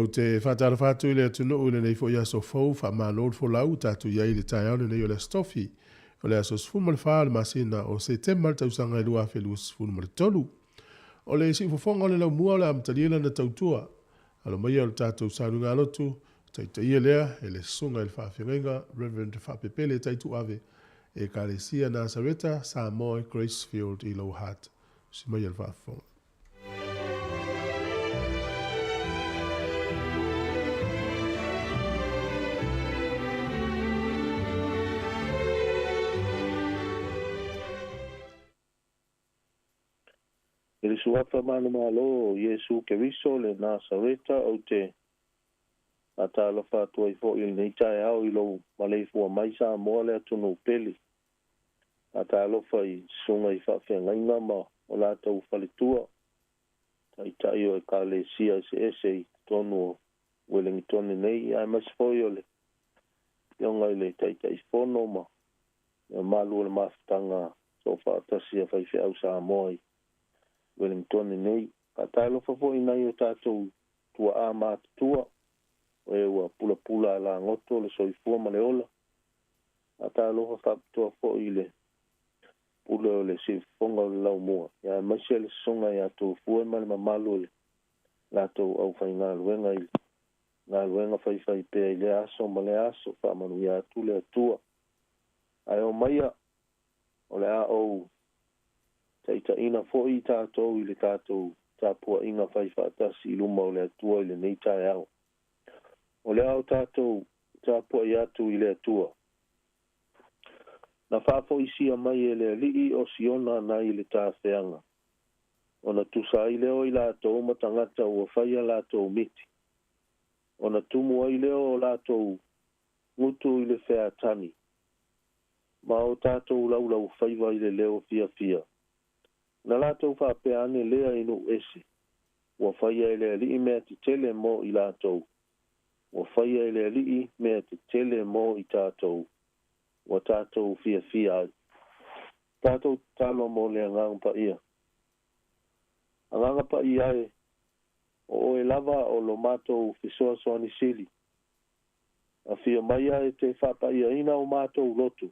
Ou te faatalofa atu i le atunuu i lenei foi aso fou, faamalo le folau ua tatou i ai i le taeao lenei o le Aso Tofi, o le aso 14 o le masina o Setema le tausaga e 2023. O le siufofoga o le laumua o le amatalia lana tautua. Alo maia o le tatou sauniga lotu, taitaia lea e le susuga i le faafeagaiga Reverend Faapepele Taituave, Ekalesia Nasareta, Samoa Gracefield i Lower Hutt. Si maia le faafofoga. I le suafa manumalo o Iesu Keriso le Nasareta ou te faatalofa atu ai foi i lenei taeao i lou maleifua mai Samoa le atunuu pele. Faatalofa i susuga i faafeagaiga ma o latou faletua, taitai o Ekalesia eseese i totonu o Ueligitone nei, aemaise foi o le Afioga i le Taitaifono ma le mamalu o le mafutaga soofaatasi a faifeau Samoa i Ueligitone nei. Faatalofa foi i nai o tatou tuaa matutua, o e ua pulapula a lagoto le soifua ma le ola. Faatalofa faapitoa foi i le pule o le siufofoga o le laumua, aemaise le susuga ia Tofue ma le mamalu o le latou aufaigaluega i le galuega faifaipea i lea aso ma lea aso. Faamanuia atu le Atua. Ae omaia, o le a ou taitaiina foi tatou i le tatou tapuaiga faifaatasi i luma o le Atua i lenei taeao. O le a o tatou tapuai atu i le Atua. Na faafoisia mai e le Alii o Siona nai le tafeaga, ona tusa ai lea o i latou ma tagata ua faia latou miti, ona tumu ai lea o latou gutu i le featani, ma o tatou laulaufaiva i le leo fiafia. Na latou faapea ane lea i nuu ese, ua faia e le Alii mea tetele mo i latou, ua faia e le Alii mea tetele mo i tatou, ua tatou fiafia ai. Tatou tatalo mo le Agaga Paia. Agaga Paia e, o oe lava o lo matou fesoasoani sili. Afio maia e te faapaiaina o matou lotu,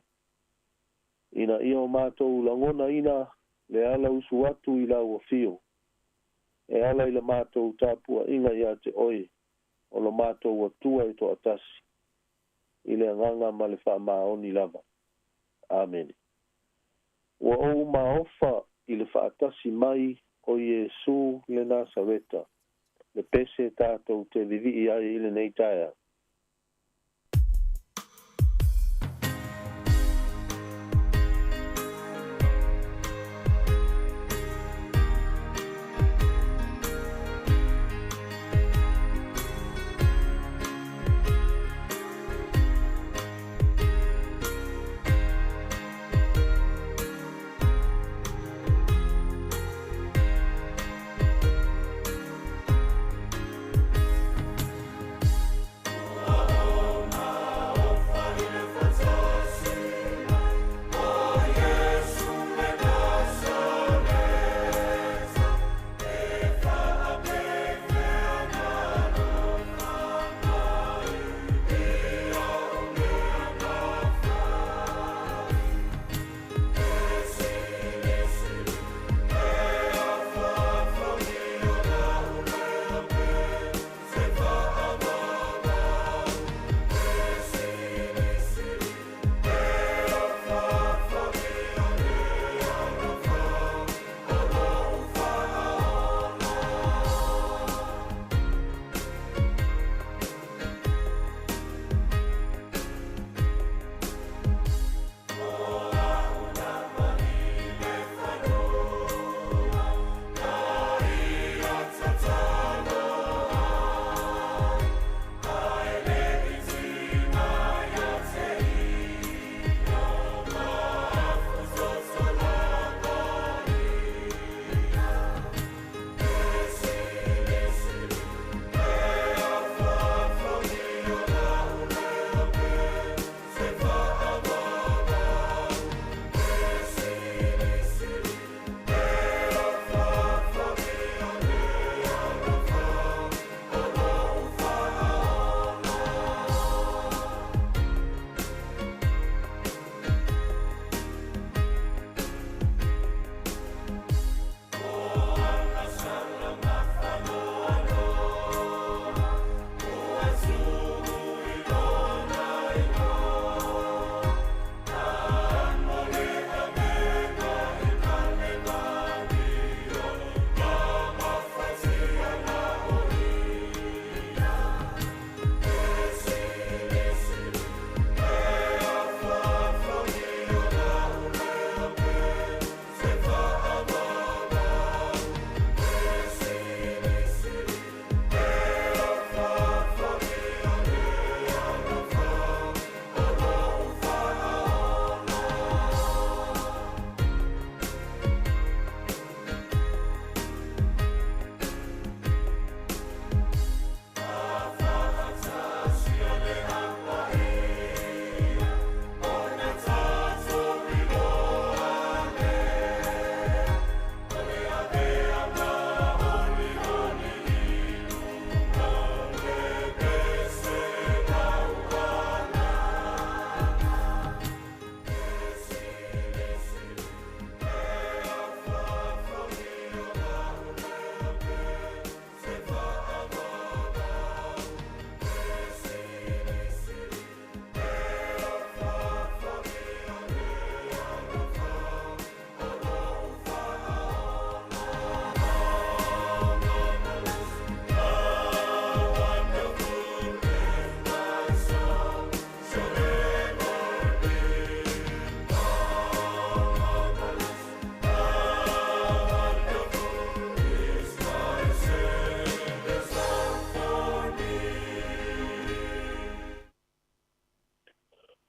ina ia o matou lagonaina le ala usu atu i lau afio, e ala i le matou tapuaiga ia te oe, o lo matou Atua e toatasi, i le agaga ma le faamaoni lava. Amene. Ua ou maofa i le faatasi mai o Iesu le Nasareta, le pese tatou te vivii ai i lenei taeao.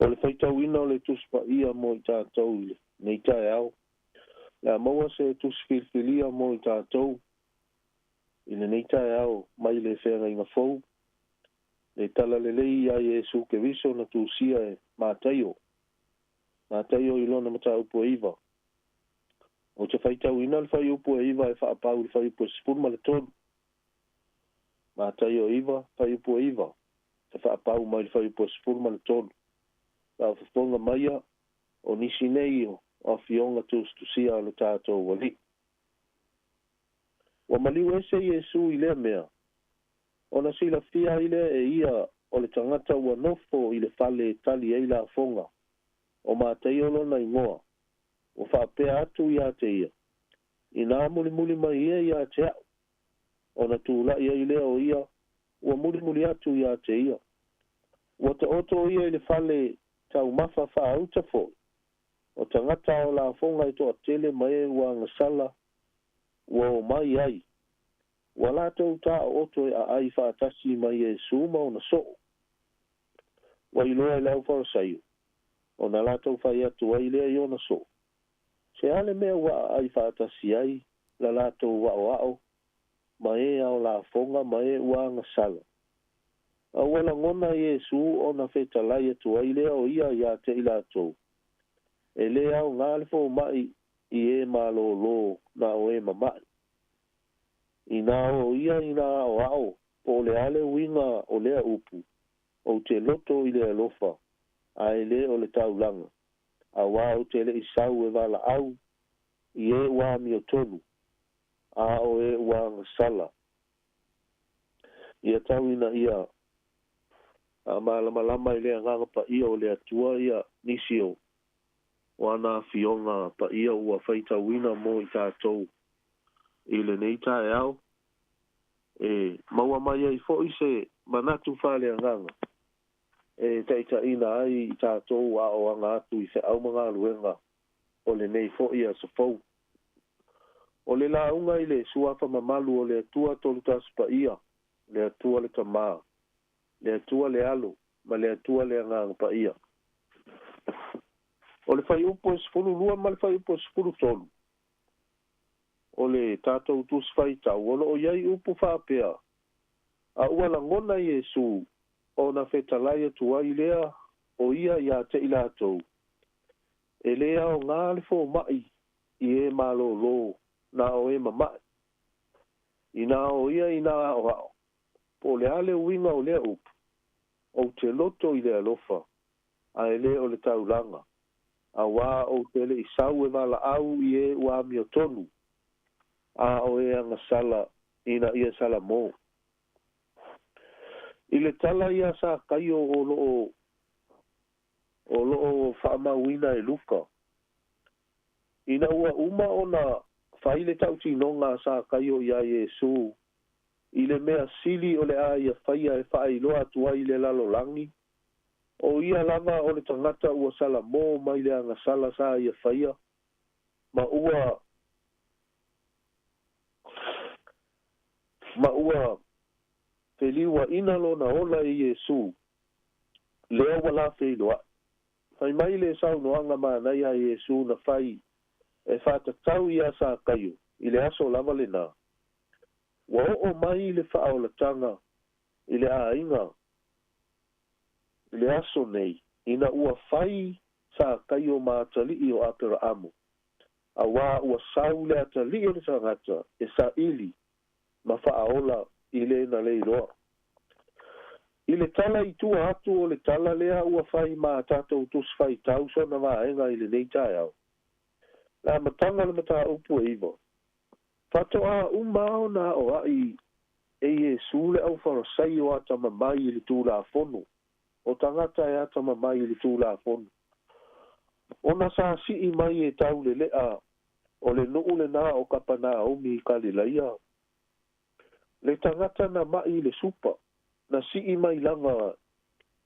O le faitauina o le Tusi Paia mo i tatou i lenei taeao. Le a maua se tusi filifilia mo i tatou i lenei taeao mai le Feagaiga Fou, le Tala Lelei ia Iesu Keriso na tusia e Mataio. Mataio i lona mataupu e 9. Ou te faitauina le fuaiupu e 9 e faapau i le fuaiupu e 13. Mataio 9, fuaiupu e 9, e faapau mai le fuaiupu e 13. Faafofoga maia o nisi nei o afioga tusitusia a lo tatou Alii. Ua maliu ese Iesu i lea mea, ona silafia ai lea e ia o le tagata ua nofo i le fale e tali ai lafoga, o Mataio lona igoa, ua faapea atu ia te ia, Inā mulimuli mai ia ia te a'u. Ona tula'i ai lea o ia ua mulimuli atu ia te ia. Ua taoto ia i le fale taumafa faauta foi, o tagata ao lafoga e toatele ma e ua agasala ua omai ai, ua latou taooto e aai faatasi ma Iesu ma ona soo. Ua iloa e le aufarasaio, ona latou fai atu ai lea i ona soo, Se a le mea ua aai faatasi ai la latou aoao ma e ao lafoga ma e ua agasala? A ua lagona Iesu ona fetalai atu ai lea o ia ia te i latou, E lē aogā le fomaʻi i e malōlō na o e mamaʻi. Inā o ia i nā aoao po o le a le uiga o lea upu, ou te loto i le alofa, a e lē o le taulaga, auā ou te leʻi sau e valaau i e ua amiotonu, a o e ua agasala. Ia tau ina ia malamalama i le Agaga Paia o le Atua ia nisi o ana afioga paia ua faitauina mo i tatou i lenei taeao, e maua mai ai foi se manatu faaleagaga e taitaiina ai i tatou aoaga atu i feau ma galuega o lenei foi aso fou. O le lauga i le Suafa mamalu o le Atua Tolu Tasi Paia, le Atua le Tamā, le Atua le Alo, ma le Atua le Agaga Paia. O le fuaiupu e 12 ma le fuaiupu e 13 o le tatou tusi faitau, o loo i ai upu faapea, A ua lagona Iesu ona fetalai atu ai lea o ia ia te i latou, E lē aogā le fomaʻi i e malōlō na o e mamaʻi. Inā o ia i nā aoao, po o le a le uiga o lea upu, ou te loto i le alofa, a e lē o le taulaga, auā ou te leʻi sau e valaau i e ua amiotonu, a o e agasala ina ia salamō. I le tala ia Sakaio o loo o loo faamauina e Luka, ina ua uma ona fai le tautinoga a Sakaio iā Iesu i le mea sili o le a ia faia e faailoa atu ai i le lalolagi, o ia lava o le tagata ua salamō mai le agasala sa ia faia, ma ua ma ua feliuaʻina lona ola e Iesu, lea ua lafeiloaʻi. Fai mai le saunoaga manaia a Iesu na fai e faatatau iā Sakaio i le aso lava lenā. Ua oo mai le faaolataga i le aiga i le aso nei, ina ua fai Sakaio ma atalii o Aperaamo, auā ua sau le atalii o le tagata e saili ma faaola i le na le iloa. I le tala i tua atu o le tala lea ua fai ma tatou tusi faitau sona vaega i lenei taeao. Le amataga o le mataupu e 9. Faatoā uma ona aoaʻi e Iesu le aufarasaio atamamai i le Tulafono, o tagata e atamamai i le Tulafono, ona sa sii mai e tauleleʻa o le nuu lenā o Kapanaomi i Kalilaia, le tagata na maʻi i le supa, na sii mai lava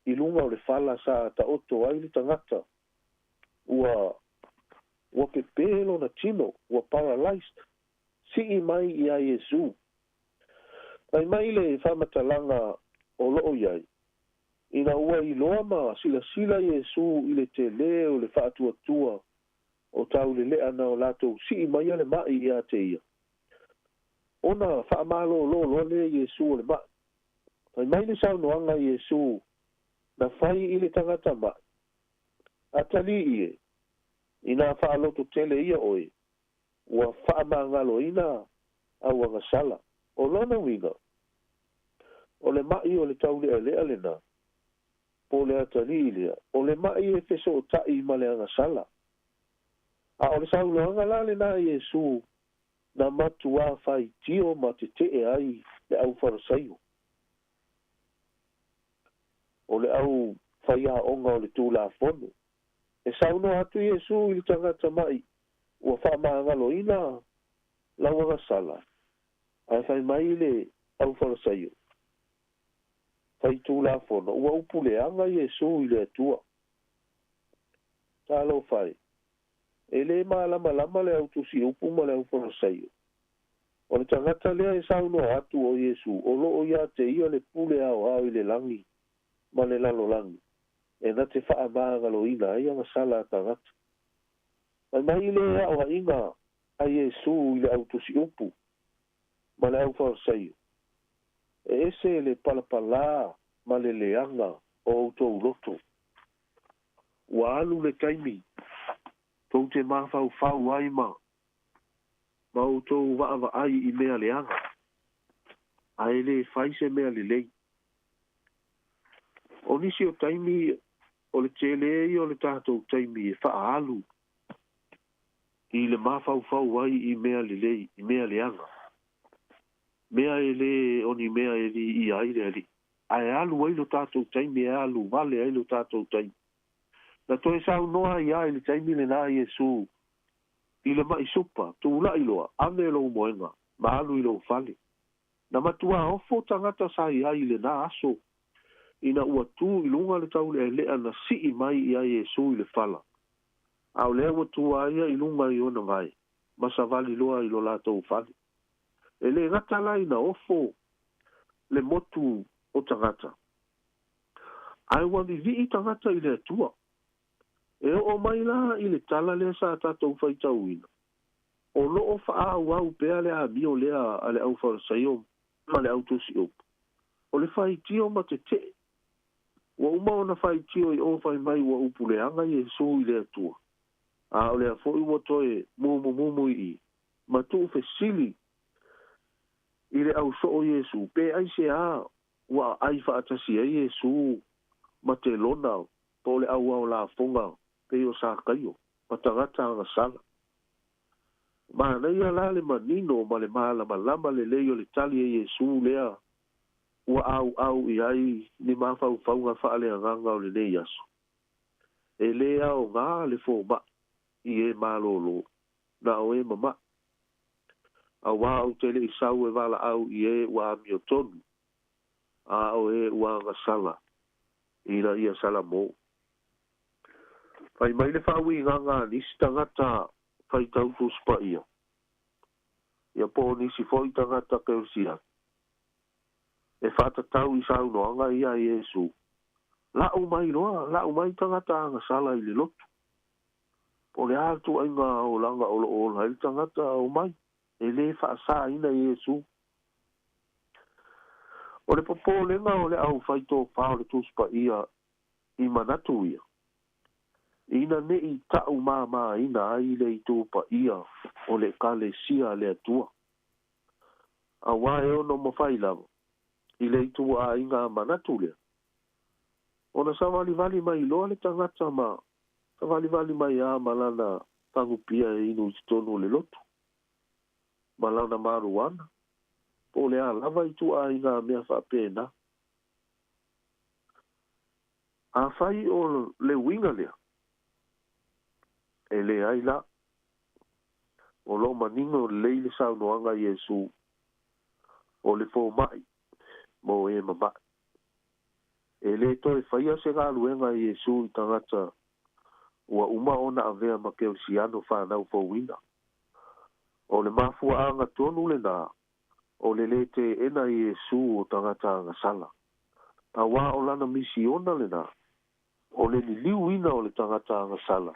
i luga o le fala sa taoto ai le tagata, ua ua pepē lona tino, ua paralyzed, sii mai iā Iesu. Fai mai le faamatalaga o loo i ai, Ina ua iloa ma silasila Iesu i le telē o le faatuatua o taulele'a na o latou si'i maia le ma'i iā te ia, ona faamalōlō loa lea Iesu o le ma'i. Fai mai le saunoaga a Iesu na fai i le tagata ma'i, Atalii e, inā faalototele ia oe, ua faamagaloina au agasala. O lona uiga, o le ma'i o le taule'ale'a lenā, po o le atalii lea, o le ma'i e fesoota'i ma le agasala. A o le saunoaga la lenā a Iesu na matuā faitio ma tete'e ai le aufarasaio, o le au faiaoga o le Tulafono. E saunoa atu Iesu i le tagata ma'i ua faamagaloina lau agasala, ae fai mai le aufarasaio faitulafono ua upu leaga Iesu i le Atua. Talofa e, e lē malamalama le autusiupu ma le aufarasaio. O le tagata lea e saunoa atu o Iesu o loo iā te ia le pule aoao i le lagi ma le lalolagi e na te faamagaloina ai agasala a tagata. Fai mai le aoaʻiga a Iesu i le autusiupu ma le aufarasaio, E ese le palapalā ma le leaga o outou loto. Ua alu le taimi tou te mafaufau ai ma ma outou vaavaai i mea leaga, ae lē fai se mea lelei. O nisi o taimi o le tele ia o le tatou taimi e faaalu i le mafaufau ai i mea lelei, i mea leaga, mea e lē o ni mea e liia ai le Alii, ae alu ai lo tatou taimi, e alu vale ai lo tatou taimi. Na toe saunoa ai lava i le taimi lenā Iesu i le ma'i supa, Tula'i loa, ave lou moega, ma alu i lou fale. Na matuā ofo tagata sa i ai i lenā aso, ina ua tū i luga le taulealea na si'i mai iā Iesu i le fala, a o lea ua tu a ia i luga i ona vae, ma savali loa i lo latou fale. E lē gata la ina ofo le motu o tagata, ae ua vivi'i tagata i le Atua. E oo mai la i le tala lea sa tatou faitauina, o loo faaauau pea le amio lea a le aufarasaio ma le autusiupu, o le faitio ma tete'e. Ua uma ona faitio i o fai mai ua upu leaga Iesu i le Atua, a o lea foi ua toe mumumumu i i, ma tuufesili i le ausoo Iesu, pe aiseā ua aai faatasi ai Iesu ma telona po o le auao lafoga pei o Sakaio ma tagata agasala. Manaia la le manino ma le malamalama lelei o le tali a Iesu lea ua auau i ai ni mafaufauga faaleagaga o lenei aso. E lē aogā le fomaʻi i e malōlō, na o e mamaʻi. Auā ou te leʻi sau e valaau i e ua amiotonu, a o e ua agasala ina ia salamō. Fai mai le faauigaga a nisi tagata faitau Tusi Paia, ia po o nisi foi tagata Kerisiano, e faatatau i saunoaga ia a Iesu, La'u mai loa, la'u mai tagata agasala i le lotu. Po o le a le tuuaiga olaga o loo ola ai le tagata omai, e lē faasāina Iesu. O le popolega o le aufaitofā o le Tusi Paia i manatu ia, ina neʻi taʻu māmāina ai le itu paia o le Ekalesia a le Atua, auā e ono mafai lava i le ituaaiga manatu lea, ona savalivali mai loa le tagata ma savalivali mai lava ma lana fagupia e inu i totonu o le lotu, ma lana maluana, po o le a lava ituaaiga mea faapena. Afai o le uiga lea, e leai la, o loo manino lelei le saunoaga a Iesu, o le fomaʻi mo e mamaʻi. E lē toe faia se galuega a Iesu i tagata ua uma ona avea ma Kerisiano fanau fouina. O le mafuaaga tonu lenā o le lē teena e Iesu o tagata agasala. Auā o lana misiona lenā, o le liliuina o le tagata agasala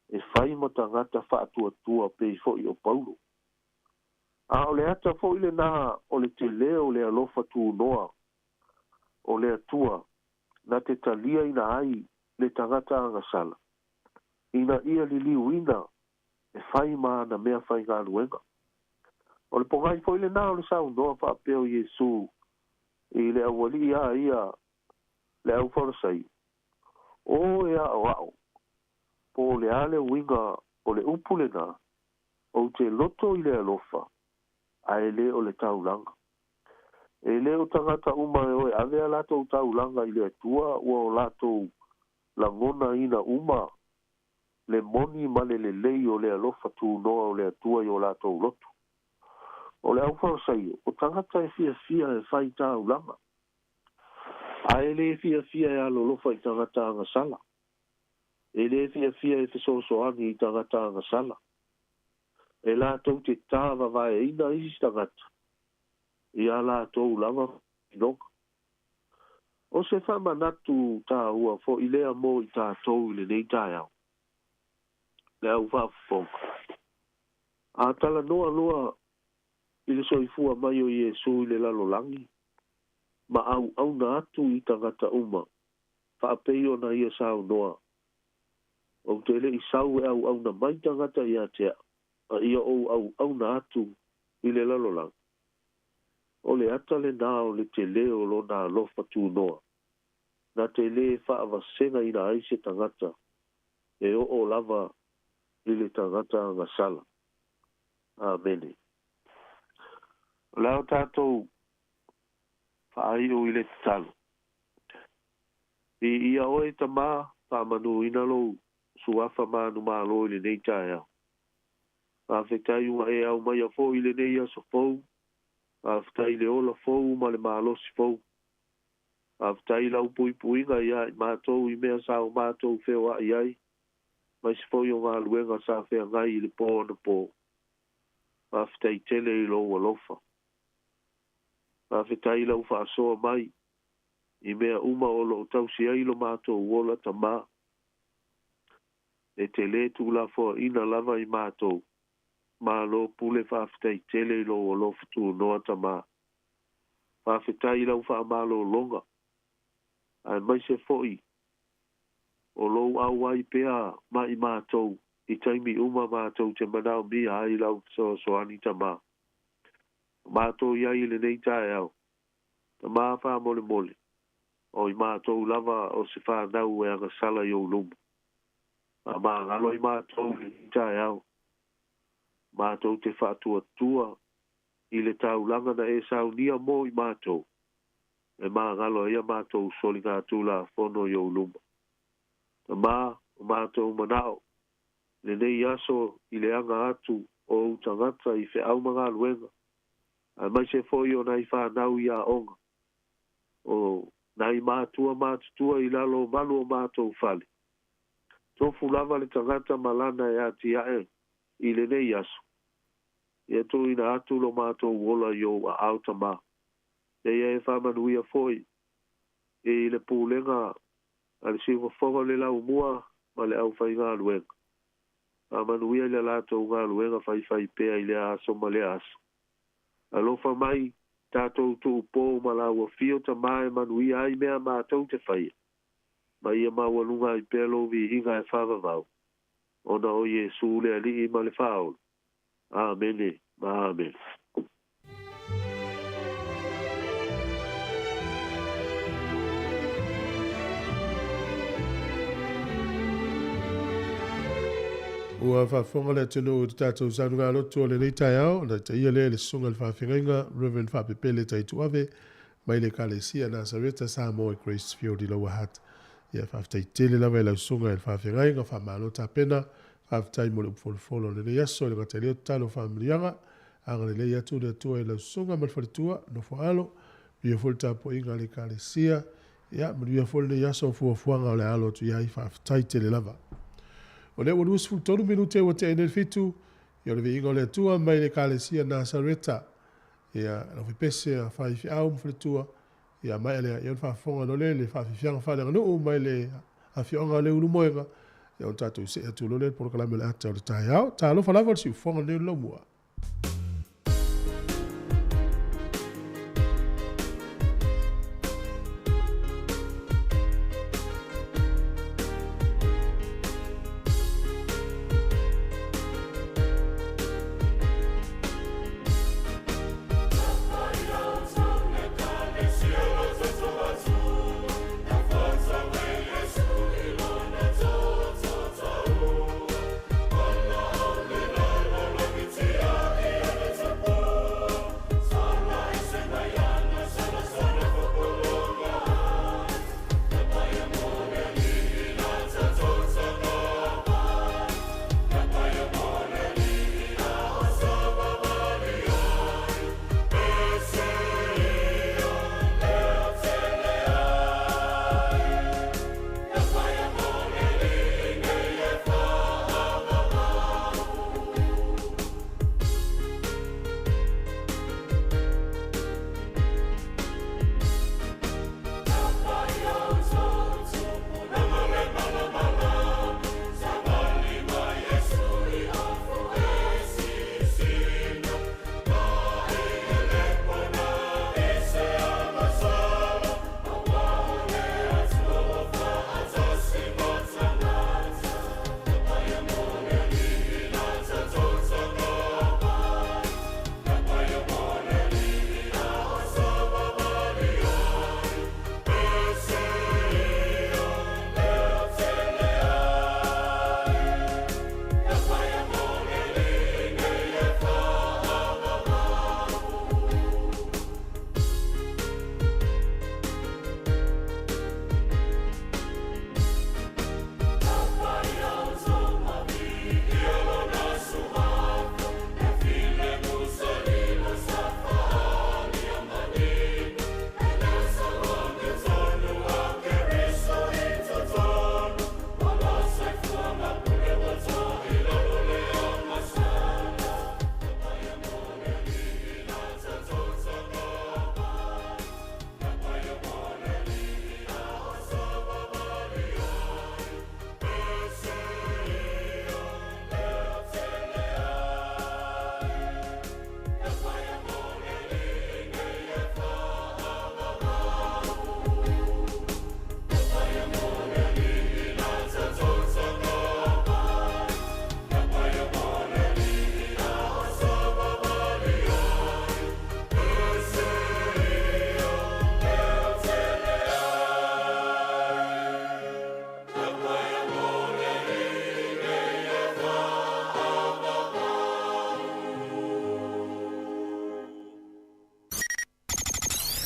e fai ma tagata faatuatua pei foi o Paulo. A o le ata foi lenā o le telē o le alofa tunoa o le Atua na te taliaina ai le tagata agasala, ina ia liliuina e fai ma ana mea faigaluega. O le pogai foi lenā o le saunoa faapea o Iesu i le aualii a ia le au Farisai, “O e aʻoaʻo, po o le a le uiga o le upu lenā, ou te loto i le alofa, ae lē o le taulaga. E lē o tagata uma e o e ave a latou taulaga i le Atua ua o latou lagonaina uma le moni ma le lelei o le alofa tunoa o le Atua i o latou loto. O le au Farisaio, o tagata e fiafia e fai taulaga, ae lē fiafia e alolofa i tagata agasala, e lē fiafia e fesoasoani i tagata agasala. E latou te tāvavaeina isi tagata ia latou lava inoga. O se faamanatu tāua foʻi lea mo i tatou i lenei taeao, le au faafofoga. A talanoa loa i le soifua mai o Iesu i le lalolagi ma auauna atu i tagata uma faapei ona ia saunoa, “Ou te leʻi sau e auauna mai tagata ia te aʻu, a ia ou auauna atu i le lalolagi.” O le ata lenā o le telē o lona alofa tunoa na te lē faavasegaina ai se tagata e oo lava i le tagata agasala. Amene. O le a o tatou faaiu i le tatalo. Viia oe Tamā, faamanuina lou suafa manumalo i lenei taeao. Faafetai ua e aumaia foi i lenei aso fou. Faafetai i le ola fou ma le malosi fou. Faafetai i lau puipuiga iā i matou i mea sa o matou feoaʻi ai, aemaise foi o galuega sa feagai i le po anapo. Faafetai tele i lou alofa. Faafetai i lau faasoa mai i mea uma o loo tausi ai lo matou ola Tamā. E te lē tuulafoaʻina lava i matou. Malo pule faafetai tele i lou alofa tunoa Tamā. Faafetai i lau faamalologa, aemaise foi o lou auai pea ma i matou i taimi uma matou te manaomia ai lau fesoasoani Tamā. O matou i ai i lenei taeao, Tamā faamolemole, o i matou lava o se fanau e agasala i ou luma. Faamagalo i matou i lenei taeao, matou te faatuatua i le taulaga na e saunia mo i matou, e magalo ai a matou soligatulafono i ou luma. Tamā, o matou manao, lenei aso i le aga atu o ou tagata i feau ma galuega, aemaise foi o nai fanau i aoga, o nai matua matutua i lalo o malu o matou fale. Tofu lava le tagata ma lana e atiae i lenei aso, ia tuuina atu lo matou ola i ou aao Tamā. Ia e faamanuia foi i le pulega a le siufofoga o le laumua ma le aufaigaluega. Faamanuia i le latou galuega faifaipea i lea aso ma lea aso. Alofa mai tatou tuupou ma lau afio Tamā e manuia ai mea matou te faia, ma ia maualuga ai pea lou viiga e faavavau, ona o Iesu le Alii ma le Faaola. Amene ma amene. Ua faafofoga le atunuu i le tatou saunugaloto o lenei taeao, ona taitaia lea i le susuga i le faafeagaiga Reverend Faapepele Taituave mai le Ekalesia Nasareta Samoa i Gracefield i Lower Hutt. Ia faafetai tele lava i lau susuga i le faafeagaiga, faamalo tapena, faafetai mo le upu folofolo o lenei aso i le gata i lea tatalo faamanuiaga, agalelei atu le Atua i lau susuga ma le faletua, nofo alo, manuia foi le tapuaiga a le Ekalesia, ia manuia foi lenei aso o fuafuaga o le a alo atu i ai, faafetai tele lava. O lea ua 23 minute ua tea nei le 7, ia o le viiga o le Atua mai le Ekalesia Nasareta. Ia, lau fepese a faifeau ma faletua, Ia mai le ia faafofoga lo le le faafiafiaga faaleaganuu mai le afioaga o le Ulumoega. Ia o tatou see atu loa lea i le polokalame o le ata o le taeao. Talofa lava le siufofoga lenei o le laumua.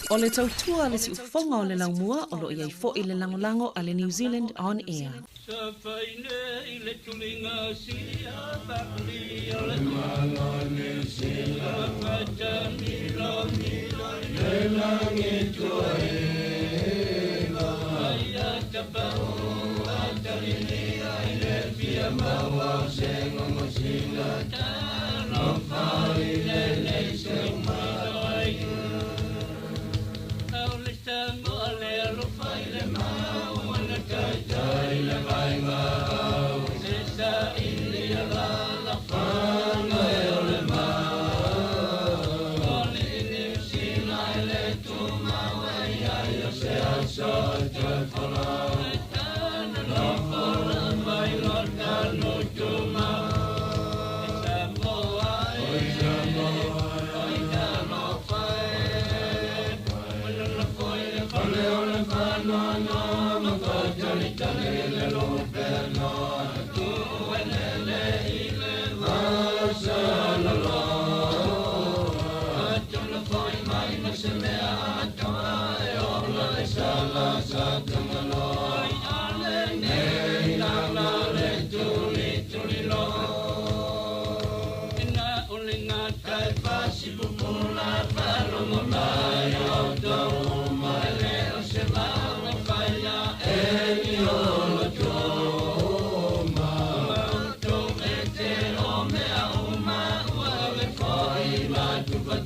O le tautua a le siufofoga o le laumua o lo o i ai foi le lagolago a le New Zealand On Air.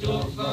Tofa,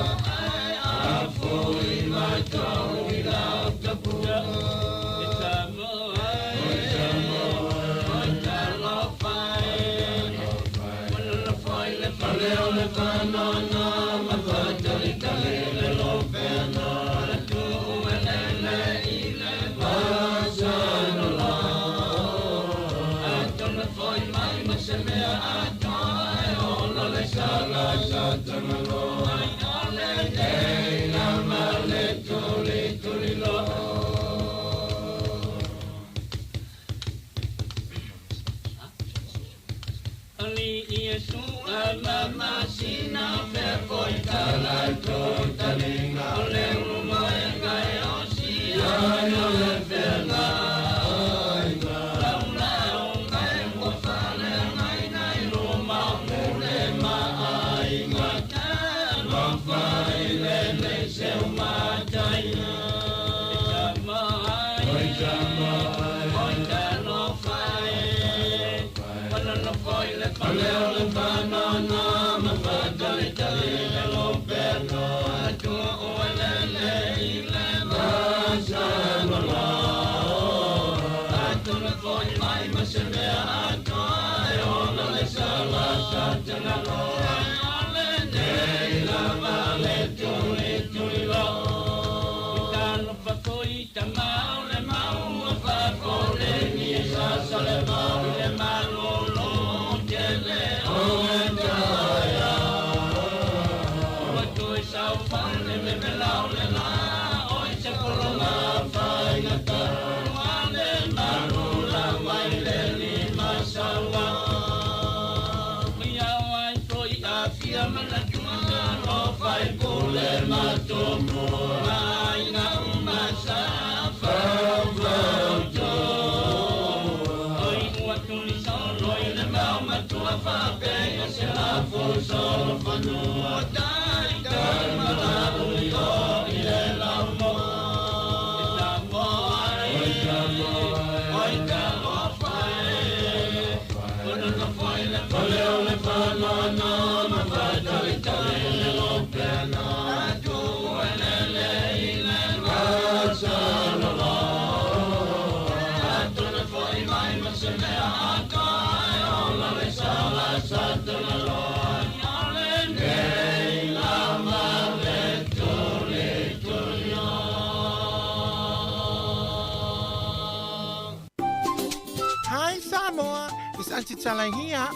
Hi Samoa, it's Auntie Tala here.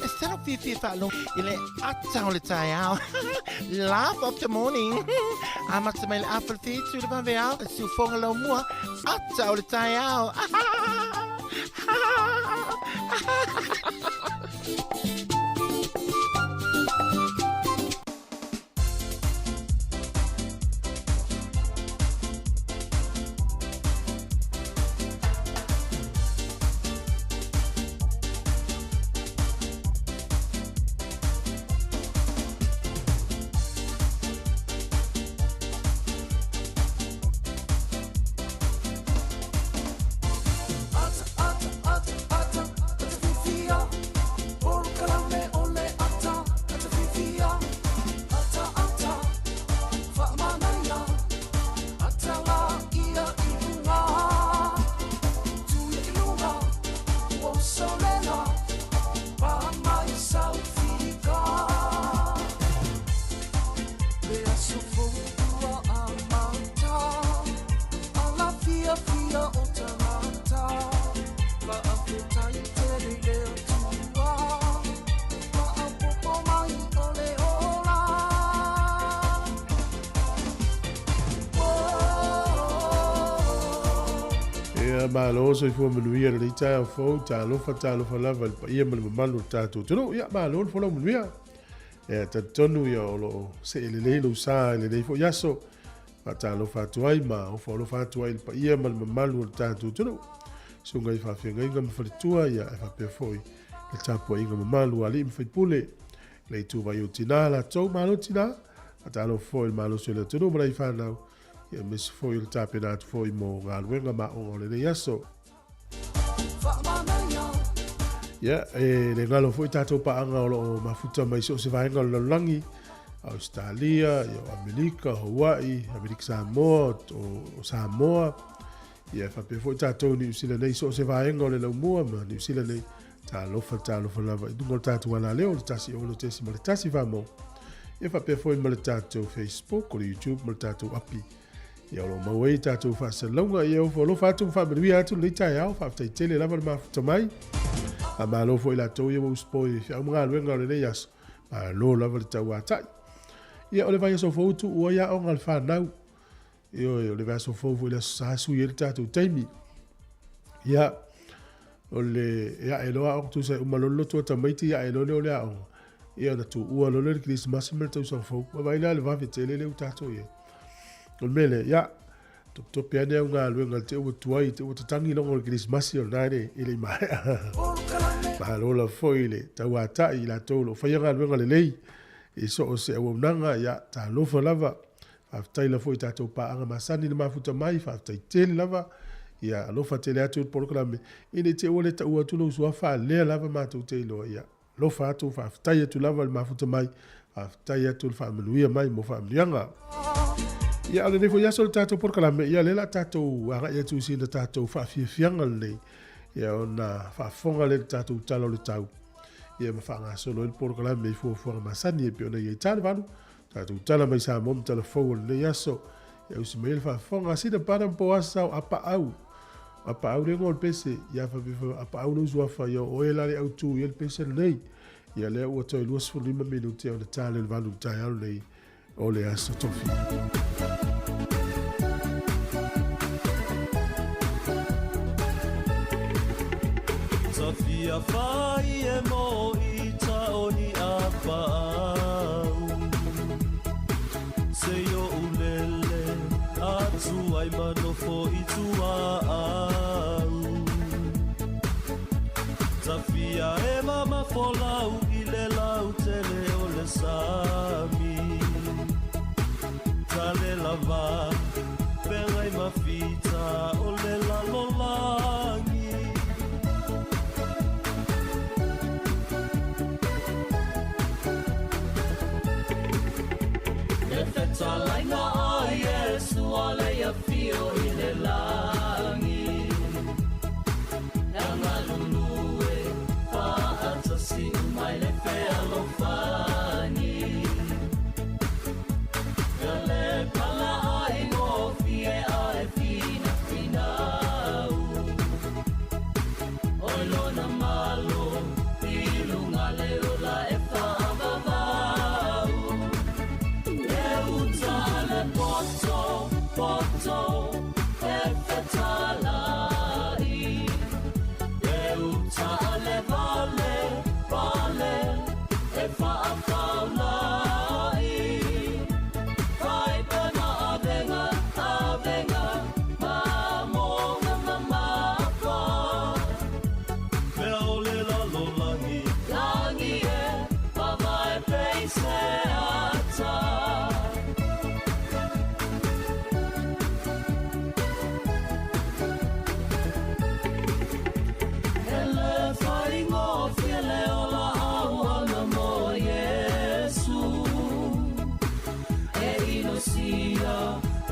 It's Tala Fifi Fa'along ile ata o le taeao. Laugh of the morning. Amata mai le afa le fitu le vaveao. Siufoga laumua ata o le taeao. Ia malo soifua manuia lenei taeao fou, talofa talofa lava i le paia ma le mamalu o le tatou atunuu. Ia malo le folau manuia. Ia talitonu ia o lo o see lelei lou sa i lenei foi aso. Faatalofa atu ai ma ofo alofa atu ai i le paia ma le mamalu o le tatou atunuu. Susuga i faafeagaiga ma faletua ia e faapea foi le tapuaiga mamalu a alii ma faipule. Le ituvai o tina latou malo tina. Faatalofa foi i le malosi o le atunuu ma lai fanau. Ia aemaise foi o le tapena atu foi mo galuega ma aoga o lenei aso. Ia, e le galo foi tatou paaga o lo o mafuta mai so o se vaega o le lalolagi, Ausetalia, ia o Amerika, Hawaii, Amerika Samoa, o Samoa, ia e faapea foi tatou i Niu Sila nei, so o se vaega o le laumua ma Niu Sila nei, Talofa, talofa lava i luga o le tatou alaleo, le 16.1 Vamo. Ia faapea foi ma le tatou Facebook, o le YouTube ma le tatou api. Ia o lo o maua ai tatou faasalalauga. Ia ofo alofa atu ma faamanuia atu lenei taeao. Faafetai tele lava le mafuta mai. Faamalo foi i latou ia ua usupo i feau ma galuega o lenei aso. Malo lava le tauatai. Ia o le vaiaso fou tuu ai aoga a le fanau. Ioe, o le vaiaso fou foi le Aso Sa sui ai le tatou taimi. Ia, O le e ae loa aoga tusa e uma loa le lotu a tamaiti ae loa lea o le aoga, ia ona tuua loa lea o le Kerisimasi ma le tausaga fou. Vaavaai la i le vave tele lea ua tatou i ai. O le mea lea, ia, topetope ane au galuega i te i ua tuai, i te i ua tatagi logo o le Kerisimasi o lena e le i maea. Malo lava foi i le tauatai i latou o lo o faia galuega lelei i so o se auaunaga, ia, talofa lava. Faafetai lava foi i tatou paaga masani le mafuta mai, faafetai tele lava. Ia alofa tele atu i le polokalame, ina ne i te i ua le taua atu lou suafa, a lea lava matou te iloa, ia alofa atu, faafetai atu lava le mafuta mai, faafetai atu le faamanuia mai mo faamanuiaga. Ia, o lenei foi aso o le tatou polokalame, ia lea la tatou agai atu i sina tatou faafiafiaga lenei, ia ona faafofoga lea i le tatou tala o le tau, ia ma faagasolo ai le polokalame i fuafuaga masani e pei ona i ai. Ta le valu, Tatou tala mai Samoa ma tala fou o lenei aso. Ia usi mai le faafofoga. Sina pana ma poasa o apaau. Apaau le igoa o le pese. Ia faapea apaau lou suafa. Ia o oe la le autu i le pese lenei. Ia lea ua toe 25 minute ona ta lea o le 8 i le taeao lenei o le Aso Tofi. Tafia fai e mo i ta o ni apaau Se i oʻu lele atu ai ma nofo i tuaau Tafia e mamafolau i le lautele o le sami Tale lava feagai ma fita o le lalolagi. Le fetalaiga a Iesu a le afio i le lagi, Na galulue faatasi uma i le fealofani. Ka le pala ai gofie a e finafinau. Oi lona malo i luga le ola e faavavau. Le uta a le poto, poto, e fetalai. Le uta a le vale, vale, e faafaulai. Fai pena avega, avega, ma monga mamafa. Mea o le lalolagi. Lagi e, mavae peise ata. E le faigofie le ola auauna mo Iesu. E inosia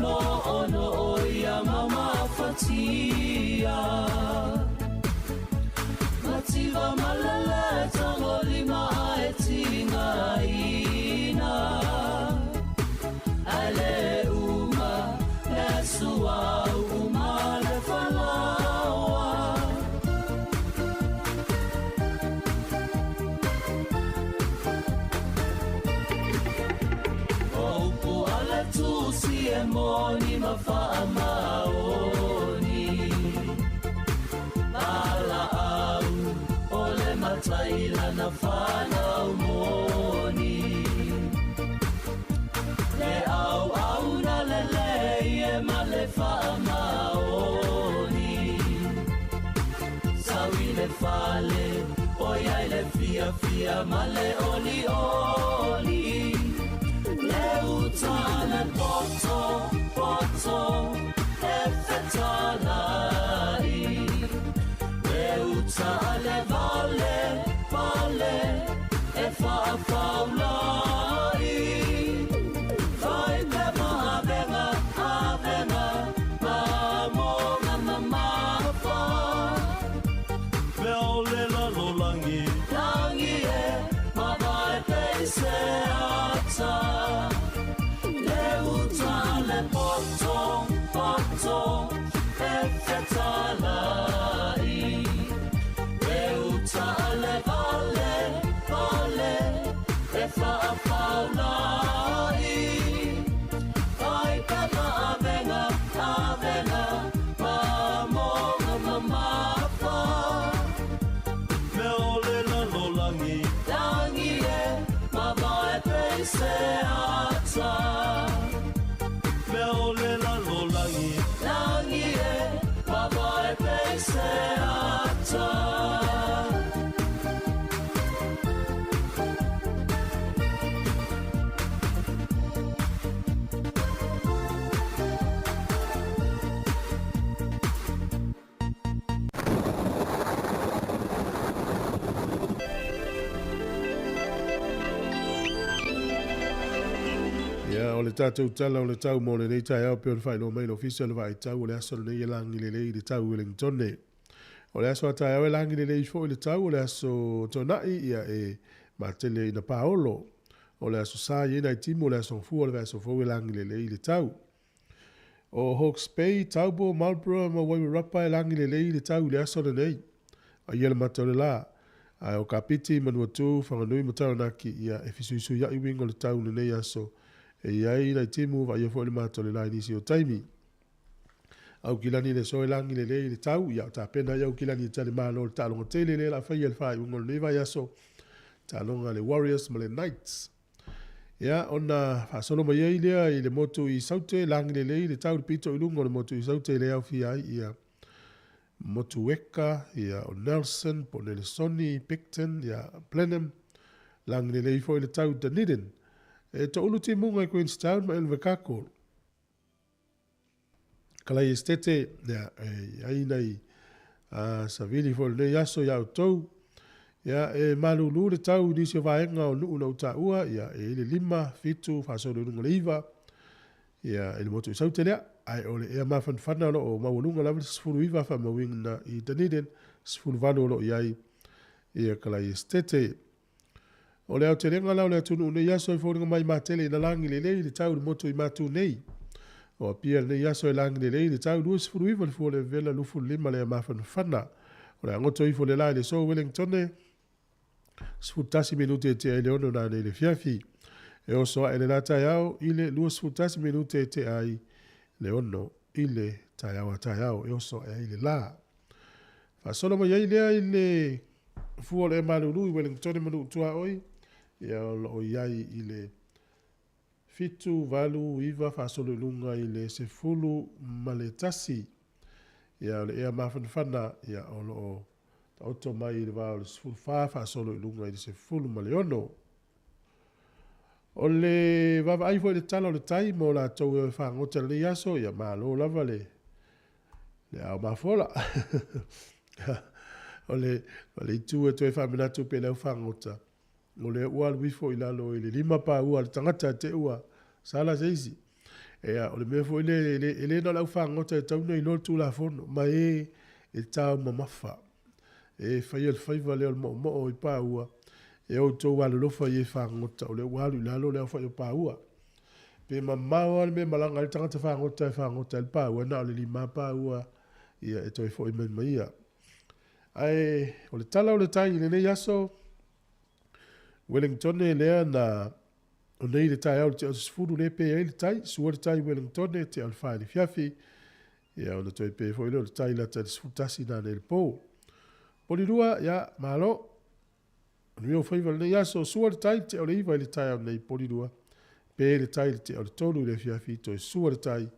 no ono o ia mamafatia. Mativa malele tagolima ae tigaina. Ae le uma le suau uma le falaoa. O upu a le Tusi e moni ma faamaoni. Valaau o le matai lana fanau moni. Le auauna lelei e ma le faamaoni. Sau i le fale, ʻoiai le fiafia ma le olioli. Le uta a le poto, poto, e fetalai. Le uta a le vale, vale, e faafaulai. Fai pea ma avega, avega, ma moga mamafa. Mea o le lalolagi. Lagi e, mavae peise ata. Le uta a le poto, poto, e fetalai. Le tatou tala o le tau mo lenei taeao pei ona faailoa mai le Ofisa o le Vaai Tau o le aso lenei e lagi lelei le tau i Wellingtone. O le aso a taeao e lagi lelei foi le tau, o le aso Toonai ia e matele ina paolo. O le aso Sa e i ai nai timu, o le aso Gafua o le vaiaso fou e lagi lelei le tau. O Hawke's Bay, Taupo, Marlborough ma Wairarapa e lagi lelei le tau i le aso lenei. Vaaia le mata o le la. Ae o Kapiti, Manuatū, Whanganui ma Taranaki, ia e fesuisuia'i uiga o le tau i lenei aso. E i ai nai timu, vaaia foi le mata o le la i nisi o taimi. Aukilani i le aso e lagi lelei le tau, ia o tapena ai Aukilani e talimalo i le taaloga tele lea o le a faia i le faaiuga o lenei vaiaso, taaloga a le Warriors ma le Knights. Ia, ona faasolo mai ai lea i le motu i Saute, lagi lelei le tau i le pito i luga o le motu i Saute lea e aofia ai ia Motueka, ia o Nelson, po o Nelesoni, Picton, ia Blenheim, lagi lelei foi le tau i Dunedin. E toulu timuga i Queenstown ma Invercargill. Kalai Esitete, ia, e i ai nai savili foi o lenei aso ia outou. Ia, e malulu le tau i nisi o vaega o nuu na ou taua, ia, e i ai le 5, 7, faasolo i luga o le 9, ia, i le motu i Saute lea. Ae o le ea mafanafana o lo o maualuga lava le 19 faamauina i Dunedin, 18 o lo o i ai ia Kalai Esitete. O le aotelega la o le atunuu nei aso e foliga mai matele ina lagi lelei le tau i le motu i Matu nei. O Apia lenei aso e lagi lelei le tau 29 le fua o le vevela 25 le mafanafana. O le agoto ifo le la i le aso Wellingtone 11 minute e tea ai le 6 nanei le afiafi. E oso ae le la taeao i le 21 minute e tea ai le 6 i le taeao a taeao e oso ae ai le la. Faasolo mai ai lea i le fua o le malulu i Wellingtone ma Nuu Tuaoi, ia o lo o i ai i le 7, 8, 9 faasolo i luga i le 11. Ia o le ea mafanafana, ia o lo o taoto mai i le va o le 14 faasolo i luga i le 16. O le vaavaai foi i le tala o le tai mo latou e o e fagota i lenei aso, ia malo lava le ao mafola. O le itu e toe faamanatu pea i le au fagota, o lea ua alu ifo i lalo i le 5 paua a le tagata te ua sala se isi. Ea, o le mea foi lea, e le na o le au fagota e tatau ona iloa le Tulafono, ma e e taumamafa, e faia le faiva lea o le moomoo i paua, e outou alolofa i e fagota, o lea ua alu i lalo le aofai o paua. Pe mamao lava le mea e malaga ai le tagata fagota e fagota ai le paua, na o le 5 paua ia e toe foi mai ma ia. Ae o le tala o le tai i lenei aso, Wellingtone lea na o nei le taeao le tea o le 10 lea pe ai le tai, sua le tai i Wellingtone tea o le 4 i le afiafi, ia ona toe pe foi lea o le tai lata i le 11 nanei le po. Polilua, ia, malo. Manuia ou faiva i lenei aso, sua le tai tea o le 9 i le taeao nei Polilua, pe le tai le tea o le 3 i le afiafi, toe sua le tai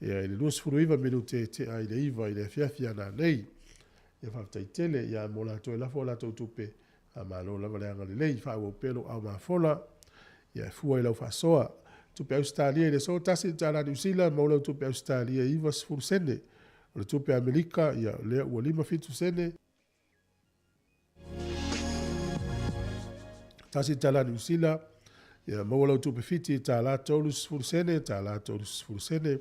ia i le 29 minute tea i le 9 i le afiafi a nanei. Ia faafetai tele ia mo latou e lafo a latou tupe, a malo lava le agalelei, faaauau pea lou ao mafola, ia e fua i lau faasoa. Tupe Ausetalia i le aso 1 tala Niu Sila, maua lau tupe Ausetalia e 90 sene. O le tupe Amerika, ia lea ua 57 sene. 1 tala Niu Sila, ia maua lau tupe Fiti tala 30 sene, tala 30 sene.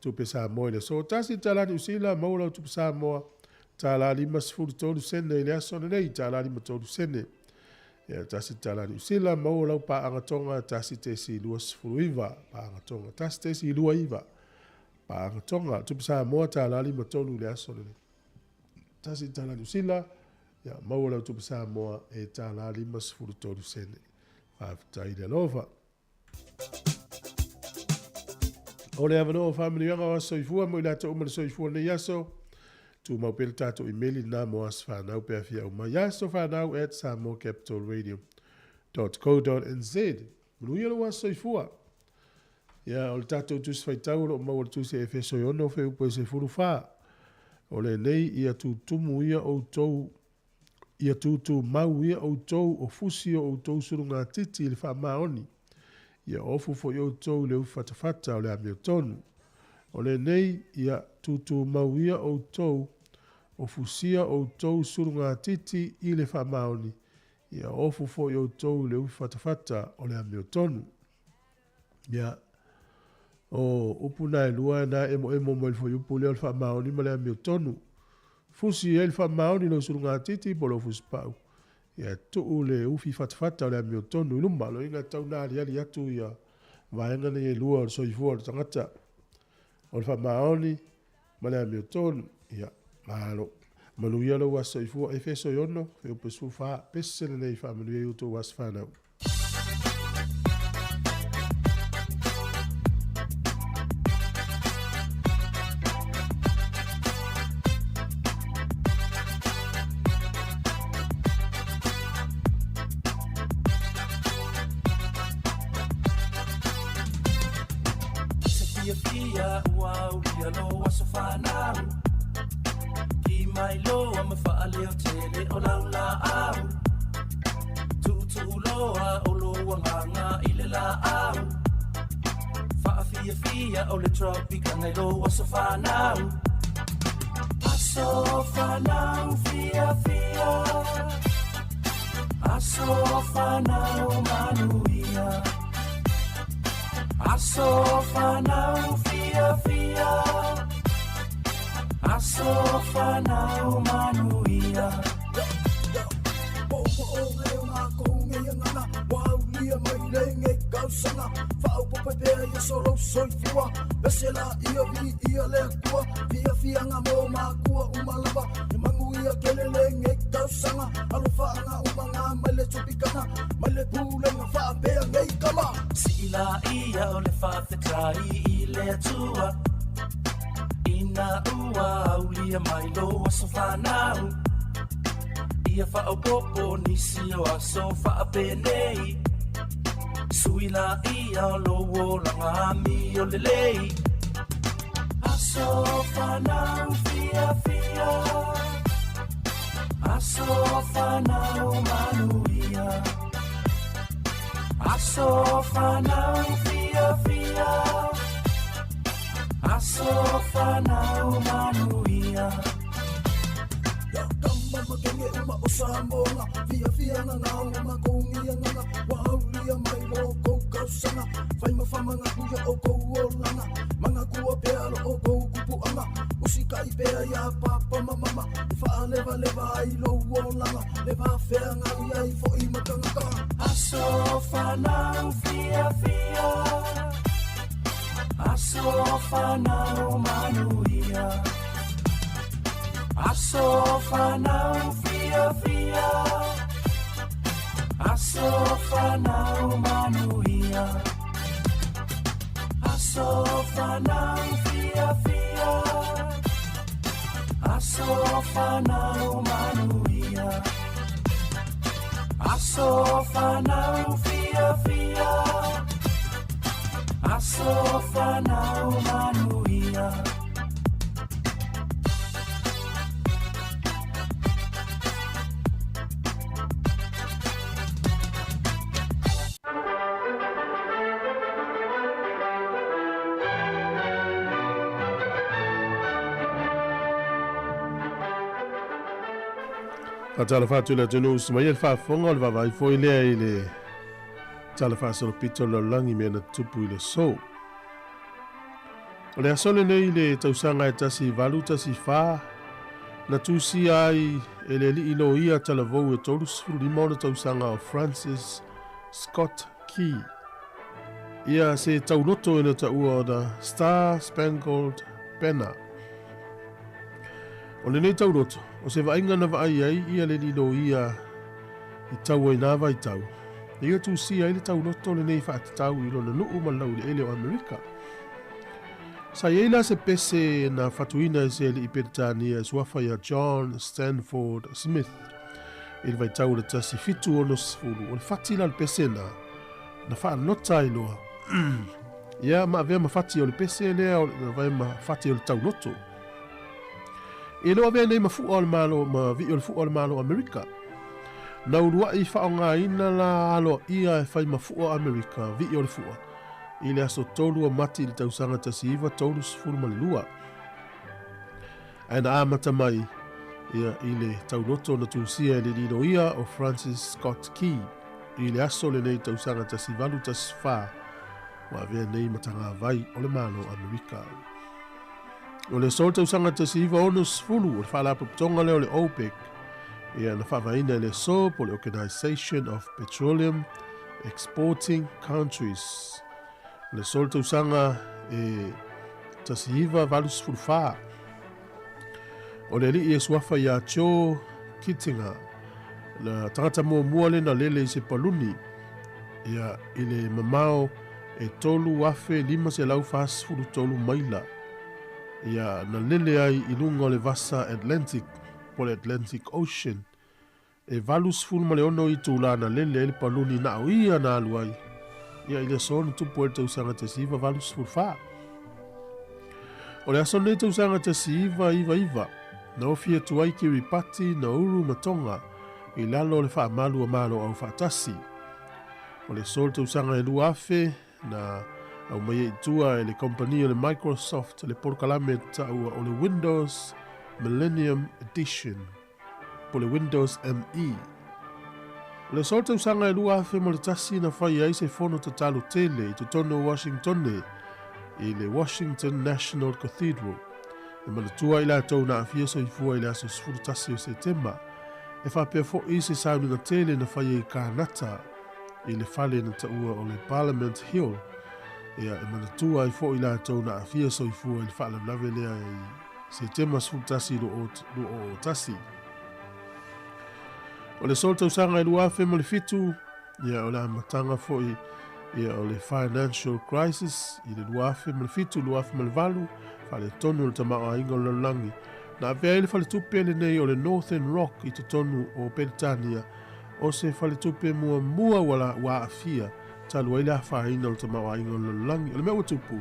Tupe Samoa i le aso 1 tala Niu Sila, maua lau tupe Samoa tala 53 sene i le aso lenei, tala 53 sene. Ia 1 tala Niu Sila, maua lau paaga Tonga 1.29, paaga Tonga 1.29, paaga Tonga. Tupe Samoa tala 53 i le aso lenei. 1 tala Niu Sila, ia maua lau tupe Samoa e tala 53 sene. Faafetai le alofa. O le avanoa o faamanuiaga o aso soifua mo i latou uma le soifua lenei aso. Tumau pea le tatou imeli lena mo aso fanau pe a fia au mai. asofanau@samoacapitalradio.co.nz. Manuia lou aso soifua. Ia, o le tatou tusi faitau o lo o maua i le tusi a Efeso e 6 fuaiupu e 14. O lenei ia tutumu ia outou, ia tutumau ia outou o fusi o outou sulugatiti i le faamaoni, ia ofu foi outou i le ufifatafata o le amiotonu. O lenei ia tutumau ia outou o fusia outou sulugatiti i le faamaoni, ia ofu foi outou i le ufifatafata o le amiotonu. Ia, O upu na e lua na e mo e mo mo le upu le o le faamaoni ma le amiotonu. Fusi ai le faamaoni lou sulugatiti po o lou fusipau. Ia tuu le ufi fatafata o le amiotonu i luma loiga tau na aliali atu ia vaega nei e lua o le soifua o le tagata. O le faamaoni ma le amiotonu. Ia, malo. Manuia lou aso soifua Efeso e 6, fuaiupu 14, pese lenei faamanuia i outou aso fanau. Se fiafia ua aulia lou aso fanau Ki mai loa ma faaleo tele o lau laau Tuutuu loa o lou agaga i le laau Faafiafia o le Tropicana i lou aso fanau Aso fanau fiafia Aso fanau manuia Aso fanau fiafia Aso fanau manuia Sila ia o le faafetai i le Atua Ina ua aulia mai lou aso fanau Ia faaopoopo nisi o aso faapenei Sui laia o lou olaga amio lelei Aso fanau fiafia Aso fanau manuia Aso fanau fiafia Aso fanau manuia Aso fanau fiafia Aso fanau manuia Aso fanau fiafia Aso fanau manuia Aso fanau fiafia Aso fanau manuia Aso fanau fiafia Aso fanau manuia Faatalofa atu i le atunuu se mai le faafofoga o le vaavaai foi lea i le tala faasolopito o le lalolagi i mea na tutupu i le aso. O le aso lenei i le tausaga e 1814, na tusia ai e le alii loia talavou e 35 ona tausaga o Francis Scott Key ia se tauloto e na taua o The Star Spangled Banner. O lenei tauloto, o se vaaiga na vaai ai ia le alii loia i taua i nā vaitau, na ia tusia ai le tauloto lenei faatatau i lona nuu ma le laueleele o Amerika. Sa i ai la se pese na fatuina e se alii Peretania e suafa ia John Stanford Smith i le vaitau o le 1760, o le fati la o le pese na, na faanota ai loa. Ia ma avea ma fati o le pese lea, o le avea ma fati o le tauloto. E le o avea nei ma fua o le Malo, ma vii o le fua o le Malo o Amerika. Na uluai faaaogaina la aloaia e fai ma fua o Amerika, vii o le fua, i le aso 3 o Mati i le tausaga 1932. Ae na amata mai ia i le tauloto na tusia e le liloia o Francis Scott Key i le aso lenei tausaga 1814. Ua avea nei ma tagavai o le Malo o Amerika. O le aso o le tausaga 1960, o le faalapotopotoga lea o le OPEC, ia na faavaeina i le aso po o le Organization of Petroleum Exporting Countries. O le aso o le tausaga e 1984, o le alii e suafa ia Joe Kittinger, le tagata muamua lea na lele i se paluni ia i le mamao e 3,543 maila ia na lele ai i luga o le vasa Atlantic po o le Atlantic Ocean. E 86 itulā na lele ai le paluni na o ia na alu ai ia i le aso na tupu ai le tausaga 1984. O le aso lenei tausaga 1999, na ofi atu ai Kiribati, Nauru ma Tonga i lalo o le faamalu a Malo Aufaatasi. O le aso o le tausaga e 2000, na aumaia i tua e le kamupani o le Microsoft le polokalame taua o le Windows Millennium Edition, po o le Windows ME. O le aso o le tausaga e 2001 na fai ai se fono tatalo tele i totonu o Washingtone i le Washington National Cathedral e manatua ai latou na aafia soifua i le aso 11 o Setema. E faapea foi se sauniga tele na faia i Kanata i le fale na taua o le Parliament Hill, ia e manatua ai foi latou na aafia soifua i le faalavelave lea i Setema 11 2001. O le aso o le tausaga e 2007, ia o le amataga foi ia o le Financial Crisis i le 2007 2008, faaletonu o le tamaoaiga o le lalolagi. Na avea ai le faletupe lenei o le Northern Rock i totonu o Peretania o se faletupe muamua ua ua aafia talu ai le afaina o le tamaoaiga o le lalolagi. O le mea ua tupu,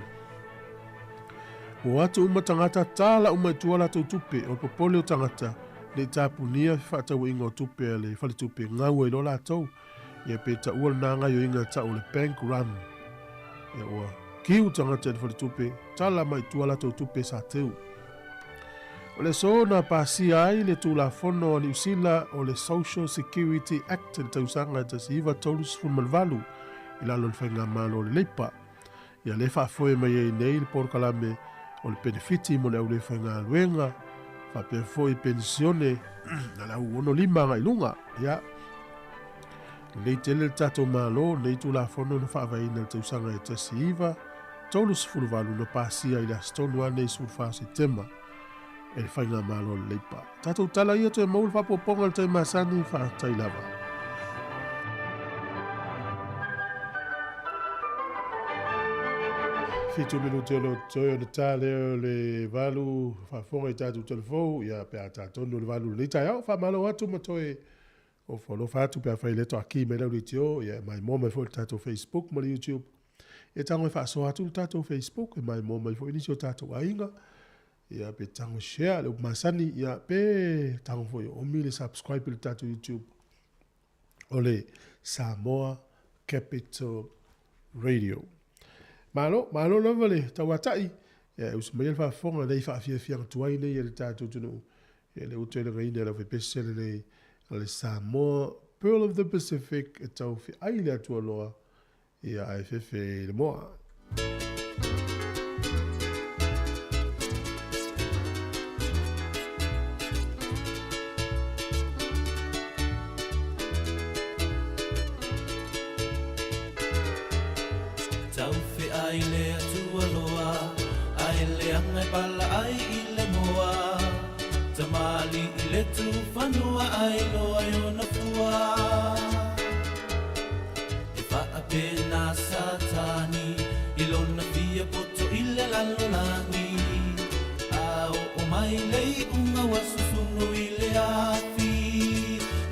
ua o atu uma tagata tala uma i tua latou tupe, o le popole o tagata ne i tapunia fefaatauaiga o tupe a le faletupe gau ai loa latou. Ia pe taua lena gaioiga tau o le bank run. Ia ua kiu tagata i le faletupe, tala mai tua latou tupe sa teu. O le aso na pasia ai le Tulafono a Niu Sila o le Social Security Act i le tausaga 1938 i lalo o le Faigamalo o le Leipa. Ia lea e faafoe mai ai nei le polokalame o le penefiti mo le aulefaigaluega, faapea foi penisione a le au 65 agai luga. Ia, lelei tele le tatou Malo, lenei Tulafono na faavaeina i le tausaga e 1938 na pasia i le aso tonu lava nei 14 Setema e le Faigamalo a le Leipa. Tatou tala ia toe maua le faaopoopoga o le tai masani, faafetai lava. Fitu minute o lo toe o le ta lea o le valu faafofoga i tatou telefou, ia pe a ta tonu le valu lenei taeao, faamalo atu ma toe ofo alofa atu pe afai le toakī mai lau leitio, ia e maimoa mai foi le tatou Facebook ma le YouTube. E tago e faasoa atu le tatou Facebook, e maimoa mai foi nisi o tatou aiga, ia pe tago share le upu masani, ia pe tago foi oomi le subscribe i le tatou YouTube o le Samoa Capital Radio. Malo, malo lava le tauatai, ia e usu mai le faafofoga nei faafiafiaga tuai nei e le tatou atunuu, ia le utu e lagaina e lau fepese lenei o le Samoa Pearl of the Pacific e tau feai le atualoa Ia ae fefe i le moa. Tau feai le Atua loa, ae leaga e pala ai i le moa. Tamalii le tufanua ai loa i ona fua. E faapena Satani i lona fia poto i le lalolagi. A oo mai le iuga ua susunu i le afi.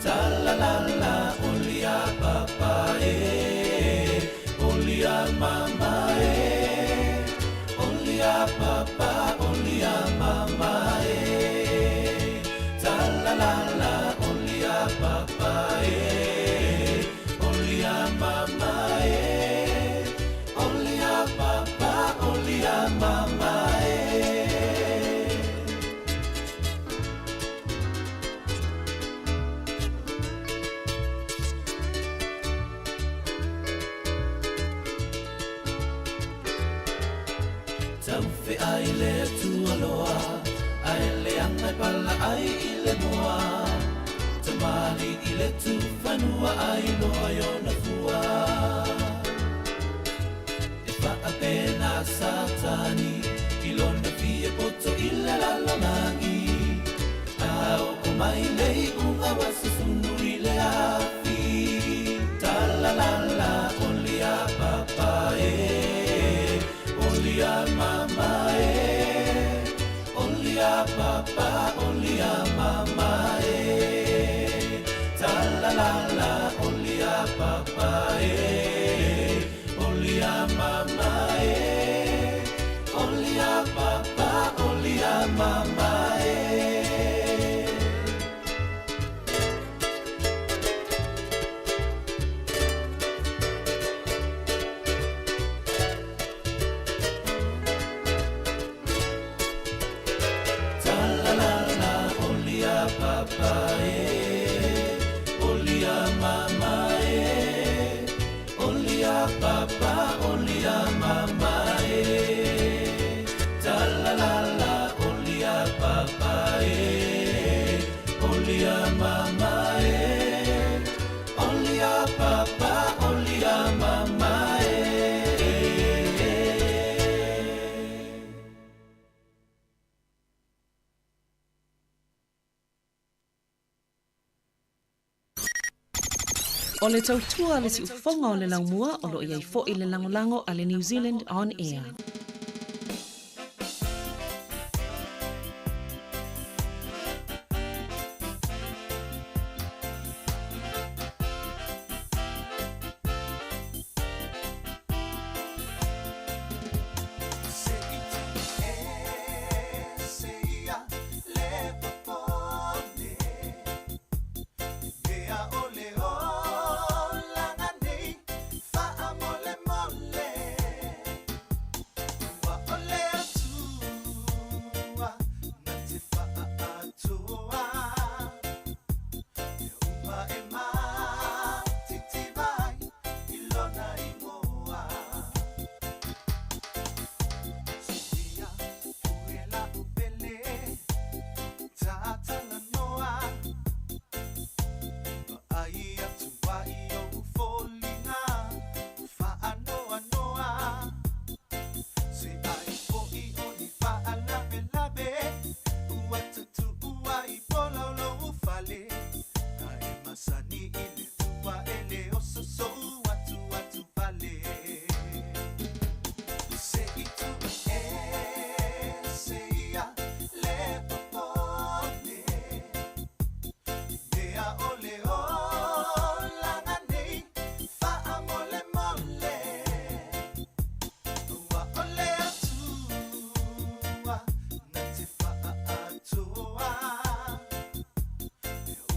Talalala olia papa e, olia mama e, olia papa, olia mama e. Talalala olia papa e, olia mama e, olia papa, olia mama e. le moa Tamali i le tufanua ai loa i ona fua E faapena Satani i lona fia poto i le lalolagi A oo mai le iuga ua susunu i le afi Talalala oli a papa e Oli a mama e Oli a papa oli a mama e Talalala oli a papa e Oli a mama e Oli a papa oli a mama e. Talalala oli a papa e Oli a mama e Oli a papa oli a mama e Talalala oli a papa e Oli a mama e Oli a papa oli a mama e. O le tautua le siufofoga o le laumua o loo iai fo'i le lagolago a le New Zealand On Air. Se i se ia le popone Mea o le olaga nei faamolemole Ua o le Atua na te faaatoa E uma e matitiva ai i lona igoa Suia uela upele Tatalanoa Ai atu ai o foliga Faanoanoa Se ai fo'i o ni faalavelave Ua tutuu ai pololo fale Ae masani i le ua ele o sosou atu atu vale Se i tu e se ia le popone Mea o le olaga nei faamolemole Ua o le Atua na te faaatoa E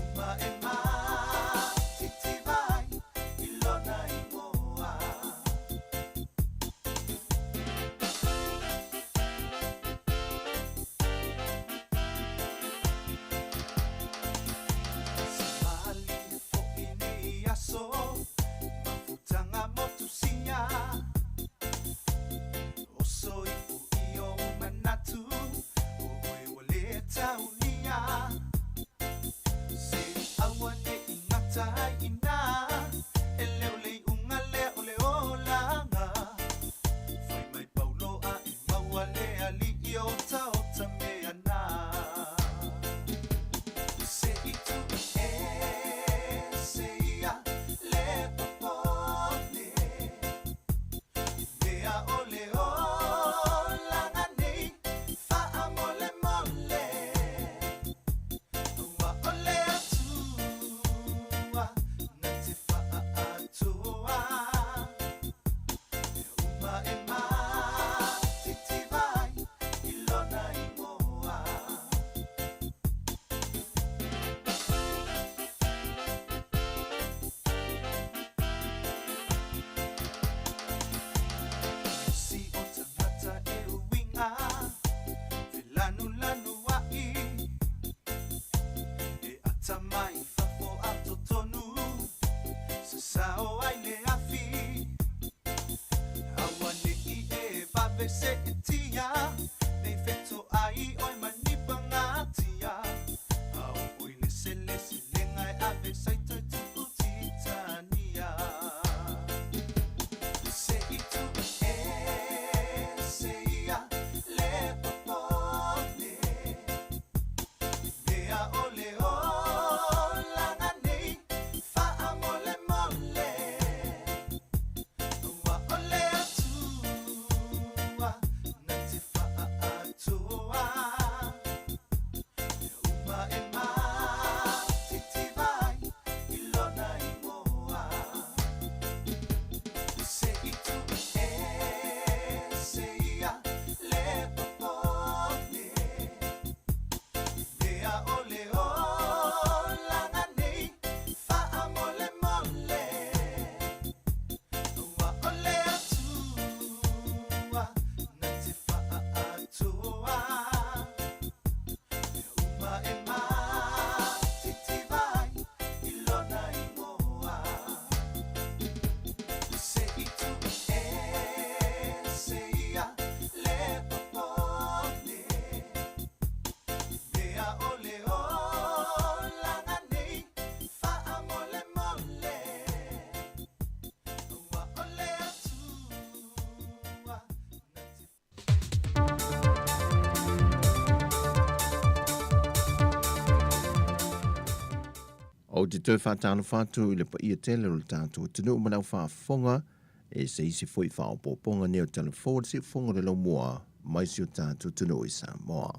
Ou te toe faatalofa atu i le paia tele o le tatou atunuu ma le aufaafofoga e se isi foi faaopoopoga nei o Tala Fou a le Siufofoga o le Laumua mai si o tatou atunuu i Samoa.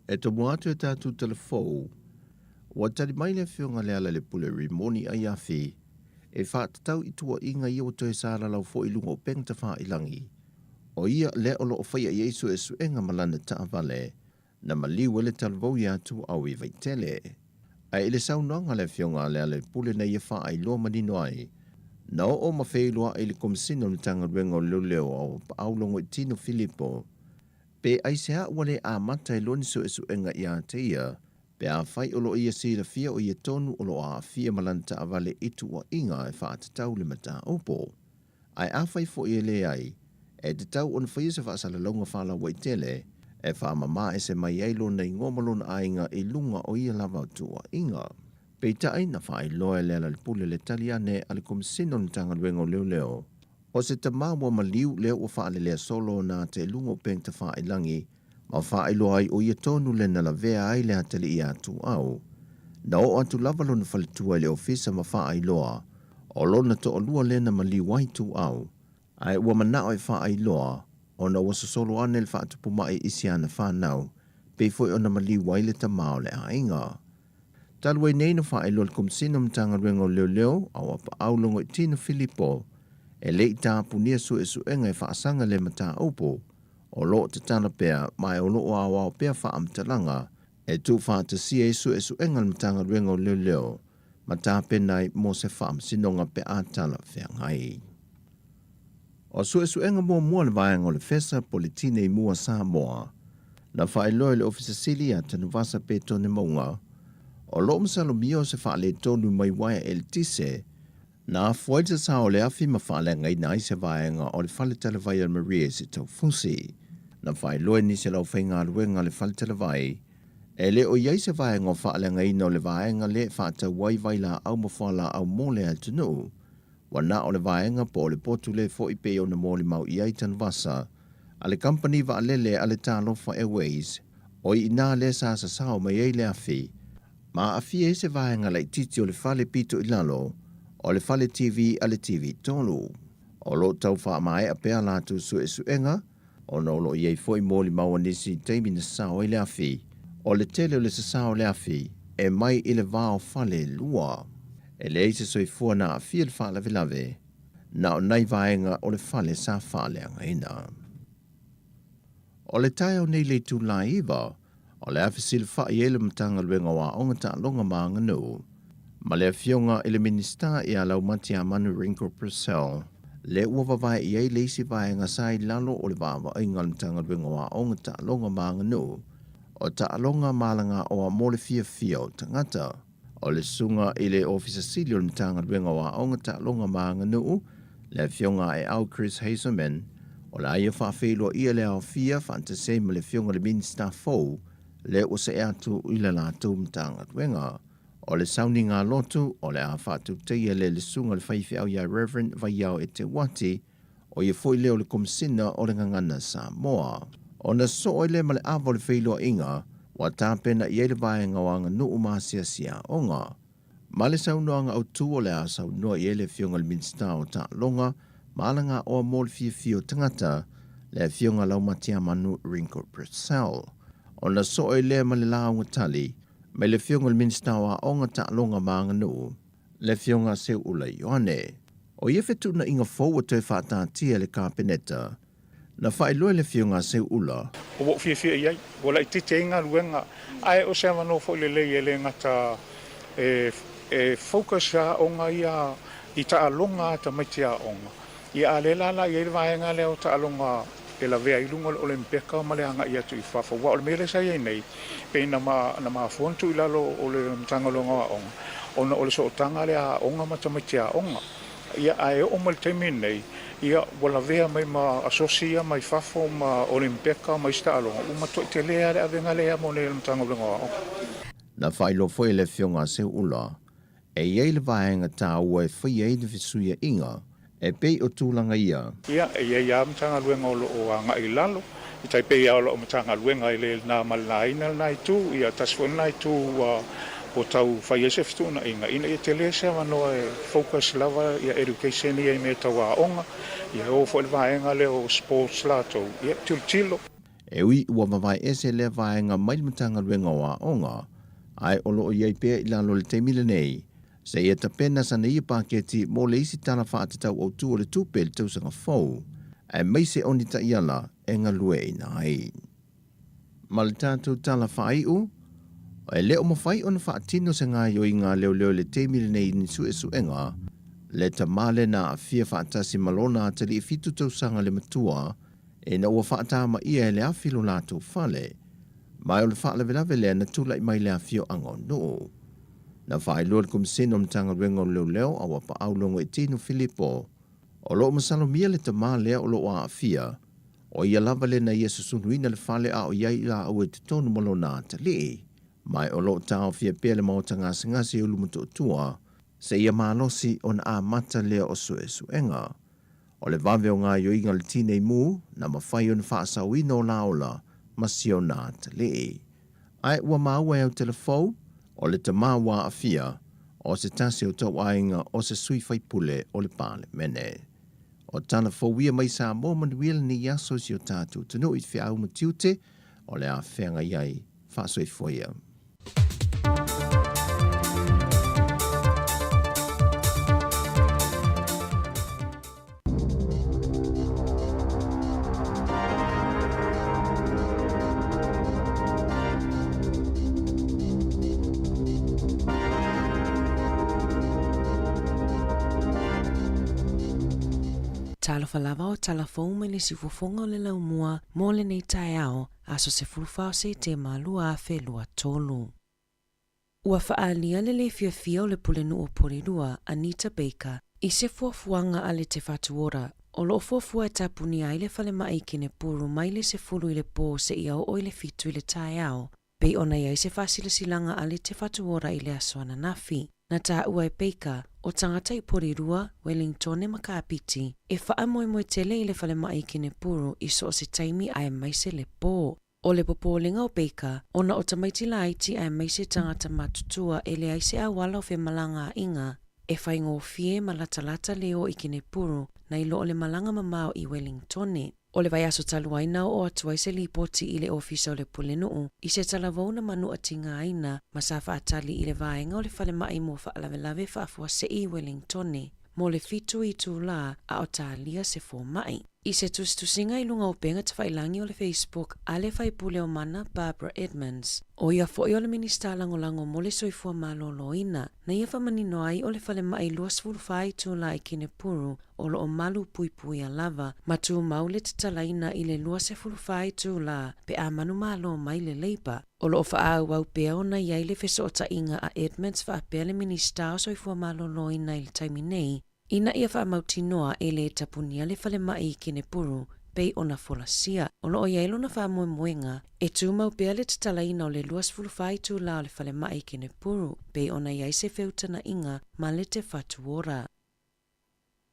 E tomua atu e tatou Tala Fou, ua tali mai le Afioga Lealailepule Rimoni Aiafi e faatatau i tuuaiga ia ua toe salalau foi i luga o upega tafailagi, o ia lea o lo o faia i ai suesuega ma lana taavale na maliu ai le talavou iā Tuuau i Vaitele. Ae i le saunoaga a le Afioga a Lealailepule na ia faailoa manino ai, na oo ma feiloai i le Komesina o le Matagaluega o Leoleo a Paau Logoitino Filipo, pe aisea ua le amata ai loa ni suesuega iā te ia, pe afai o lo o ia silafia o ia tonu o lo o aafia ma lana taavale i tuuaiga e faatatau le mataupu. Ae afai foi e leai, e tatau ona faia se faasalalauga faalauaitele e faamama ese mai ai lona igoa ma lona aiga i luga o ia lava tuuaiga. Peitai, na faailoa e Lealailepule le tali ane a le Komesina o le Matagaluega o Leoleo, o se tama ua maliu lea ua faalelea solo ona ata i luga o upega tafailagi ma faailoa ai o ia tonu le na lavea ai le atalii iā Tuuau. Na oo atu lava lona faletua i le ofisa ma faailoa o lona toalua lea na maliu ai Tuuau, ae ua manao e faailoa ona ua sosolo ane le faatupu ma'i i si ana fanau, pei foi ona maliu ai le tama o le aiga. Talu ai nei na faailoa le Komesina o Matagaluega o Leoleo a o Apaau Logoitino Filipo e le i tapunia suesuega e faasaga le mataupu o lo o tatala pea ma e o lo o aoao pea faamatalaga e tuufaatasia ai suesuega a le Matagaluega o Leoleo ma tapena ai mo se faamasinoga pe a talafeagai. O suesuega muamua a le vaega o le FESA po o le Tinei Mua Samoa na faailoa e le Ofisa Sili ia Tanuvasa Petone Mauga, o lo o masalomia o se faaletonu mai uaea eletise na afua ai le sasao o le afi ma faaleagaina ai se vaega o le fale talavai a Maria i Sitaufusi. Na faailoa e nisi o le aufaigaluega a le fale talavai, e le o i ai se vaega o faaleagaina o le vaega lea e faatau ai vailaau ma fualaau mo le atunuu. Ua na o le vaega po o le potu lea foi pei ona molimau i ai Tanuvasa a le kamupani vaalele a le Talofa Airways, o i inā lea sa sasao mai ai le afi, ma aafia ai se vaega laitiiti o le fale pito i lalo o le fale TV a le TV 3. O lo o tau faamaea pea a latou suesuega ona o lo o i ai foi molimau a nisi i taimi na sasao ai le afi. O le tele o le sasao o le afi e mai i le va o fale e lua. E leai se soifua na aafia i le faalavelave, na o nai vaega o le fale sa faaleagaina. O le taeao nei i le itula e 9, o le a fesilafai ai le Matagaluega o Aoga Taaloga ma Aganuu ma le Afioga i le Minisita ia Laumatiamanu Ringo Purcell, lea ua vavae i ai le isi vaega sa i lalo o le vaavaaiga a le Matagaluega o Aoga Taaloga ma Aganuu o Taaloga ma Alagaoa mo le Fiafia o Tagata. O le susuga i le Ofisa Sili o le Matagaluega o Aoga, Taaloga ma Aganuu, le Afioga a Eau Chris Hazelman, o le a ia faafeiloaia le aofia faatasi ai ma le Afioga i le Minisita fou lea ua see atu i le latou Matagaluega. O le sauniga lotu, o le a faatautaia lea i le susuga i le faifeau ia Reverend Vaiao Eteuati, o ia foi lea o le Komesina o le Gagana Samoa. Ona sosoo ai lea ma le ava o le feiloaiga ua tapena i ai le vaega o aganuu ma asiasi aoga. Ma le saunoaga autu o le a saunoa i ai le Afioga i le Minisita o Taaloga ma Alagaoa mo le Fiafia o Tagata, le Afioga Laumatiamanu Ringo Purcell. Ona sosoo ai lea ma le lauga tali mai le Afioga i le Minisita o Aoga, Taaloga ma Aganuu, le Afioga Seuula Ioane. O ia fetuunaiga fou ua toe faataatia e le Kapeneta, na faailoa e le Afioga Seuula. Ua ou fiafia i ai, ua laitiiti ai galuega, ae o se avanoa foi lelei e le gata e focus aoga ia i taaloga a tamaiti aoga, ia a lea la la i ai le vaega lea o taaloga e lavea ai luga o le Olympeka ma le agai atu i fafo. Aua o le mea lea sa i ai nei, pei na mafua ona tuu i lalo o le Matagaluega o Aoga, ona o le sootaga lea a aoga ma tamaiti aoga. Ia, ae oo mai le taimi lenei, ia, ua lavea mai ma asosi ia mai fafo ma Olympeka ma isi taaloga, ua matuai tele lava le avega lea mo nei a le Matagaluega o Aoga. Na faailoa foi e le Afioga a Seuula, E i ai le vaega taua e faia ai le fesuiaiga e pei o tulaga ia. Ia, e i ai lava Matagaluega o lo o agai i lalo, e tai pei lava o lau Matagaluega e le na ma le laina lena itu, ia tasi foi lena itu ua Ua tau fai ai se fetuunaiga ina ia tele se avanoa e focus lava ia education ia i mea tau aoga, ia e o foi le vaega lea o sports latou, ia tilotilo. E ui ua vavae ese lea vaega mai le Matagaluega o Aoga, ae o lo o i ai pea i lalo i le taimi lenei, seia tapena sana ia paketi mo le isi Tala Faatatau Autu o le Tupe i le tausaga fou, aemaise o ni taiala e galueaiina ai. Ma le tatou tala faaiu, e le o mafai ona faatino se gaoioiga a leoleo i le taimi lenei i ni suesuega, le tama lea na aafia faatasi ma lona atalii 7 tausaga le matua ina ua faatamaia e le afi lo latou fale, ma o le faalavelave lea na tulai mai le afioaga o Nuu. Na faailoa le Komisena o Matagaluega o Leoleo a ua paau Logoitino Filipo, o lo o masalomia le tama lea o lo o aafia, O ia lava le na ia susuluina le fale a o i ai laua i totonu ma lona atalii, ma o lo o taofia pea le maota gasegase i Ulumotootua seia malosi ona amata lea o suesuega. O le vave o gaoioiga o le tinei mu na mafai ona faasaoina o laola ma si ona atalii. Ae ua maua e Autele Fou, o le tama ua aafia, o se tasi o tauaiga o se sui faipule o le Palemene. O tala fou ia mai Samoa manuia lenei aso i si o tatou atunuu i feau ma tiute o le a feagai ai. Faasoifua ia. Talofa lava o tala fou mai le siufofoga o le laumua mo lenei taeao, aso 14 o Setema 2023. Ua faaalia le lē fiafia o le Pulenuu o Porirua, Anita Baker, i se fuafuaga a le Te Whatu Ora, o lo o fuafua e tapunia ai le falemai i Kenepuru mai le 10 i le pō seia oo i le 7 i le taeao, pei ona i ai se faasilasilaga a le Te Whatu Ora i le aso ananafi. Na taua e Baker, o tagata i Porirua, Wellingtone ma Kapiti, e faamoemoe tele i le falemai i Kenepuru i so o se taimi aemaise le pō. O le popolega o Baker, ona o tamaiti laiti aemaise tagata matutua e leai se auala o femalagaaiga e faigofie ma latalata le o i Kenepuru nai lo o le malaga mamao i Wellingtone. O le vaiaso talu ai na oo atu ai se lipoti i le Ofisa o le Pulenuu i se talavou na manuatigaina ma sa faatali i le vaega o le falemai mo faalavelave faafuasei i Wellingtone mo le 7 itulā a o talia se fomai. I se tusitusiga i luga o upega tafailagi o le Facebook a le faipule o Mana Barbara Edmonds, o ia foi o le Minisita Lagolago mo le Soifua Maloloina, na ia faamanino ai o le falemai 24 itulā i Kenepuru o lo o malu puipuia lava ma tumau le tatalaina i le 24 itulā pe a manumalo mai le Labour. O lo o faaauau pea ona i ai le fesootaiga a Edmonds faapea le Minisita o Soifua Maloloina i le taimi nei, ina ia faamautinoa e lē tapunia le falemai i Kenepuru pei ona folasia. O lo o i ai lona faamoemoega e tumau pea le tatalaina o le 24 itulā o le falemai i Kenepuru pei ona i ai se feutagaiga ma le Te Whatu Ora.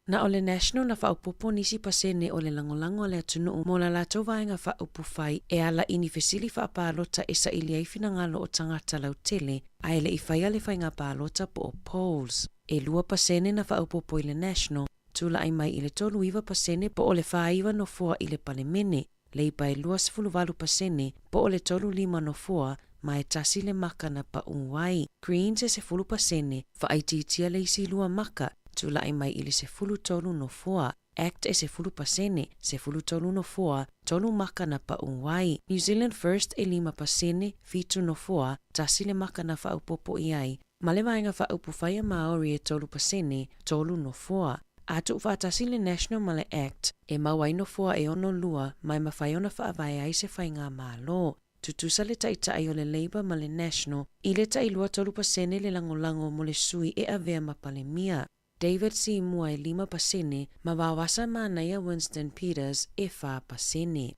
Na o le National na faaopoopo nisi pasene o le lagolago a le atunuu mo la latou vaega faaupufai e ala i ni fesili faapalota e saili ai finagalo o tagata lautele ae le i faia le faiga palota po o polls. E 2% na faaopoopo i le National, tula'i mai i le 39% po o le 49 nofoa i le Palemene, Labour e 28% po o le 35 nofoa ma e tasi le maka na paʻū ai. Greens e 10%, faaitiitia le isi lua maka, tula'i mai i le 13 nofoa. Act e 10%, 13 nofoa, tolu maka na paʻū ai. New Zealand First e 5%, 7 nofoa, tasi le maka na faaopoopo i ai, ma le Vaega Faaupufai a Māori e 3%, tolu nofoa. A tuufaatasi le National ma le Act, e mau ai nofoa e 62 ma e mafai ona faavae ai se faigamalo. Tutusa le taitai o le Labour ma le National i le tai 23% le lagolago mo le sui e avea ma Palemia. David Seymour e 5% ma Vaoasa Manaia Winston Peters e 4%.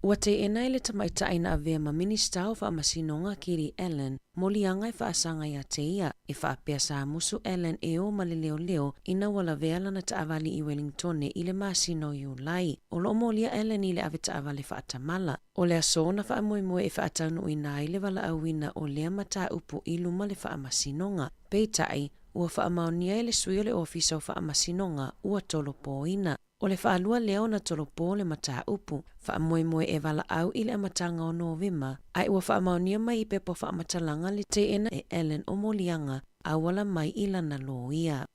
Ua teena e le tamaitai na avea ma Minisita o Faamasinoga Kiri Allan moliaga e faasaga ia te ia, e faapea sa musu Allan e o ma le leoleo ina ua lavea lana taavale i Wellingtone i le masina o Iulai. O lo o molia Allan i le avetaavale faatamala. O le aso na faamoemoe e faataunuuina ai le valaauina o lea mataupu i luma le Faamasinoga. Peitai, ua faamaonia e le sui o le Ofisa o Faamasinoga ua tolopoina. O le faalua lea ona tolopo le mataupu, faamoemoe e valaau i le amataga o Novema, ae ua faamaonia mai i pepa faamatalaga le teena e Allan o moliaga auala mai i lana loia.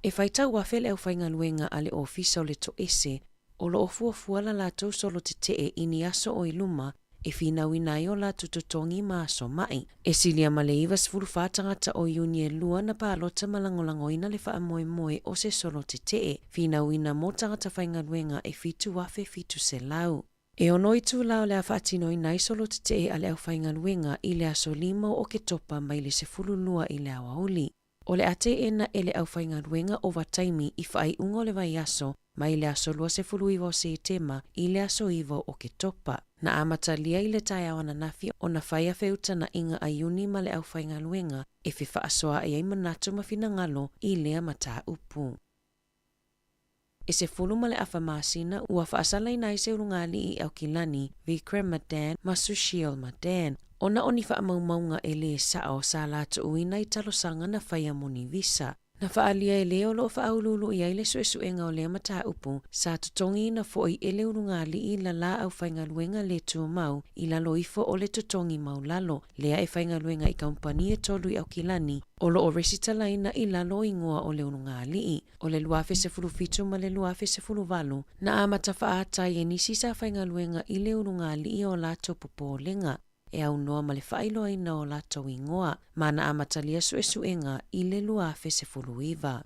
E faitau afe le aufaigaluega a le Ofisa o le Toese o lo o fuafua la latou solo tetee i ni aso o i luma e finauina ai o latou totogi ma aso maʻi. E silia ma le 94 tagata o Iuni e lua na palota ma lagolagoina le faamoemoe o se solo tetee, finauina mo tagata faigaluega e 7,700. E ono itulā o le a faatinoina ai solo tetee a le aufaigaluega i le aso 5 o Oketopa mai le 12 i le aoauli. O le a teena e le aufaigaluega ovataimi i faaiuga o le vaiaso mai le aso 29 o Setema i le aso 9 o Oketopa. Na amatalia i le taeao ananafi ona fai a feutanaʻiga a Iuni ma le aufaigaluega e fefaasoaʻi ai manatu ma finagalo i lea mataupu. E 10 ma le afa masina ua faasalaina ai se ulugalii i Aukilani, Vikram Madan ma Sushil Madan, ona o ni faamaumauga e lē sao sa latuuina i talosaga na faia mo ni visa. Na faaalia e le o lo o faauluulu i ai le suesuega o lea mataupu, sa totogiina foi e le ulugalii la la aufaigaluega le tumau i lalo ifo o le totogi maulalo, lea e faigaluega i kamupani e tolu i Aukilani, o lo o resitalaina i lalo o igoa o le ulugalii. O le 2017 ma le 2018, na amata faaata ai e nisi sa faigaluega i le ulugalii o latou popolega e aunoa ma le faailoaina o latou igoa, ma na amatalia suesuega i le 2019.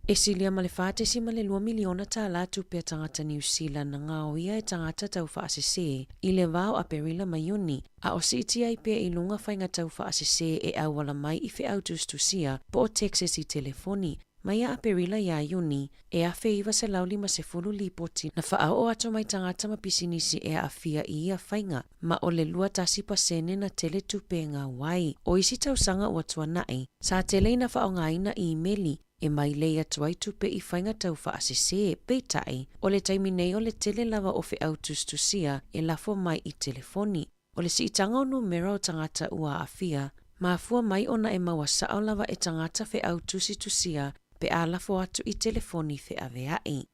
E silia ma le $4.2 miliona tālā tupe a tagata Niu Sila na gaoia e tagata taufaasesē i le va o Aperila ma Iuni, a o siitia ai pea i luga faiga taufaasesē e auala mai i feau tusitusia po o texts i telefoni. Mai ia Aperila iā Iuni, e 1,950 lipoti na faaoo atu mai tagata ma pisinisi e aafia i ia faiga, ma o le 21 pasene na tele tupe e gau ai. O isi tausaga ua tuanaʻi, sa tele ina faaaogaina imeli e mailei atu ai tupe i faiga taufaasesē, peitai, o le taimi nei o le tele lava o feau tusitusia e lafo mai i telefoni. O le siitaga o numera o tagata ua aafia, mafua mai ona e maua sao lava e tagata feau tusitusia pe a lafo atu i telefoni feaveai.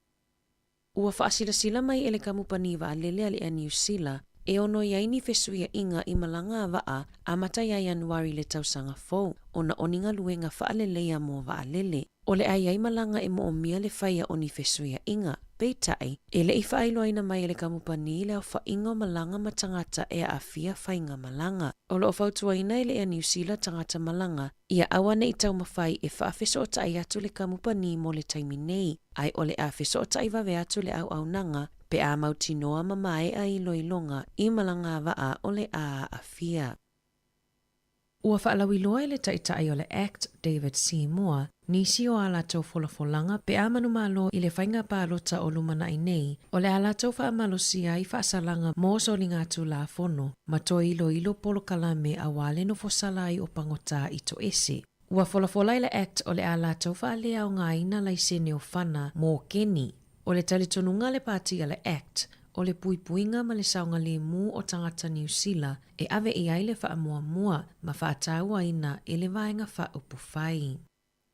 Ua faasilasila mai e le kamupani vaalele a le Air Niu Sila e ono i ai ni fesuiaiga i malaga a vaa amata ia Ianuari i le tausaga fou, ona o ni galuega faaleleia mo vaalele. O le a i ai malaga e moomia le faia o ni fesuiaiga. Peitai, e le i faailoaina mai e le kamupani le aofaiga o malaga ma tagata e aafia faiga malaga. O lo o fautuaina e le Air Niu Sila tagata malaga ia aua ne i taumafai e faafesootai atu le kamupani mo le taimi nei, ae o le a fesootai vave atu le auaunaga pe a mautinoa ma maea iloiloga i malaga a vaa o le a aafia. Ua faalauiloa e le Taitai o le act David Seymour nisi o a latou folafolaga pe a manumalo i le faiga palota o lumanaʻi nei, o le a latou faamalosia ai faasalaga mo soligatulafono ma toe iloilo polokalame auā le nofosala ai o pagotā i toese. Ua folafola e le act o le a latou faaleaogaina laisene o fana mo keni. O le talitonuga a le pati a le act, o le puipuiga ma le saogalēmū o tagata Niu Sila e ave i ai le faamuamua ma faatauaina e le Vaega Faaupufai.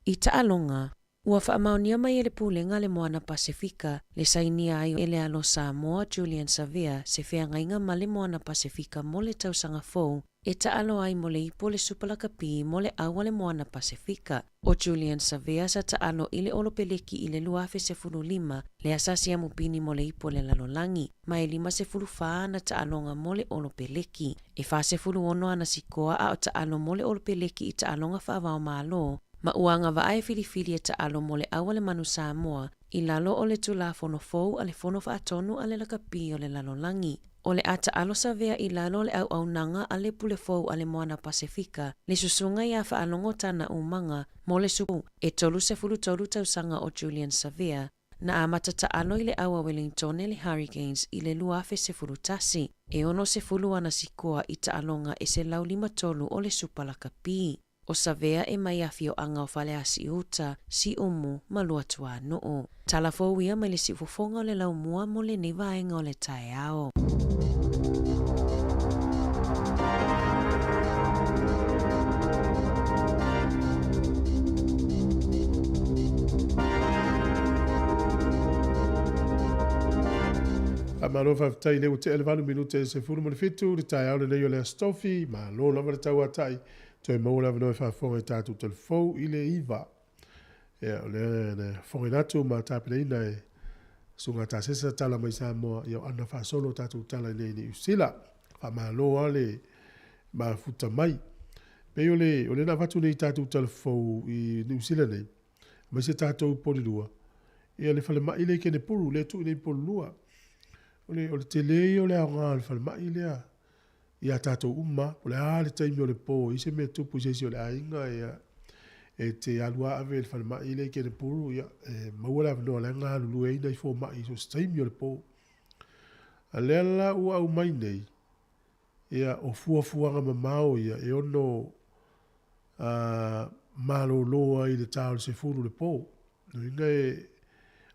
I taaloga, ua faamaonia mai e le Pulega a le Moana Pasefika le sainia ai e le alo Samoa Julian Savea se feagaiga ma le Moana Pasefika mo le tausaga fou e taalo ai mo le ipu o le Supa Lakapi mo le au a le Moana Pasefika. ʻO Julian Savea sa taalo i le Olopeleki i le 2015, lea sa siamu pini mo le ipu o le lalolagi, ma e 54 ana taaloga mo le Olopeleki. E 46 ana sikoa a o taalo mo le Olopeleki i taaloga faavaomalo, ma ua agavaa e filifili e taalo mo le au a le Manu Samoa i lalo o le Tulafono fou a le Fono Faatonu a le Lakapi o le Lalolagi. O le a taalo Savea i lalo o le auaunaga a le Pule Fou a le Moana Pasefika, le susuga iā Faalogo Tana Umaga mo le Supu e 33 tausaga o Julian Savea, Na amata taalo i le au a Wellingtone le Hurricanes i le 2011, e 60 ana sikoa i taaloga e 153 o le Supa Lakapi. O Savea e mai afioaga o Faleasiuta, Siumu ma Luatuanuu. Tala fou ia mai le siufofoga o le laumua mo lenei vaega o le taeao. Faamalo faafetai lea ua tea le 8 minute e 17 le taeao lenei o le Aso Tofi. Malo lava le tauatai. Toe maua le avanoa e faafofoga i tatou talafou i le 9. Ia, o lea na fofogaina atu ma tapenaina e Susuga Tasesa tala mai Samoa, ia o ana faasolo tatou tala i nei Niu Sila. Faamalo lava le mafuta mai. Pei o le, o lea na avatu nei tatou talafou i Niu Sila nei, aemaise tatou i Polilua, ia le falemai lea i Kenepuru, lea e tuu i nei i Polilua. O le, o le tele ia o le aoga o le falemai lea ia tatou uma, po o le a le taimi o le po, i se mea tupu i se isi o le aiga, ia, e te alu lava ave i le falemai lea i Kenepuru, ia, e maua le avanoa o la e galulue ai nai fomai i so o se taimi o le po. A lea la ua aumai nei, ia, o fuafuaga mamao ia e ono malolo ai i le ta o le 10 i le po. Lona uiga e,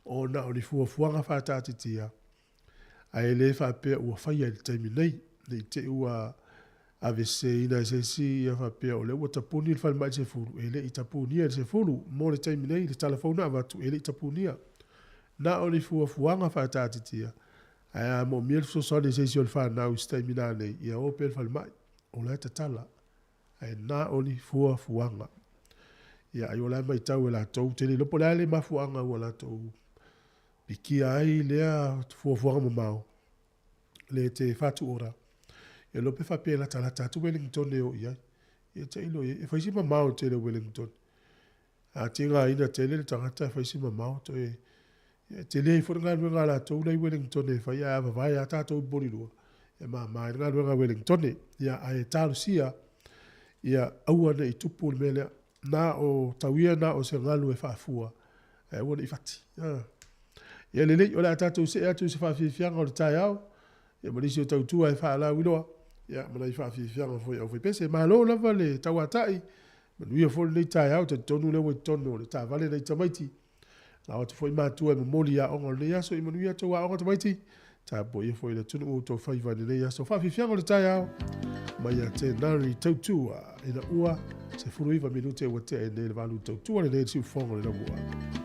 o na o ni fuafuaga faataatitia, ae le faapea ua faia i le taimi nei, ne i te i ua aveseseina e se isi ia faapea o lea ua tapuni le falemai i le 10, e le i tapunia i le 10 mo le taimi nei, le tala fou na avatu e le i tapunia. Na o ni fuafuaga faataatitia, ae a moomia le fesoasoani a se isi o le fanau i se taimi nanei, ia o pea i le falemai, o la e tatala, ae na o ni fuafuaga. Ia, ai o la e matau e latou, ou te le iloa po o le a le mafuaaga ua latou pikia ai lea fuafuaga mamao, le te Whatu Ora, e iloa pe faapea e latalata atu Wellington e o i ai. Ia tailo i ai, e fai si mamao tele o Wellington. A tigaina tele le tagata e fai si mamao toe, ia, e tele ai foi le galuega a latou la i Wellington e fai, ae a vavae lava tatou i Porirua, e mama ai le galuega a Wellington. Ia, ae talosia, ia aua ne i tupu le mea lea. Na o tau ia na o se galu e faafua, ae aua ne i fati. Ia lelei, o le a tatou see atu i se faafiafiaga o le taeao, ia ma nisi o tautua e faalauiloa, ia ma nai faafiafiaga foi a aufaipese. Malo lava le tauatai, manuia foi lenei taeao, talitonu lea ua i totonu o le taavale nai tamaiti. Lao atu foi matua e momoli i aoga o lenei aso, ia manuia tou aoga tamaiti, tapuaia foi le atunuu outou faiva i lenei aso. Faafiafiaga o le taeao, mai ia te Nari Tautua, ina ua 19 minute ua tea i nei le 8 tautua lenei le siufofoga o le Laumua.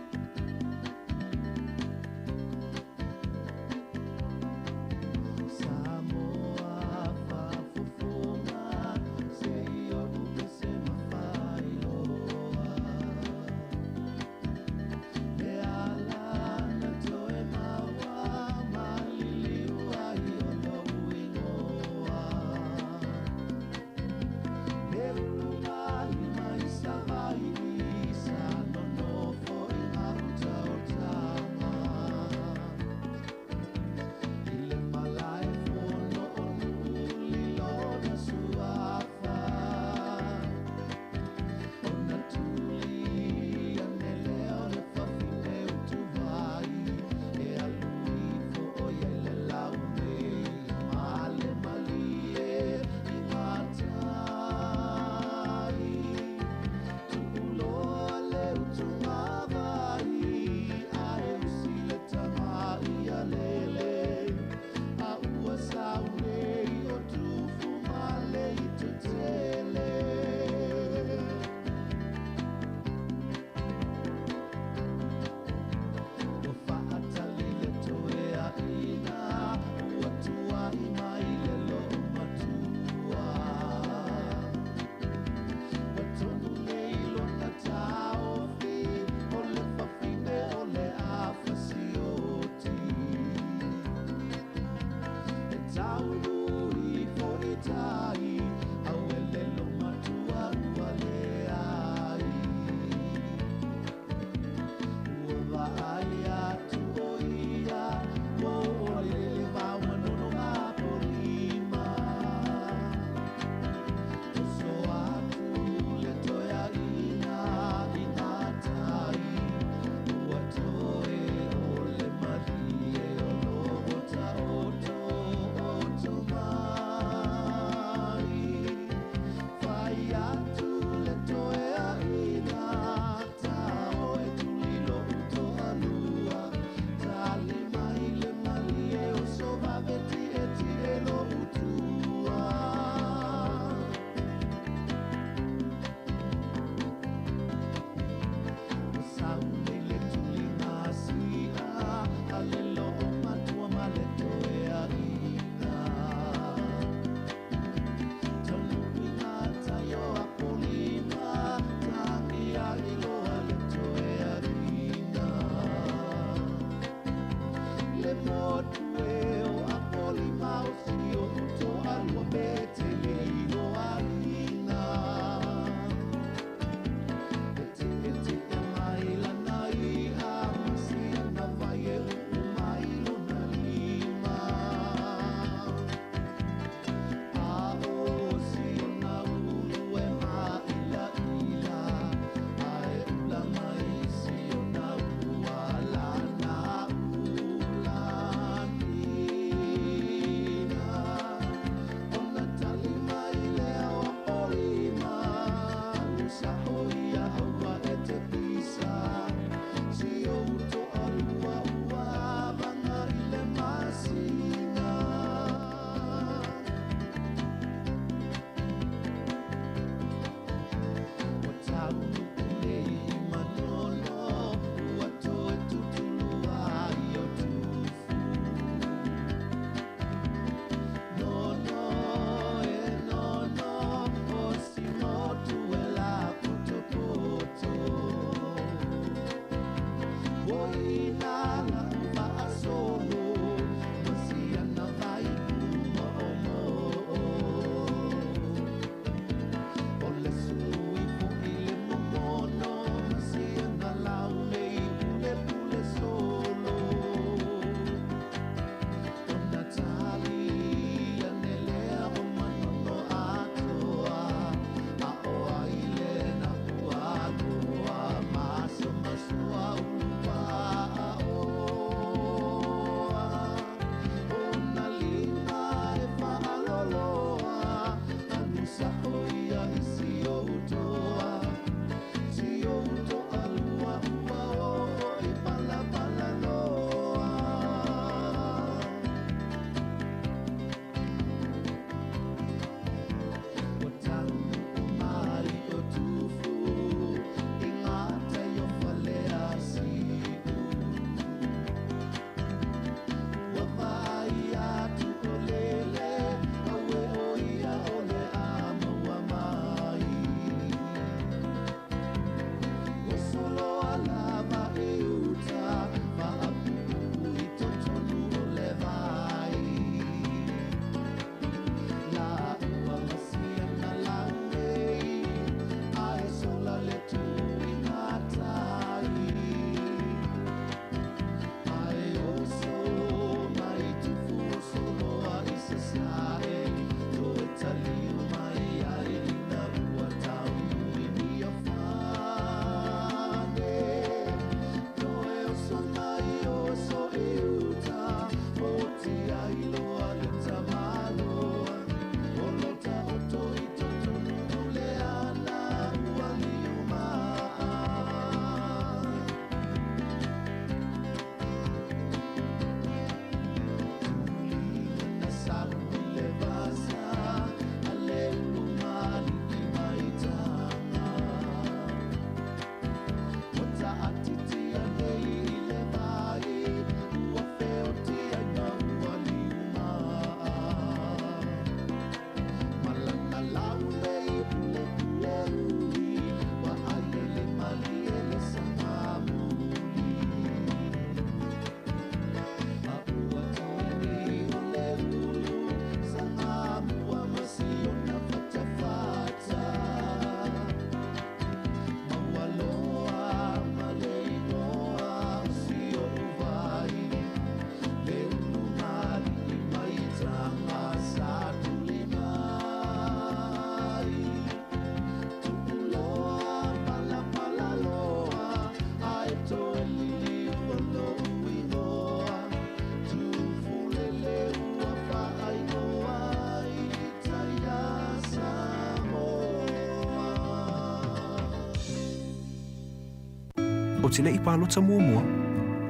Ou te le i palota muamua,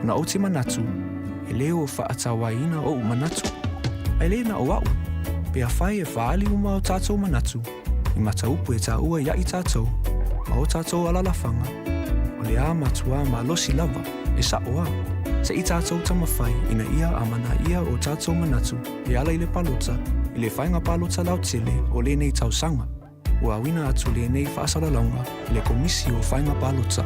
ona ou te manatu, e lē ua faatauaina oʻu manatu. Ae lē na o aʻu, pe afai e faaali uma o tatou manatu i mataupu e taua iaʻi tatou ma o tatou alalafaga, o le a matuā malosi lava, e saʻo a. Seʻi tatou taumafai ina ia amanaia o tatou manatu e ala i le palota i le faiga palota lautele o lenei tausaga. Ua auina atu lenei faasalalauga i le Komisi o Faiga Palota.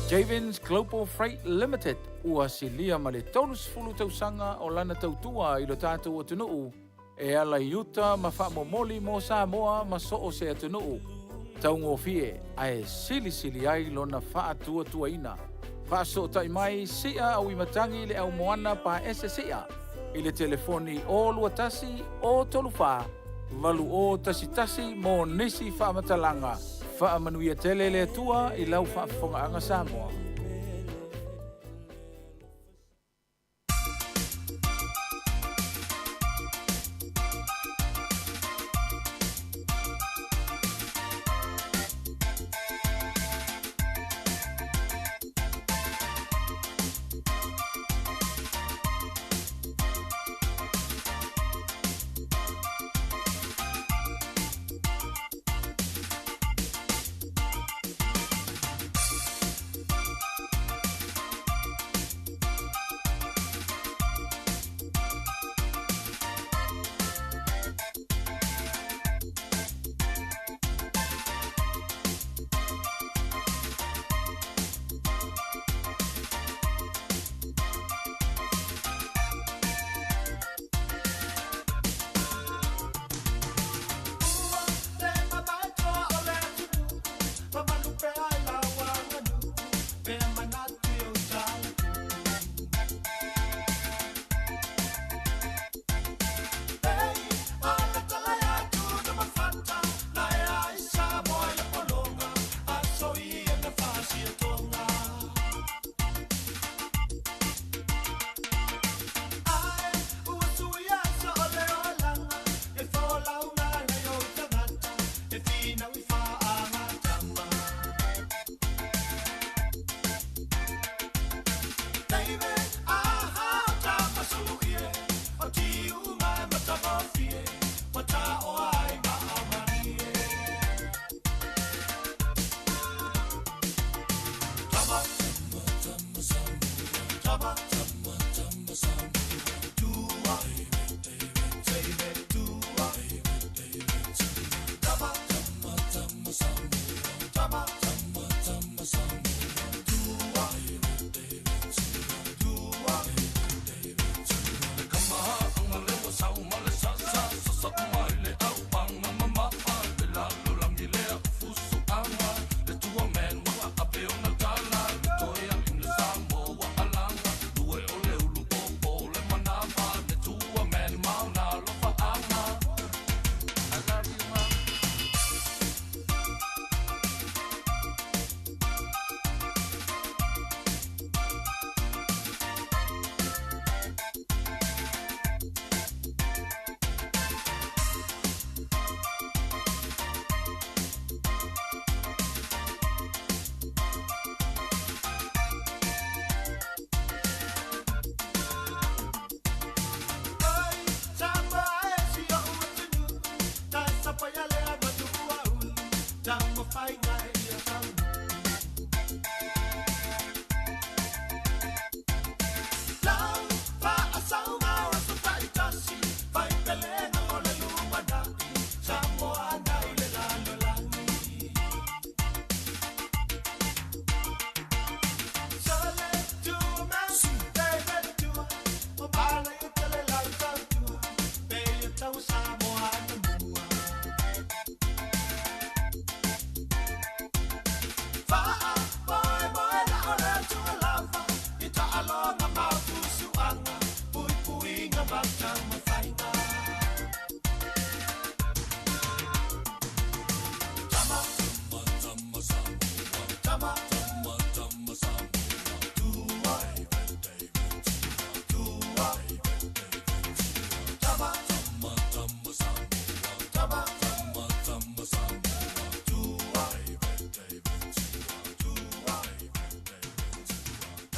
Javens Global Freight Limited ua silia ma le 30 tausaga o lana tautua i lo tatou atunuu e ala i uta ma faamomoli mo Samoa ma so o se atunuu taugofie ae silisili ai lona faatuatuaina. Faasootai mai sia auimatagi le aumoana paese sia i le telefoni 021 034 8011 mo nisi faamatalaga. Faamanuia tele le Atua i lau faafofogaaga Samoa.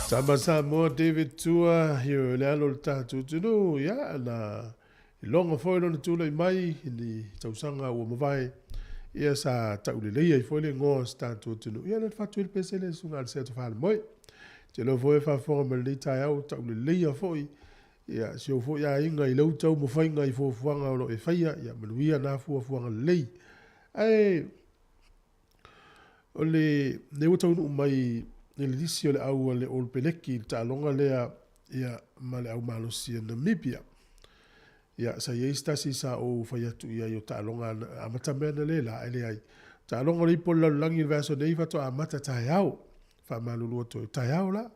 Tama Samoa David Tua, ioe o le alo o le tatou atunuu, ia, na iloga foi lona tulai mai i ni tausaga ua mavae, ia sa taulelei ai foi le igoa o si tatou atunuu. Ia lea na fatu ai le pese lea e Susuga Alesea Tofalemoe. Te iloa foi e faafofoga mai i lenei taeao ua tauleleia foi ia si ou foi aiga i lau taumafaiga i fuafuaga o lo o e faia, ia manuia na fuafuaga lelei. Ae o le ua taunuu mai i le lisi o le au a le All Peleki i le taaloga lea ia ma le au malosi a Namibia. Ia sa i ai se tasi sa ou fai atu i ai o taaloga amata mea na le la, e leai. Taaloga o le ipu o le lalolagi i le vaiaso nei faatoa amata taeao. Faamalulu atu ai, taeao la.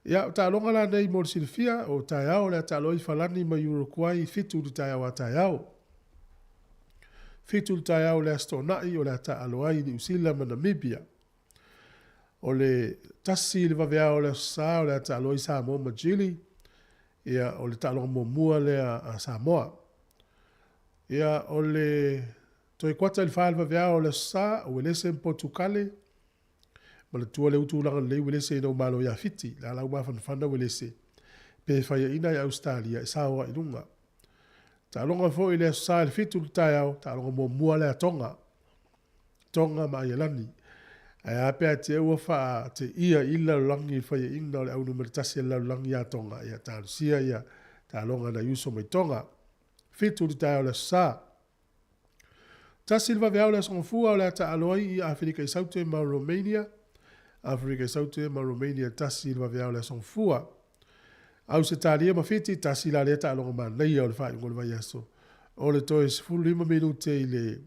Ia, o taaloga la nei mo le silafia, o taeao o le a taalo ai Falani ma Uruguay i 7 i le taeao a taeao. 7 i le taeao o le Aso Toonai o le a taaalo ai Niu Sila ma Namibia. O le 1 i le vaveao o le Aso Sa o le a taalo ai Samoa ma Chile. Ia, o le taaloga muamua lea a Samoa. Ia, o le toe kuata i le 4 i le vaveao o le Aso Sa, o Uelese ma Potukale. Manatua le tulaga lelei Uelese ina ua malo ia Fiti, le ala ua mafanafana Uelese, pe faiaina i Ausetalia e sao ai i luga. Taaloga foi i le Aso Sa i le 7 i le taeao, taaloga muamua lea a Tonga. Tonga ma Aialani. Ae a pe a te ua faateia i le lalolagi i le faiaina o le au numera 1 a le lalolagi ia Tonga, ia talosia ia taaloga nai uso mai Tonga. 7 i le taeao o le Aso Sa. 1 le vaveao le Aso Gafua o le a taaalo ai i Aferika i Saute ma Romania. Aferika i Saute ma Romania 1 le vaveao le Aso Gafua. Ausetalia ma Fiti 1 la lea taaloga manaia o le faaiuga o le vaiaso. O le toe 15 minute i le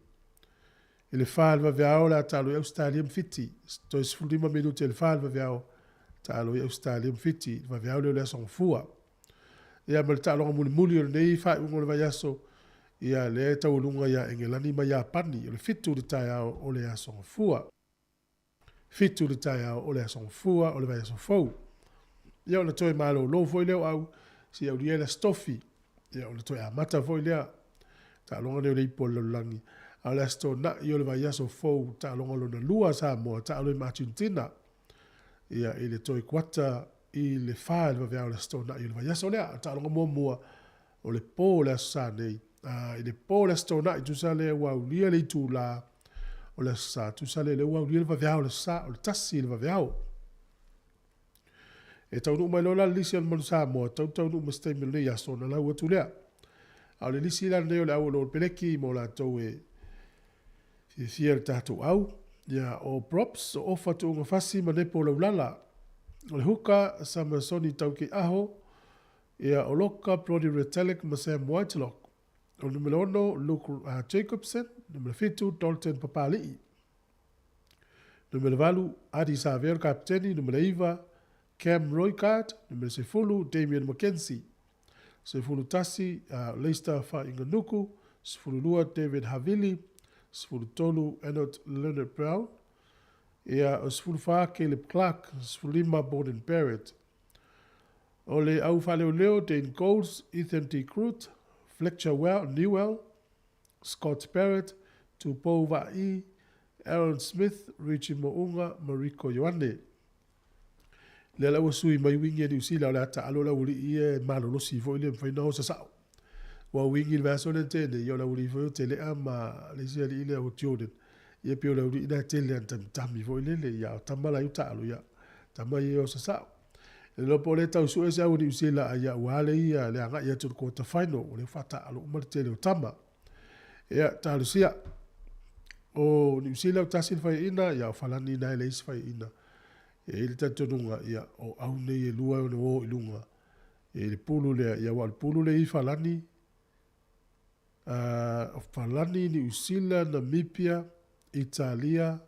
i le 4 le vaveao o le a taalo i Ausetalia ma Fiti. Toe 15 minute i le 4 le vaveao taalo i Ausetalia ma Fiti. Le vaveao lea o le Aso Gafua. Ia ma le taaloga mulimuli o lenei faaiuga o le vaiaso, ia lea e taualuga ia Engelani ma Iapani, o le 7 i le taeao o le Aso Gafua. 7 i le taeao o le Aso Gafua o le vaiaso fou. Ia ona toe malolo foi lea o au, se i aulia le Aso Tofi. Ia ona toe amata foi lea taaloga lea o le ipu o le lalolagi. A o le Aso Toonai o le vaiaso fou, taaloga lona lua a Samoa, taalo i ma Argentina. Ia i le toe kuata i le 4 i le vaveao o le Aso Toonai o le vaiaso lea. O le taaloga muamua o le pō o le Aso Sa nei. I le pō o le Aso Toonai, tusa lea ua aulia le itulā o le Aso Sa, tusa lea ua aulia le vaveao o le Aso Sa, o le 1 i le vaveao. E taunuu mai loa la le lisi a le Manu Samoa, tau taunuu ma se taimi o lenei aso ona lau atu lea. A o le lisi la lenei o le au o le Peleki mo latou e fiafia i le tatou au. Ia, o props, o Ofa Tuuga Fasi ma Nepo Laulala. O le huka, Samasoni Taukeiaho. Ia, o Loka, Brodie Retallick ma Sam Whitelock. O le numera 6, Luke Jacobson. Numera 7, Dalton Papali'i. Numera 8, Ardie Savea o le kapiteni. Numera 9, Cam Roigard. Numera 10, Damian McKenzie. 11, Leicester Faaiganuku. 12, David Havili. 13, Enoch Lienert-Brown. Ia, o 14, Caleb Clarke. 15, Beauden Barrett. O le au faaleoleo, Dane Coles, Ethan De Groot, Fletcher Newell, Scott Barrett, Tupou Vaa'i, Aaron Smith, Richie Mo'unga ma Rieko Ioane. Lea la ua sui mai wingi a Niu Sila o le a taalo le aualii ia e malolosi foi le mafai ona o sasao. Ua wingi le vaiaso lea na tea nei, ia o le aualii foi o Tele'a ma le isi alii lea o Jordan. Ia pei o le aualii lena e tele lava ina tamitami foi lele, ia a o tama la ia ua taalo, ia tama ia e o sasao. E le iloa po o lea e tau sue se au a Niu Sila a ia aua le ia le agai atu i le quarter final, o lea ua faataalo uma le tele o tama. Ia, talosia. O Niu Sila o tasi le faiaina, ia o Falani na e leai se faiaina. E i ai le talitonuga, ia, o au nei e lua e ono o i luga. E i le pulu lea, ia aua o le pulu lea i Falani, o Falani, Niu Sila, Namibia, Italia,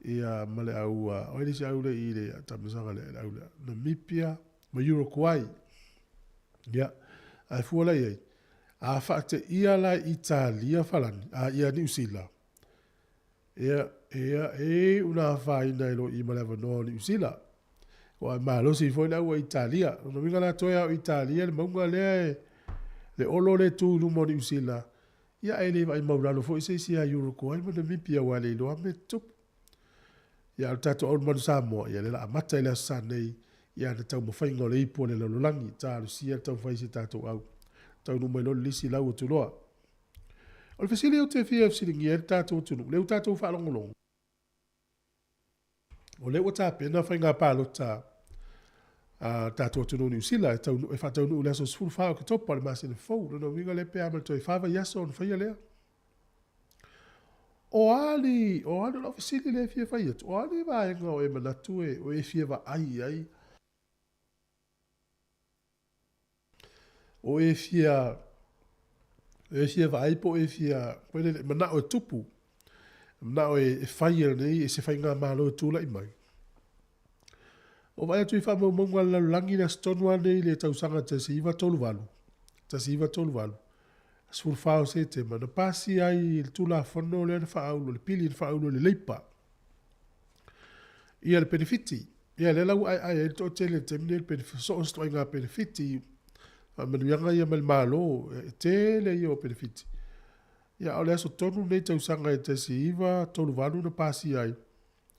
ia ma le au, o ai le isi au lea i le taamilosaga lea, le au lea, Namibia ma Uruguay. Ia, ae fua la i ai, a faateia la Italia Falani, a ia Niu Sila, ia, ia, e una afaina e lo'i ma le avanoa o Niu Sila. Ua e malosi foi le au a Italia. Lona uiga la toe a o Italia le mauga lea e le olo lea e tu i luma o Niu Sila, ia ae le vaai maulalo foi se isi ia Uruguay ma Namibia aua e le iloa mea e tutupu. Ia, a o le tatou Aulumalu Samoa, ia, lea la amata i le Aso Sa nei, ia ana taumafaiga o le ipu a le lalolagi, talosia le taumafai i si tatou au. Taunuu mai loa le lisi lau atu loa. O le fesili ou te fia fesiligia ai le tatou atunuu, lea ua tatou faalogologo, o lea ua tapena faiga palota a tatou atunuu o Niu Sila e, taunu, e faataunuu i le aso 14 o Oketopa le masina fou. Lona uiga lea pe a ma le toe fa vaiaso ona faia lea. O a ni, o a ni, o lau fesili lea e fia fai atu, o a ni vaega o e manatu e, o e fia vaai i ai, o e fia, e fia vaai po o e fia, foi lele, manao e tupu, manao e, e fai e lenei, e se faigamalo e tulai mai. O vaai atu i faamaumauga a le lalolagi i le aso tonu lava nei i le tausaga 1938, 1938, 14 o Setema, na pasia ai i le Tulafono lea na faaaulo, le pili na faaaulo i le Leipa, ia le penefiti. Ia lea la ua aeae ai le toatele i le taimi nei i le penefiti, so o se ituaiga penefiti, faamanuiaga ia mai le Malo, e tele ia o penefiti. Ia a o le aso tonu lenei i tausaga e 1938 na pasia ai,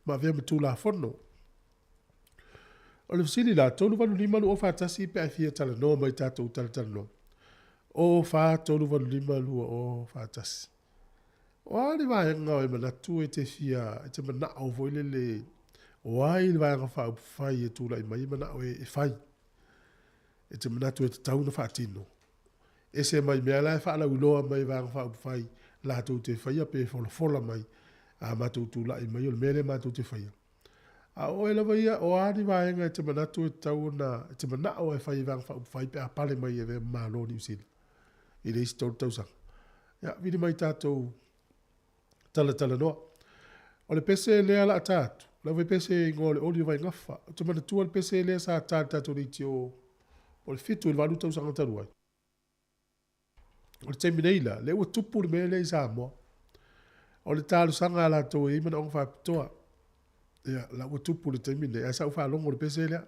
ma avea ma Tulafono. O le fesili la, 385 2041 pe a e fia talanoa mai tatou talatalanoa. O 4 385 2041. O a ni vaega o e manatu e te fia, e te manao foi lele, o ai le Vaega Faaupufai e tulai mai e manao e, e fai. E te manatu e tatau ona faatino. Ese mai mea la e faalauiloa mai e Vaega Faaupufai latou te faia pe folafola mai a matou tulai mai o le mea lea matou te faia. A o oe lava ia, o a ni vaega e te manatu e tatau ona, e te manao e fai e Vaega Faaupufai pe a pale mai e avea ma Malo o Niu Sila i le isi tolu tausaga. Ia, vili mai tatou talatalanoa. O le pese lea la a ta atu, lau fai pese e igoa o le oli o Vaigafa. Ou te manatua le pese lea sa ta i le tatou leitio o le 7 i le 8 tausaga talu ai. O le taimi nei la, lea ua tupu le mea lea i Samoa. O le talosaga a latou e i ai manaoga faapitoa. Ia, la ua tupu le taimi nei, ae sa ou faalogo i le pese lea.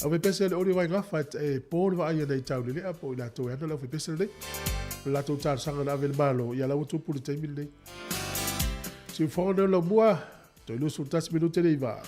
Au fai pese le oli o Vaigafa e po le vaai ana i Taulelea po o i latou e ana le au fai pese lenei. O le latou talosaga na ave i le Malo, ia la ua tupu le taimi lenei. Siufofoga nei o Laumua, toe 21 minute le iva.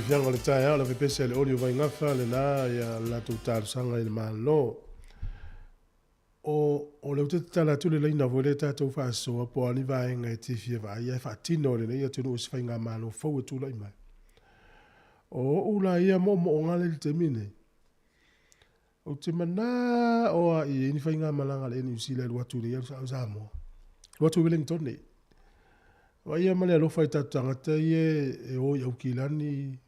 Fiafiaga o le taeao, le pepese a le oli o Vaigafa lena ia le latou talosaga i le Malo. O, o lea ou te tatala atu le laina foi lea tatou faasoa po o a ni vaega e te fia vaai ae faatino e lenei atunuu i se faigamalo fou e tulai mai. O ou la ia moomooga lea i le taimi lenei, ou te manao lava i ai ni faigamalaga a le Air New Zealand e alu atu nei alu sao i Samoa. Alu atu i Wellington nei. Vaaia ma le alofa i tatou tagata ia e o i Aukilani,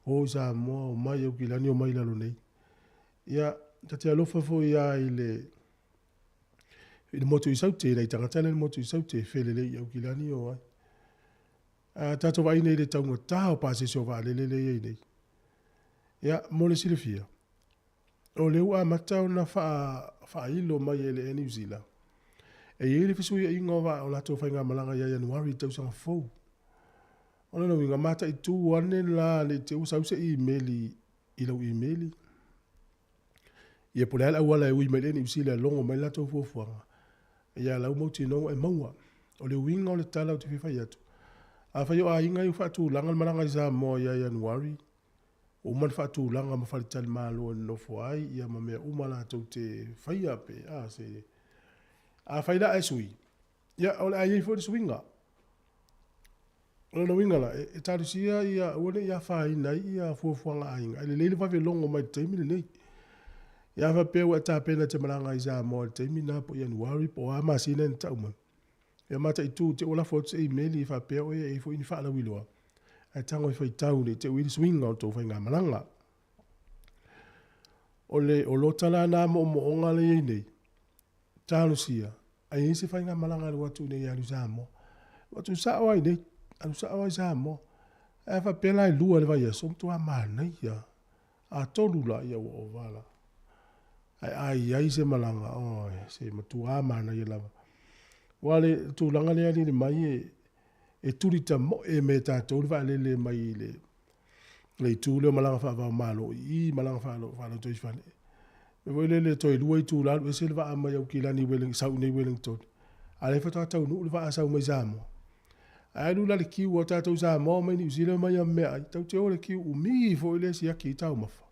o i Samoa, omai i Aukilani, omai i lalo nei. Ia, ta te alofa foi lava i le i le motu i Saute, nai tagata la i le motu i Saute, e felelei i Aukilani o ai. A tatou vaai nei i le taugata o pasese o vaalele lea e i ai nei. Ia, mo le silafia, o lea ua amata ona faailo mai e le Air New Zealand, e i ai le fesuiaiga o vaa o latou faigamalaga ia Ianuari i le tausaga fou. O lona uiga, mataitu ane la ne i te i ua sau se imeli i lau imeli, ia po o le a le auala e ui mai i le Air New Zealand e logo mai le latou fuafuaga, ia lau mautinoa ua e maua. O le uiga o le tala ou te fia fai atu, afai o aiga ia ua faatulaga le malaga i Samoa ia Ianuari, ua uma ona faatulaga ma faletalimalo e nonofo ai ia ma mea uma latou te faia pe a se afai la ae sui, ia o le a i ai foi le suiga. O lona uiga la, e talosia ia aua ne i afaina ai ia fuafuaga a aiga, ae lelei le vave logo mai i le taimi lenei. Ia a faapea ua e tapena e te malaga i Samoa i le taimi lena po o Ianuari po o a masina e na tau mai, Ia mataitu te ua lafo atu se imeli e faapea oe e i ai foi ni faalauiloa, ae tago e faitau ne i te i ua i ai le suiga o le tou faigamalaga. O le o lo tala na moomooga lea e i ai nei, talosia, a i ai se faigamalaga e alu atu i inei e alu i Samoa. Alu atu sao lava i inei, alu sao lava i Samoa. Ae a faapea la e lua i le vaiaso, ua matua manaia. A tolu la, ia ua ova la. Ae a i ai se malaga, oi, se matua manaia lava. Aua o le tulaga lea e aliali mai e, e tuli tamoe mai e tatou le vaalele mai le, le itu lea o malaga faava o Malo i i, malaga faalotoifale. E foi lele toe lua itula alu ese le vaa mai Aukilani i sau i inei i Wellington. A o lea faatoa taunuu le vaa sau mai Samoa. Ae alu la le kiu a tatou i Samoa omai Niu Sila omai a meaai, tatou te o i le kiu umi foi lea e siaki ai taumafa.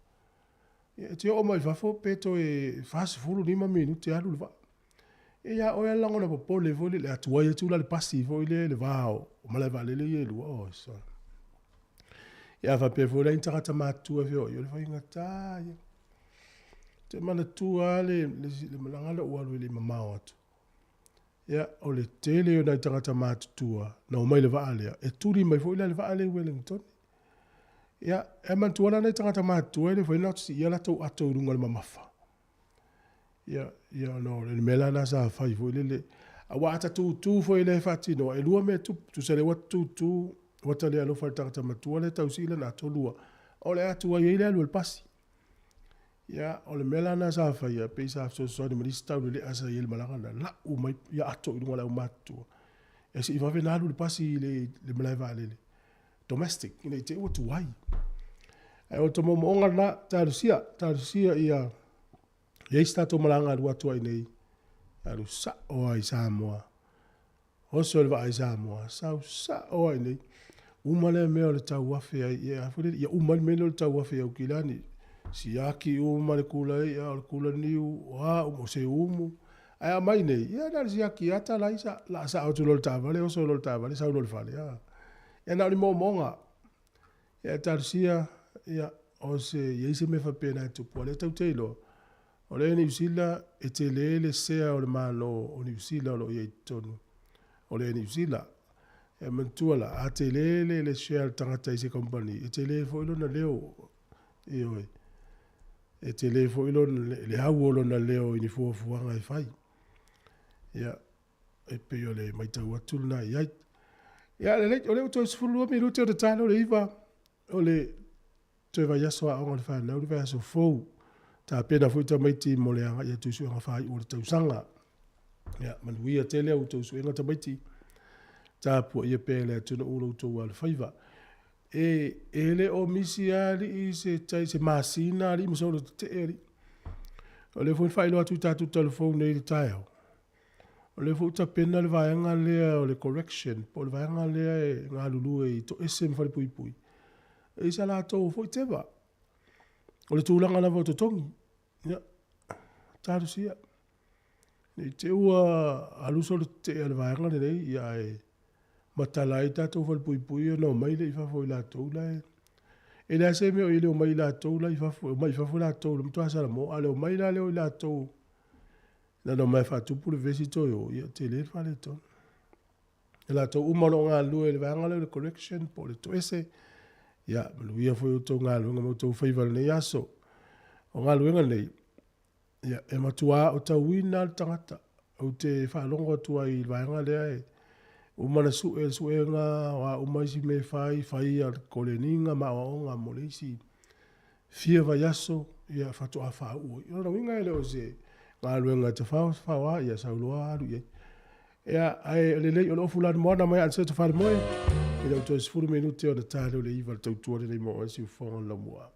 Ia e te oo mai fafo pe toe 45 minute alu le vaa. E ia oe lava le lagona popole foi lele, a tuai atu la le pasi foi lea i le va o malaevaalele ia e lua, oi sole. Ia a faapea foi la i ni tagata matutua e feoai, o le faigata ia. Ou te manatua lava le, le, le malaga lea ua alu e le i mamao atu. Ia, o le tele o nai tagata matutua na omai i le vaa lea, e tuli mai foi la i le vaa lea i Wellington. Ia, e manatua la nai tagata matutua e le mafai ona siia latou ato i luga o le mamafa. Ia, ia ona o le mea la lena sa fai foi lele. Aua a ta tutu foi lea e faatinoa, e lua mea e tupu. Tusa o lea ua tutu, ua ta le alofa i le tagata matua lea e tau sii lana ato lua, o le a tuai ai le alu a le pasi. Ia, o le mea la lena sa faia, pei sa fesoasoani ma le isi taulelea sa i ai i le malaga lena, lau mai ia ato i luga o le aumatutua. Ia se i vave ona alu le pasi i le, le malae vaalele domestic, ina i te i ua tuai. Ae o le moomooga lena, talosia, talosia ia i ai se tatou malaga alu atu ai nei, alu sao lava i Samoa. Oso le vaa i Samoa, sau sao lava i inei. Uma lea mea o le tauafe ai, ia, a foi lele, ia uma ai le mea lea o le tauafe i Aukilani. Siaki uma le kula i'a, o le kula niu, o a uma, o se umu. Ae a aumai i inei, ia na o le siaki lava tala ai, sa, laa sao atu loa i le taavale, oso loa i le taavale, sau loa i le fale, a. Ia na o ni moomooga. Ia e talosia, ia, o se, i ai se mea faapena e tupu, a o lea tatou te iloa, O le Niu Sila, e tele le sea o le Malo o Niu Sila o lo o i ai i totonu o le Niu Sila. E manatua la, a tele le le share a le tagata i se kamupani, e tele foi lona leo, ioe, e tele foi lona, le au o lona leo i ni fuafuaga e fai. Ia, e pei o le matau atu lena i ai. Ia, lelei, o lea ua toe 12 minute o le talo le 9, o le Toe vaiaso aoga o le fanau le vaiaso fou. Tapena foi tamaiti mo le agai atu i suega faaiu o le tausaga. Ia, manuia tele a outou suega tamaiti. Tapuaia pea e le atunuu lo outou alofaiva. E, e le o misi lava alii se tai, se masina alii ma solo tetee alii. O lea foi na faailoa atu i tatou talafou nei i le taeao. O lea foi ua tapena le vaega lea o le correction, po o le vaega lea e galulue i toese ma falepuipui. E i sa latou foi teva. O le tulaga lava o totogi. Ia, talosia. Ne i te i ua alu solo tetee a le vaega lenei, ia ae matala ai tatou falepuipui ona omai lea i fafo o i latou la e E leai se mea o i ai le omai latou la i fafo, e omai i fafo latou o lea e matua salamo, a o le omai la lea o i latou na ona omai e faatupu le vevesi toe o, ia tele le faaletonu. E latou uma o lo o galulue i le vaega lea o le correction po o le toese, ia manuia foi outou galuega ma outou faiva i lenei aso. O galuega nei, ia e matua aotauina lava le tagata. Ou te faalogo atu ai i le vaega lea e uma ona sue le suega, o a uma isi mea e fai, fai le koleniga ma aoaoga mo le isi fia vaiaso, ia faatoa faauu ai. O lona uiga e le o se galuega e tafao lava, ia sau loa alu i ai. Ia, ae lelei o le ofu lanumoana mai ia Anseto Falemoe, e le o toe 10 minute ona ta lea o le 9 le tautua lenei mo oe siufofoga o le laumua.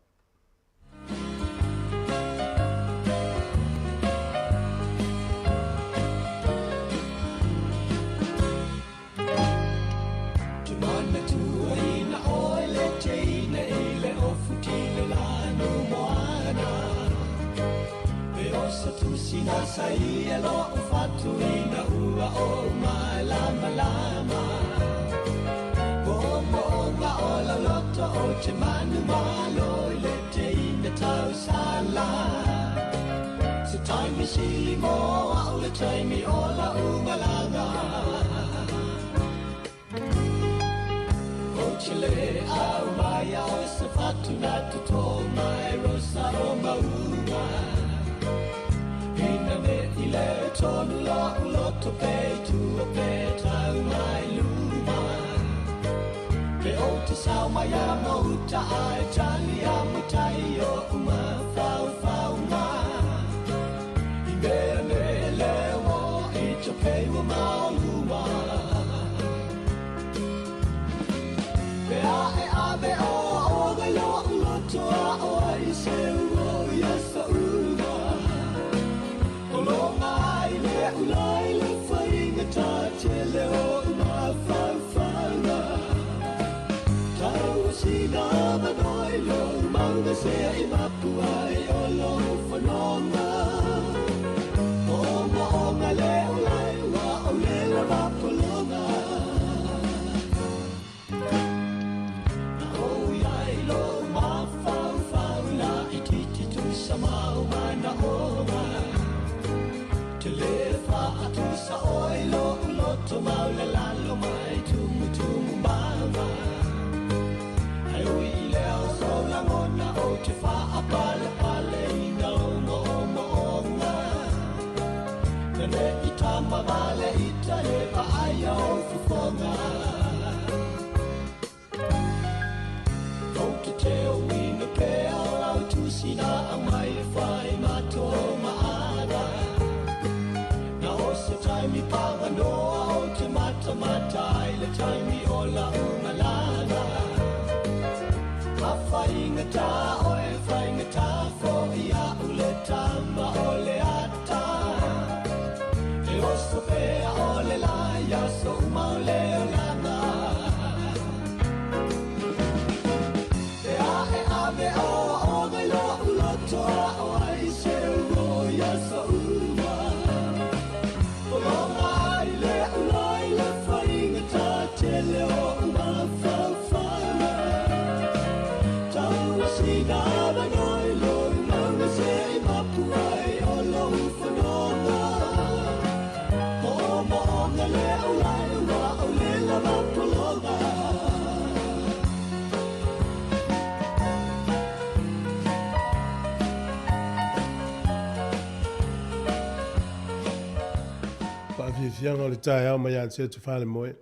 Faafiafiaga o le taeao mai ia te Falemoe.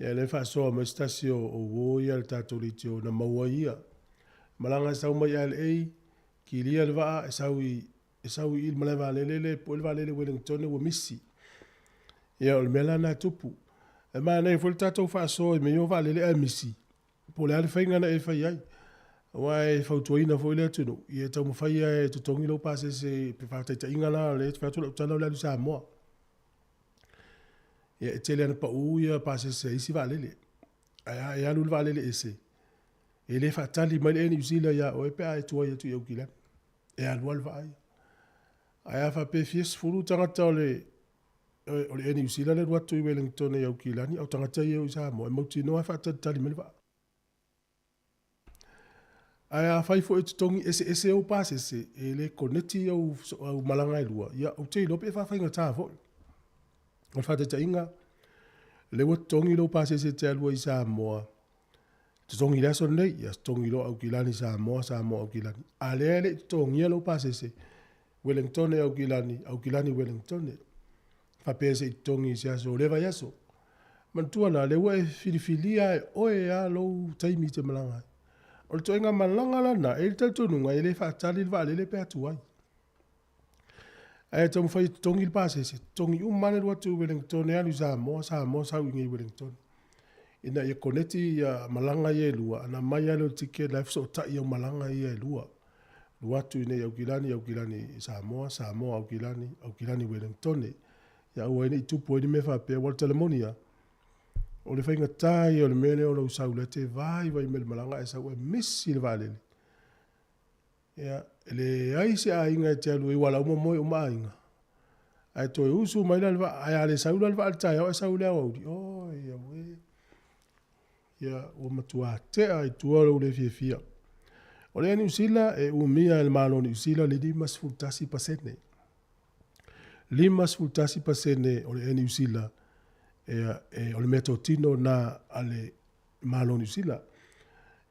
Ia le faasoa mai se tasi o uo ia le tatou leitio na maua ia. Malaga e sau mai LA, kilia le vaa e sau i le malae vaalele le pue le vaalele Wellington ua misi. Ia o le mea la na tupu. E manaia foi le tatou faasoa i mea o vaalele ae misi. Po o le a le faiga na e fai ai. Aua e fautuaina foi le atunuu, ia taumafai e totogi lou pasese pe faataitaiga la o lea e fai atu lau tala o le alu i Samoa. Ia e tele lava ina pau ia pasese a isi vaalele. Ae a e alu i le vaalele ese, E lē faatali mai le Air Niu Sila iā oe pe a e tuai atu i Aukilani. E alu lava le vaa ia. Ae a faapea e fia sefulu tagata o le o le Air Niu Sila le alu atu i Wellington i Aukilani, a o tagata ia e o i Samoa, e mautinoa e faatalitali mai le vaa. Ae afai foi e totogi eseese ou pasese, e le koneti au, au malaga e lua, ia ou te iloa pe faafaigata foi. O le faataitaiga, lea ua totogi lou pasese e te alu ai i Samoa, totogi i le aso lenei, ia totogi loa Aukilani Samoa, Samoa Aukilani. A lea e le i totogia lou pasese, Wellingtone Aukilani, Aukilani Wellingtone. Faapea se i totogi i se aso o lea vaiaso. Manatua la, lea ua e filifilia e oe lava lou taimi e te malaga ai. O le ituaiga malaga lana, e i ai le talitonuga e le faatali le vaalele pe a tuai. Ae taumafai e totogi le pasese, totogi uma lava le alu atu i Wellingtone alu i Samoa, Samoa sau i inei i Wellingtone. Ina ia koneti ia malaga ia e lua, ana aumai lava lea o le ticket la e fesootai au malaga ia e lua. Alu atu i inei i Aukilani, Aukilani i Samoa, Samoa Aukilani, Aukilani Wellingtone. Ia aua ai ne i tupu ai ni mea faapea, aua o le tala moni lava, o le faigata ia o le mea lea o lou sau la e te vaivai mai i le malaga ae sau ae misi le vaalele. Ia, e leai se aiga e te alu ai aua o la ua momoe uma aiga. Ae toe usu mai la le vaa, ae a le sau la le vaa i le taeao ae sau i le aoauli, oi auē. Ia, ua matua tea i tua lou le fiafia. O le Air Niu Sila, e umia e le Malo o Niu Sila le 51%. 51% o le Air Niu Sila, ia, e, o le meatotino na a le Malo o Niu Sila.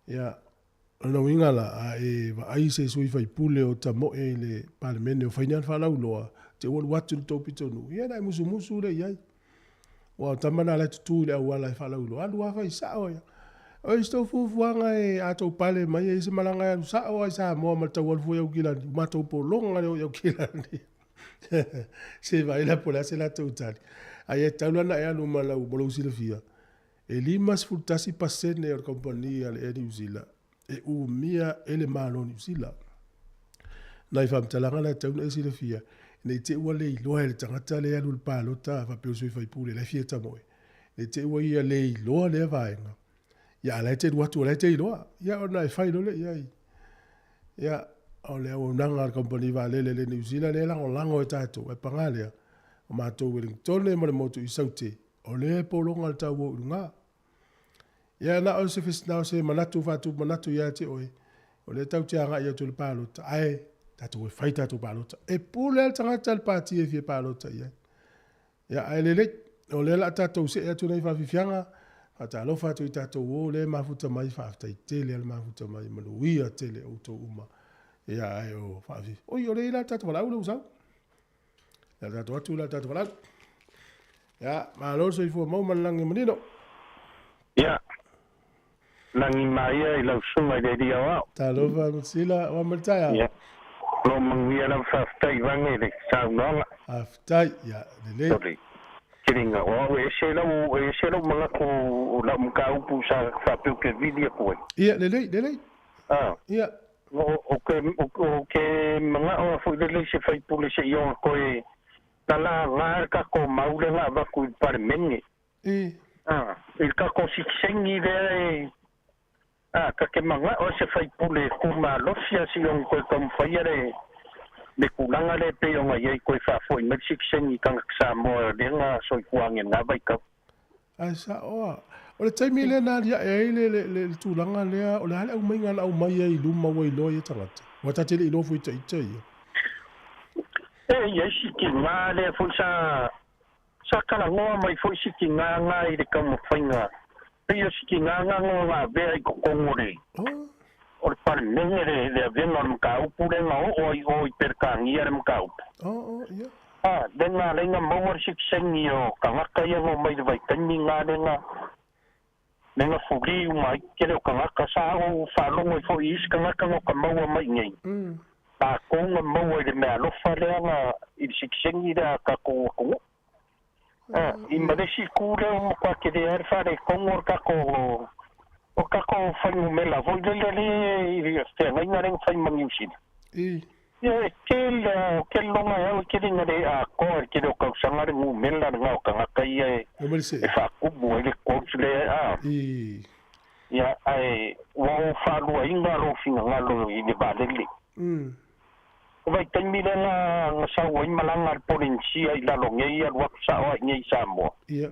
Ia, o lona uiga la, a e vaai se sui faipule o tamoe i le Palemene o fai ni ana faalauiloa, te ua alu atu i le tou pitonuu, ia ona e musumusu lea i ai. Aua o tama na la e tutu i le auala e faalauiloa, alu lava fai sao ia. O isi tou fuafuaga e a tou pale mai e i ai se malaga e alu sao lava i Samoa ma le tau alu fua i Aukilani, ua matou pologa le o i Aukilani. Se i vaai la po o le a se latou tali. Ae e tatau la ona e alu ma lau, ma lou silafia, e 51% o le kamupani a le Air New Zealand e umia e le Malo o Niu Sila. Nai faamatalaga na e tatau ona e silafia, ne i te i ua le iloa e le tagata lea e alu i le palota faapea o le sui faipule la e fia tamoe, ne i te i ua ia le iloa lea vaega, ia a o la e te alu atu o la e te iloa, ia ona e fai loa lea i ai. Ia, o le auaunaga a le kamupani vaalele a le Niu Sila lea e lagolago e tatou, ae paga lea, o matou Wellingtone ma le motu i Saute, o lea e pologa le tau o i luga. Ia, na o se, na o se manatu faatupu manatu ia te oe, o lea tatou te agai atu i le palota, ae tatou e fai tatou palota. E pule lava le tagata i le pati e fia palota i ai. Ia, ae lelei, o lea o le a tatou see atu nei faafiafiaga, faatalofa atu i tatou uo lea e mafuta mai, faafetai tele lava le mafuta mai, manuia tele outou uma. Ia, ae o faafiafia. Oi, o lea e i ai la le tatou valaau lea ua sau. Ia tatou atu la tatou valaau. Ia, malo le soifua maua ma le lagi manino. Ia, lagi maia i lau susuga i le Alii Aoao. Talofa Mutisila, ua mai le taeao. Ia, o lo o manuia lava faafetai Vane i le saunoaga. Faafetai, ia, lelei. O le teliga, o au e ese lau, e ese lou manatu o lau mataupu sa faapea ou te vili atu ai. Ia, lelei, lelei. Ah. Ia. Ou te manao lava foi lele i se faipule se i ona toe lalaga le tatou mau lea na avatu i le Palemene. I. I le tatou sitiseni lea e, ta te manao se faipule e tu malosi lava se i ona toe taumafaia le tulaga lea e pei ona i ai toe faafoi mai le sitiseni i tagata Samoa lea na soifua ane i lena vaitau. Ae sao a. O le taimi lea na aliae ai le, le, le, le tulaga lea, o le a le aumaiga na aumai ai i luma ua iloa ai e tagata? Ua ta te le iloa foi ita ia. E i ai si tina lea foi sa, sa talanoa mai foi si tina na i le taumafaiga, pei o si tina na na avea i totonu o le, Oh. o le Palemene le, le avega o le mataupu lea na oo ai o i Peretania le mataupu. Oh, oh, ia. A, le na alai na maua le sikisengi o tagata ia na omai i le vaitaimi na le na, le na fuli uma ai tele o tagata. Sa ou faalogo ai foi i isi tagata na ka maua mai i inei. Latou na maua i le meaalofa lea na, i le sikisengi lea a tatou atunuu. A, i ma le isi itu lea ua matua tele lava le faaletonu o le tatou, o tatou fuainumera foi lele lea i le feagaiga lea na fai ma Niu Sila. I. Ia, e tele lava, ou te lagona e au e tele ina le atoa i le tele o tausaga le numera lena o tagata ia e, E e faatumu ai le coach lea, a. I. Ia ae ua ou faaluaina lou finagalo i le vaalele. O vaitaimi lea na na sau ai malaga a le Polenisia i lalo nei alu atu sao ai nei i Samoa. Ia.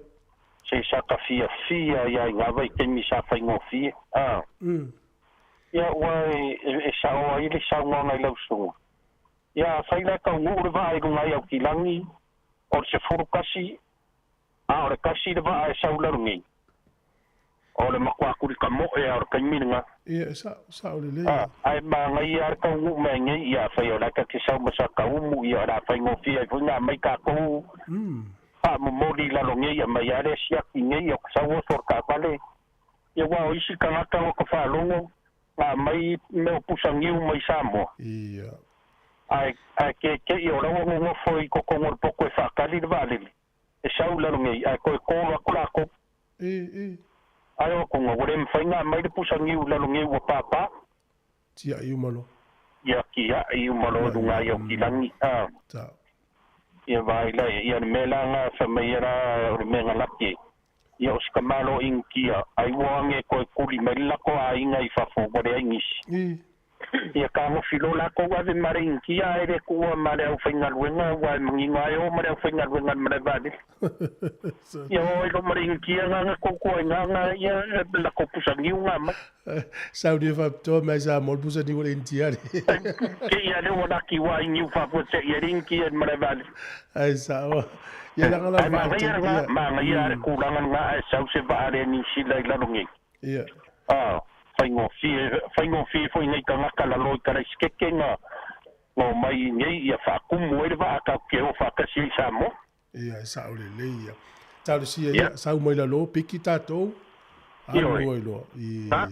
Se sa ta fiafia ia i na vaitaimi sa faigofie. A. Ia ua e, e sao ai le saunoaga i lau susuga. Ia afai la e taunuu le vaa i luga i Aukilagi o le 11 a o le 1 le vaa e sau i lalo nei, o le matua tulikamoe a o le taimi lena. Ia, e sao, sao lelei. A, ae manaia lava le taunuu mai nei, ia afai o la e ta te sau ma sa taumu, ia o le a faigofie ai foi ona aumai tatou faamomoli i lalo nei, aumai lava lea siaki nei, ia sau oso o le taavale. Ia aua o isi tagata ua ta faalogo, na aumai mea o pusa niu mai Samoa. Ia. Ae, ae keke'i o la ua nonofo i totonu o le potu e faatali le vaalele e sau i lalo nei, ae toe call atu latou. E, e. Ae o atuga, ua le mafai ona aumai le pusa niu i lalo nei ua pāpā. Tia'i uma loa. Ia, tia'i uma loa i luga i Aukilagi, a. Sa. Ia vaai la ia, ia le mea la na fai mai ai la o le mea na laki ai, ia o si tamalo Initia, ai ua age toe tuli mai le latou aiga i fafo ua leai nisi. I. Ia tagofi loa latou ave ma le Initia ae le tuua ma le aufaigaluega aua e manino lava e o ma le aufaigaluega i le malae vaalele. Ia o ai loa ma le Initia na na toutua ai na na ia latou pusa niu na aumai. Sauni e faapitoa mai Samoa le pusa niu o le Initia le. Te ia lea ua laki ua ai niu faafuasei e le Initia i le malae vaalele. Ai sao. Ia laga la Ae vaa manaia tele lena, ia. manaia lava le tulaga lena ae sau se vaa le Niu Sila i lalo nei. Ia. A, faigofie, faigofie foi nei tagata lalo i Kalaisikeke na na omai i inei ia faatumu ai le vaa tatou te o faatasi ai i Samoa. Ia, e sao lelei ia. Talosia Ia. ia, sau mai lalo, piki tatou, alu Ioe. loa i loa. I. Ha?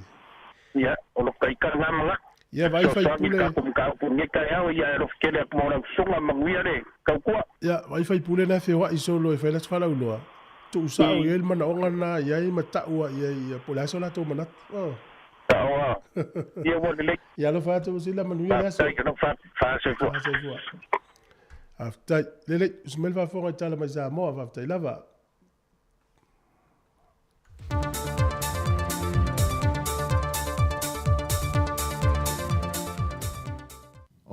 Ia, o lo taika lena manatu. Ia, vai Fesoasoani i faipule. tatou mataupu i lenei taeao, ia e alofa tele atu mo lau susuga, manuia le tautua. Ia, vai faipule na feoai solo e fai le atu falauloa. Tuusao i ai le manaoga lena i ai ma tau ai i ai ia, po o le a so latou manatu. Oh. Sao a. Ia ua lelei. Ia alofa atu Sila, manuia le aso. Faafetai, alofa atu. Faasoifua. Faasoifua. Faafetai. Lelei, usu mai le faafofoga i tala mai Samoa, faafetai lava.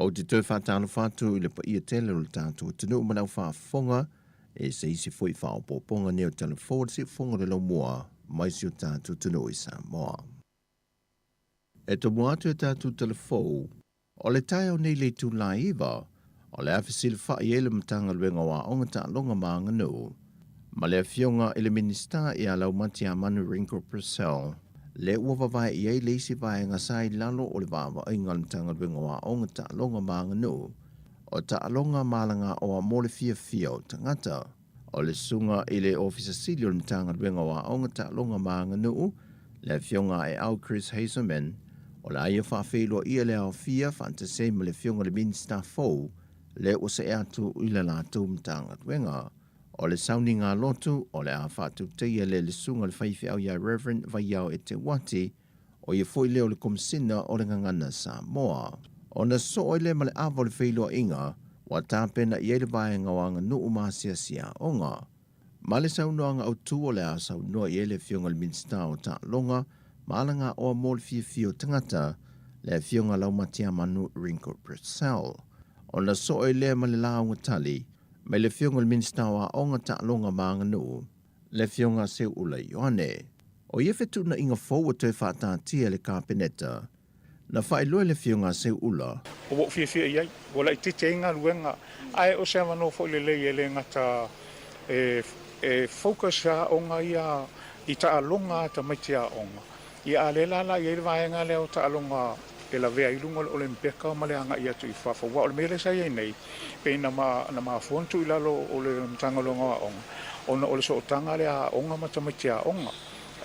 Ou te toe faatalofa atu i le paia tele o le tatou atunuu ma le au faafofoga e se isi foi faaopoopoga nei o Tala Fou a le Siufofoga o le Laumua mai si o tatou atunuu i Samoa. E tomo atu e tatou Tala Fou, o le taeao nei i le itula e 9, o le a fesilafai ai le Matagaluega o Aoga Taaloga ma Aganuu ma le Afioga i le Minisita ia Laumatiamanu Ringo Purcell, lea ua vavae i ai le isi vaega sa i lalo o le vaavaaiga a le Matagaluega o Aoga, Taaloga ma Aganuu, o taaloga ma alagaoa mo le fiafia o tagata. O le susuga i le Ofisa Sili o le Matagaluega o Aoga, Taaloga ma Aganuu, le Afioga a Eau Chris Hazelman, o le a ia faafeiloaia le aofia faatasi ai ma le Afioga i le Minisita fou lea ua see atu i le latou Matagaluega. O le sauniga lotu, o le a faatauteia lea i le susuga i le faifeau ia Rev. Vaiao Eteuati, o ia foi lea o le Komesina o le Gagana Samoa. Ona soo ai lea ma le ava o le feiloaiga, ua tapena i ai le vaega o aganuu ma asiasi aoga. Ma le saunoaga autu o le a saunoa i ai le Afioga i le Minisita o Taaloga ma Alagaoa mo le Fiafia o Tagata, le Afioga Laumatiamanu Ringo Purcell. Ona soo ai lea ma le lauga tali, mai le Afioga i le Minisita o Aoga, Taaloga ma Aganuu, le Afioga Seuula Ioane. O ia fetuunaiga fou ua toe faataatia e le Kapeneta, na faailoa e le Afioga Seuula. Ua ou fiafia i ai, ua laitiiti ai galuega, ae o se avanoa foi lelei e le gata e focus aoga ia i taaloga a tamaiti aoga. Ia a lea la la i ai le vaega lea o taaloga e lavea ai i luga o le Olympeka ma le agai atu i fafo, aua o le mea lea sa i ai nei, pei na na mafua ona tuu i lalo o le Matagaluega o Aoga, ona o le sootaga lea a aoga ma tamaiti aoga.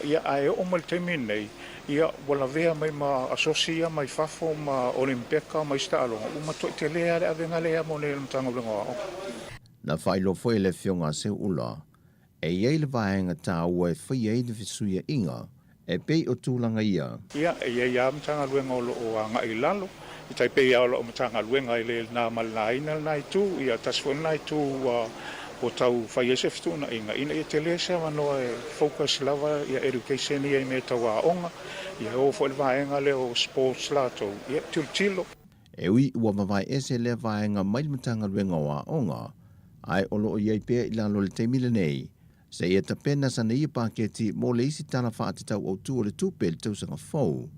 Ia, ae oo mai le taimi lenei, ia, ua lavea mai ma asosi ia mai fafo ma Olympeka ma isi taaloga, ua matuai tele lava le avega lea mo nei o le Matagaluega o Aoga. Na faailoa foi e le Afioga a Seuula, E i ai le vaega taua e faia ai le fesuiaiga e pei o tulaga ia. Ia, e i ai lava Matagaluega o lo o agai i lalo, e tai pei lava o lau Matagaluega e le na ma le laina lena itu, ia tasi foi lena itu ua Ua tau fai ai se fetuunaiga ina ia tele se avanoa e focus lava ia education ia i mea tau aoga, ia e oo foi i le vaega lea o sports latou, ia tilotilo. E ui ua vavae ese lea vaega mai le Matagaluega o Aoga, ae o lo o i ai pea i lalo i le taimi lenei, seia tapena sana ia paketi mo le isi Tala Faatatau Autu o le Tupe i le tausaga fou,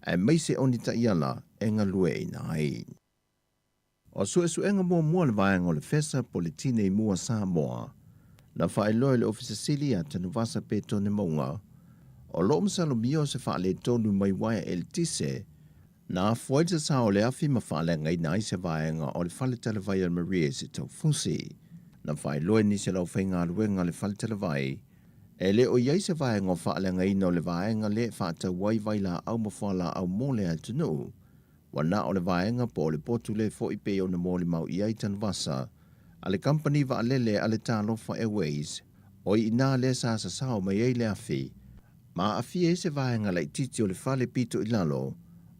aemaise o ni taiala e galueaiina ai. O suesuega muamua a le vaega o le FESA po o le Tinei Mu a Samoa, na faailoa e le Ofisa Sili ia Tanuvasa Petone Mauga, o lo o masalomia o se faaletonu mai uaea eletise na afua ai le sasao o le afi ma faaleagaina ai se vaega o le fale talavai a le Maria's i Taufusi. Na faailoa e nisi o le aufaigaluega a le fale talavai, e le o i ai se vaega o faaleagaina o le vaega lea e faatau ai vailaau ma fualaau mo le atunuu. Ua na o le vaega po o le potu lea foi pei ona molimau i ai Tanuvasa a le kamupani vaalele a le Talofa Airways, o i inā lea sa sasao mai ai le afi, ma aafia ai se vaega laitiiti o le fale pito i lalo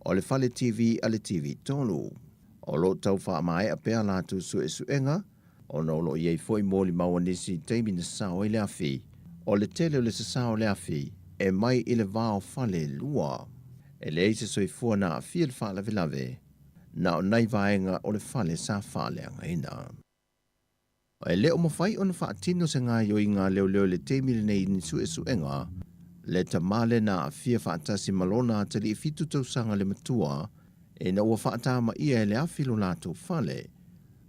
o le fale TV a le TV 3. O lo o tau faamaea pea a latou suesuega, ona o lo o i ai foi molimau a nisi i taimi na sasao ai le afi. O le tele o le sasao o le afi e mai i le va o fale e lua. E leai se soifua na aafia i le faalavelave, na o nai vaega o le fale sa faaleagaina. E le o mafai ona faatino se gaoioiga a leoleo i le taimi lenei i ni suesuega, le tama lea na aafia faatasi ma lona atalii 7 tausaga le matua ina ua faatamaia e le afi lo latou fale.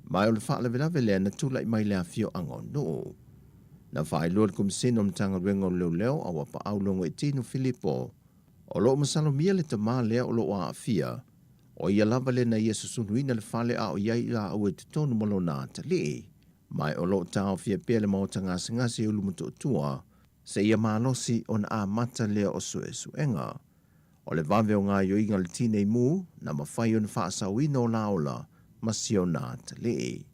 Ma o le faalavelave lea na tulai mai le afioaga o Nuu. Na faailoa le Komisena o Matagaluega o Leoleo a ua paau Logoitino Filipo, o lo o masalomia le tama lea o lo o aafia, o ia lava le na ia susuluina le fale a o i ai laua i totonu ma lona atalii. Ma o lo o taofia pea le maota gasegase i Ulumotootua seia malosi ona amata lea o suesuega. O le vave o gaoioiga a le Tinei Mu na mafai ona faasaoina o la ola ma si ona atalii.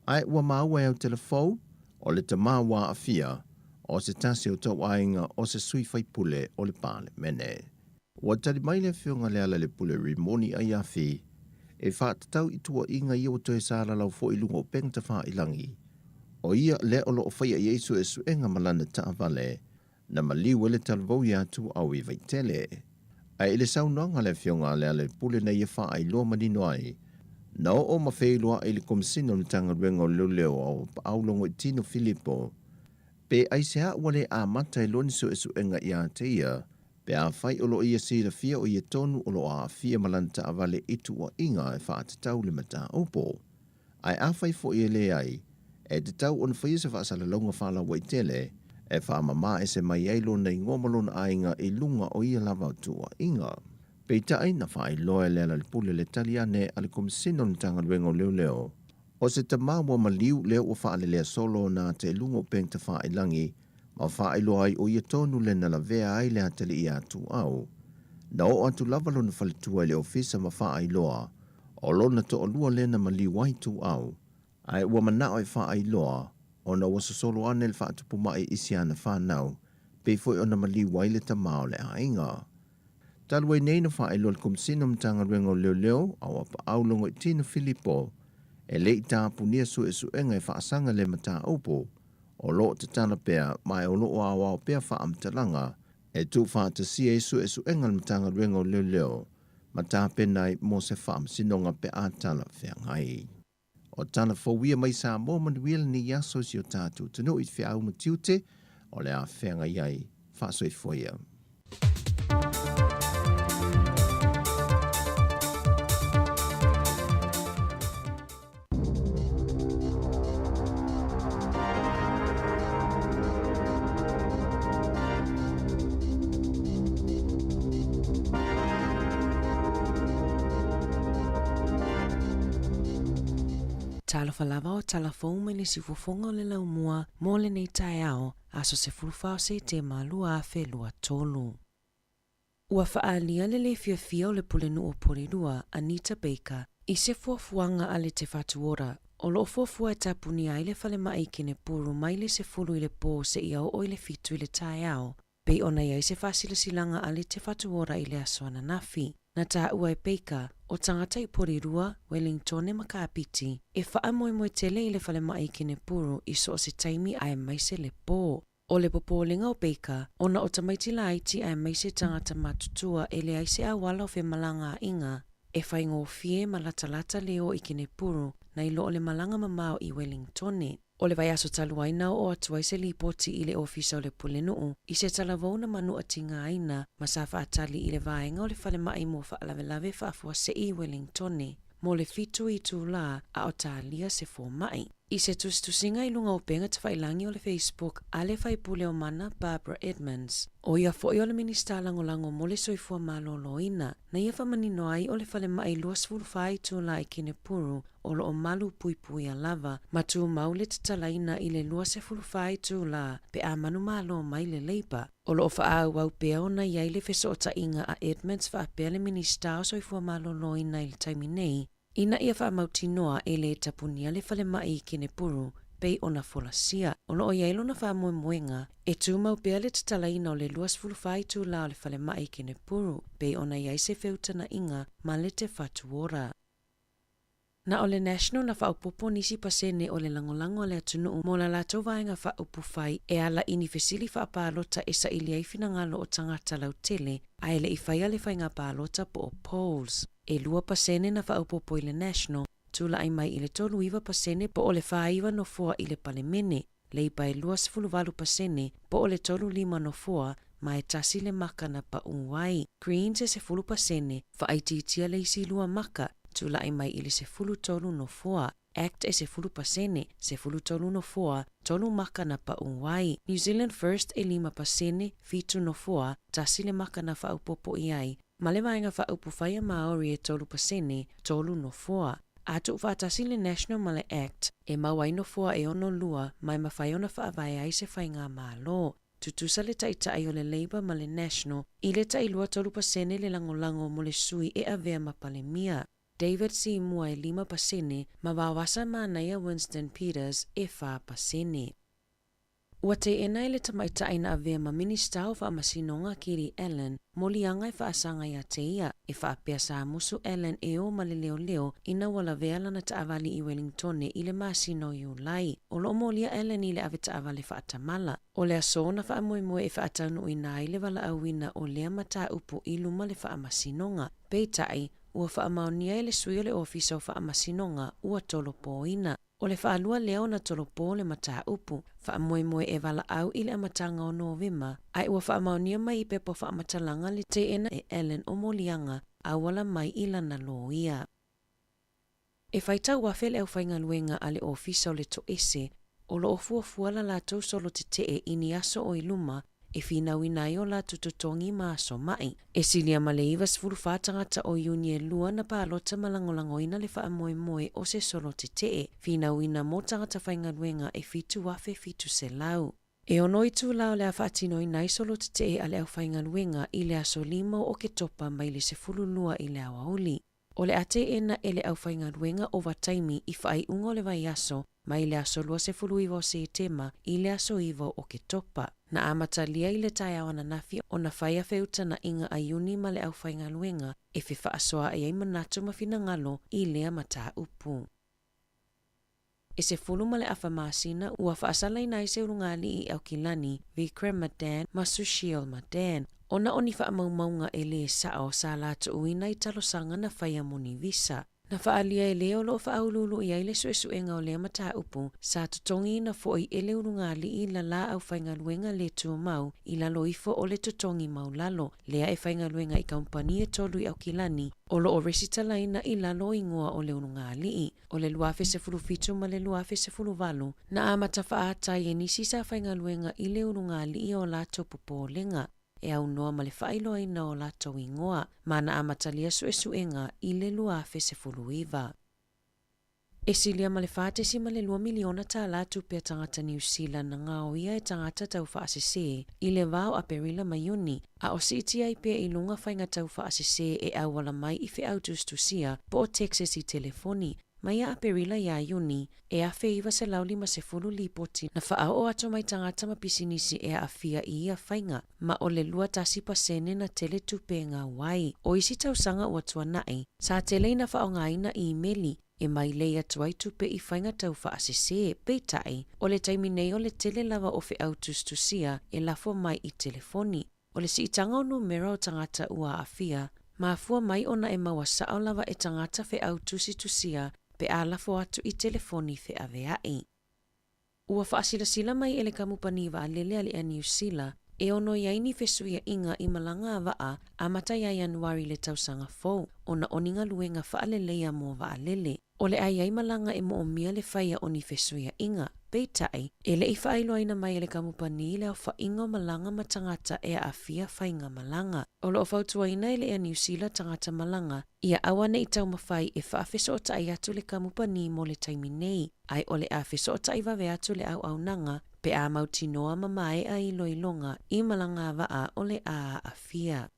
Ae ua maua e Autelefou, o le tama ua aafia, o se tasi o tauaiga o se sui faipule o le Palemene. Ua tali mai le Afioga Lealailepule Rimoni Aiafi e faatatau i tuuaiga ia ua toe salalau foi i luga o upega tafailangi. O ia lea o lo o faia i ai suesuega ma lana taavale na maliu ai le talavou iā Tuuau i Vaitele. Ae i le saunoaga a le Afioga a Lealailepule na ia faailoa manino ai, na oo ma feiloai i le Komesina o le Matagaluega o Leoleo a o Paau Logoitino Filipo, pe aisea ua le amata ai loa ni suesuega iā te ia, pe afai o lo o ia silafia o ia tonu o lo o aafia ma lana taavale i tuuaiga e faatatau le mataupu. Ae afai foi e leai, e tatau ona faia se faasalalauga faalauaitele e faamama ese mai ai lona igoa ma lona aiga i luga o ia lava tuuaiga. Peitai, na faailoa e Lealailepule le tali ane a le Komesina o le Matagaluega o Leoleo, o se tama ua maliu lea ua faalelea solo ona ata i luga o upega tafailangi ma faailoa ai o ia tonu le na lavea ai le atalii iā Tuuau. Na oo atu lava lona faletua i le ofisa ma faailoa O lona toalua lea na maliu ai Tuuau, ae ua manao e faailoa ona ua sosolo ane le faatupu ma'i i si ana fanau, pei foi ona maliu ai le tama o le aiga. Talu ai nei na faailoa le Komesina o Matagaluega o Leoleo a ua paau Logoitino Filipo e le i tapunia suesuega e faasaga lea mataupu, o lo o tatala pea ma e o lo o aoao pea faamatalaga e tuufaatasia ai suesuega a le Matagaluega o Leoleo ma tapena ai mo se faamasinoga pe a talafeagai. O tala fou ia mai Samoa manuia lenei aso i si o tatou atunuu i feau ma tiute o le a feagai ai. Faasoifua ia. Talofa lava o tala fou mai le siufofoga o le laumua mo lenei taeao, aso 14 o Setema 2023. Ua faaalia le le fiafia o le Pulenuu o Porirua, Anita Baker, i se fuafuaga a le Te Whatu Ora, o lo o fuafua e tapunia ai le falemai i Kenepuru mai le 10 i le pō seia oo i le 7 i le taeao, pei ona i ai se faasilasilaga a le Te Whatu Ora i le aso ananafi. Na taua e Baker, o tagata i Porirua, Wellingtone ma Kapiti, e faamoemoe tele i le falemai i Kenepuru i so o se taimi aemaise le pō. O le popolega o Baker, ona o tamaiti laiti aemaise tagata matutua e leai se auala o femalagaaiga e faigofie ma latalata le o i Kenepuru nai lo o le malaga mamao i Wellingtone. O le vaiaso talu ai na oo atu ai se lipoti i le Ofisa o le Pulenuu i se talavou na manuatigaina ma sa faatali i le vaega o le falemai mo faalavelave faafuasei i Wellingtone mo le fitu itulā a o talia se fomai. I se tusitusiga i luga o upega tafailagi o le Facebook a le faipule o Mana Barbara Edmonds, ʻo ia foi o le Minisita Lagolago mo le Soifua Maloloina, na ia faamanino ai o le falemai 24 itulā i Kenepuru o lo o malu puipuia lava ma tumau le tatalaina i le 24 itulā pe a manumalo mai le Labour. O lo o faaauau pea ona i ai le fesootaiga a Edmonds faapea le Minisita o Soifua Maloloina i le taimi nei ina ia faamautinoa e lē tapunia le falemai i Kenepuru pei ona folasia. O lo o i ai lona faamoemoega e tumau pea le tatalaina o le 24 itulā o le falemai i Kenepuru pei ona i ai se feutagaiga ma le Te Whatu Ora. Na o le National na faaopoopo nisi pasene o le lagolago a le atunuu mo la latou vaega faaupufai e ala i ni fesili faapalota e saili ai finagalo o tagata lautele ae le i faia le faiga palota po o polls. E 2% na faaopoopo i le National, tulai mai i le 39% po o le 49 nofoa i le Palemene, Leipa e 28% po o le 35 nofoa ma e tasi le maka na paʻū ai. Greens e 10%, faaitiitia le isi lua maka, tulai mai i le 13 nofoa. Act e 10%, 13 nofoa, tolu maka na paʻū ai. New Zealand First e 5%, fitu nofoa, tasi le maka na faaopoopo i ai, ma le Vaega Faaupufai a Māori e 3%, tolu nofoa. A tuufaatasi le National ma le Act, e maua ai nofoa e ono lua ma e mafai ona faavae ai se faigamalo. Tutusa le taitai o le Labour ma le National i le tailua 3% le lagolago mo le sui e avea ma Palemia. David Seymour e 5% ma Vaoasa Manaia Winston Peters e 4%. Ua teena e le tamaitai na avea ma Minisita o Faamasinoga Kiri Allan moliaga e faasaga iā te ia, e faapea sa musu Allan e ō ma le leoleo ina ua lavea lana taavale i Wellingtone i le masina o Iulai. O lo o molia Allan i le avetaavale faatamala. O le aso na faamoemoe e faataunuuina ai le valaauina o lea mataupu i luma le Faamasinoga. Peitai, ua faamaonia e le sui o le Ofisa o Faamasinoga ua tolopoina. O le faalua lea ona tolopo le mataupu, faamoemoe e valaau i le amataga o Novema, ae ua faamaonia mai i pepa faamatalaga le teena e Allan o moliaga auala mai i lana loia. E faitau afe le aufaigaluega a le Ofisa o le Toese o lo o fuafua la latou solo tetee i ni aso o i luma e finauina ai o latou totogi ma aso maʻi. E silia ma le 94 tagata o Iuni e lua na palota ma lagolagoina le faamoemoe o se solo tetee, finauina mo tagata faigaluega e 7,700. E ono itulā o le a faatinoina ai solo tetee a le aufaigaluega i le aso 5 o Oketopa mai le 12 i le aoauli. O le a teena e le aufaigaluega ovataimi i faaiuga o le vaiaso mai le aso 29 o Setema i le aso 9 o Oketopa. Na amatalia i le taeao ananafi ona faia feutagaiga a Iuni ma le aufaigaluega e fefaasoaai ai manatu ma finagalo i lea mataupu. E sefulu ma le afa masina ua faasalaina ai se ulugalii i Aukilani, Vikram Madan ma Sushil Madan, ona o ni faamaumauga e lē sao sa latuuina i talosaga na faia mo ni visa. Na faaalia e lē o lo o faauluulu i ai le suesuega o lea mataupu, sa totogiina foi e le ulugalii la la aufaigaluega lē tumau i lalo ifo o le totogi maulalo, lea e faigaluega i kamupani e tolu i Aukilani o lo o resitalaina i lalo o igoa o le ulugalii. O le 2017 ma le 2018, na amata faaata ai e nisi sa faigaluega i le ulugalii o latou popolega e aunoa ma le faailoaina o latou igoa, ma na amatalia suesuega i le 2019. E silia ma le $4.2 miliona tālā tupe a tagata Niu Sila na gaoia e tagata taufaasesē i le va o Aperila ma Iuni, a o siitia ai pea i luga faiga taufaasesē e auala mai i feau tusitusia po o texts i telefoni. Mai ia Aperila iā Iuni, e 1,950 lipoti na faaoo atu mai tagata ma pisinisi e aafia i ia faiga, ma o le 21% na tele tupe e gau ai. O isi tausaga ua tuanai, sa tele ina faaaogaina imeli e mailei atu ai tupe i faiga tau faasese, peitai, o le taimi nei o le tele lava o feau tusitusia e lafo mai i telefoni. O le siitaga o numera o tagata ua aafia, mafua mai ona e maua sao lava e tagata feau tusitusia pe a lafo atu i telefoni feaveai. Ua faasilasila mai e le kamupani vaalele a le Air Niu Sila e ono i ai ni fesuiaiga i malaga a vaa amata ia Ianuari i le tausaga fou ona o ni galuega faaleleia mo vaalele. O le a i ai malaga e moomia le faia o ni fesuiaiga. Peitai, e le i faailoaina mai e le kamupani le aofaiga o malaga ma tagata e aafia faiga malaga. O lo o fautuaina e le Air Niu Sila tagata malaga ia aua ne i taumafai e faafesootai atu le kamupani mo le taimi nei, ae o le a fesootai vave atu le auaunaga pe a mautinoa ma maea iloiloga i malaga a vaa o le a aafia.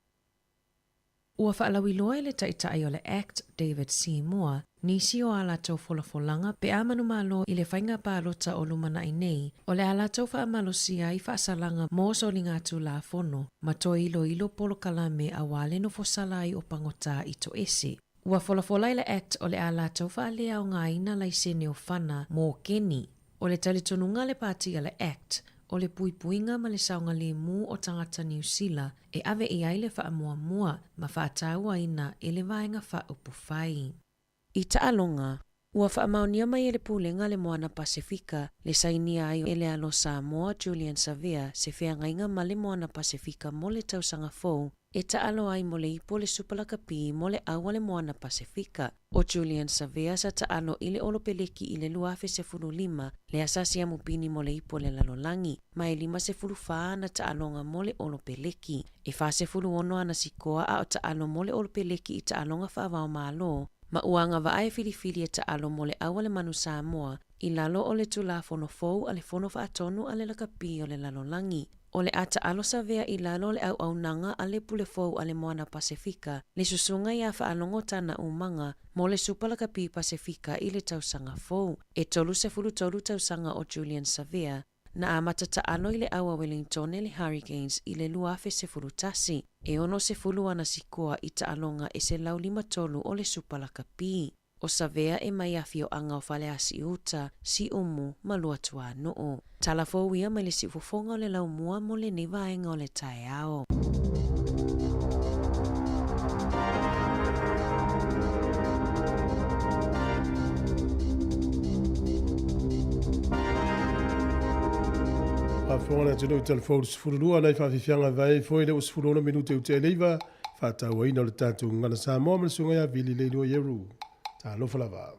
Ua faalauiloa e le Taitai o le act, David Seymour, nisi o ā latou folafolaga pe a manumalo i le faiga palota o lumanai nei, o le a latou faamalosia ai faasalaga mo soligatulafono ma toe iloilo polokalame aua le nofosala ai o pagota i toese. Ua folafola e le act o le a latou faaleaogaina laisene o fana mo keni. O le talitonuga a le pati a le act, o le puipuiga ma le saogalemu o tagata Niu Sila e ave i ai le faamuamua ma faatauaina e le Vaega Faaupufai. I taaloga, ua faamaonia mai e le Pulega a le Moana Pasefika le sainia ai e le alo Samoa Julian Savea se feagaiga ma le Moana Pasefika mo le tausaga fou e taalo ai mo le ipu o le Supa Lakapi mo le au a le Moana Pasefika. ʻO Julian Savea sa taalo i le ʻOlopeleki i le 2015, le asasi a mupini mo le ipu o le lalolagi, ma e 54 ana taaloga mo le ʻOlopeleki. E 46 ana sikoa a o taalo mo le ʻOlopeleki i taaloga faavaomalo, ma ua agavaa e filifili e taalo mo le au a le Manu Samoa i lalo o le Tulafono fou a le Fono Faatonu a le Lakapi o le Lalolagi. O le a taalo Savea i lalo o le auaunaga a le Pule Fou a le Moana Pasefika, le susuga iā Faalogo Tana Umaga mo le Supa Lakapi Pasefika i le tausaga fou. E 33 tausaga o Julian Savea, na amata taalo i le au a Wellingtone le Hurricanes i le 2011. E 60 ana sikoa i taaloga e 153 o le Supa Lakapi. ʻO Savea e mai afioaga o Faleasiuta, Siumu ma Luatuanuu. Tala fou ia mai le siufofoga o le laumua mo lenei vaega o le taeao. Faafofoga le atunuu i talafou le 12 nai faafiafiaga vae foi le ua 16 minute i tea i le iva. Faatauaina o le tatou Gagana Samoa ma le Susuga ia Vili Leiloa Ieru. Talofa lava.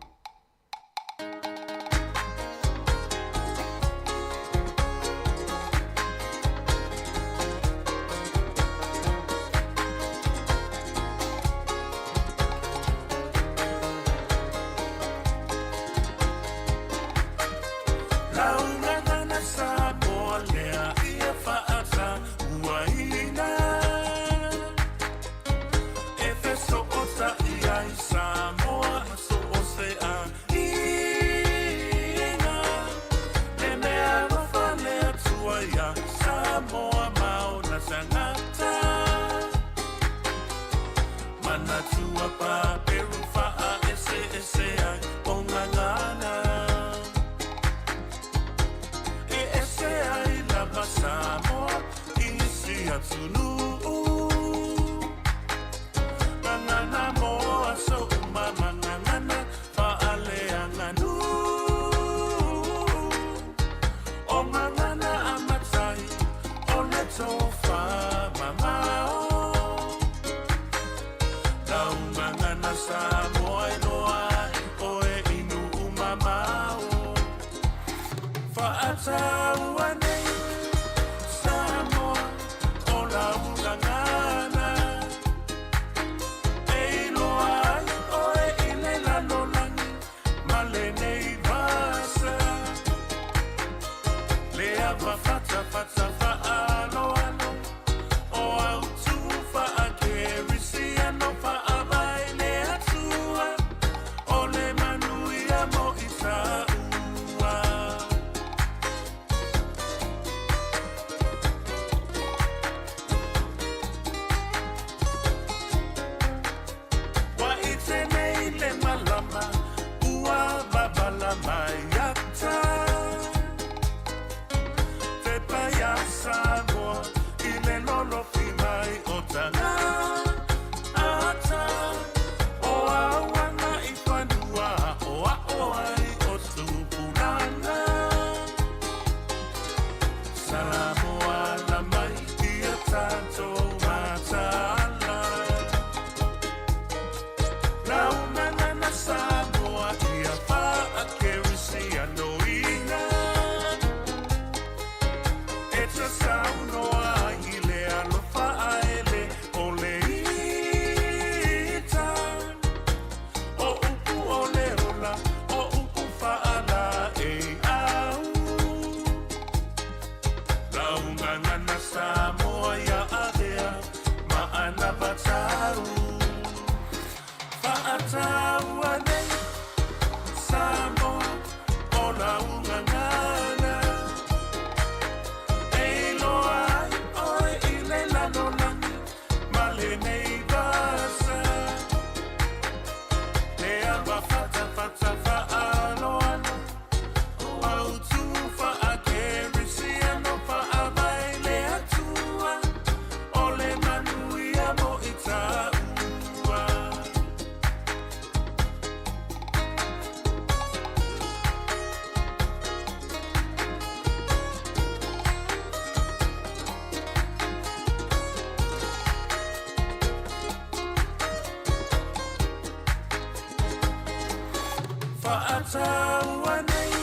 taua nei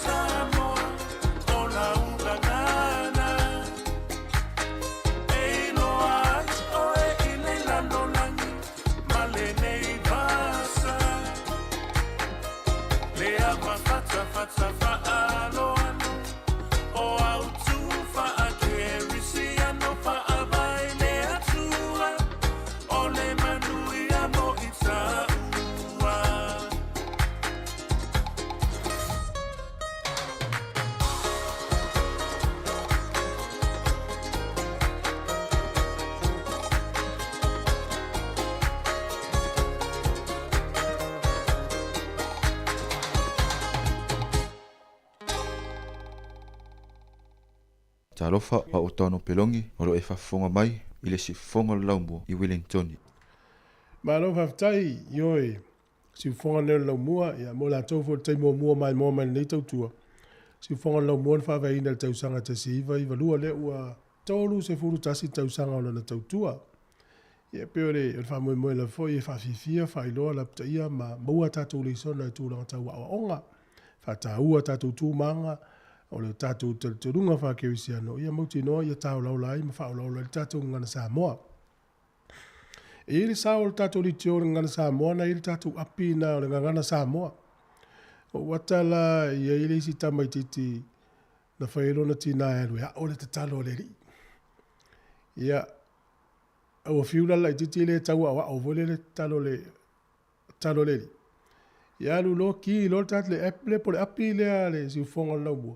Samoa o lau gagana E iloa ai oe i le lalolagi ma lenei vasa Le ava fatafata faaloalo o autu faakerisiano faavae i le Atua o le manuia mo i taua. Talofa o au o Tano Pelongi o lo o e faafofoga mai i le siufofoga o le Laumua i Wellingtoni. Malo faafetai, ioe, siufofoga lenei o le Laumua, ia mo latou foi o le taimi muamua maimoa mai lenei tautua. Siufofoga o le Laumua na faavaeina i le tausaga 1992 lea ua 31 tausaga o lana tautua. Ia pei o le faamoemoe lava foi e faafiafia, faailoa, lapataia ma maua a tatou lesona i tulaga tau aoaoga, faataua a tatou tu ma aga, o le tatou talitonuga faa-kerisiano, ia mautinoa ia taolaola ai ma faaolaola ai le tatou gagana Samoa. E i ai le sao o le tatou leitio o le gagana Samoa na i ai le tatou api na o le gagana Samoa. O ou ata la i ai le isi tamaititi na fai ai lona tina e alu e ao le tatalo a le alii. Ia, ua fiu la le laititi lea e tau aoao foi lele tatalo le tatalo le alii. Ia alu loa ki loa le tatou le app lea po o le api lea a le siufofoga o le laumua.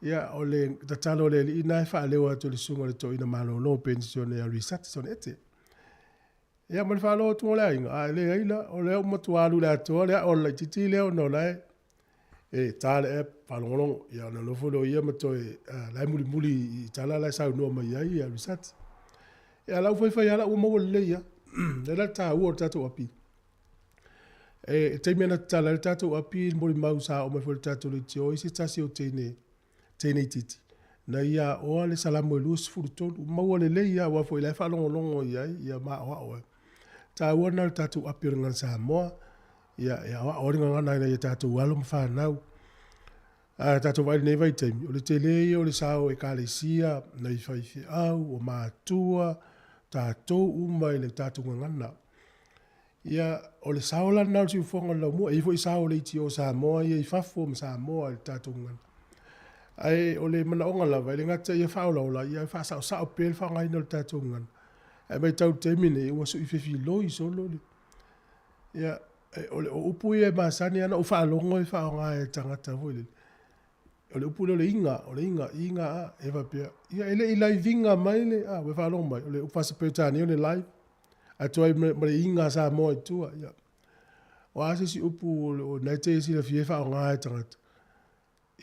Ia o le tatalo a le alii lena e faaleo atu e le susuga i le toeaina malolo penisione ia Risati Soniete. Ia ma le faaaloalo atu o le aiga, ae leai la, o lea ua matua alu i le atoa le ao a le laititi lea ona o la e e ta le app faalogologo, ia ona nofo lea o ia ma toe la e mulimuli i tala la e saunoa mai ai ia Risati. Ia a la ua faifai lava la ua maua lelei lava. O lea la le taua o le tatou api. E taimi na tatala ai le tatou api i le molimau sa oo mai foi i le tatou leitio ai se tasi o teine teine itiiti na ia aoa le Salamo e 23, maua lelei lava aua foi o la e faalogologo i ai ia ma aoao ai. Taua lena o le tatou api o le Gagana Samoa, ia e aoao ai le gagana i nai a tatou alo ma fanau. A tatou vaai i lenei vaitaimi, o le tele ia o le sao o ekalesia, nai faifeau, o matua, tatou uma i le tatou gagana. Ia, o le sao la lena o le siufofoga o le laumua. E i ai foi sao o leitio Samoa ia i fafo ma Samoa i le tatou gagana. Ae o le manaoga lava, e le gata ia faaolaola, ia faasaosao pea le faaaogaina o le tatou gagana. Ae matau i le taimi lenei, ua sui fefiloi solo le... Ia, o le o upu ia e masani lava ona ou faalogo e faaaoga e tagata foi lele. O le upu lea o le iga, o le iga, iga a, e faapea, ia e le i live iga mai le, a, ua e faalogo mai, o le upu faa-Peretania o le live, atu ai ma le iga a Samoa i tua, ia. O a se isi upu o lena e te silafia e faaaoga e tagata.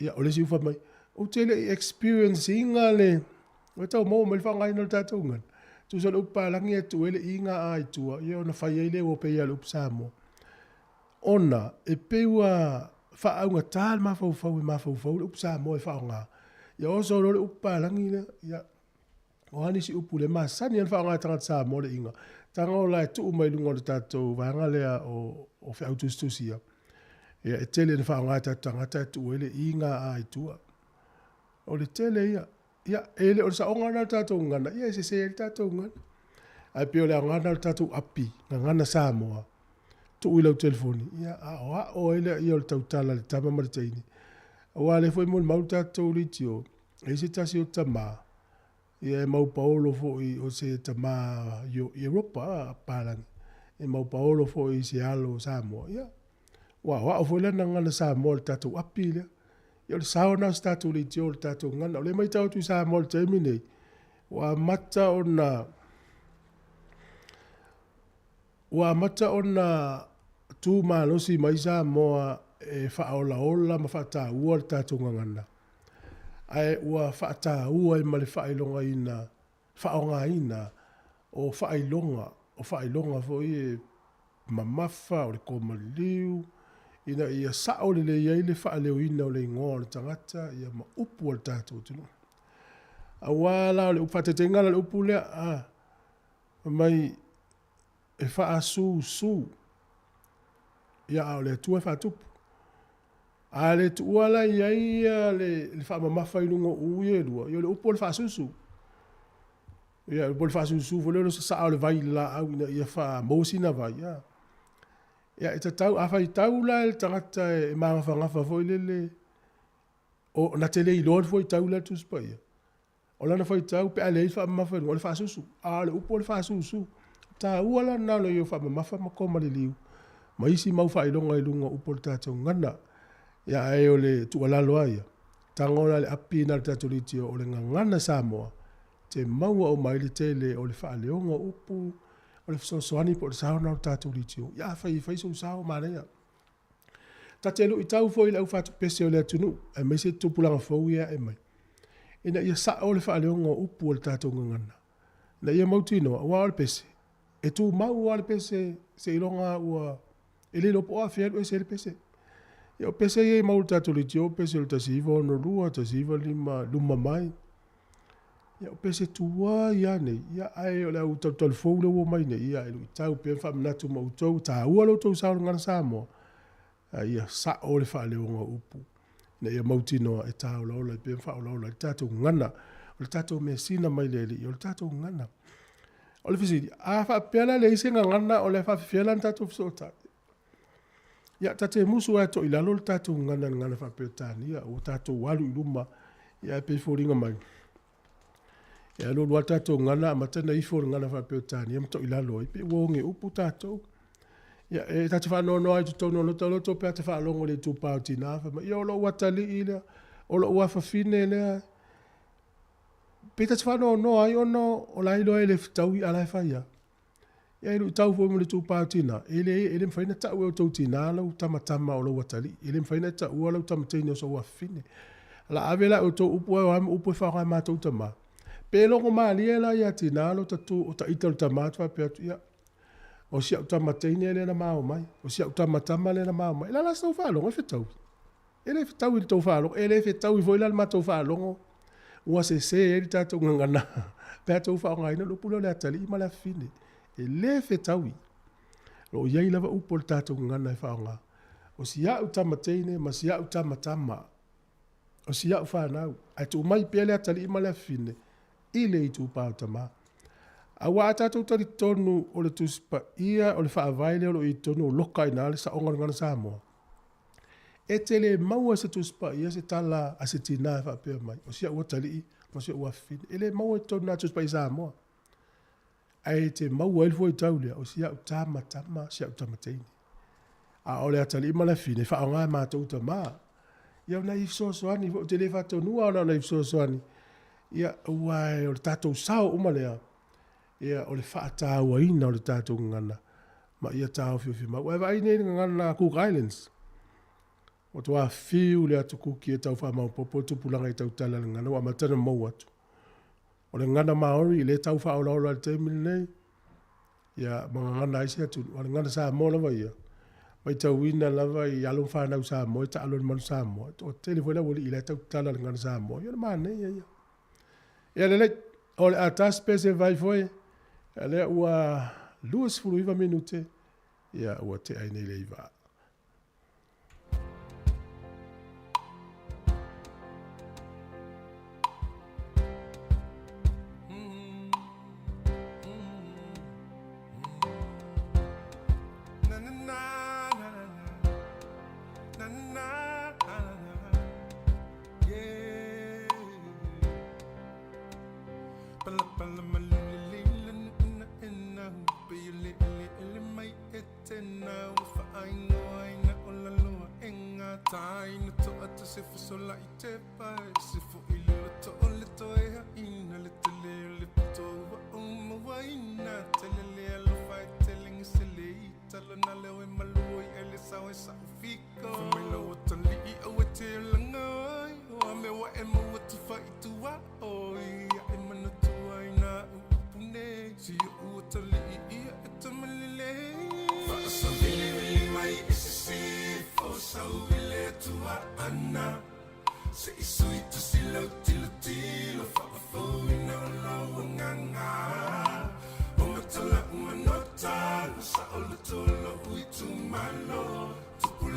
Ia, o le isi upu fai mai, ou te le i experience ina le, ua tau maua mai le faaaogaina o le tatou gagana. Tusa o le upu palagi e tuu ai le iga a i tua, ia ona fai ai lea ua pei lava o le upu Samoa. Ona e pei ua faaaugata le mafaufau e mafaufau le upu Samoa e faaaoga. Ia oso loa le upu palagi lea, ia, o a nisi upu le masani ona faaaoga e tagata Samoa le iga, tago la e tuu mai luga o le tatou vaega lea o, o feau tusitusi ia. Ia, e tele ina faaaoga e tatou tagata e tuu ai le iga a i tua. O le tele ia. Ia, e le o le saoga lena o le tatou gagana, ia e sese ai le tatou gagana. Ae pei o le aoga lena o le tatou api, Gagana Samoa, tuu i lau telefoni, ia aoao ai lea o le tautala i le tama ma le teine. Aua o lea foi e molimau le tatou leitio, e i ai se tasi o tama, ia e mau paolo foi o se tama i Europa, papalagi, e mau paolo foi i se alo o Samoa, ia ua aoao foi lana gagana Samoa i le tatou api lea. Ia o le sao lena o se tatou leitio o le tatou gagana. O lea e matau atu i Samoa i le taimi lenei, ua amata ona ua amata ona tu malosi mai Samoa e faaolaola ma faataua le tatou gagana, ae ua faataua ai ma le faailogaina, faaaogaina o faailoga, o faailoga foi e mamafa, o le komaliliu, ina ia sao lelei ai le faaleoina o le igoa o le tagata ia ma upu a le tatou atunuu. Aua la o le faataitaiga la o le upu lea, a, fai mai e faasusu, ia a o le Atua e faatupu. A le tuua la i ai ia le faamamafa i luga o ū ia e lua, ia o le upu o le faasusu. Ia, o le faasusu foi lea o le sasaa o le vai i le laau ina ia faamaua sina vai. Ia, ia e tatau, a faitau la e le tagata e magafagafa foi lele, o na te le iloa le fuaitau lea a le Tusi Paia, o lana faitau pe a leai le faamamafa i luga, o le faasusu. A o le upu o le faasusu. O taua la lena o le ia faamamafa ma koma liliu ma isi mau faailoga i luga o upu o le tatou gagana. Ia ae o le tuualalo lava ia, tago la le api lena a le tatou leitio o le gagana Samoa, te maua uma ai le tele o le faaleoga o upu, o le fesoasoani po o le sao lena o le tatou leitio. Ia afai e fai sou sao, manaia. Ta te luitau foi i le aufatupese o le atunuu, aemaise tupulaga fou ia e ae mai, ina ia sao le faaleoga o upu o le tatou gagana, ina ia mautinoa, aua o le pese, e tumau lava le pese seiloga ua, e le iloa po o afea e alu ese ai le pese. Ia o pese ia e mau i le tatou leitio, o pese o le 1962, 195 luma mai. Ia o pese tuai lava nei, ia ae o le au talutalufou lea ua omai nei, ia e luitau pea ma faamanatu ma outou, e taua lo outou sao i le Gagana Samoa, a ia sao le faaleoga o upu, ina ia mautinoa e tāolaola ai pea ma faaolaola ai le tatou gagana. O le tatou measina mai le Alii, o le tatou gagana. O le fesili, a faapea la e leai se gagana, o le a faapefea la ona tatou fesootai? Ia, ta te musu lava e toilalo le tatou gagana i le gagana faa-Peretania, ua tatou alu i luma, ia ae pei e foliga mai, e alu alu lava le tatou gagana amata ona ifo i le gagana faa-Peretania ma toilalo ai, pei ua oge upu tatou. Ia, e ta te faanoanoa ai i totonu o lota loto pe a ta faalogo i le itupa o tina fai mai, ia o lou atalii lea, o lou afafine lea. Pei ta te faanoanoa ai ona o la e iloa e le fetaui a o la e fai lava. Ia e luitau foi ma le itupa o tina, e leai e le mafai ona tau e outou tina lau tamatama o lou atalii, e le mafai ona e taua lau tamateine o sou afafine. O le a ave la outou upu ae o a upu e faaaoga e matou tama? Pe logo malie la ia tina lo ta tu o ita o le tama atu faapea atu, ia, o si au tamateine lea na ma omai, o si au tamatama lea na ma omai. O le a la se tou faalogo e fetaui? E le fetaui i le tou faalogo, e le fetaui foi la le matou faalogo ua sese ai le tatou gagana pe a tou faaaogaina le upu lea o le atalii ma le afafine. E le fetaui. O lo o i ai lava upu o le tatou gagana e faaaoga. O si au tama teine ma si au tama tama, o si au fanau, ae tuu mai pea le atalii ma le afafine i le itupa o tama. Aua a tatou talitonu o le Tusi Paia o le Faavae lea o lo o i totonu o loka ai i ina le saoga o le gagana Samoa, E te le maua i se Tusi Paia se tala a se tina e faapea mai, o si au atalii ma si ou afafine. E le maua i totonu o na Tusi Paia Samoa. Ae e te maua ai le fuaitau lea, o si au tama tama, si au tama teine. A o le atalii ma le afafine, e faaaoga e matou tama. Ia o nai fesoasoani foi, ou te le faatonuina ona o nai fesoasoani, ia, aua o le tatou sao uma lea, ia, o le faatauaina o le tatou gagana ma ia taofiofi mau. Ae vaai nei i le gagana Cook Islands, ua matua fiu le atu Kuki e tau faamaopoopo le tupulaga i tautala i le gagana ua amata ona mou atu. O le gagana Maori lea e tau faaolaola i le taimi lenei, ia, ma gagana ai se atunuu. A o le gagana Samoa lava ia, matauina lava i alo ma fanau Samoa e taalo i le manu Samoa, e toatele foi le aualii la e tautala i le gagana Samoa. Ia o le manaia ia. Ia lelei, o le a tasi pese vai foi, a lea ua 29 minute, ia ua tea ai nei le 9.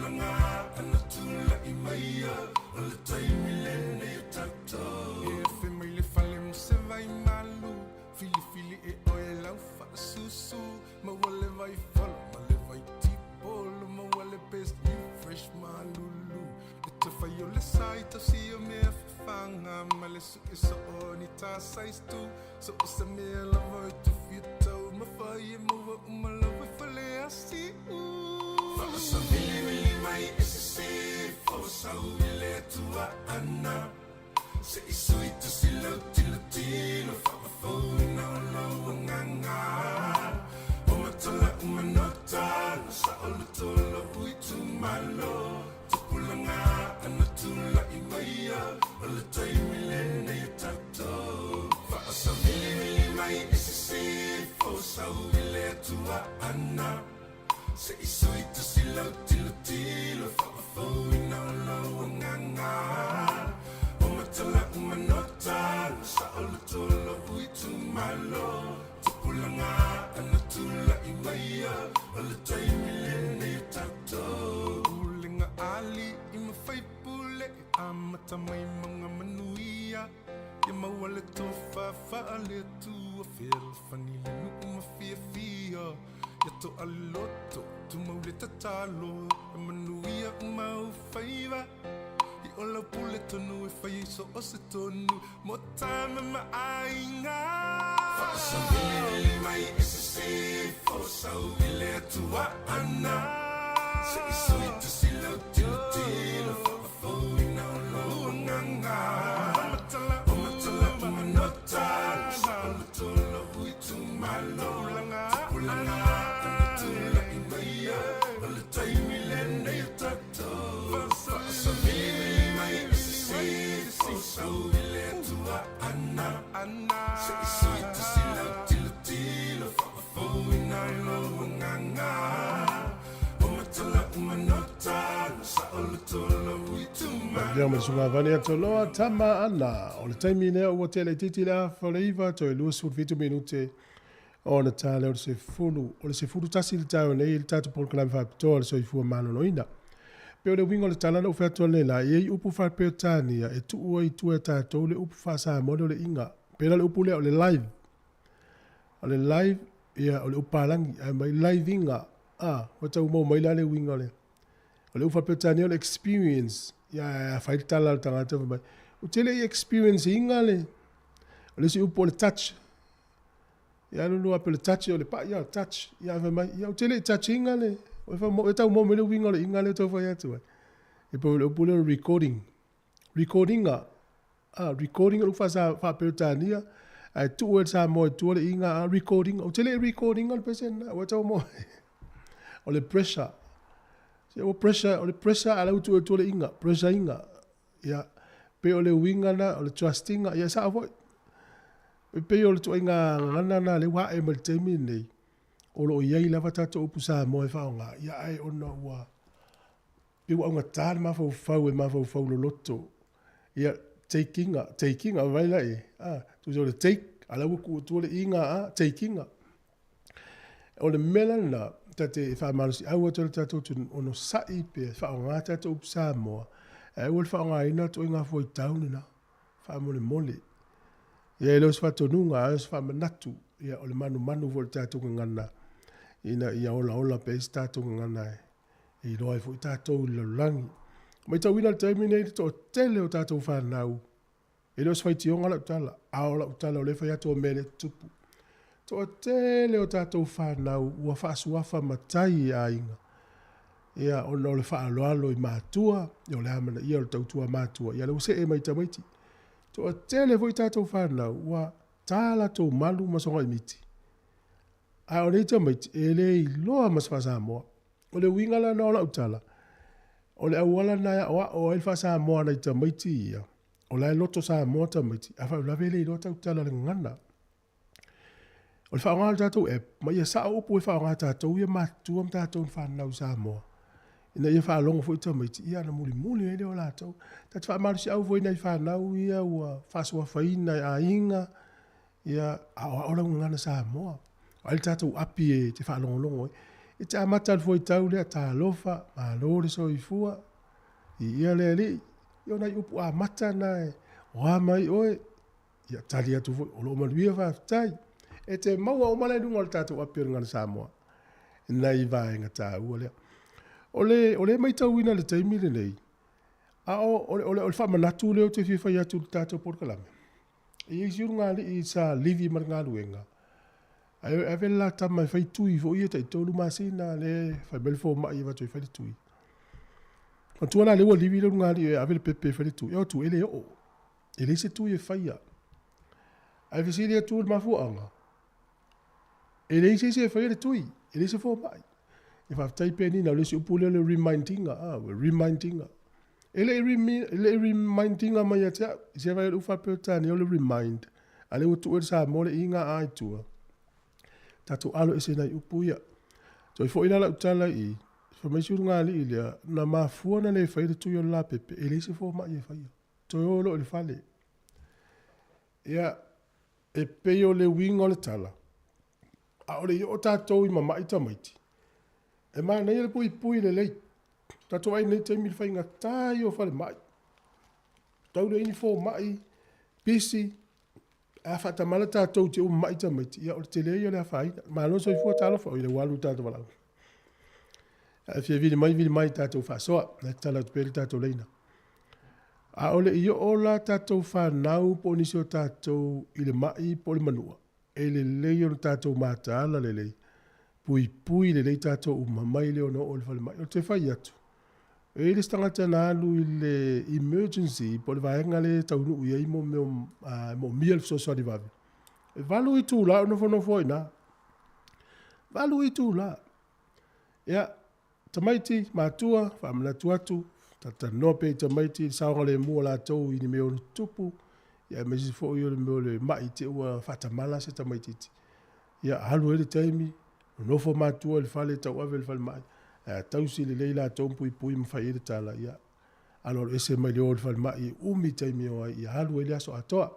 Tupulaga ana tula'i mai o le taimi lenei o tatou. E afe mai le fale mo se vai malu, filifili e oe lau faasusu, maua le vai folo ma le vai tipolo, maua le best new fresh malulu. E te fai o le sai tausi o mea fafaga ma le su'e soo ni ta size tu, so o se mea lava e tufi e tau mafai e maua uma lava i Faleasiu. Faasavilivili mai e sisifo sau i le Atua ana se i sui tusi lau tilotilo faafouina o lou agaga o matala uma nota lo saoloto lou itumalo tupulaga ana tula'i mai o le taimi lenei o tatou. Faasavilivili mai e sisifo sau i le Atua ana se i sui tusi lau tilotilo faafouina o lou agaga o matala uma nota lo saoloto lou itumalo tupulaga ana tula'i mai o le taimi lenei o tatou. Pulega ali i ma faipule e amata mai mauga manuia, ia maua le tofa faale-Atua, fealofani le nuu ma fiafia, ia to'a le loto tumau le tatalo, e manuia uma ou faiva i o lau pule tonu e fai ai so o se tonu mo tama ma aiga. Faasavilivili mai e sisifo sau i le Atua ana se i sui tusi lau tilotilo faafouina o lou agaga o matala uma nota lo saoloto lou itumalo tupulaga ana tula'i mai o le taimi lenei o tatou. Faasavilivili mai e sisifo sau i le Atua ana se i sui tusi lau tilotilo faafouina o lou agaga o matala uma nota lo saoloto lou itumalo. Ia ma le susuga Vane Atoloa Tama Ana. O le taimi lea ua tele itiiti le afa o le 9 toe 27 minute ona ta lea o le 10, o le 11 le taeao nei i le tatou polokalame faapitoa o le soifua maloloina. Pei o le uiga o le tala na ou fai atu nei la, e i ai upu faa-Peretania e tuu ai i tua e tatou le upu faa-Samoa lea o le iga. Pei la o le upu lea o le live. O le live, ia, o le upu palagi, ae mai live iga. A, ua tau maua mai la le uiga o le, o le upu faa-Peretania o le experience. Ia, a fai le tala a le tagata fai mai, ou te le i experience iga le, o le isi upu o le touch. Ia alu lua pe le touch o le paʻi ia touch. Ia fai mai, ia ou te le i touch ina le, e fai mo, e tau maua mai le uiga o le iga lea tau fai atu ai. E pei o le upu lea o le recording. Recording a, a recording o le upu faa-Peretania, ae tuu e le Samoa i tua le iga a recording. Ou te le i recording a le pese lena, ua tau maua. O le pressure. Se ua pressure, o le pressure a la ua tuu e tua le iga, pressure iga. Ia, pei o le uiga lena, o le trust ina, ia e sao foi. E pei o le ituaiga gagana lena lea ua ae mai i le taimi lenei, o lo o i ai lava tatou upu Samoa e faaaoga, ia ae ona ua pei ua augata le mafaufau e mafaufau loloto. Ia, take ina, take ina, vaai la i ai, a, tusa o le take, a o la ua tuu atu le ina a, take ina. O le mea la lena, ta te faamalosiau atu ai le tatou atunuu, onosai pea, faaaoga tatou upu Samoa, ae aua le faaaogaina le ituaiga fuaitau lena, faamolemole. Ia e le o se faatonuga, ae o se faamanatu, ia o le manumanu foi o le tatou gagana, ina ia olaola pea ai se tatou gagana e iloa ai foi tatou i le lalolagi. Matauina i le taimi lenei le toatele o tatou fanau, E le o se faitioga lau tala, a o lau tala o lea e fai atu o mea lea e tutupu. Toatele o tatou fanau ua faasuafa matai i aiga, ia, ona o le faaaloalo i matua, ia o le amanaia o le tautua matua, ia lea ua see mai i tamaiti. Toatele foi tatou fanau ua ta latou malu ma sogaimiti, a o nei tamaiti e le iloa ma se faa-Samoa. O le uiga la lena o lau tala, o le auala lena e aoao ai le faa-Samoa a nai tamaiti ia, O la e loto Samoa tamaiti, a faalavelave e le iloa tautala le gagana. O le faaaoga o le tatou app, ma ia sao upu e faaaoga e tatou ia matutua ma tatou na fananau i Samoa, ina ia faalogo foi tamaiti, ia ona mulimuli ai lea o latou. Ta te faamalosiau foi i nai fanau ia ua faasuafaina e aiga, ia aoao lau gagana Samoa. O ai le tatou api e te faalogologo ai. E te amata le fuaitau lea, talofa, malo le soifua, viia le Alii. Ia o nai upu amata na e, o a mai oe, ia tali atu foi, o lo o manuia faafetai. E te maua uma la i luga o le tatou api o le Gagana Samoa, nai vaega taua lea. O le, o le matauina i le taimi lenei, a o, o le, o le, o le faamanatu lea ou te fia fai atu i le tatou polokalame. E i ai si ulugalii sa livi ma le galuega, ae ave le la tama e fai tui foi ia tai 3 masina lea fai mai le fomai e avatu e fai le tui. Manatua la lea ua livi le ulugalii e ave le pepe e fai le tui, e o atu e le oo. E leai se tui e faia. Ae fesili atu i le mafuaaga, e leai se isi e faia le tui, e leai se fomai. E faafetai Penina, o le isi upu lea o le remindinga, remindinga. E le i remindinga mai ia te au, i se vai o le upu faa-Peretania o le remind, a lea ua tuu e le Samoa le i ga a i tua. Tatou alo ese nai upu ia. Toe foi la lau tala i i, fai mai si ulugalii lea, na mafua ona le faia le tui o le lapepe, e leai se fomai e faia. Toe o loa i le fale. Ia, e pei o le uiga o le tala, a o le i oo tatou i mama'i tamaiti, e manaia le puipui lelei. Tatou vaai i lenei taimi i le faigata ia o falemai. Tau leai ni fomai, pisi, a faatamala tatou te ua mama'i tamaiti, ia o le tele ia o le afaina. Malo le soifua, talofa, oi le ua alu le tatou valaau. A e fia vili mai, vili mai tatou faasoa, na e tatala atu pea le tatou laina. A o le i oo la tatou fanau po o nisi o tatou i le ma'i po o le manua, e lelei ona tatou mataala lelei, puipui lelei tatou uma mai le ona oo i le falemai. Ou te fai atu, e i ai le isi tagata na alu i le emergency po o le vaega lea e taunuu i ai mo mea e moomia le fesoasoani vave. E 8 itula o nofonofo ai i ina. 8 itula. Ia, tamaiti, matua, faamanatu atu, talatalanoa pea i tamaiti i le saogalemu o latou i ni mea ono tutupu, ia aemaise foi o le mea o le ma'i te i ua faatamala se tamaitiiti. Ia, alu ai le taimi, nonofo matua i le fale tauave i le falemai, ae a tausi lelei latou ma puipui ma fai i ai le tala, ia, aloalo ese mai le o i le falemai e umi taimi e o ai, ia alu ai le aso atoa.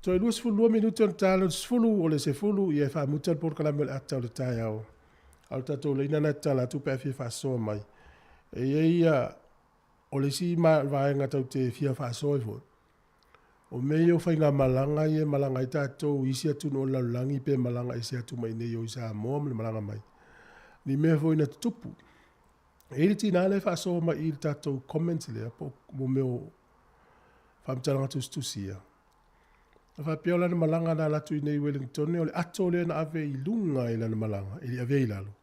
Toe 22 minute ona ta lea o le 10, o le 10, ia e faamuta le polokalame o le ata o le taeao. A o le tatou laina lena e tatala atu pe a fia faasoa mai. E i ai ia, o le isi vaega tatou te fia faasoa ai foi, o mea ia o faigamalaga ia e malaga ai tatou i isi atunuu o le lalolagi pe malaga ese atu mai i inei o i Samoa ma le malaga mai, ni mea foi na tutupu. E i ai le tina lea e faasoa mai i le tatou comments lea po o mea o faamatalaga tusitusi ia. Na faapea o lana malaga na alu atu i inei i Wellington, o le ato lea na ave i luga i lana malaga, e le i avea i lalo.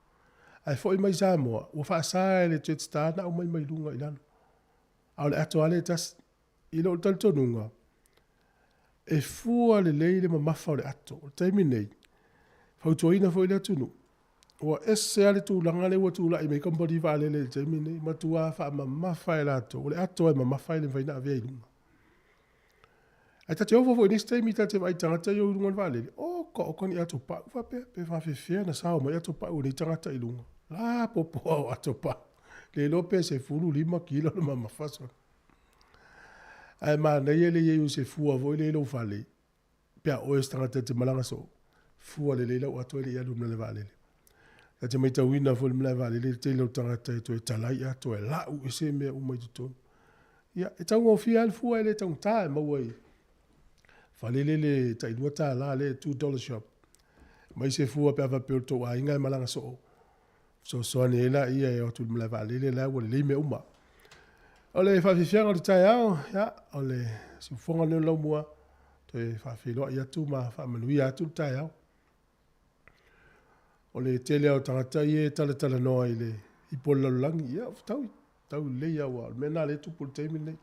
Ae foi mai i Samoa, ua faasa e le Jetstar na aumai mai luga i lalo. A o le ato lava lea e tasi. I lou talitonuga, e fua lelei le mamafa o le ato. O le taimi nei, fautuaina foi le atunuu, ua ese lava le tulaga lea ua tulai mai ai kamupani vaalele i le taimi lenei, matua faamamafa e latou. O le ato e mamafa e le mafai ona avea i luga. Ae ta te ofo foi i nisi taimi ta te vaai i tagata ia o i luga o le vaalele, oka oka ni ato pau faapea, pe faafefea ona sao mai ato pau o nei tagata i luga. Lapopoa o ato pau. Le iloa pe 15 kilo le mamafa sona. Ae manaia le i ai o se fua foi lea i lou fale, pe a oe o se tagata e te malaga soo, fua lelei lau ato e le i alu i le malae vaalele. Ta te matauina foi i le malae vaalele le tele o tagata e toe talai ato e lau ese mea uma i totonu. Ia, e taugofie lava le fua e le taugata e maua i fale lele tai $2 lea $2 shop. Aumai se fua pe a faapea o le tou aiga e malaga soo. Fesoasoani ai laia e o atu i le malae vaalele la ua lelei mea uma. O le faafiafiaga o le taeao, ia, o le siufofoga lenei o le laumua, toe faafeiloai atu ma faamanuia atu le taeao. O le tele lava o tagata ia e talatalanoa i le ipu o le lalolagi, ia, fetaui, fetaui lelei lava, aua o le mea lena o lea e tupu i le taimi lenei.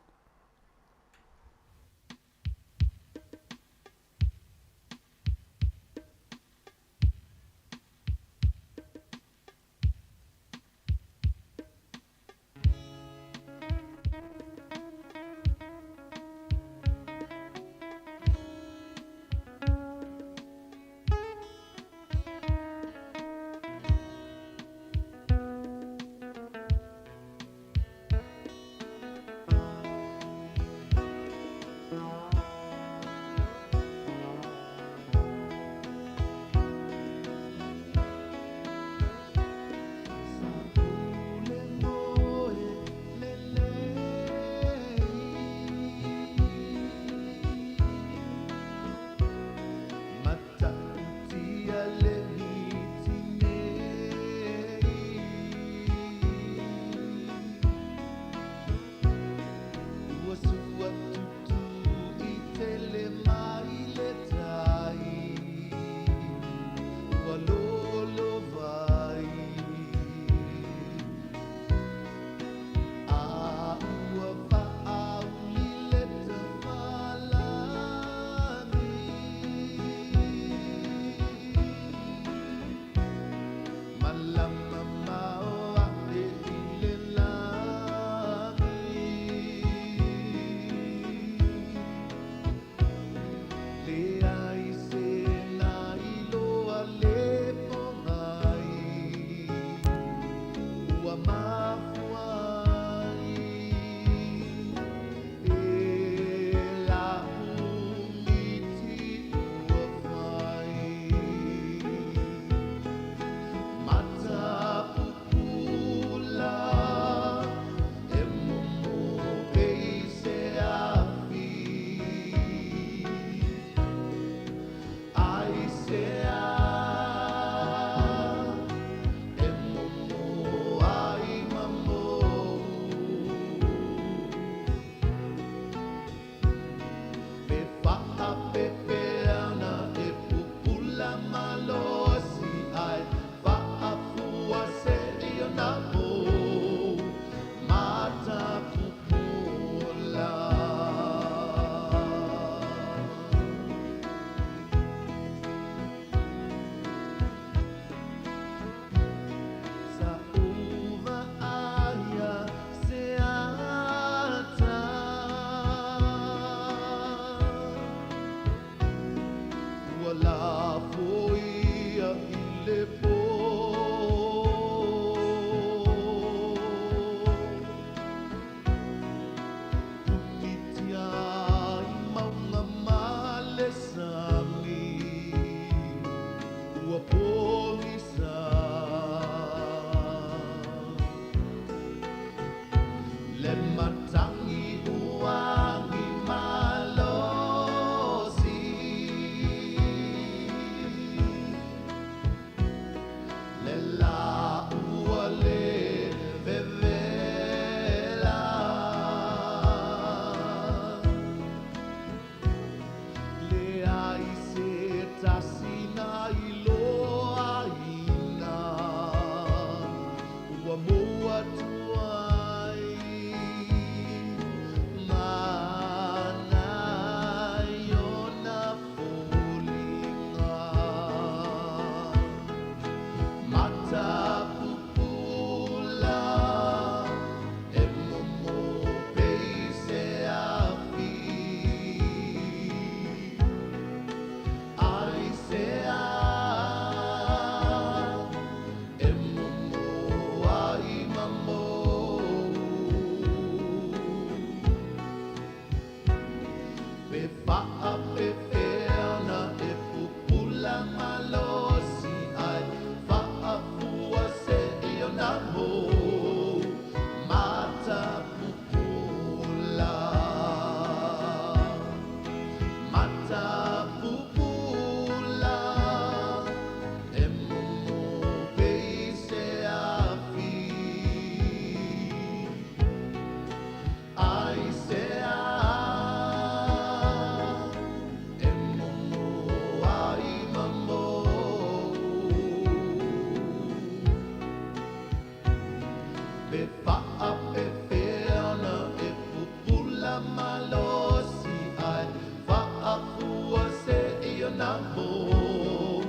malosi ai faafua se i ona mou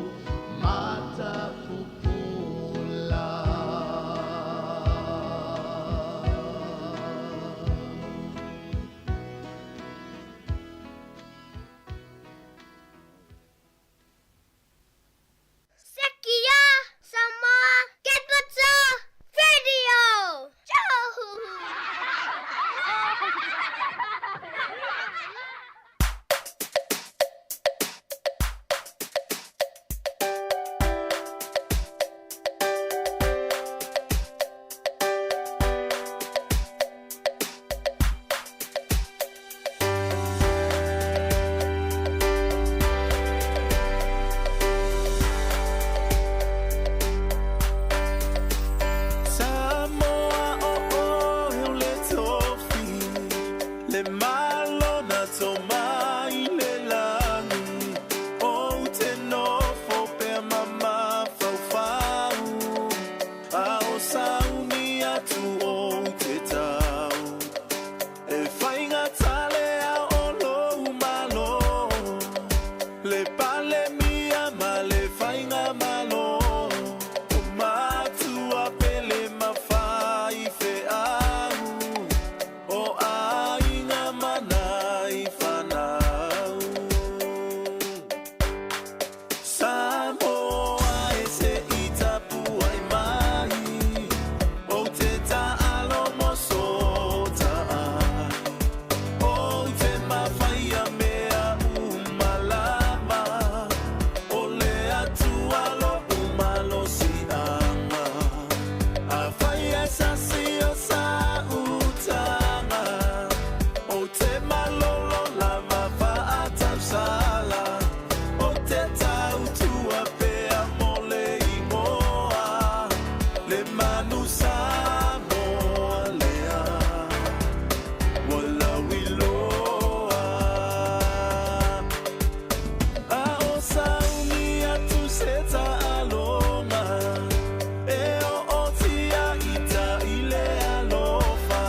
matapupula. Sekia Samoa Capital Radio. Samoa o oe o le tofi, le malo na tomai le lagi, ou te nofo pea mamafaufau, a o sauni atu ou te tau. E faigata le ao o lou malo, le Palemia ma le faigamalo, o matua pele ma faifeau, o aiga ma nai fanau. Samoa e se i tapuai mai, ou te taalo mo so taai, ou te mafaia mea uma lava, o le Atua lo'u malosiaga. Afai e sasi o sa'utaga, ou te malolo lava fa'atausala, ou te tautua pea mo le igoa, le manu Samoa lea ua lauiloa. A o sauni atu se taaloga, e ootia ita i le alofa,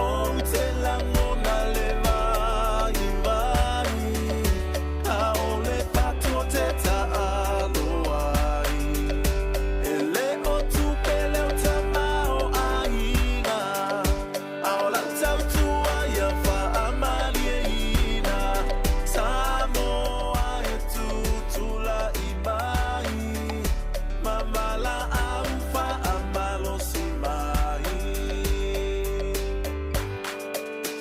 ou te lagona le vaivai, a o le fatu o te taalo ai. E le o tupe le o tamaoaiga, a o lau tautua ia faamalieina. Samoa e tutulai mai, ma valaau faamalosi mai.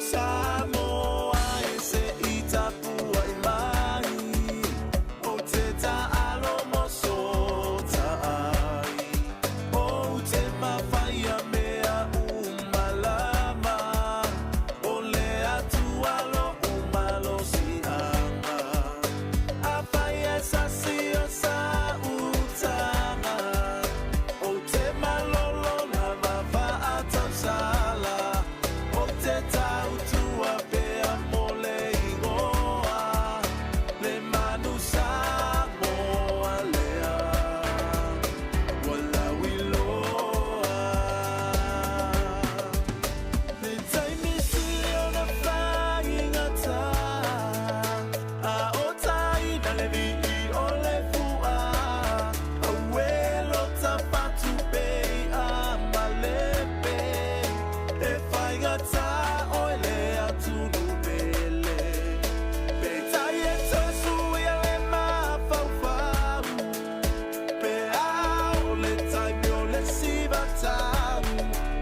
Samoa e se i tapuai mai, ou te taalo mo so taai, ou te mafaia mea uma lava, o le Atua lo'u malosiaga. Afai e sasi o sa'utaga, ou te malolo lava fa'atausala, ou te tautua pea mo le igoa, le manu Samoa lea ua lauiloa. Le taimi sili ona faigata, a o taina le vii o le fua, auelo tafatu pei a malepe, e faigata oe le atunu pele. Peitai e toe suia le mafaufau, pe a o le taimi o le sivatau,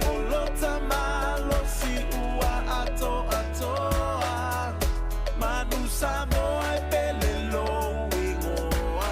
o lota malosi ua atoatoa, manu Samoa e pele lou igoa.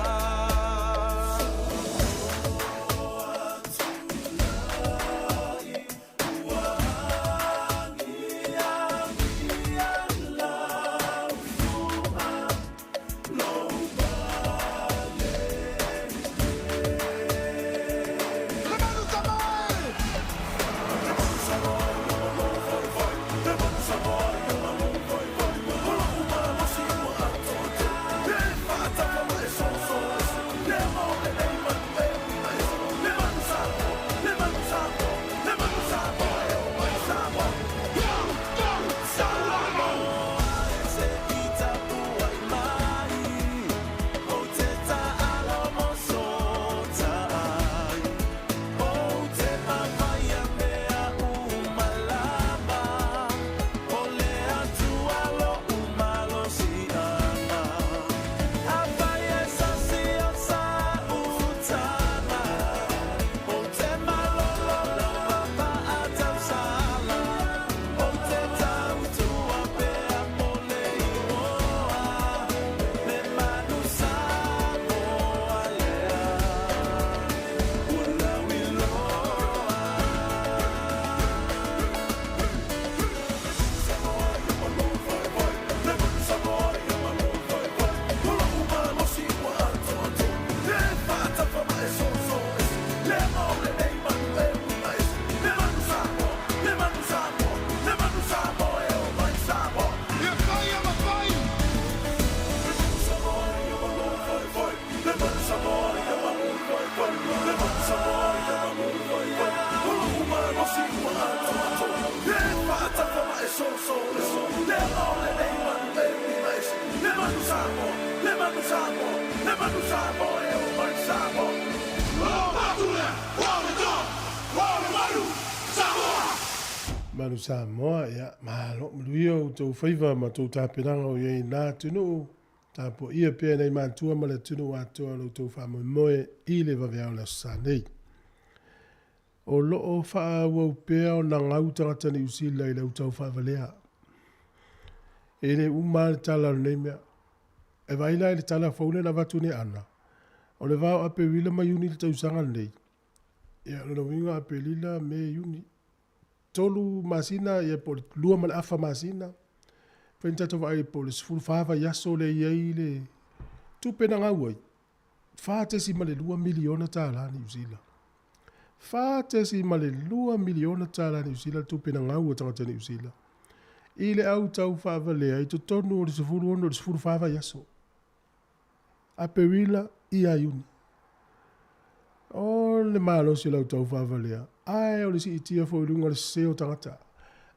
Le manu Samoa e oo mai Samoa. O matou lea, ua o le toa, ua o le manu, Samoa! Manu Samoa, ia, malo, manuia outou faiva ma outou tapenaga o i ai i na atunuu, tapuaia pea e nai matua ma le atunuu atoa lo outou faamoemoe i le vaveao o le Aso Sa nei. O lo o faaauau pea ona gau tagata Niu Sila i le autau faavalea. E le uma lava le tala o lenei mea. E vaai la i le tala fou lea na avatu nei Ana, o le va o Aperila ma Iuni i le tausaga lenei, ia, lona uiga Aperila, Me, Iuni, 3 masina, ia po o le 2 ma le afa masina, mafai ona tatou vaai po o le 14 vaiaso lea e i ai le tupe na gau ai, $4.2 miliona Niu Sila. $4.2 miliona Niu Sila le tupe na gau a tagata Niu Sila i le au tau faavalea i totonu o le 16 i le 14 vaiaso. Aperila ia Iuni. O le malosi o le au tau faavalea, ae o le siitia foi i luga o le sese o tagata.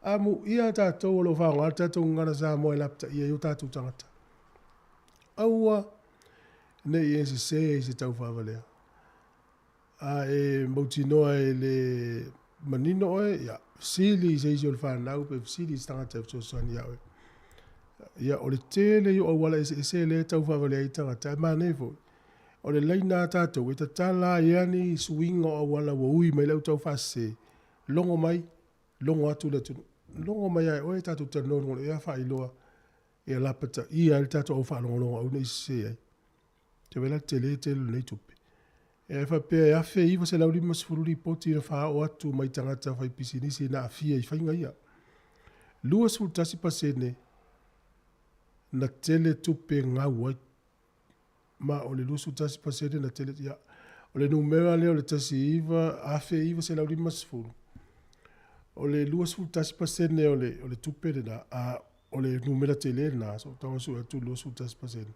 Amuia tatou o lo o faaaoga le tatou gagana Samoa e lapataia ai o tatou tagata. Aua ne i e sese i se tau faavalea. A e mautinoa e le manino oe, ia, fesili i se isi o le fanau pe fesili i se tagata e fesoasoani iā oe. Ia, o le tele ia o auala eseese lea e tau faavalea ai tagata, ae manaia foi, o le laina a tatou e tatala ai lava ni suiga o auala ua ui mai le au tau faasese, logo mai, logo atu le atunuu. Logo mai lava e oe tatou talanoa i luga o le ea faailoa ia lapataia ai le tatou au faalogologo aua ne i sese ai. Te vaai la le tele tele o lenei tupe. E faapea e 1,950 lipoti na faaoo atu mai tagata faipisinisi na aafia i faiga ia. 21% na tele tupe gau ai. Ma o le 21% na tele, ia, o le numera lea o le 1950, o le 21% o le, o le tupe lena, a o le numera tele lena, so tago sue atu le 21%.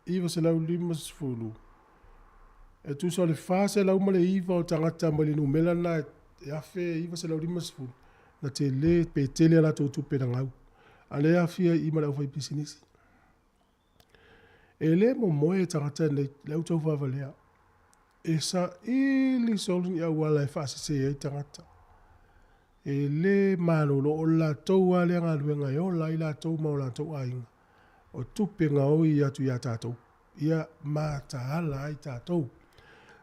1950, e tusa o le 409 o tagata mai le numera lena e 1950, na tele pe tele a latou tupe na gau. A lea e aafia i i ma le aufaipisinisi. E le momoe tagata nei, le au taufaavalea. E saili solo ni auala e faasese ai tagata. E le malolo, o le latou lava lea galuega e ola ai latou ma o latou aiga. O tupe gaoi atu iā tatou, ia mataala ai tatou.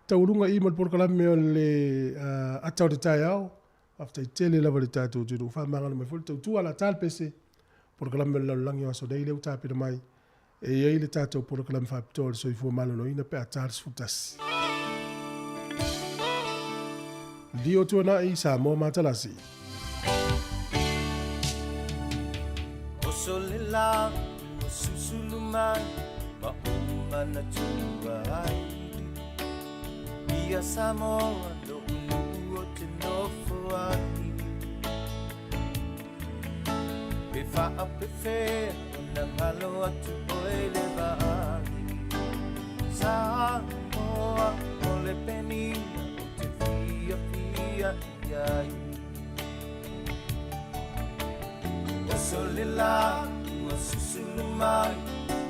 Taualuga i ma le polokalame o le ata o le taeao. Faafetai tele lava i le tatou atunuu. Faamagalo mai foi le tautua a la ta le pese. Polokalame o le lalolagi o aso nei lea ua tapena mai. E i ai le tatou polokalame faapitoa o le soifua maloloina pe a ta le 11. Lio Tuanai, Samoa Matalasi. Oso le la ua susulu mai ma ou manatua ai Ia Samoa lo'u nuu o te nofo ai Pe faapefea ona galo atu oe le vaai Samoa o le penina o te fiafia i ai Oso le la ua susulu mai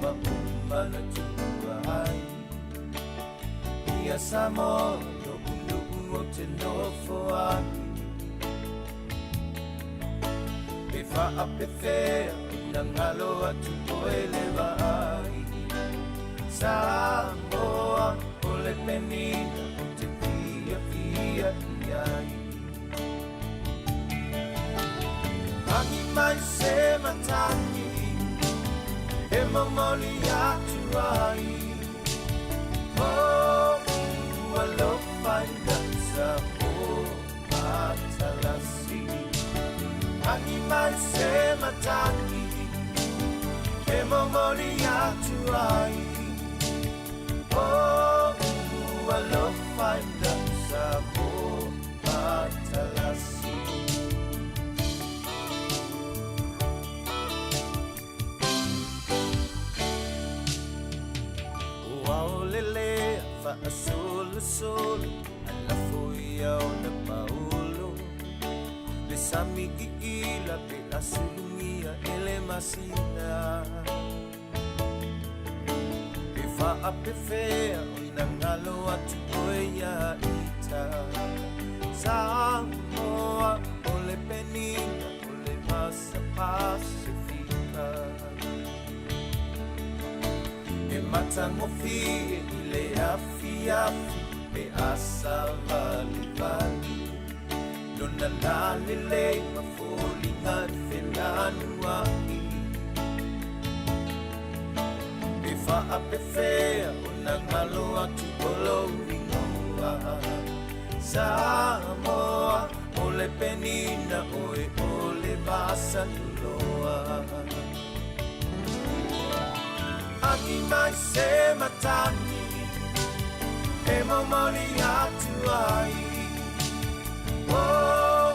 ma ou manatua ai Ia Samoa lo'u nuu o te nofo ai Pe faapefea ona galo atu oe le vaai Samoa o le penina o te fiafia i ai Agi mai se matagi e momoli atu ai Oh, alofa ina Samoa matalasi Agi mai se matagi e momoli atu ai Oh, alofa ina Samoa matalasi Ua ole lea faasolosolo ae lafo ia ona paulo Le sami iila pe a sulugia e le masina. Faapefea ona galo atu oe iā ita. Samoa o le penina o le vasa Pasifika. E matagofie i le afiafi pe a savalivali. Lona lalelei ma foliga felanua'i. E faapefea ona galo atu o lou igoa. Samoa o le penina oe o le vasa tuloa. Agi mai se matagi e momoli atu ai. Oh,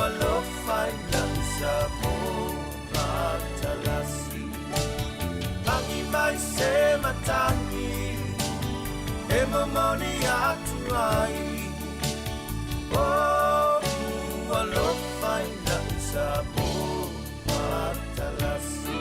alofa i lau Samoa matalasi. Agi mai se matagi e momoli atu ai. Oh, alofa i lau Samoa matalasi.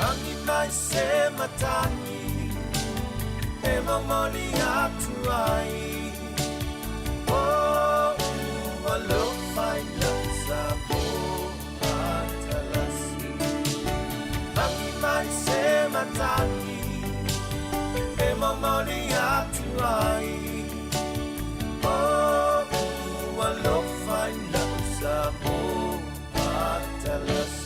Agi mai se matagi e momoli atu ai. Oh, alofa i lau Samoa matalasi. Agi mai se matagi e momoli atu ai. Oh, alofa i lau Samoa matalasi.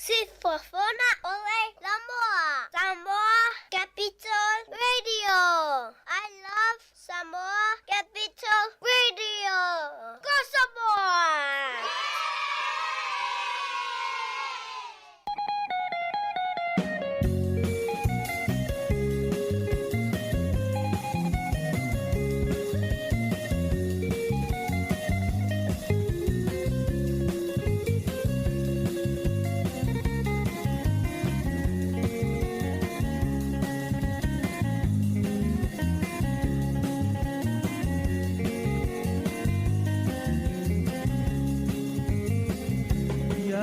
Sifofoga o le Laumua. Samoa Capital Radio. I love Samoa Capital Radio. Go Samoa! Ia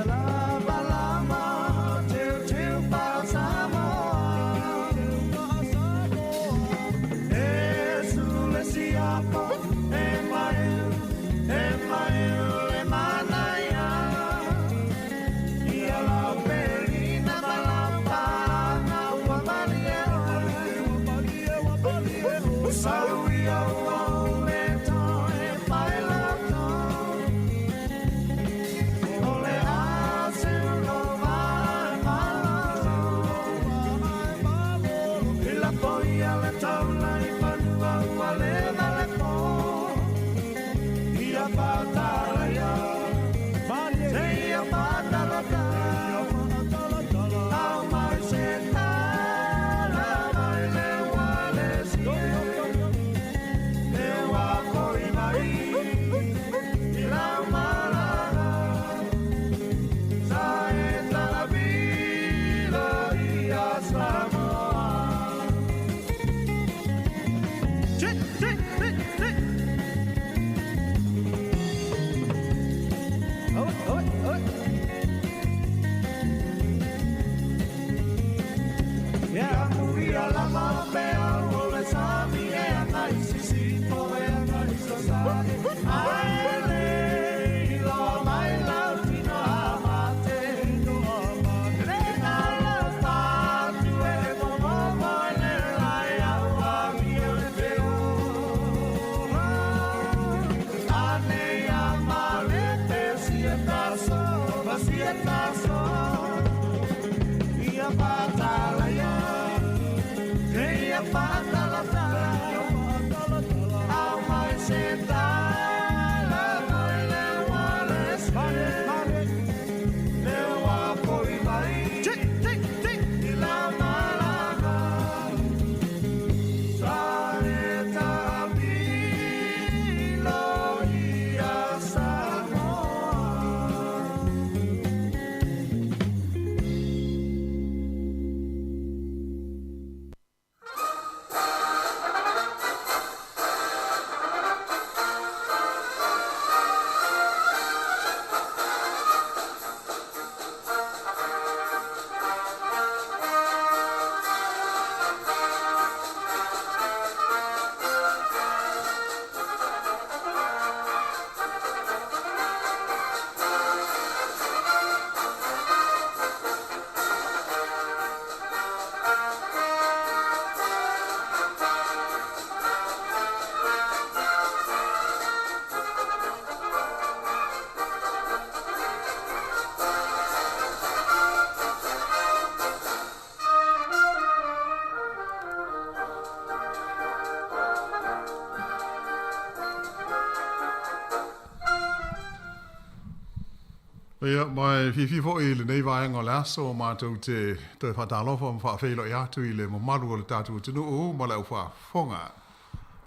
Ia, ma e fiafia foi i lenei vaega o le aso matou te toe faatalofa ma faafeiloai atu i le mamalu o le tatou atunuu ma le aufaafofoga.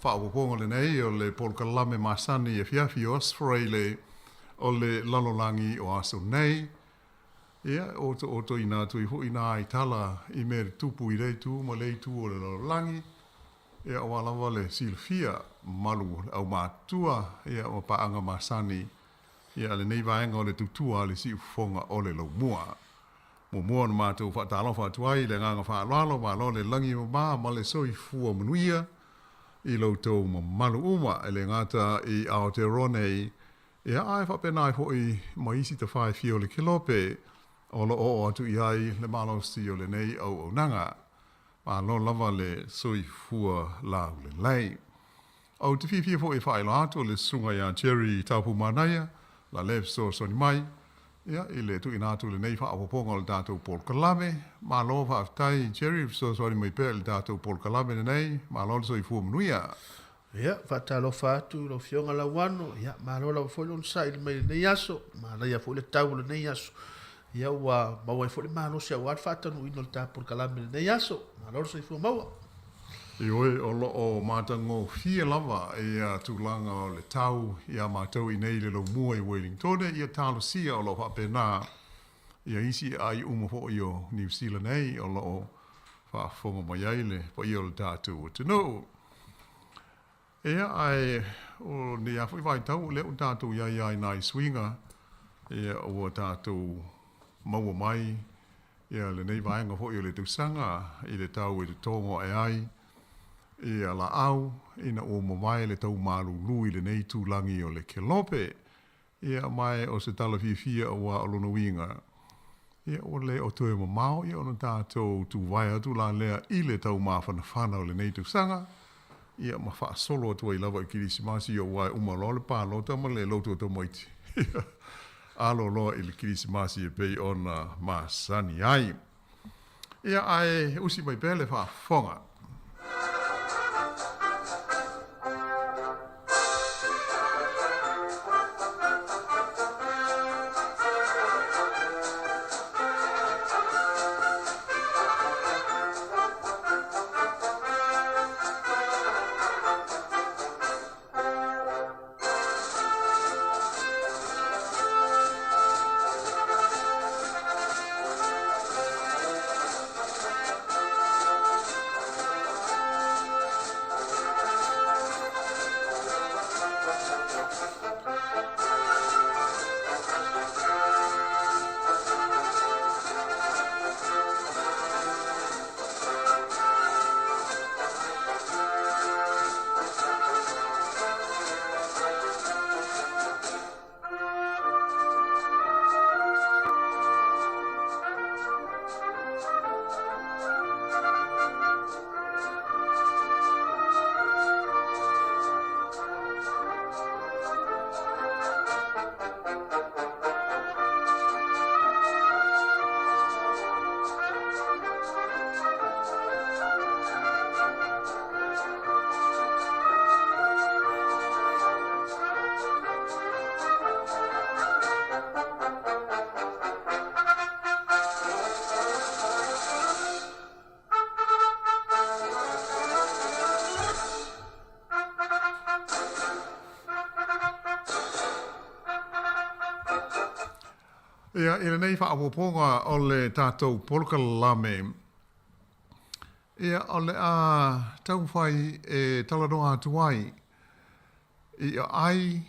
Faaopoopoga lenei o le polokalame masani i afiafi o Aso Faraile o le lalolagi o aso nei. Ia, otootoina atu ai foi nai tala i mea tutupu i lea itu ma lea itu o le lalolagi. Ia, aua lava le silafia mamalu o le aumatutua, ia, ma paaga masani, ia, lenei vaega o le tautua a le siufofoga o le laumua. Muamua ona matou faatalofa atu ai i le agaga faaaloalo, malo le lagi e mama ma le soifua manuia i lo outou mamalu uma, e le gata i Aotearoa nei, ia, ae faapena ai foi ma isi tafa e fia o le kelope o lo o oo atu i ai le malosi o lenei auaunaga. Malo lava le soifua laulelei. Ou te fiafia foi e faailoa atu o le susuga ia Jerry Taupumanaia la le fesoasoani mai ia i le tuuina atu o lenei faaopoopoga o le tatou polokalame. Malo faafetai Jerry le fesoasoani mai pea i le tatou polokalame lenei. Malo le soifua manuia. Ia, faatalofa atu i lau Afioga Lauano, ia, malo lava foi le onosai mai i lenei aso, manaia foi le tau o lenei aso, ia ua maua ai foi le malosi aua le faatanuuina o le ta polokalame i lenei aso. Malo le soifua maua. Ioe, o lo o matagofie lava ia tulaga o le tau iā matou i nei i le laumua i Wellingtone, ia talosia o lo o faapena ia isi aai uma foi o Niu Sila nei o lo o faafofoga mai ai le paia o le tatou atunuu. Ia, ae o lenei lava foi vaitau o lea ua tatou i ai lava i nai suiga, ia, ua tatou maua mai ia lenei vaega foi o le tausaga i le tau e totogo ae ai ia laau ina ua mavae le tau malulu i lenei itulagi o le Kelope. Ia, ma o se tala fiafia aua o lona uiga, ia, ua le o toe mamao, ia, ona tatou tuvae atu la lea i le tau mafanafana o lenei tausaga, ia, ma faasolo atu ai lava i Kerisimasi, aua e uma loa le palota ma le lotu o tamaiti, ia, alo loa i le Kerisimasi e pei ona masani ai. Ia, ae usi mai pea le faafofoga. Ia, i lenei faaopoopoga o le tatou polokalame, ia, o le a taumafai e talanoa atu ai i aai,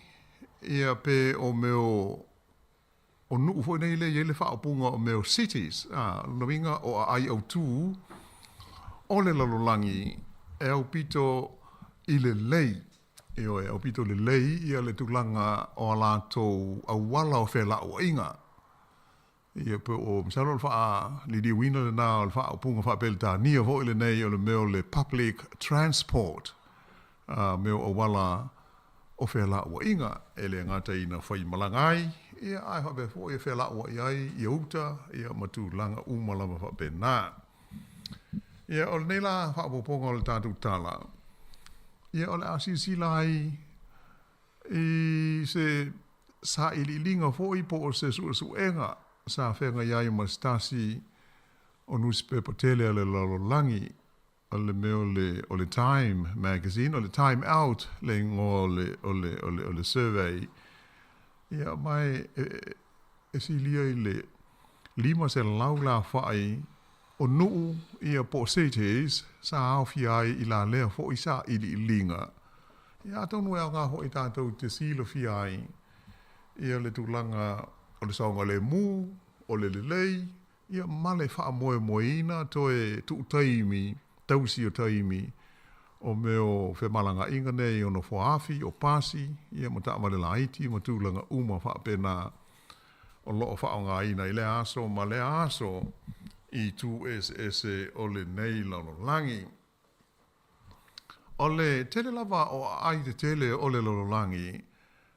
ia, pe o mea o nuu foi nei lea e i ai le faaupuga o mea o cities, a, lona uiga o aai autū o le lalolagi e aupito i lelei, ioe, aupito lelei ia le tulaga o a latou auala o felauaiga. Ia, pe o, masalo o le faaliliuina lena o le faaupuga faa-Peretania foi lenei o le mea o le public transport, a, mea o auala o felauaiga, e le gata ina faimalaga ai, ia, ae faapea foi e felauai ai ia uta, ia, ma tulaga uma lava faapena. Ia, o lenei la faaopoopoga o le tatou tala, ia, o le a silasila ai i se. Saʻiliʻiliga foʻi po o se suʻesuʻega sa feagai ai ma se tasi o nusipepa tele a le lalolagi, o le mea o le, o le Time Magazine, o le Time Out le igoa o le, o le, o le, o le survey. Ia, ma e, e, e silia i le 500 le afaʻi o nuʻu ia po o cities sa aofia ai i la lea foʻi saʻiliʻiliga. Ia, atonu e aoga foʻi tatou te silafia ai ia le tulaga o le saogalemu, o le lelei, ia ma le faamoemoeina toe tuu taimi, tausi o taimi, o mea o femalagaaiga nei o nofoa afi, o pasi, ia ma taavale laiti ma tulaga uma faapena o loo faaaogaina i lea aso ma lea aso i itu eseese o lenei lalolagi. O le tele lava o aai tetele o le lalolagi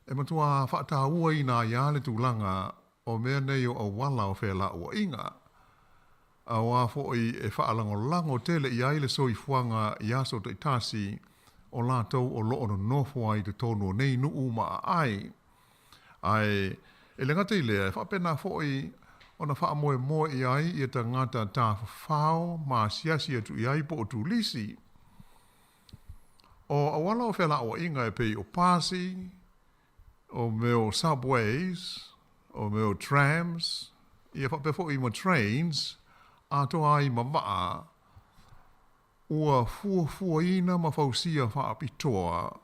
e matuā faatauaina ai lava le tulaga o mea nei o auala o felauaiga, auā foʻi e faalagolago tele i ai le soifuaga i aso taitasi o latou o loo nonofo ai i totonu o nei nuu ma aai. Ae e le gata i lea, e faapena foʻi ona faamoemoe i ai ia tagata tafafao ma asiasi atu i ai po o turisi. O auala o felauaiga e pei o pasi, o mea o subways, o mea o trams, ia faapea foʻi ma trains, atoa ai ma vaa, ua fuafuaina ma fausia faapitoa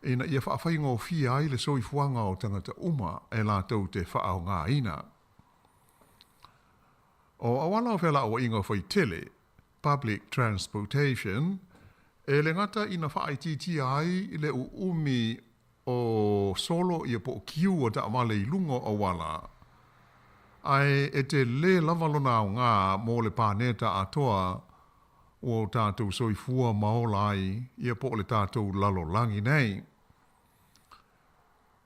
ina ia faafaigofie ai le soifuaga o tagata uma e latou te faaaogaina. O auala o felauaiga faitele, public transportation, e le gata ina faaitiitia ai le uumi o solo ia po o kiu o taavale i luga o auala, ae e telē lava lona aoga mo le paneta atoa ua o tatou soifua ma ola ai ia po o le tatou lalolagi nei.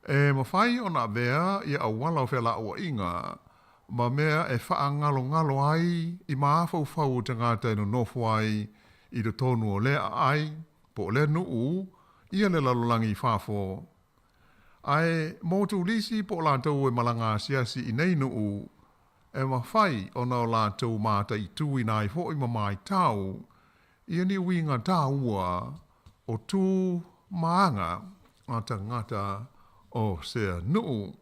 E mafai ona avea ia auala o felauaiga ma mea e faagalogalo ai i mafaufau o tagata e nonofo ai i totonu o lea aai po o lea nuu ia le lalolagi i fafo. Ae mo turisi po o latou e malaga asiasi i nei nuu, e mafai ona o latou mataituina ai foʻi ma matau ia ni uiga taua o tu ma aga a tagata o sea nuu.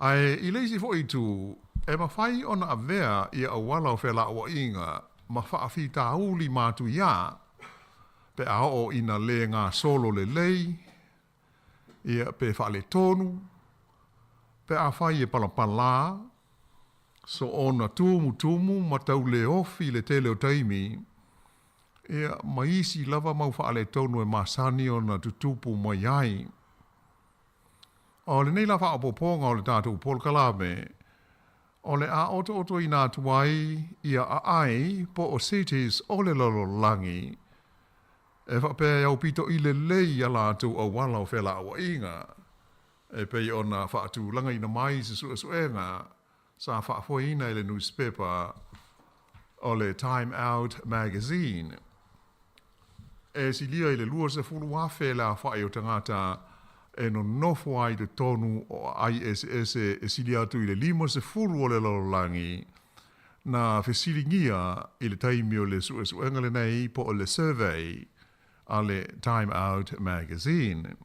Ae i le isi foʻi itu, e mafai ona avea ia auala o felauaiga ma faafitauli matuiā pe a oo ina lē gasolo lelei, ia pe faaletonu, pe afai e palapalā, soona tumutumu ma tauleofi le tele o taimi, ia ma isi lava mau faaletonu e masani ona tutupu mai ai. O lenei la faaopoopoga o le tatou polokalame, o le a otootoina atu ai ia aai po o cities o le lalolagi e faapea e aupitoʻi lelei ia latou auala o felauaiga e pei ona faatulagaina mai se suesuega sa faafoeina e le nusipepa o le Time Out Magazine. E silia i le 20,000 le afaʻi o tagata e nonofo ai i totonu o aai eseese e silia atu i le 50 o le lalolagi na fesiligia i le taimi o le suesuega lenei po o le survey a le Time Out Magazine.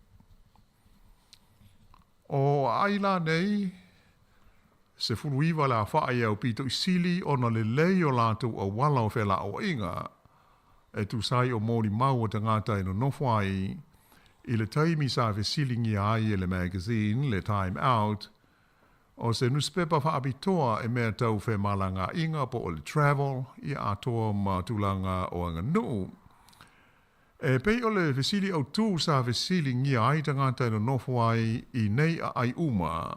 O aai la nei, 19 le afaʻi e aupitoʻi sili ona lelei o latou auala o felauaiga e tusa ai o molimau a tagata e nonofo ai i le taimi sa fesiligia ai e le magazine le Time Out, o se nusipepa faapitoa e mea tau femalagaaiga po o le travel ia atoa ma tulaga o aganuu. E pei o le fesili autū sa fesiligia ai tagata e nonofo ai i nei aai uma,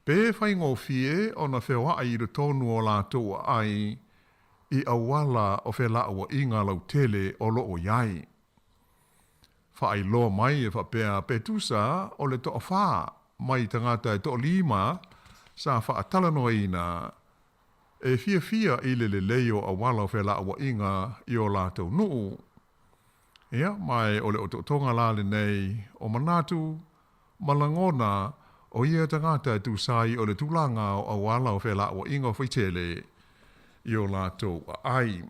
pe faigofie ona feoaʻi i totonu o latou aai i auala o felauaiga lautele o loo i ai. Faailoa mai e faapea pe tusa o le toafā mai tagata e toalima sa faatalanoaina e fiafia i le lelei o auala o felauaiga i o latou nuu. Ia, ma e o le otootoga la lenei o manatu. ma lagona o ia tagata e tusa ai o le tulaga o auala o felauaiga o faitele i o latou aai.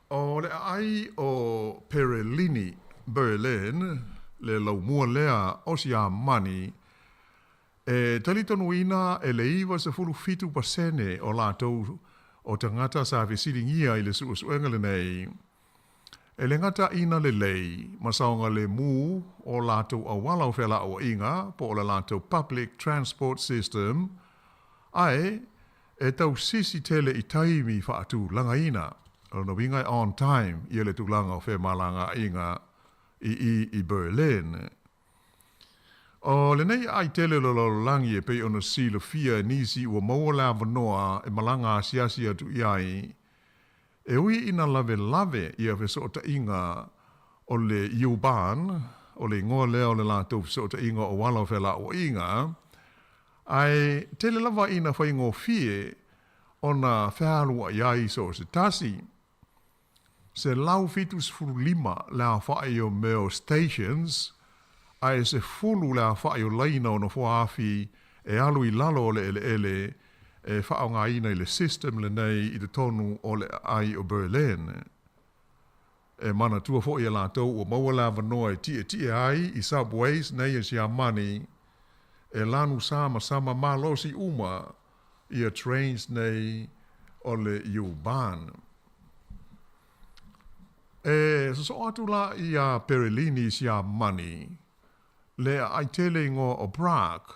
O le aai o Perelini, Berlin, le laumua lea o Siamani, e talitonuina e le 97% o latou o tagata sa fesiligia i le suesuega lenei, e le gata ina lelei ma saogalemu o latou auala o felauaiga po o le latou public transport system, ae e tausisi tele i taimi faatulagaina, o lona uiga e on time ia le tulaga o femalagaaiga i i i Berlin. O lenei aai tele o le lalolagi e pei ona silafia e nisi ua maua le avanoa e malaga asiasi atu i ai, e ui ina lavelave ia fesootaiga o le U-Bahn, o le igoa lea o le latou fesootaiga o auala o felauaiga, ae tele lava ina faigofie ona fealuai ai so o se tasi. 175 le aofai o mea o stations, ae 10 le aofai o laina o nofoa-afi e alu i lalo o le eleele e faaaogaina i le system lenei i totonu o le aai o Berlin. E manatua foi e latou ua maua le avanoa e tietie ai i subways nei e Siamani e lanu samasama malosi uma ia trains nei o le U-Bahn. E sosoo atu la ia Perelini i Siamani, le aai tele igoa o Prague,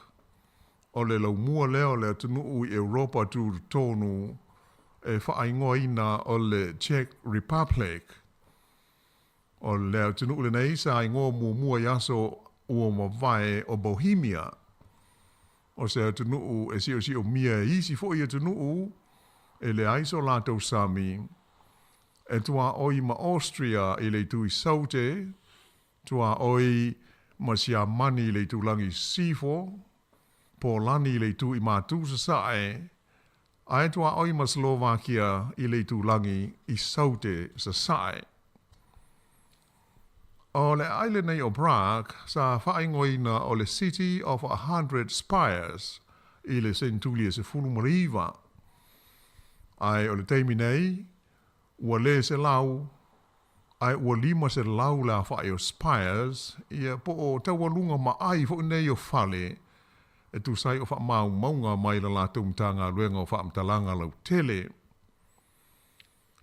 o le laumua lea o le atunuu i Europa tutotonu e faaigoaina o le Czech Republic. O le atunuu lenei sa igoa muamua i aso ua mavae o Bohemia. O se atunuu e siosiomia e isi foi atunuu e leai so latou sami, e tuaoi ma Austria i le itu i Saute, tuaoi ma Siamani i le itulagi i Sisifo, Polani i le itu i Matu Sasae, ae tuaoi ma Slovakia i le itulagi i Saute Sasae. O le aai lenei o Prague sa faaigoaina o le City of a Hundred Spires i le senetuli e 19. Ae o le taimi nei, ua le 100, ae ua 500 le aofai o spires, ia po o taualuga ma ai foi nei o fale e tusa ai o faamaumauga mai la latou Matagaluega o Faamatalaga Lautele.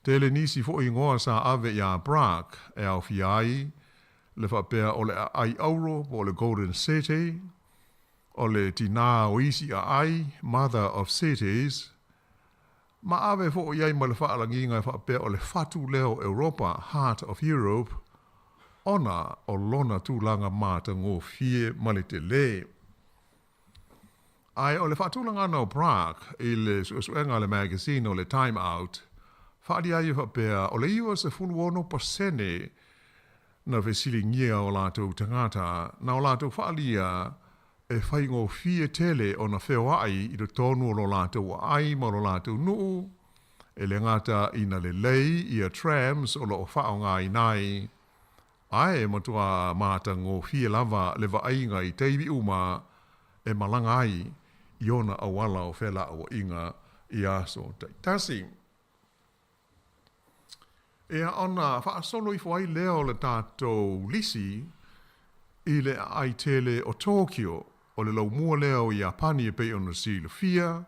Tele nisi foi igoa sa ave iā Prague e aofia ai le faapea o le aai auro po o le Golden City, o le tinā o isi aai, Mother of Cities, ma ave foi i ai ma le faalagiga e faapea o le fatu lea o Europa, Heart of Europe, ona o lona tulaga matagofie ma le telē. Ae o le faatulagaga o Prague i le suesuega a le magazine o le Time Out, faaalia ai e faapea o le 96% na fesiligia o latou tagata na o latou faaalia e faigofie tele ona feoai i totonu o lo latou aai ma lo latou nuu, e le gata ina lelei ia trams o lo o faaaogaina ai, Ae matua matagofie lava le vaaiga i taimi uma e malaga ai i ona auala o felauaiga i aso taitasi. Ia ona faasolo ifo ai lea o le tatou lisi i le aai tele o Tokyo, o le laumua lea o Iapani e pei ona silafia,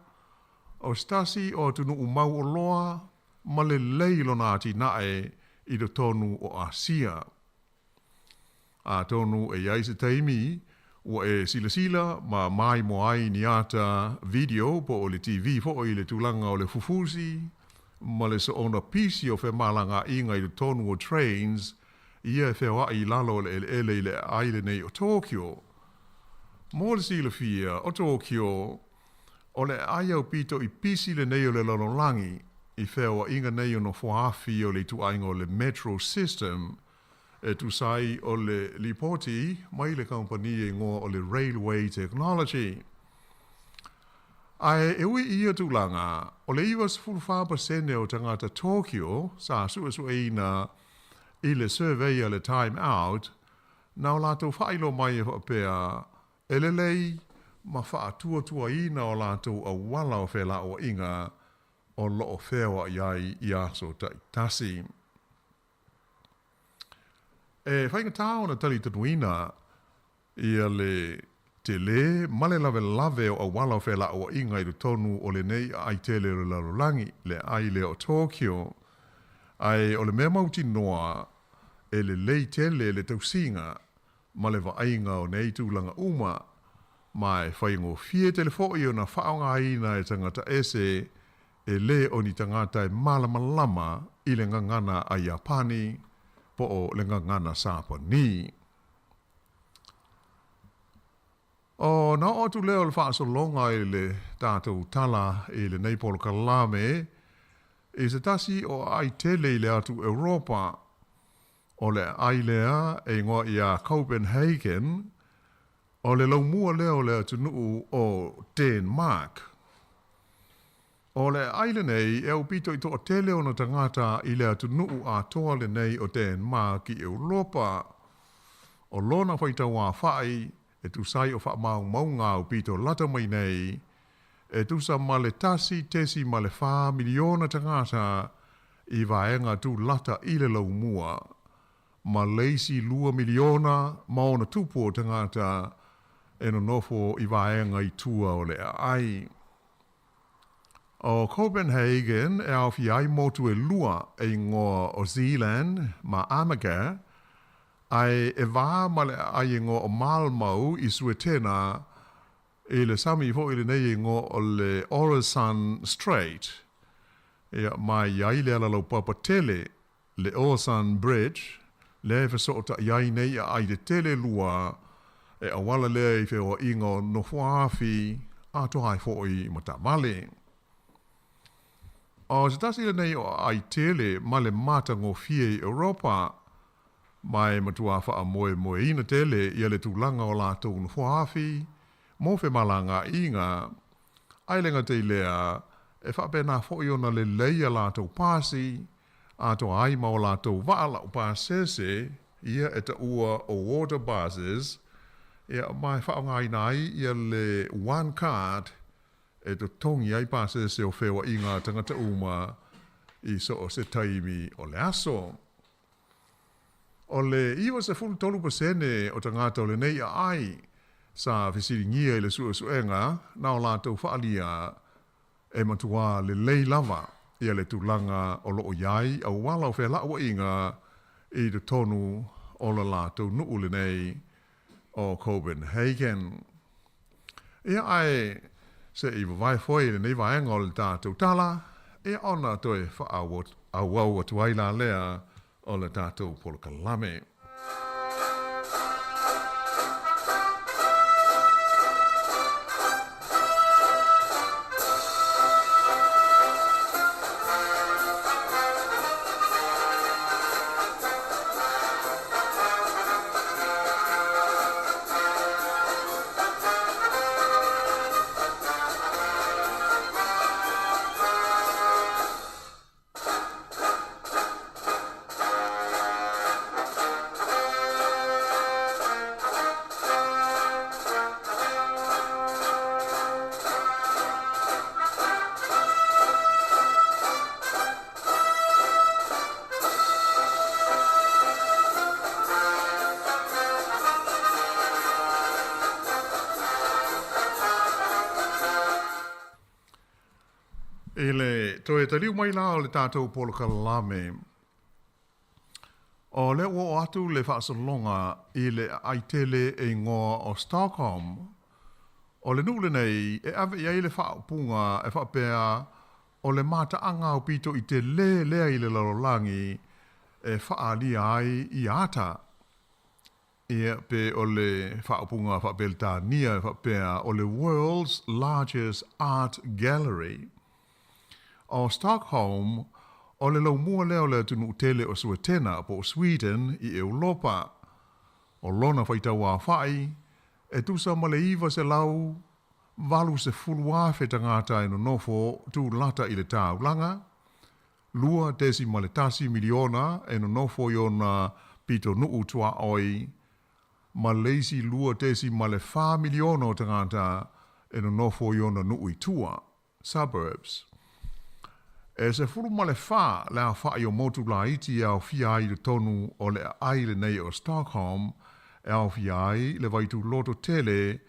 o se tasi o atunuu mauoloa ma lelei lona atinae i totonu o Asia. Atonu e i ai se taimi ua e silasila ma maimoa ai ni ata video po o le TV foi i le tulaga o le fufusi ma le soona pisi o femalagaaiga i totonu o trains ia e feoai i lalo o le eleele i le aai lenei o Tokyo. Mo le silafia, o Tokyo, O le aai aupito i pisi lenei o le lalolagi i feoaiga nei o nofoa-afi o le ituaiga o le Metro System e tusa ai o le lipoti mai le kamupani e igoa o le Railway Technology. Ae e ui i ia tulaga, o le 94% o tagata Tokyo sa suesueina i le survey a le Time Out. Na o latou faailoa mai e faapea, e lelei ma faatuatuaina o latou auala o felauaiga o lo o feoai ai i aso taitasi. E faigata ona talitonuina ia le tele ma le lavelave o auala o felauaiga i totonu o lenei aai tele o le lalolagi, le aai lea o Tokyo. Ae o le mea mautinoa, e lelei tele le tausiga ma le vaaiga o nei tulaga uma, ma e faigofie tele foi ona faaaogaina e tagata ese e le o ni tagata e malamalama i le gagana a Iapani po o le gagana Sapani. Ona oo atu lea o le faasologa i le tatou tala i lenei polokalame i se tasi o aai tele i le atu Europa. O le aai lea e igoa ia Copenhagen, o le laumua lea o le atunuu o Denmark. O le aai lenei e aupito i toatele ona tagata i le atunuu atoa lenei o Denmark i Europa. O lona faitauaofai e tusa ai o faamaumauga aupito lata mai nei, e tusa ma le 1.4 miliona tagata i vaega tulata i le laumua, ma le isi 2 miliona ma ona tupu o tagata e nonofo i vaega i tua o le aai. O Copenhagen e aofia ai motu e lua e igoa o Zealand ma Amager, ae e va ma le aai e igoa o Malmö i Suetena, i le sami foi lenei e igoa o le Oresund Strait. Ia, ma e i ai le alalaupapa tele, le Oresund Bridge, lea e fesootai ai nei aai tetele e lua, e auala lea i feoaiga o nofoaafi atoa ai foi ma taavale. O se tasi lenei o aai tele ma le matagofie i Europa, ma e matua faamoemoeina tele ia le tulaga o latou nofoaafi mo femalagaaiga, ae le gata i lea, e faapena foi ona lelei a latou pasi, atoa ai ma o latou vaa laupasese, ia e taua o water buses, ia ma e faaaogaina ai ia le one card e totogi ai pasese o feoaiga a tagata uma i so o se taimi o le aso. O le 93% o tagata o lenei aai sa fesiligia i le suesuega na o latou faaalia e matuā lelei lava ia le tulaga o lo o i ai auala o felauaiga i totonu o le latou nuu lenei o Copenhagen. Ia ae se i vavae foi lenei vaega o le tatou tala, ia ona toe faaauau atu ai la lea o le tatou polokalame. I le toe taliu mai la o le tatou polokalame, o lea ua oo atu le faasologa i le aai tele e igoa o Stockholm. O le nuu lenei e ave i ai le faaupuga e faapea o le mataaga aupito i tele lea i le lalolagi e faaalia ai i ata. Ia, pe o le faaupuga faa-Peretania e faapea, o le World's Largest Art Gallery. O Stockholm, o le laumua lea o le atunuu tele o Suetena po o Sweden i Europa. O lona faitauaofai, e tusa ma le 980,000 tagata e nonofo tulata i le taulaga, 2.1 miliona e nonofo i ona pitonuu tuaoi, ma le isi 2.4 miliona o tagata e nonofo i ona nuu i tua, suburbs. E 14 le aofa'i o motu laiti e aofia ai i totonu o le aai lenei o Stockholm, e aofia ai le vaituloto tele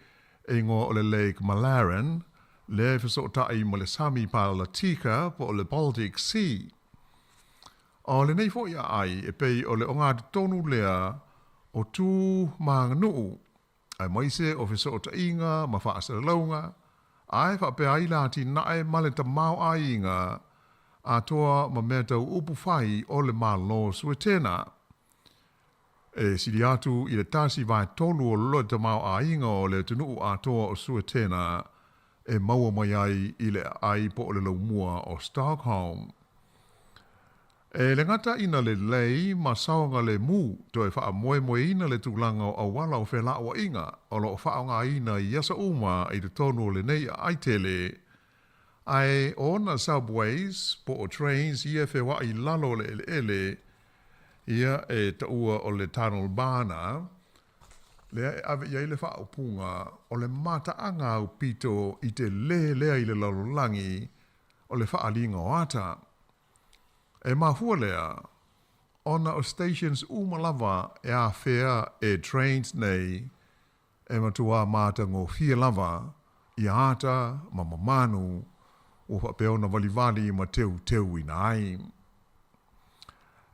e igoa o le Lake Mälaren, lea e fesoota'i ma le Sami Palatika po o le Baltic Sea. O lenei fo'i aai e pei o le ogatotonu lea o tu ma aganuu, aemaise o fesoota'iga ma faasalalauga, ae faapea ai le atinae ma le tamaoaiga atoa ma mea tau upu fai o le Malo o Suetena. E sili atu i le 1/3 o le tamaoaiga o le atunuu atoa o Suetena e maua mai ai i le aai po o le laumua o Stockholm. E le gata ina lelei ma saogalemu toe faamoemoeina le tulaga o auala o felauaiga o lo o faaaogaina i aso uma i totonu o lenei aai tele, ae o ona subways po o trains ia e feoai i lalo o le eleele ia e taua o le tunnelbana, lea e ave i ai le faaupuga o le mataaga aupito i telē lea i le lalolagi o le faaaliga o ata. E mafua lea, ona o stations uma lava e afea e trains nei e matuā matagofie lava ia ata ma mamanu ua faapea ona valivali ma teuteuina ai.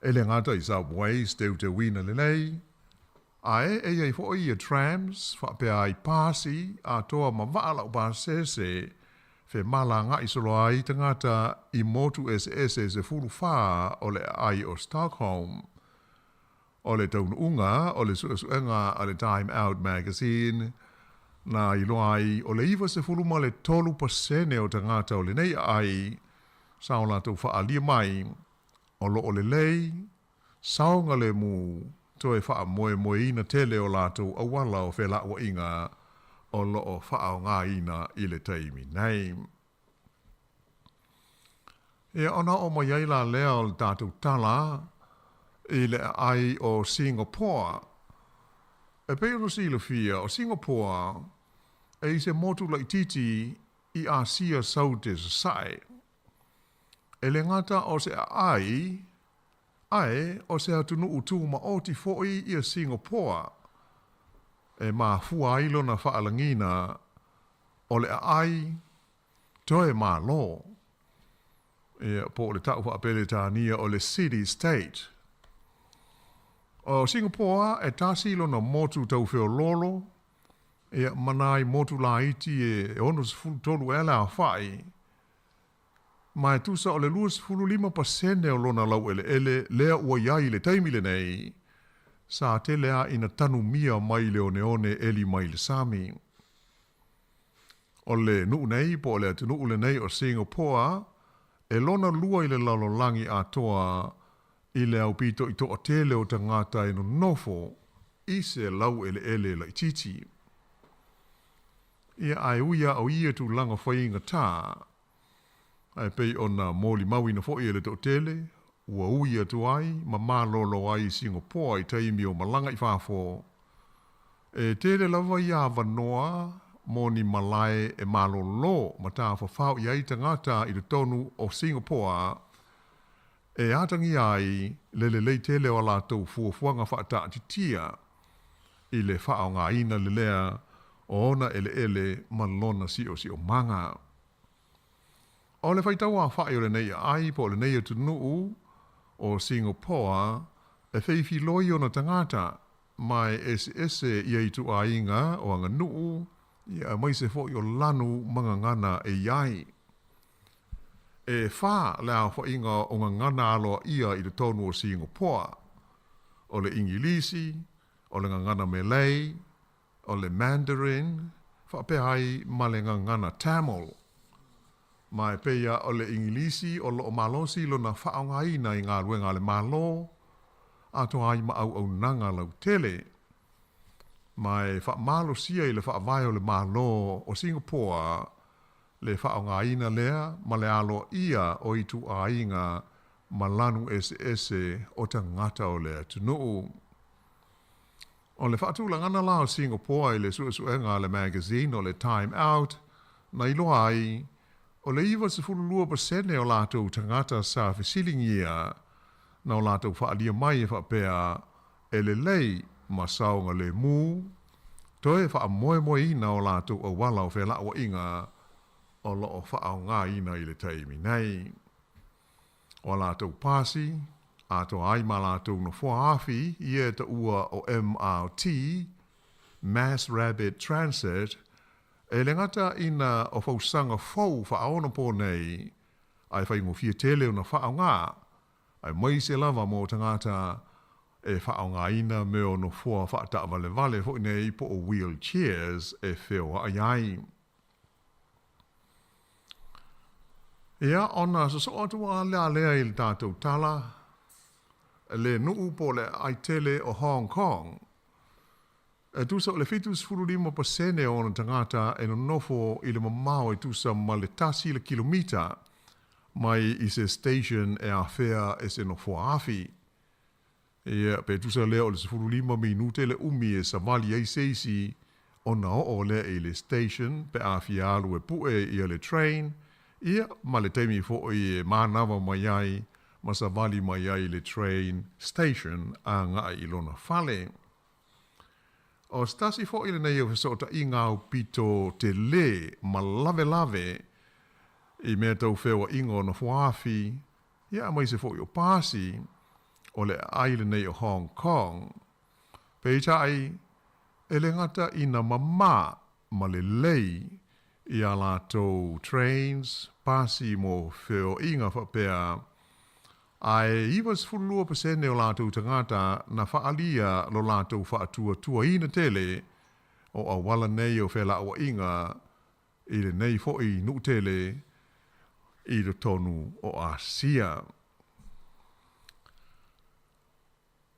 E le gata i subways teuteuina lelei, ae e i ai foi ia trams faapea ai pasi atoa ma vaa laupasese femalaga'i solo ai tagata i motu eseese 14 o le aai o Stockholm. O le taunuuga o le suesuega a le Time Out Magazine na iloa ai o le 93% o tagata o lenei aai sa o latou faaalia mai o lo o lelei saogalemu toe faamoemoeina tele o latou auala o felauaiga o lo o faaaogaina i le taimi nei. Ia, ona oo mai ai la lea o le tatou tala i le aai o Singapore. E pei ona silafia, o Singapore e i se motu laitiiti i Asia Saute Sasae. E le gata o se aai, ae o se atunuu tumaoti fo'i ia Singapore e mafua ai lona faalagiga o le aai toe Malo, ia, po o le ta'u faa-Peretania o le City State. O Singapore e tasi lona motu tau feoloolo, ia, ma nai motu laiti e 63 ea le aofa'i, ma e tusa o le 25% o lona laueleele lea ua i ai i le taimi lenei, sa tele lava ina tanumia mai le oneone eli mai le sami. O le nuu nei po o le atunuu lenei o Singapore e lona lua i le lalolagi atoa i le aupito i toatele o tagata e nonofo i se laueleele laitiiti. Ia, ae ui lava o ia tulaga faigata, Ae pei ona molimauina foi e le toatele, ua ui atu ai ma malolo ai i Singapoa i taimi o malaga i fafo. E tele lava ia avanoa mo ni malae e malolo ma tafafao i ai tagata i totonu o Singapoa e atagia ai le lelei tele o a latou fuafuaga faataatitia i le faaaogaina lelea o ona eleele ma lona siosiomaga. O le faitau afa'i o lenei aai po o lenei atunuu o Singapoa e feifiloi ona tagata ma e eseese ia ituaiga o aganuu ia aemaise fo'i o lanu ma gagana e i ai. E fā le aofa'iga o gagana aloa'ia i totonu o Singapoa, o le Igilisi, o le gagana Malay, o le Mandarin, faapea ai ma le gagana Tamil. Ma e pei lava o le Igilisi o lo o malosi lona faaaogaina i galuega a le Malo, atoa ai ma auaunaga lautele. Ma e faamalosia i le faavae o le Malo o Singapore le faaaogaina lea ma le aloaia o ituaiga ma lanu eseese o tagata o le atunuu. O le faatulagana la o Singapoa i le suesuega a le magazine o le Time Out, na iloa ai, o le 92% o latou tagata sa fesiligia, na o latou faaalia mai e faapea, e lelei ma saogalemu, toe faamoemoeina o latou auala o felauaiga o lo o faaaogaina i le taimi nei. O a latou pasi, atoa ai ma latou nofoa afi ia e taua o MRT, Mass Rapid Transit, e le gata ina o fausaga fou faaonapo nei, ae faigofie tele ona faaaoga, aemaise lava mo tagata e faaaogaina mea o nofoa faataavalevale foi nei po o wheelchairs e feoai ai. Ia, ona sosoo atu lava lea i le tatou tala, le nuu po o le aai tele o Hong Kong. E tusa o le 75% o ona tagata e nonofo i le mamao e tusa ma le tasi le kilomita mai i se station e afea e se nofoa afi. Ia, pe tusa lea o le 15 minute le umi e savali ai se isi ona oo lea i le station pe a fia alu e pue ia le train, ia, ma le taimi foi e manava mai ai ma savali mai ai le train station agai i lona fale. O se tasi foi lenei o fesootaiga aupito telē ma lavelave i mea tau feoaiga o nofoaafi, ia aemaise foi o pasi, o le aai lenei o Hong Kong. Peitai, e le gata ina mamā ma lelei i a latou trains, pasi mo feoaiga faapea, ae 92% o latou tagata na faaalia lo latou faatuatuaina tele o auala nei o felauaiga i lenei foi nuu tele i totonu o Asia.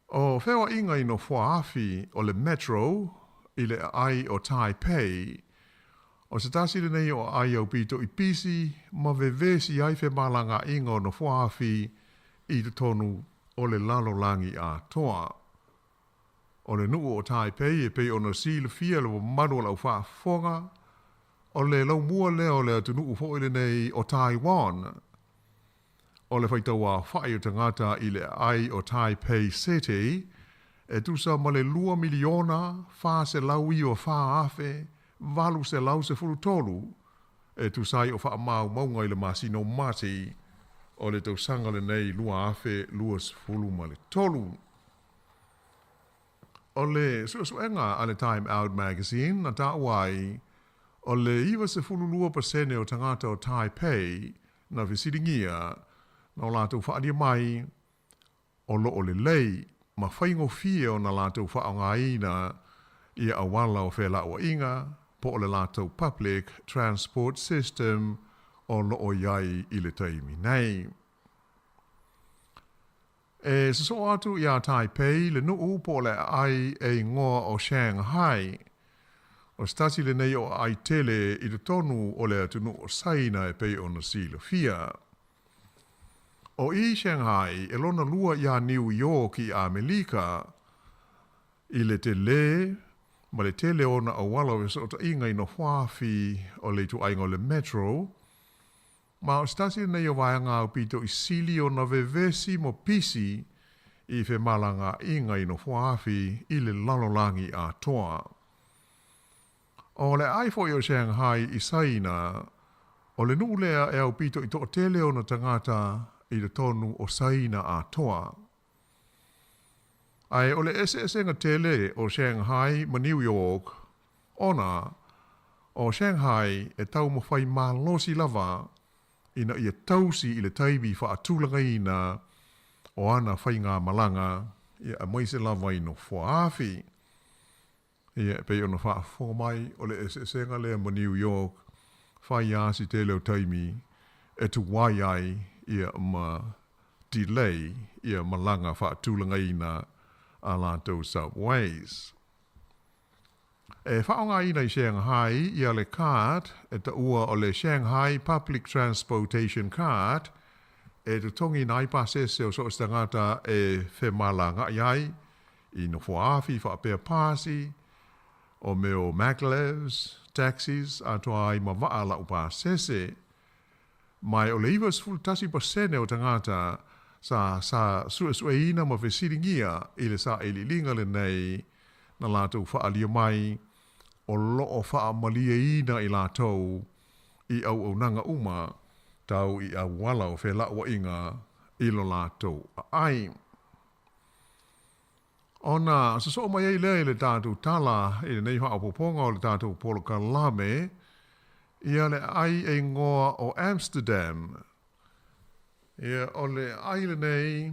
O feoaiga i nofoa afi o le Metro i le aai o Taipei, o se tasi lenei o aai aupito i pisi ma vevesi ai femalagaaiga o nofoa afi i totonu o le lalolagi atoa. O le nuu o Taipei e pei ona silafia e le mamalu o le aufaafofoga, o le laumua lea o le atunuu foi lenei o Taiwan. O le faitauaofai o tagata i le aai o Taipei City e tusa ma le 2,494,813 e tusa ai o faamaumauga i le masina o Mati o le tausaga lenei 2023. O le suesuega a le Time Out Magazine na taua ai, o le 92% o tagata o Taipei na fesiligia, na o latou faaalia mai, o lo o lelei ma faigofie ona latou faaaogaina ia auala o felauaiga po o le latou public transport system o lo o i ai i le taimi nei. E sosoo atu iā Taipei le nuu po o le aai e igoa o Shanghai. O se tasi lenei o aai tele i totonu o le atunuu o Saina e pei ona silafia. O i Shanghai e lona lua iā Niu Ioki i Amelika i le telē ma le tele o ona auala o fesootaiga i nofoafi o le ituaiga o le Metro, ma o se tasi lenei o vaega aupito i sili ona vevesi ma pisi i femalagaaiga i nofoafi i le lalolagi atoa. O le aai foi o Shanghai i Saina, o le nuu lea e aupito i toatele ona tagata i totonu o Saina atoa. Ae o le eseesega tele o Shanghai ma New York, ona o Shanghai e taumafai malosi lava ina ia tausi i le taimi faatulagaina o ana faigamalaga, ia aemaise lava i nofoaafi. Ia, e pei ona faafofoga mai, o le eseesega lea ma New York, fai lava si tele o taimi e tuai ai ia ma delay ia malaga faatulagaina a latou subways. E faaaogaina i Shanghai ia le card e taua o le Shanghai Public Transportation Card e totogiina ai pasese o so o se tagata e femalagaai ai i nofoa-afi faapea pasi, o mea o maglevs, taxis, atoa ai ma vaa laupasese. Ma o le 91% o tagata sa sa suesueina ma fesiligia i le sailiiliga lenei na latou faaalia mai o loo faamalieina i latou i auaunaga uma tau i auala o felauaiga i lo latou aai. Ona sosoo mai ai lea i le tatou tala i lenei faaopoopoga o le tatou polokalame, ia le aai e igoa o Amsterdam. Ia, o le aai lenei,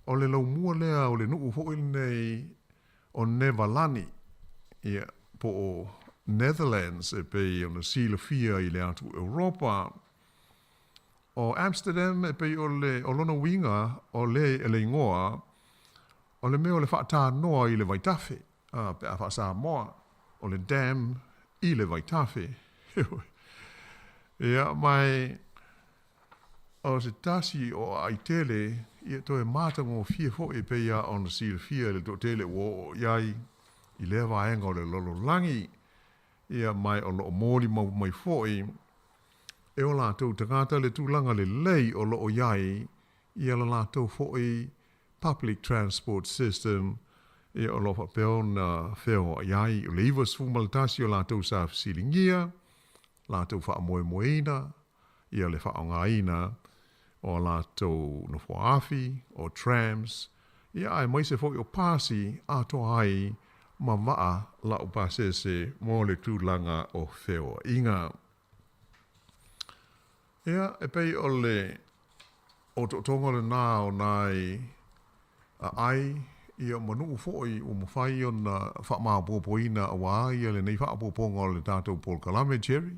o le laumua lea o le nuu foi lenei o Nevalani, ia, po o Netherlands e pei ona silafia i le atu Europa. O Amsterdam e pei o le, o lona uiga o le, le igoa, o le mea o le faatanoa i le vaitafe, a, pe a faa-Samoa, o le dam i le vaitafe. Ia, ma e, o se tasi o aai tele, ia toe matagofie foi e pei lava ona silafia e le toatele ua oo i ai i lea vaega o le lalolagi. Ia, ma o loo molimau mai foi e o latou tagata le tulaga lelei o loo i ai ia la latou foi public transport system, ia o loo faapea ona feoai ai. O le 91 o latou sa fesiligia latou faamoemoeina ia le faaaogaina o a latou nofoa-afi, o trams, ia aemaise foi o pasi atoa ai ma vaa laupasese mo le tulaga o feoaiga. Ia, e pei o le otootoga lenā o nai aai, ia ma nuu foi ua mafai ona faamaopoopoina auā ia lenei faaopoopoga o le tatou polokalame, Jerry.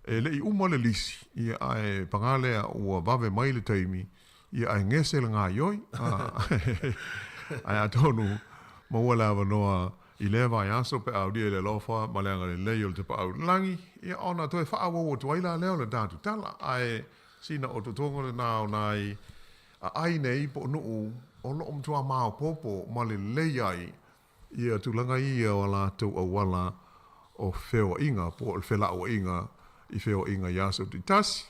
E le i uma le lisi, ia ae pagā lea ua vave mai le taimi, ia ae gese le gaioi. Ae atonu maua le avanoa i lea vaiaso pe a aulia i le alofa ma le agalelei o le Tapaau i le Lagi, ia ona toe faaauau atu ai la lea o le tatou tala. Ae sina otootoga lenā o nai aai nei po o nuu o loo matua maopoopo ma lelei ai ia tulaga ia o a latou auala o feoaiga po o le felauaiga i feoaiga i aso taitasi.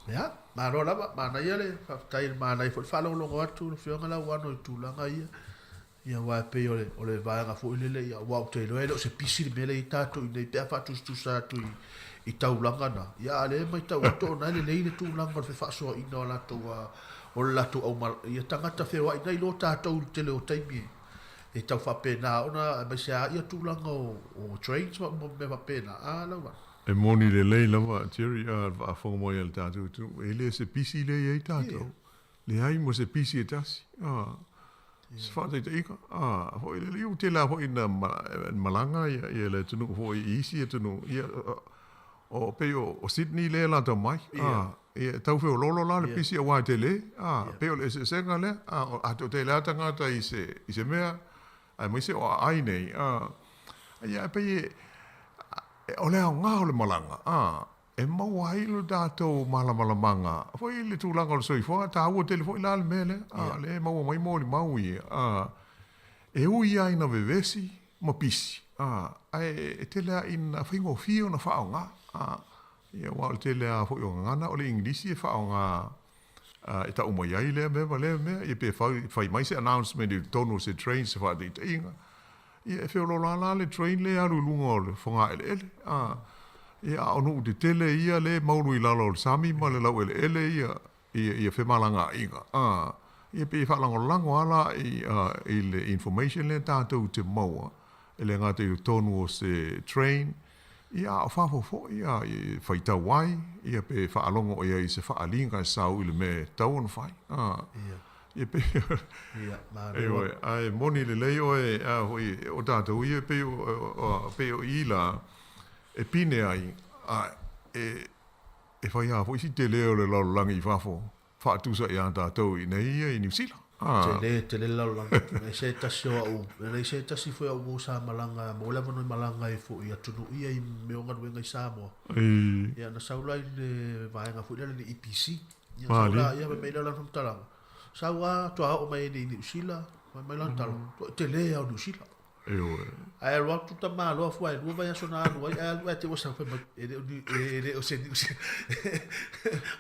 Ia, malo lava, manaia le faafetai i le manaia foi le faalogologo atu lau Afioga Lauano i tulaga ia. Ia aua e pei o le, o le vaega foi lele, ia aua ou te iloa e le o se pisi le mea lea i ai tatou i inei pe a faatusatusa atu i, i taulaga na. Ia a o lea e matau atu ona e lelei le tulaga o le fefaasoaina o latou a, o le latou au, ia tagata feoai na iloa tatou i le tele o taimi e tau faapena ona aemaise lava ia tulaga o, o trains ma uma mea faapena. A lau. E moni lelei lava Jerry, a le faafofoga mai a le tatou atunuu, e le o se pisi lea e i ai tatou. Leai ma se pisi e tasi. A, se faataitaiga, a, foi lele, ia ua tele lava foi ina malaga ia, ia le atunuu foi i isi atunuu, ia, o, pei o, o Sydney lea e lata mai, a, ia, e tau feoloolo la le pisi aua e tele, a, pei o le eseesega lea, a, a toatele lava tagata i se, i se mea, aemaise o aai nei, a, ia, e pei e, o le aoga o le malaga, a, e maua ai lo tatou malamalamaga foi i le tulaga o le soifuaga, taua tele foi la le mea lea, a, lea e maua mai molimau ia, a, e ui lava ina vevesi ma pisi, a, ae e tele lava ina faigofie ona faaaoga, a, ia, aua o le tele lava foi o gagana o le Igilisi e faaaoga e tau mai ai lea mea ma lea mea, ia pe fai mai se announcement i totonu o se train se faataitaiga, Ia e feoloolo lava la le train lea e alu i luga o le fogaeleele, a, ia a o nuu tetele ia lea e maulu i lalo o le sami ma le laueleele ia, ia, ia femalagaaiga, a, ia pei e faalagolago lava la i, a, i le information lea tatou te maua, e le gata i totonu o se train, ia a o fafo foi, a, e faitau ai, ia pe faalogo i ai i se faaaliga e sau i le mea e tatau ona fai, a. Ia. Ia pei Ia, malo. Ioe, ae moni lelei oe, a foi, o tatou ia pei o, pei o i la e pine ai, a e, e fai lava foi si tele o le lalolagi i fafo, faatusa iā tatou i inei ia i Niu Sila. A. Tele, tele le lalolagi. E leai se tasi o au, e leai se tasi foi o au uo sa malaga, maua le avanoa e malaga ai foi i atunuu ia i mea o galuega i Samoa. Ia, na sau la i le vaega foi lea le EPC. Ia, sau la, ia, fai mai lea o lana faamatalaga. Sau a toa o mai nei Niu Sila, mai mai lana talo, toa te le au Niu Sila. Ioe. Ae alu atu tamaloa fua e lua vaiaso na alu ai, ae alu ae te ua sau fai mai, e le o ni, e le o se Niu Sila.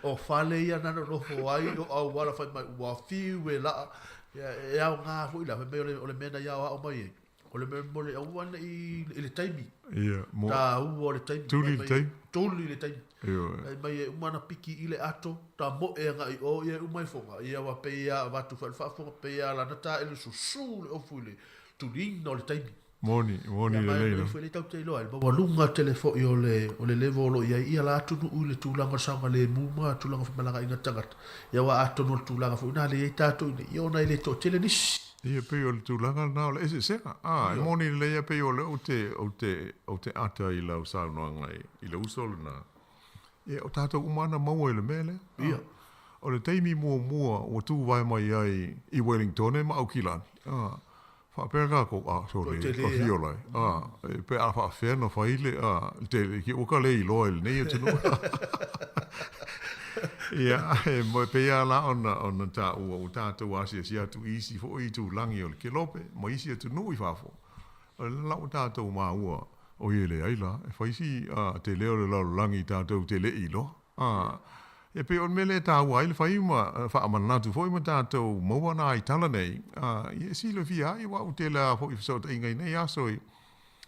O fale ia na nonofo ai, o auala fai mai, ua fiu e laa. Ia, e aoga foi la, fai mai o le, o le mea na ia aoao mai ai. O le mea mo le aua nei i le taimi. Ia, mo. Tāua o le taimi. Tuli le taimi. Tuli le taimi. Ioe. Fai mai e uma ana piki i le ato, ta moe agai i o, ia e uma ifoga. Ia ua pei a avatu foi le faafofoga, pei a lana taele susu le ofu i le tuliina o le taimi. Moni, moni Ia, ma lelei e lava. foi le tau te iloa, e le maualuga tele foi o le, o le level o lo o i ai ia la atunuu i le tulaga o le saogalemu ma tulaga o femalagaaiga tagata. Ia aua atonu o le tulaga foi lena lea e i ai tatou i nei, ia ona e le toatele nisi. Ia pei o le tulaga lena o le eseesega. A, e moni lelei lava pei o lea ou te, ou te, ou te ata i lau saunoaga i, i le uso lena. Ia, o tatou uma lava na maua i le mea lea. Ia. O le taimi muamua ua tuvae mai ai i Wellingtone ma Aukilani, a, faapea tatou, a, sole, Toatele ka lava. fia ola ai. A, e pe a faafefea ona fai le, a, le tele, ua ka le iloa i lenei atunuu. Ia, e mo- pei lava la ona, ona taua ua tatou asiasi atu i isi foi itulagi o le kelope ma isi atunuu i fafo. O le la ua tatou maua, oi e leai la, e fai si a, tele o le lalolagi tatou te le i iloa. A, e pei o le mea lea e taua ai le fai ma faamanatu foi ma tatou maua nai tala nei, a, ia e silafia ai, aua ua tele lava foi fesootaiga i nei aso i,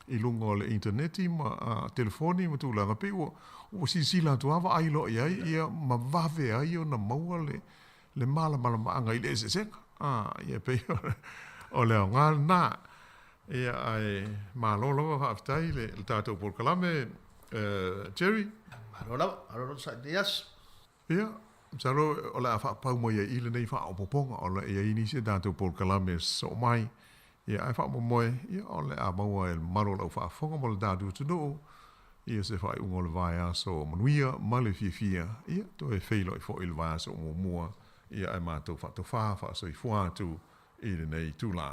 i luga o le initaneti ma a, telefoni ma tulaga, pei ua, ua silasila atu lava vaai loa i ai, ia ma vave ai ona maua le, le malamalamaaga i le eseesega. A, ia pei o le aoga lena. Ia, ae malo lava faafetai le, le tatou polokalame, Jerry. Malo lava, malo lava sa i lenei aso. Ia, masalo o le a faapau mai ai i lenei faaopoopoga o le a i ai nisi o tatou polokalame e sosoo mai. Ia, ae faamoemoe, ia, o le a maua e le mamalu o lau faafofoga ma le tatou atunuu, ia se faaiuga o le vaiaso manuia ma le fiafia, ia, toe feiloai foi i le vaiaso muamua, ia, ae matou faatofa faasoifua atu i lenei itula.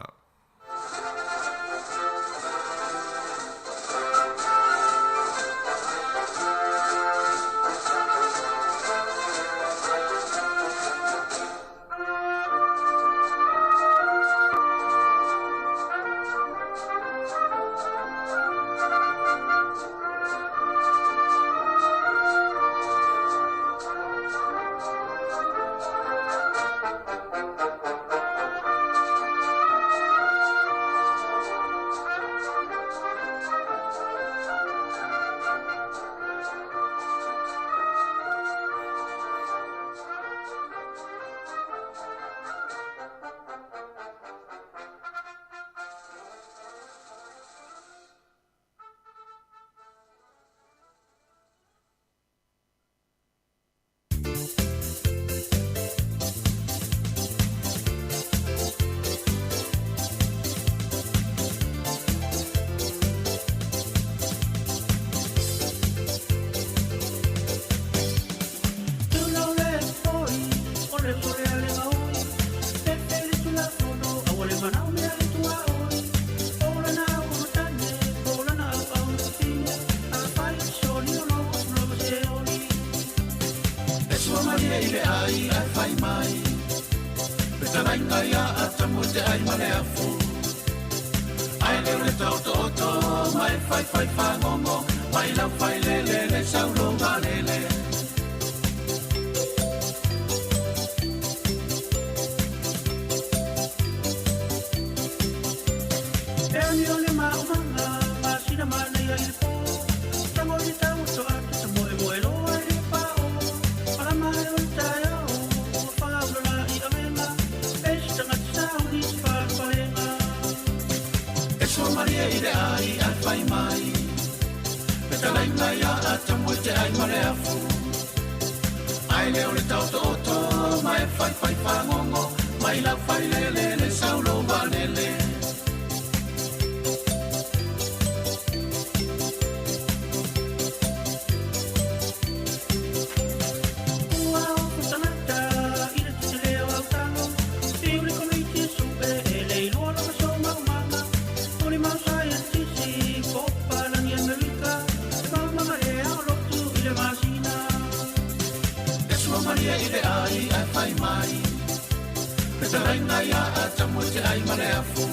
Fetalaiga ia Atamu e te ai ma le afu.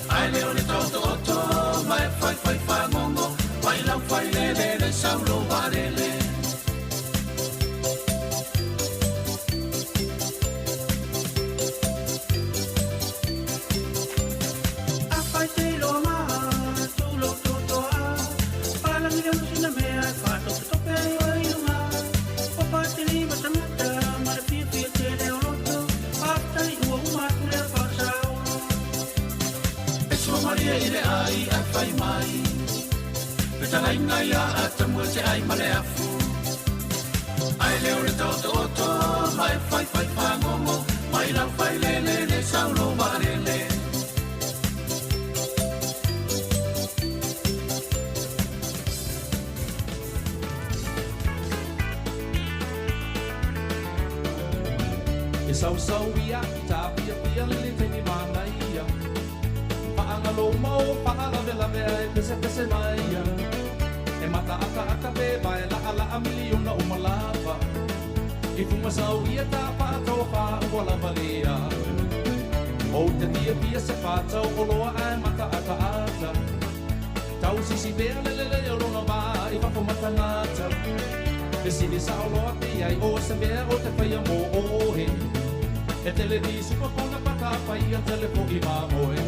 Ae le o le taotooto ma e faifai fagogo mai lau failele le saulo valele. Fetalaiga ia Atamu e te ai ma le afu. Ae le o le taotooto ma e faifai fagogo mai lau failele le saulo valele. E sausau ia i tāpiapia le le taimi manaia. Faagalo mau faalavelave ae pesepese maia. E mata ata ata pe vae laa laa miliona uma lava. I funga sau ia tā whaatau wha ua lava lea. O te pia pia se whātau o loa ae mata ata ata. Tau sisi pea le le le o lona vā i whafo matangata. E sili sa o loa te ai o se mea o te whaia mō ohe. E tele di supa kona pata whai a tele po i māmoe.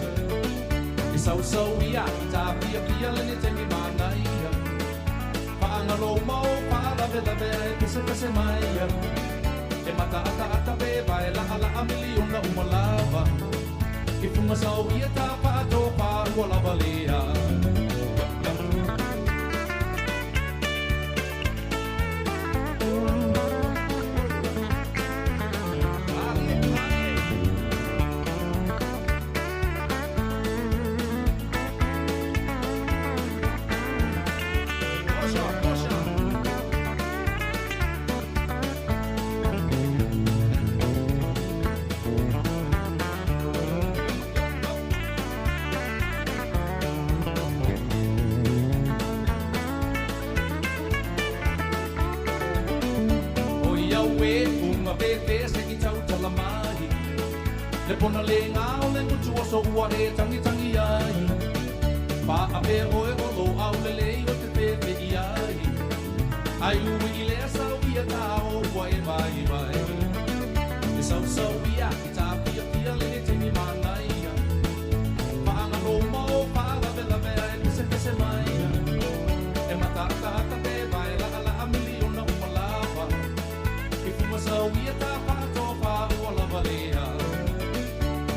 E sausau ia i tā pia pia le le taimi manaia. Faangalo mau faalavelave ae pesepese maia. E mata ata ata pe vae laa laa miliona uma lava. I funga sau ia tā whaatō wha ua lava lea. Le pona le ngā o le ngutu o so ua e tangi tangi ai. Wha a pe oe o lo au le lei o te pepe i ai. Ai ui i lea sau ia tā o ua e vai vai. E sau sau ia ki tā pia pia le le taimi manaia. Whaanga lo mau wha lave lave ai pese pese maia. E mata ata ata pe vai la ala a miliona uma lava. I fuma sau ia tā whaatō wha ua lava lea.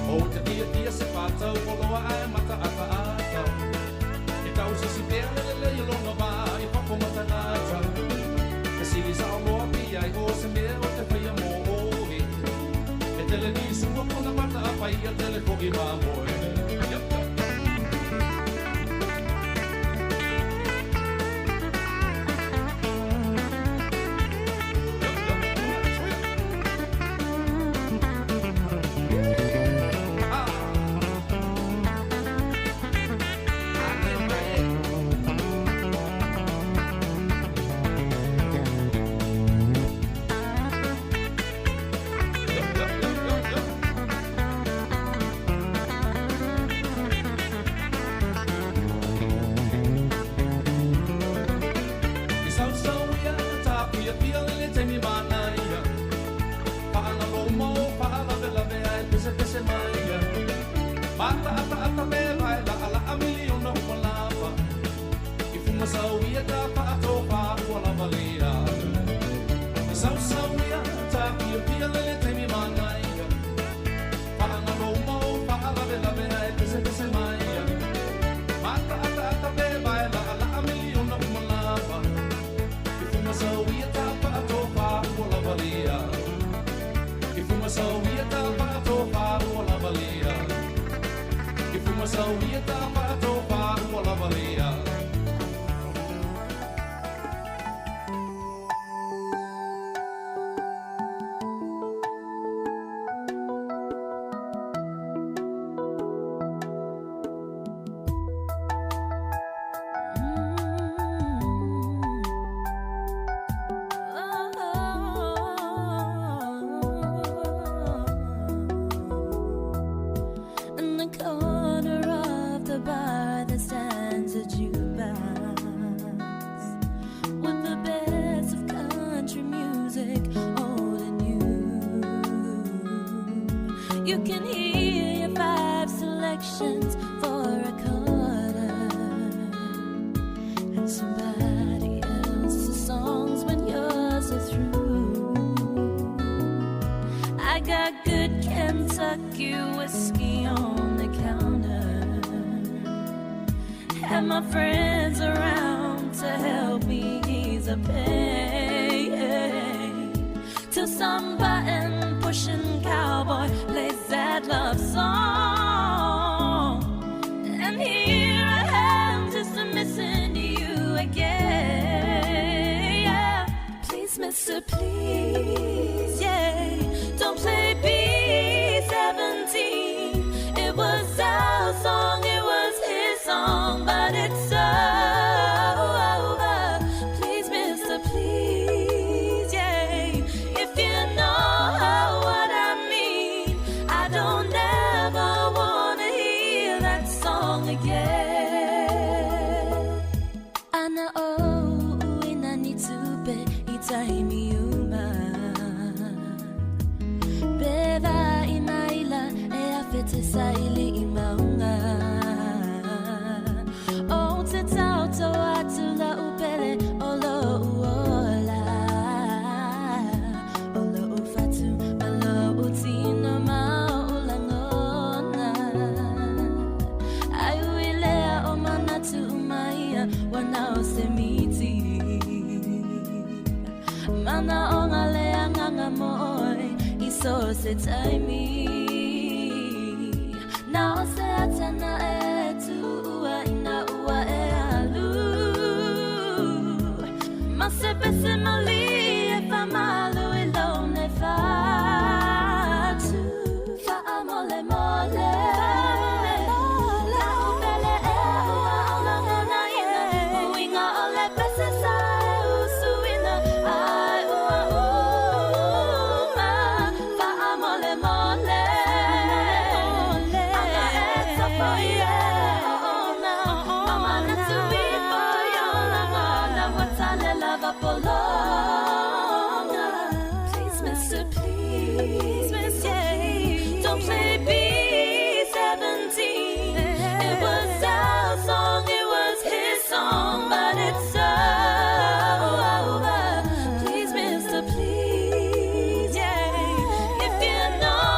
O te pia pia se whātau o loa ae mata ata ata. E tau sisi pea le le le i lona vā i papo matangata. E sili sa o loa pia i o se mea o te whaia mō ohe. E tele ni sua kona mata a whai a tele ko i māmoe. Yep, yep. Oh. You can hear your five selections for a quarter and somebody else's songs when yours are through. I got good Kentucky whiskey on the counter and my friends around to help me ease the pain. Till some button pushing cowboy plays that love song, and here I am just missing you again. Yeah. Please, mister, please, yeah, don't play B-17. It was our song, it was his song, but it's over. Please, mister, please, yeah, if you know what I mean, I don't ever wanna hear that song again. Ana o uina ni tupe i taimi uma. Beva i maila e awhete sa ili i maunga. O te tauto atu la upele o lo uola. O lo ufatu ma lo utino ma o ulangona. Ai uilea o manatu umaia wana o se miti. Mana o ngā lea nganga moe i so se taimi. Na o se atana e tuua ina ua e alu. Ma se pese mali e whamalu i lone whatu. Wha mole mole. La upele e ua o langana ina. Uinga o le pese sa e usuina. Ai ua uma. Wha mole mole. Anga e tapo i e ona. Mama na tui fo i ona ngana watale lava polonga. Please, mister, please, mister, please, don't play B-17. It was our song, it was his song, but it's over. Please, mister, please, yeah, if you know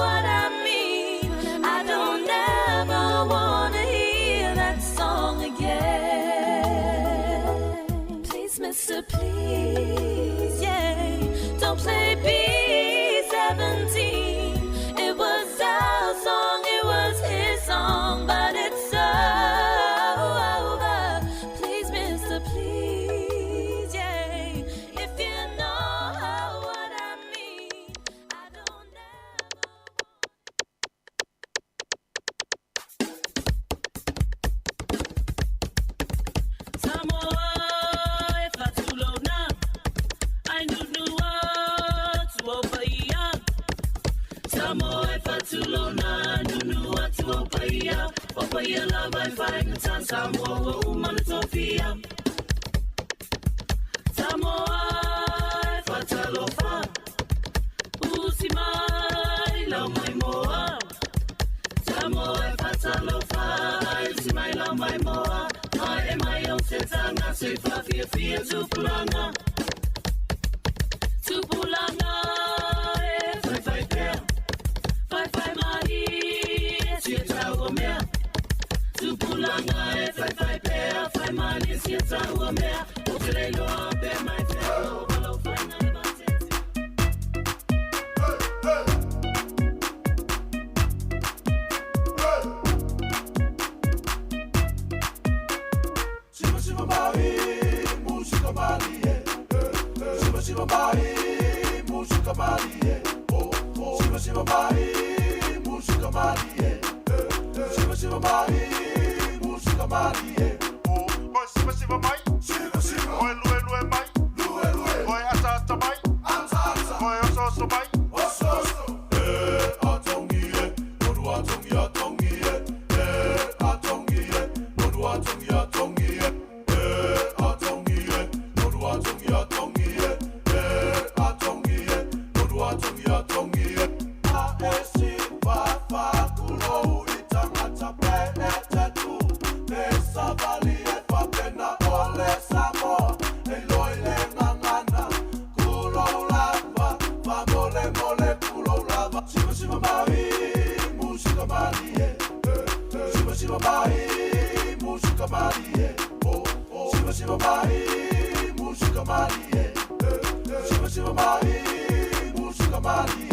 what I mean, I don't ever wanna hear that song again. Please, mister, please, yeah, don't play B-17. It was our song, it was his song, but it's over. Please, mister, please, yeah, if you know what I mean, I don't Samoa e fatulona, ai nunua tuopaia. Samoa e fatulona, nunua tuopaia. Opaia lava e whaingata, Samoa wa umana tofia. Samoa e fatalofa, usi mai lau mai moa. Samoa e fatalofa, usi mai lau mai moa. Mai e mai o te tanga, se whawhia whia tupulanga. Tupulanga e whai whai pea. Whai whai mari e tia tau mea. Tupulanga e whai whai pea, whai mari e tia tau mea. O te leiloa pe mai te o walo whainga e matete. Shiva shiva mai, musika mali eh. Shiva shiva mai, musika mali eh. Shiva shiva mai, musika mali eh. Shiva shiva mai, musika mali eh. Oi shiva shiva mai, shiva shiva. Oi lue lue mai, lue lue. Oi ata ata mai, ata ata. Oi oso oso mai, oso oso. Atongi eh, modu atongi atongi eh. Atongi eh, modu atongi atongi eh. Atongi eh, modu atongi atongi eh. Atongi eh, modu atongi atongi eh. A S C malie, siva siva mai, musika malie.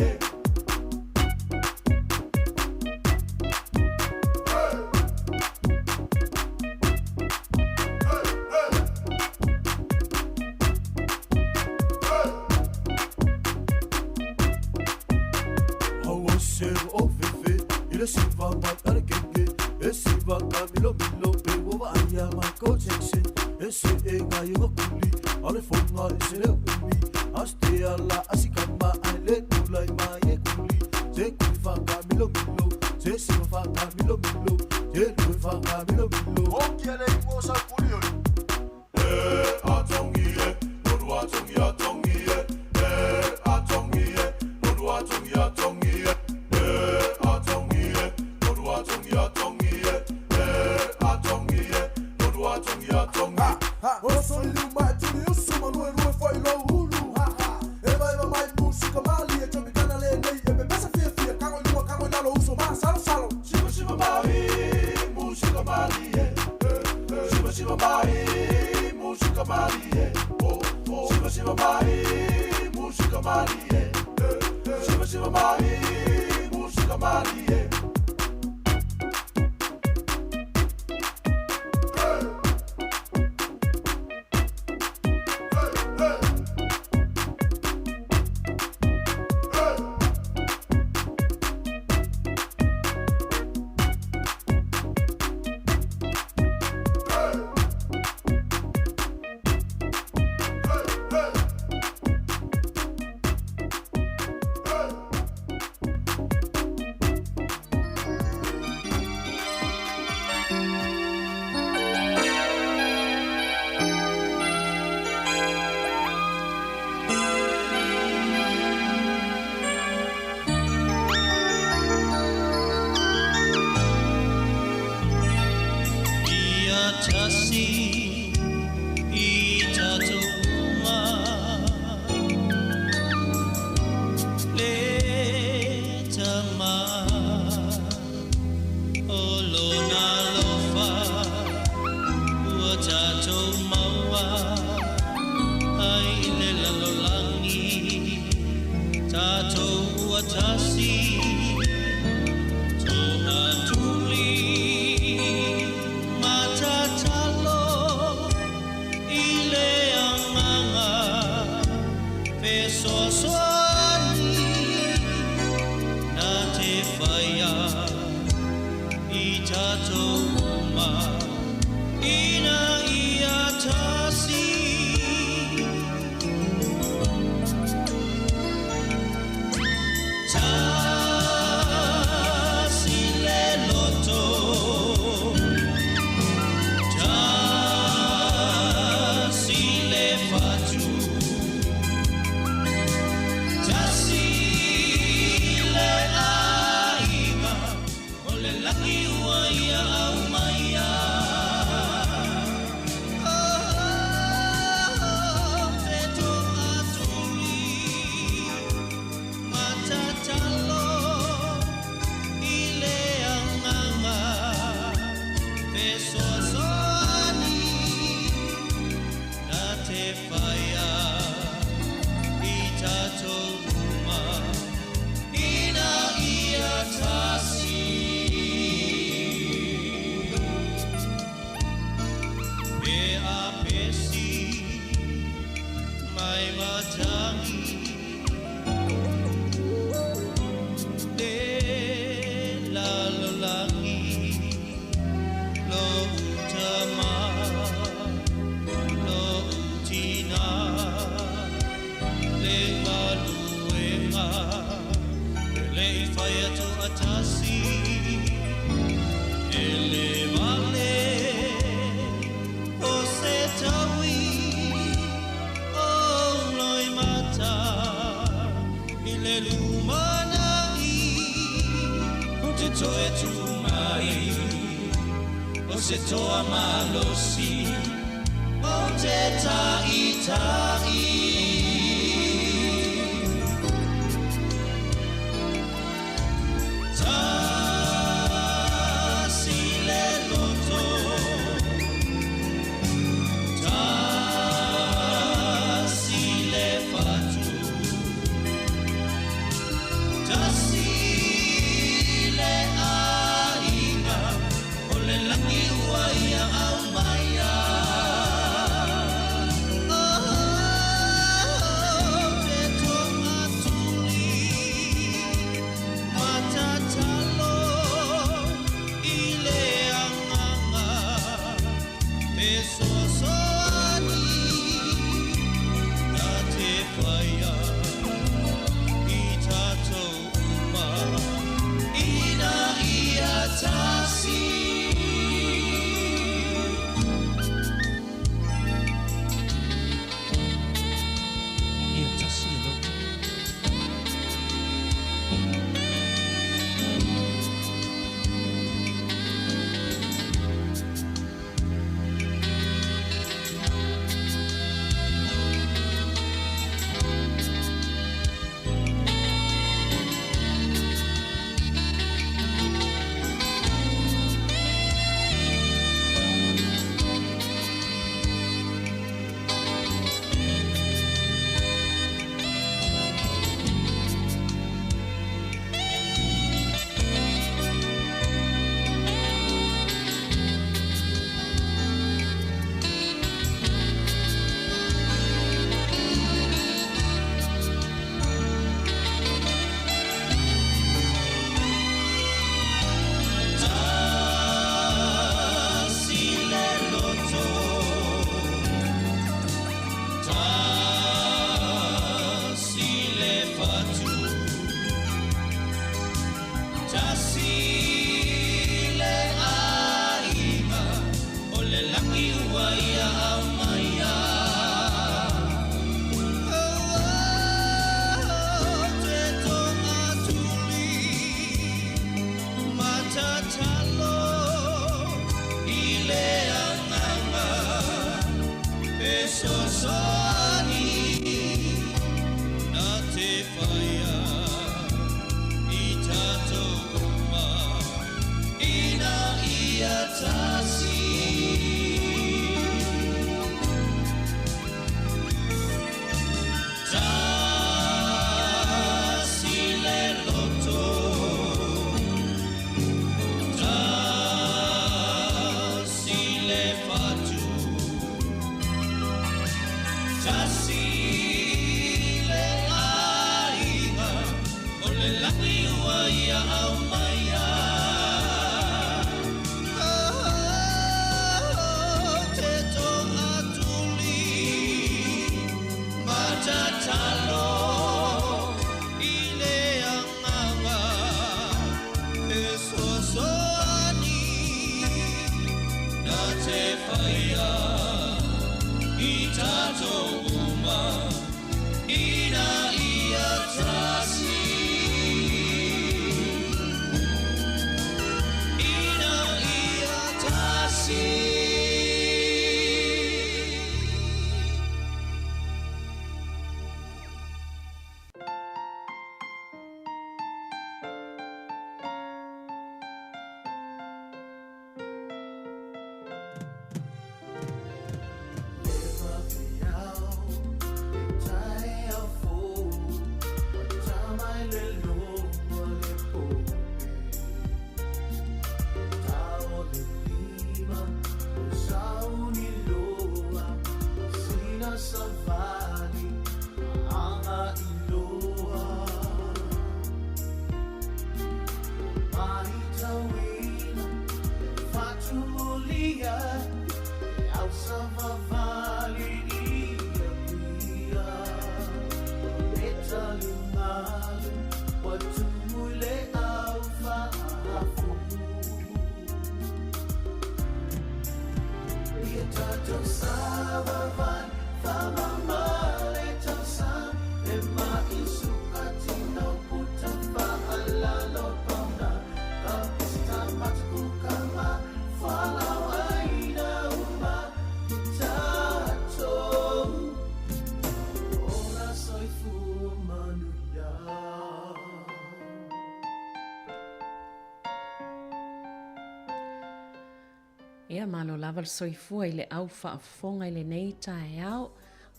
Ia, malo lava le soifua i le au faafofoga i lenei taeao.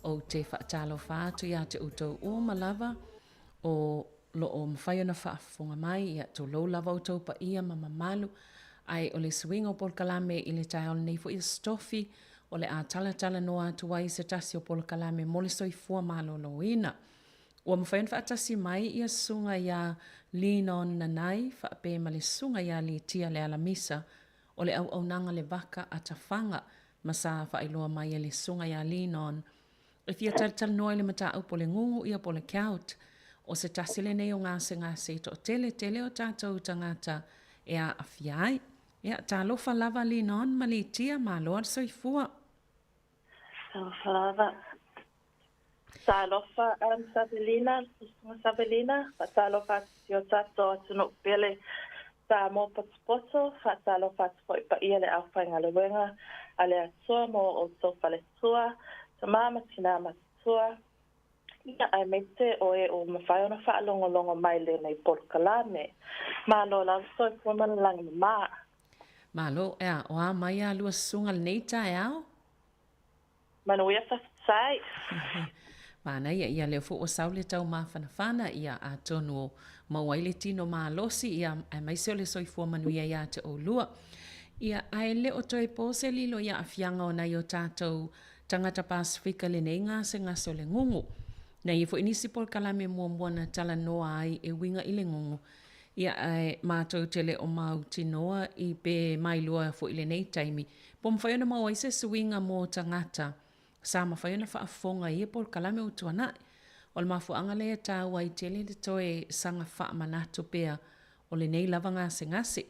Ou te faatalofa atu ia te outou uma lava o lo o mafai ona faafofoga mai, ia tulou lava outou paia ma mamalu. Ae o le suiga o polokalame i le taeao lenei foi Aso Tofi, o le a talatalanoa atu ai se tasi o polokalame mo le soifua maloloina. Ua mafai ona faatasi mai ia Susuga ia Linon Nanai faapea ma le Susuga ia Litia Lealamisa o le auaunaga le Vaka a Tafaga ma sa faailoa mai e le Susuga ia Linon e fia talatalanoa i le mataupu o le gugu ia po o le gout. O se tasi lenei o gasegase e toatele tele o tatou tagata e aafia ai. Ia, talofa lava Linon ma Litia, malo le soifua. Talofa lava. Talofa Savelina, Susuga Savelina, faatalofa atu i si o tatou atunuu pele Samoa potopoto, faatalofa atu foi paia le aufaigaluega a le Atua ma o outou faletua, tama ma tina matutua, ia aemaise o e ua mafai ona faalogologo mai i lenei polokalame. Malo lava soifua ma le lagi mama. Malo, ea, o a mai a lua susuga lenei taeao? Manuia faafetai. Manaia, ia lea foi ua sau le taumafanafana, ia atonu o maua ai le tino malosi, ia aemaise o le soifua manuia ia te oulua. Ia, ae le o toe po se lilo i aafiaga o nai o tatou tagata Pasefika i lenei gasegase o le gugu. Na i ai foi nisi polokalame muamua na talanoa ai e uiga i le gugu, ia ae matou te le o mautinoa i pe mailoa foi i lenei taimi Po mafai ona maua ai se suiga mo tagata sa mafai ona faafofoga i ia polokalame ua tuanai. O le mafuaaga lea e taua ai tele le toe saga faamanatu pea o lenei lava gasegase.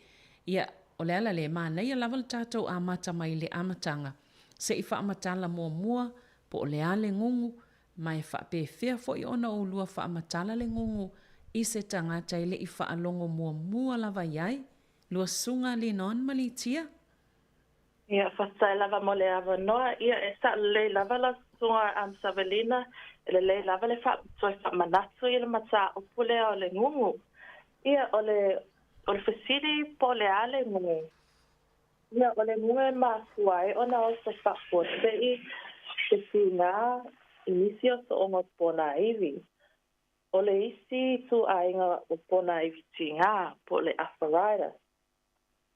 Ia, o le ala lea, e manaia lava le tatou amata mai le amataga se i faamatala muamua po o le a le gugu ma e faapefea foi ona oulua faamatala le gugu i se tagata e le i faalogo muamua lava i ai. Lua susuga Linon ma Litia. Ia, faafetai lava mo le avanoa. Ia, e sao lelei lava lau susuga Savelina, e lelei lava le toe faamanatu i le mataupu lea o le gugu. Ia, o le, o le fesili po o le a le gugu? Ia, o le gugu e mafua ai ona o se faafuasei se tiga i nisi o sooga o ponaivi. O le isi ituaiga o ponaivi tiga, po o le arthritis.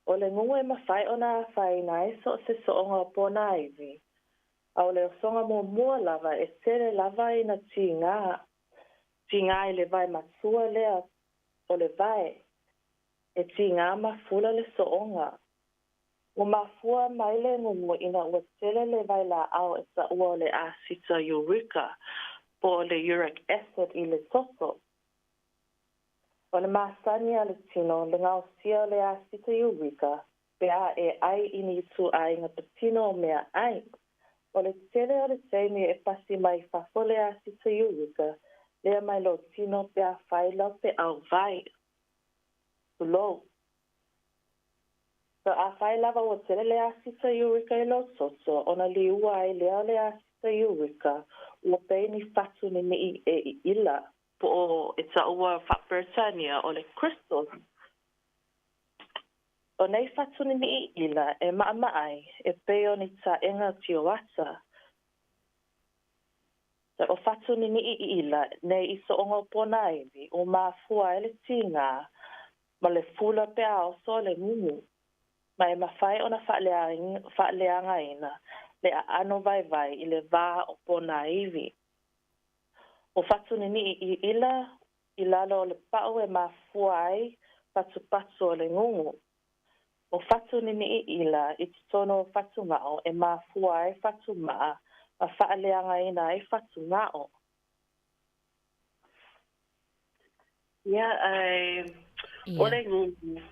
O le gugu e mafai ona afaina ai so o se sooga o ponaivi, a o le osoga muamua lava e tele lava ina tiga, tiga i le vae matua lea o le vae, e tiga ma fula le sooga. Ua mafua mai le gugu ina ua tele le vailaau e taua o le asita iurika po o le uric acid i le toto. O le masani a le tino le gaosia o le asita iurika pe a e ʻai i ni ituaiga patino o meaʻai. O le tele o le taimi e pasi mai fafo le asita iurika lea mai lou tino pe a fai lau feʻau vai. Tulou. So afai lava ua tele le asita iurika i lou toto ona liua ai lea o le asita iurika ua pei ni fatu niniʻi e iʻila po o e taua faa-Peretania o le crystals. O nei fatu niniʻi iʻila e maʻamaʻai e pei o ni taʻega tioata. O fatu niniʻi iʻila nei i sooga o ponaivi ua mafua ai le tiga ma le fula pe a oso le gugu, ma e mafai ona faaleagaina le aano vaivai i le va o ponaivi. O fatu niniʻi iʻila i lalo o le paʻu e mafua ai patupatu o le gugu. O fatu niniʻi iʻila i totonu o fatugao e mafua ai fatumaʻa ma faaleagaina ai fatugao. Ia, ae o le gugu,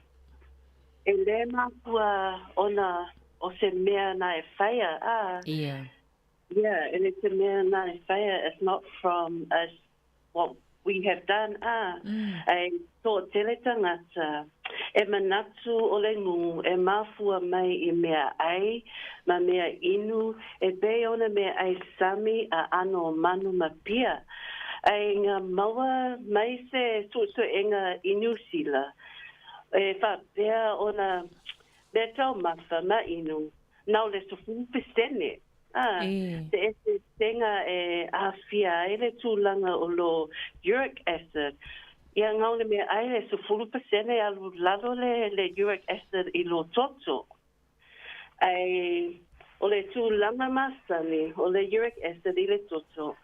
e lē mafua ona o se mea na e faia, a. Ia. Yeah, and it's a mea na e faia, it's not from us what we have done, a, e toatele tagata e manatu o le gugu e mafua mai i mea ʻai ma mea inu e pei ona mea ʻai sami a ʻano o manu ma pia. Ae nga maua mai se suesuega i Niu Sila e faapea ona mea taumafa ma inu. Na o le 10%. Ah, te eseesega e aafia ai le tulaga o lo uric acid. Ia ngau le mea ai le 10% alu lalo le, le uric acid i lo toto. Ai, o le tulaga masani o le uric acid i le toto.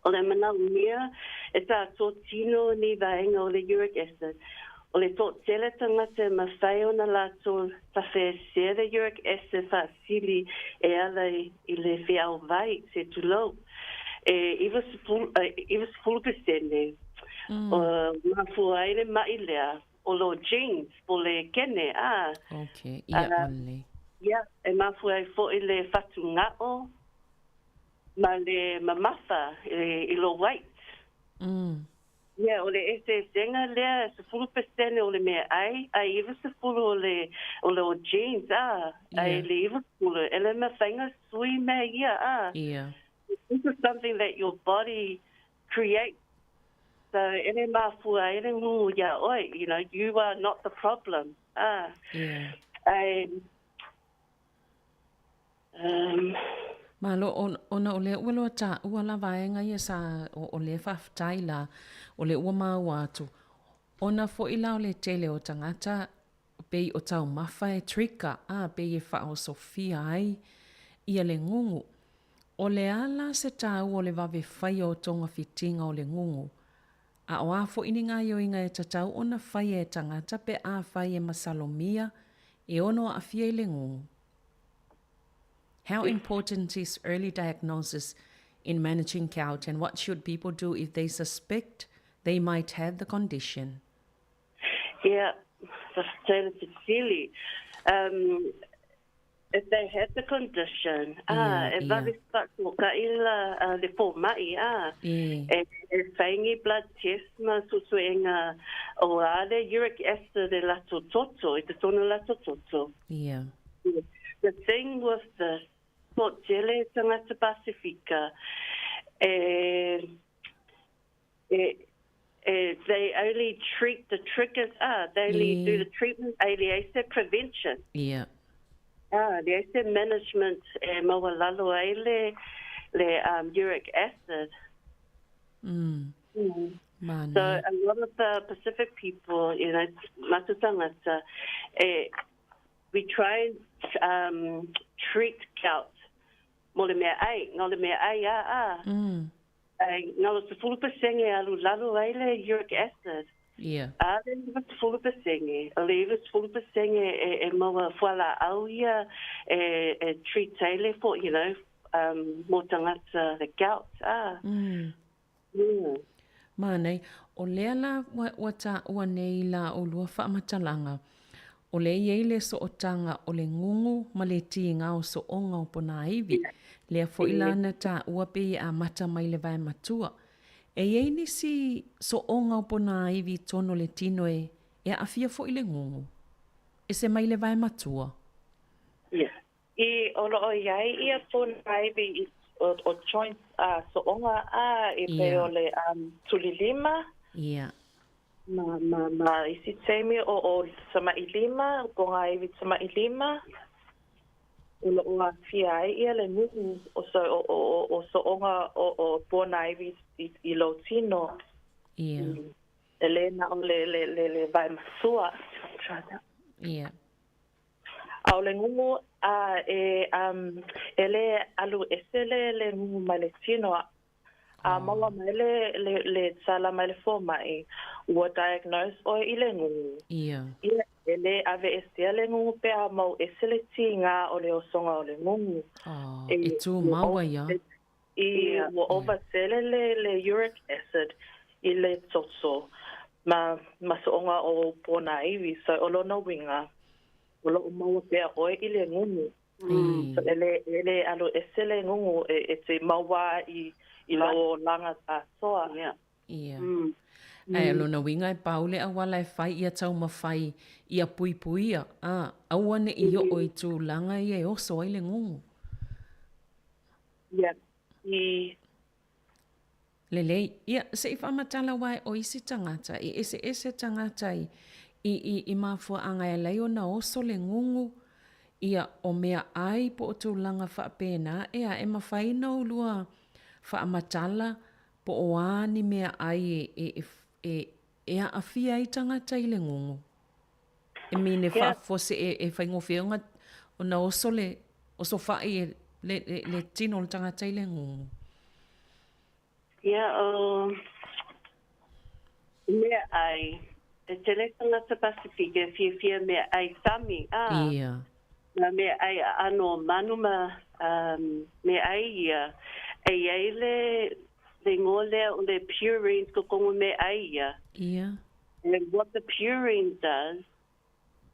O le manaomia e tātou tino ni vaega o le uric acid. O le toatele tagata e mafai ona latou tafeesea le uric acid faasili e ala i le feauvai, se tulou, e 90% o mafua ai le ma'i lea o lo genes po le kene, a. Okay, ia, malelei. Ia, e mafua ai fo'i le fatuga'o ma le mamafa i lo weight. Ia, o le eseesega lea, e 10% o le meaai, ae 90 o le, o le o genes, a, ae le 90, e le mafai ona sui mea ia, a. This is something that your body creates. So, e le mafua ai le ngu iā oe, you know, you are not the problem, a. Ae, Um. Malo, ona o lea ua loa taua la vaega ia sa, o lea faafetai la, o lea ua maua atu. Ona foi la o le tele o tagata, pei o taumafa e trigger, a, pei e faaosofia ai ia le gugu. O le a la se taua o le vave faia o togafitiga o le gugu? A o a foi ni gaioiga e tatau ona faia e tagata pe afai e masalomia e ono aafia i le gugu? How important is early diagnosis in managing gout and what should people do if they suspect they might have the condition? Yeah, faafetai le fesili. Um, if they have the condition, ah, e vave faatokai la le fomai, ah, e, e fai ni blood test ma suesuega o a le uric acid e latou toto, i totonu o latou toto. The thing with this, toatele tagata Pasifika, e, e, e, they only treat the triggers, ah, they only do the treatment, e leai se prevention. Ah, leai se management e maualalo ai le, le um, uric acid. So a lot of the Pacific people, you know, matou tagata, e, we try and um, treat gout mo le mea ai, no le mea ai, a, a. Ai, na o le 10% alu lalo ai le uric acid. A le 90%, o le 90% e, e maua fualaau ia e, e treat ai le for, you know, um, mo tagata le gout, a. Mānei, o lea la ua, ua taua nei la ʻolua faamatalaga, o lea i ai le sootaga o le gugu ma le tiga o sooga o ponāiwi, lea foʻi la na taua pei e amata mai le vae matua. E i ai nisi sooga o ponāiwi i tonu o le tino e, e aafia foʻi le gugu. Ese mai le vae matua. I o lo o i ai ia ponāiwi i o, o joints a sooga a i pei o le um, tulilima. Ma, ma, ma isi taimi o, o tamailima, pongāiwi tamailima. O lo o aafia ai ia le gugu o so, o, o, o, o sooga o, o ponāiwi i, i lou tino. E le na o le, le, le, le vae matua. Try that. A o le gugu, a e, um, e le alu ese le, le gugu mai le tino, a, a maua mai le, le, le tala mai le fomai, ua diagnose ʻoe i le gugu. Ia, e le aveesea le gugu pe a mau ese le tīgā o le osoga o le gugu. Oh, e tūmau ai a. I ua ova tele le, le uric acid i le toto ma, ma sooga o ponāiwi, so o lona uiga, O lo o maua pea ʻoe i le gugu. So e le, e le alu ese le gugu e, e te maua i, i lou olaga atoa. Ia. Ae o lona uiga e pau le auala e fai ia taumafai ia puipuia, a, aua ne i oo i tulaga ia e oso ai le gugu. Ia. I. Lelei. Ia, se i faamatala aua e o isi tagata, e eseese tagata i, i, i, i mafuaaga e alai ona oso le gugu, Ia, o meaʻai po o tulaga faapena ea e mafai ona ulua faamatala po o a ni meaʻai e, e, e, e aafia ai tagata i le gugu. E mine faafose e, e faigofie ona, ona oso le, oso fa'i e le, le, le tino o le tagata i le gugu. Ia, o meaʻai, e tele tagata Pasifika e fiafia meaʻai sami, ā, Ia. ngā meaʻai aano o manu ma um, meaʻai ia. E iai le, le ingoa lea o le purines kokongo meaʻai ia. Ia. And what the purine does,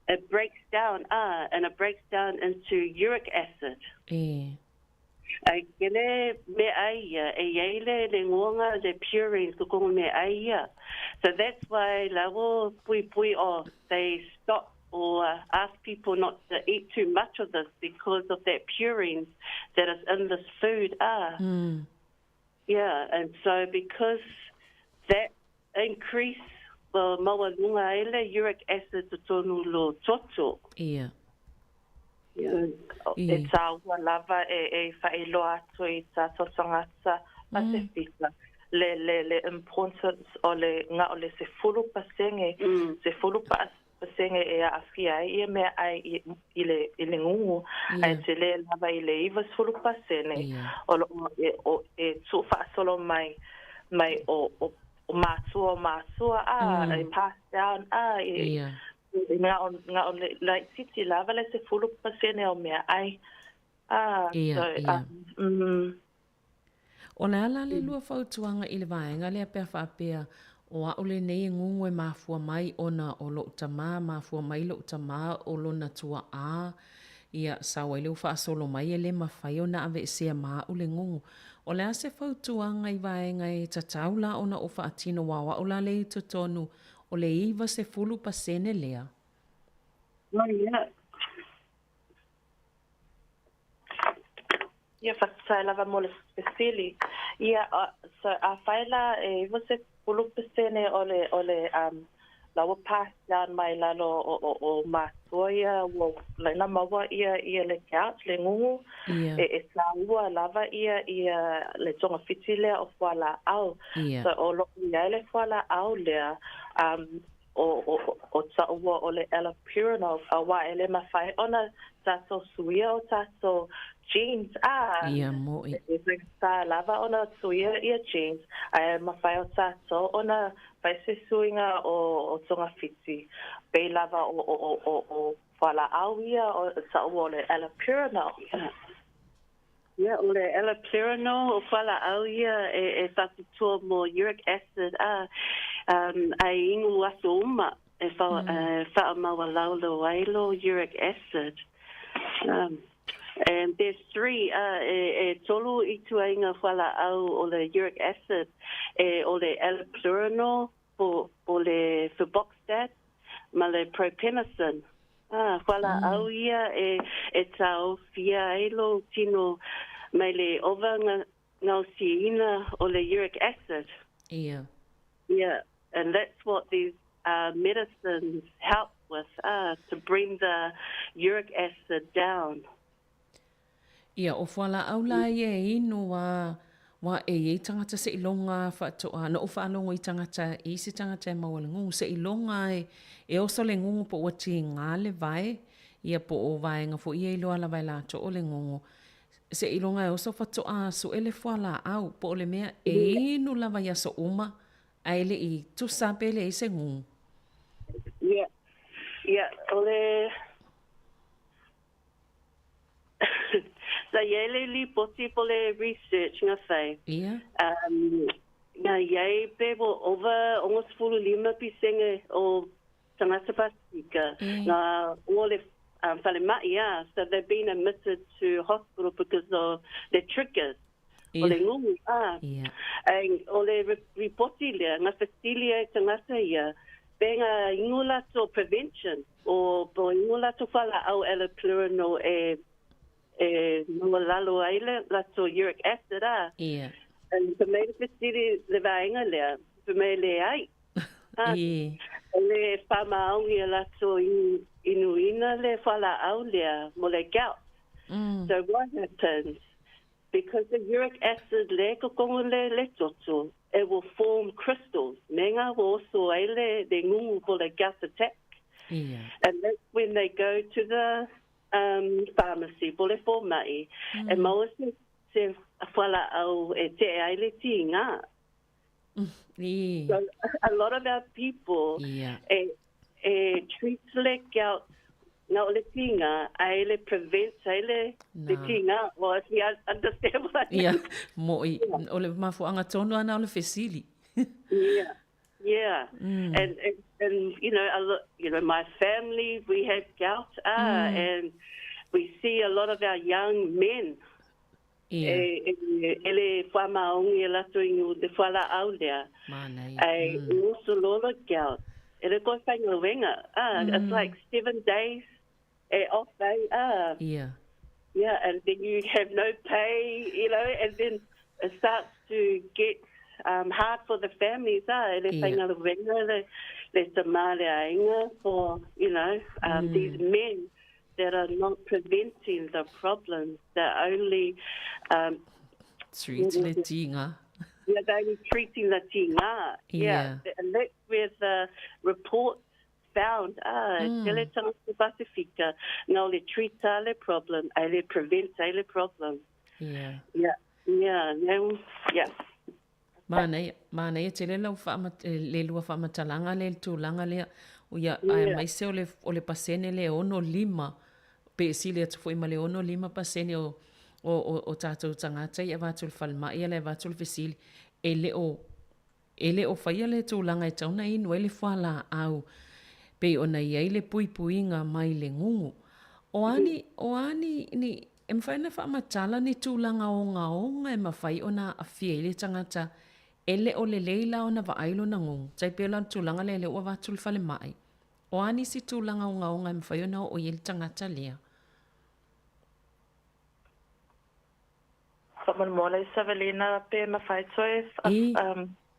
it breaks down, and it breaks down into uric acid. E. Ai kele meaʻai ia, e iai le, le ngoga le purines kokongo meaʻai ia. So that's why lawo puipui o, they stop or ask people not to eat too much of this because of that purines that is in this food. Yeah, and so because that increase well maualuga ai le uric acid totonu lo toto. Ia. Yeah. E tāua lava e e faailoa atu i tātou tagata Pasifika le le le importance o le ga o le 10%, 10% e aafia ai ia meaai i i le i le gugu, ae tele lava i le 90% o loo e o e tuufaasolo mai mai o o o matua o matua a e pass down a e na o na o le laitiiti lava le 10% o meaai a so O le a la le lua fautuaga i le vaega lea pe a faapea o a'u lenei e gugu e mafua mai ona o lo'u tamā, mafua mai lo'u tamā o lona tua'a, ia, sau ai lea ua faasolo mai e le mafai ona aveesea ma a'u le gugu. O le a se fautuaga i vaega e tatau la ona ou faatino aua o a'u la lea i totonu o le 90% lea? Oh yeah. Ia, faafetai lava mo le fesili. Ia, so afai la e 90% o le, o le, um, la ua pass down mai lalo o, o, o matua ia, ua laina maua ia, ia le gout, le gugu, Ia. e, e tāua lava ia, ia le togafiti lea o fualaau. Ia. So o loo iai le fualaau lea, um, o, o, o taua o le allopurinol, auā e le mafai ona tātou suia o tātou genes, ā, Ia, mo'i. e faigata lava ona suia ia genes, ae mafai o tātou ona fai se suiga o, o togafiti, pei lava o, o, o, o, o fualaau ia o taua o le allopurinol. Ia, o le allopurinol, o fualaau ia e, e faatutua mo uric acid, a, um, ai inu aso uma e, fa, e faamaualalo ai lo uric acid. And there's three, e, e tolu i tuaiga fualaau o le uric acid, e o le allopurinol, po, po le febuxostat, ma le probenecid. Ah, fualaau ia e, e taofia ai lou tino mai le ova nga, gaosiina o le uric acid. Ia. Yeah, and that's what these medicines help with, to bring the uric acid down. Ia, o fualaau la ia e inu a wa e iai tagata seiloga faatoa na ou faalogo i tagata i isi tagata e maua le gugu seiloga e e oso le gugu po ua tiga le vae ia po o vaega foi ia iloa lava e latou o le gugu seiloga e oso faatoa sue le fualaau po o le mea e inu lava i aso uma ae le i tusa pe leai se gugu. Ia, ia, o le Sa iai le lipoti po le research nga fai. Ia. Um, nga iai pe wo over 65% o tagata Pasifika nga o le falemai a, so they've been admitted to hospital because of the triggers o le gugu a. Ia. And o le ripoti lea, nga fesili ai tagata ia, pe nga inu latou prevention o po inu latou fualaau allopurinol e e maualalo ai le latou uric acid a. Ia. And fai mai le fesili le vaega lea, fai mai leai. E. Le whamaongi a lato inuina le whalaau lea mo le gout. So what happens? Because the uric acid le kokongo le toto, it will form crystals. Me ngā woso ai le ngungu po le gout attack. And that's when they go to the pharmacy, po le fōma'i. E maua se whalaau e te ai le tinga. So a lot of our people e treat le gout ngā o le tinga, ai le prevent ai le tinga. Well, if you understand what I mean. Ia, mo i, o le mafuanga tonu ana o le fesili. Yeah. Yeah. And you know, a lot, you know, my family, we have gout, and we see a lot of our young men e le whamaongi e lato ingu le whala au lea. Mānei. Ai ngusu lolo gout. E le koe whainga wenga. It's like 7 days e off ai. Yeah, and then you have no pay, you know, and then it starts to get hard for the families, e le whainga wenga, le tamale ainga for, you know, these men that are not preventing the problems, they're only... Treat le tinga. Yeah, they're only treating the tinga. Yeah. And that's where the report found, tele tangata Pasifika, ngā le treat le problem, ai le prevent le problem. Yeah. Yeah. Yeah. No, yeah. Mānei, tele lau le lua whaamatalanga le tūlanga lea, o ia, ai mai se o le pasene le ono lima, pe sili atu foi ma le ono lima pasene o tātou tangata i avatu le whalmai, le avatu le fesili, e le o whaia le tūlanga e tauna inu e le whala au, pe ona ia i le puipuinga mai le ngungu. O ani, ni, e mwhai na whaamatala ni tūlanga o ngā onga e mawhai o nā awhia i le tangata e le o le leila o na vaailo na ngungu. Tai pēla tūlanga le ua wātu le whale mai. O ani si tūlanga o ngā onga e mwhai o nā o i le tangata lea. Whamanmola i Savelina pe mawhai toe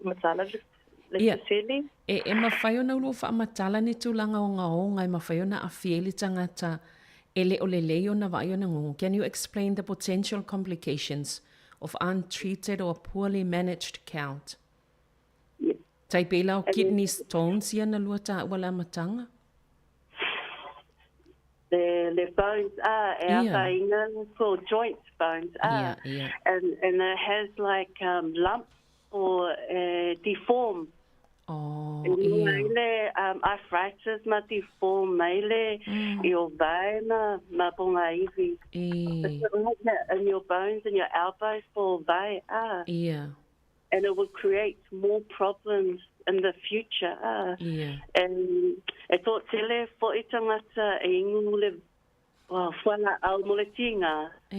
matala le fesili. E mawhai o na ulua whaamatala ni tūlanga o ngā onga e mawhai o nā awhia i le tangata e le o le lei o na vai o na ngungu. Can you explain the potential complications of untreated or poorly managed gout? Yeah. Tai pēla o kidney stones ia na lua tā ua la matanga? The bones are e ata for joint bones are. Yeah. And it has like lumps or deform. Oh, yeah. Le arthritis ma deform mele i o vai ma ponga iwi. In your bones and your elbows for vai. Yeah. And it will create more problems in the future. Yeah. And e tō tele fo i tangata e ingu le whala au mo le tinga. O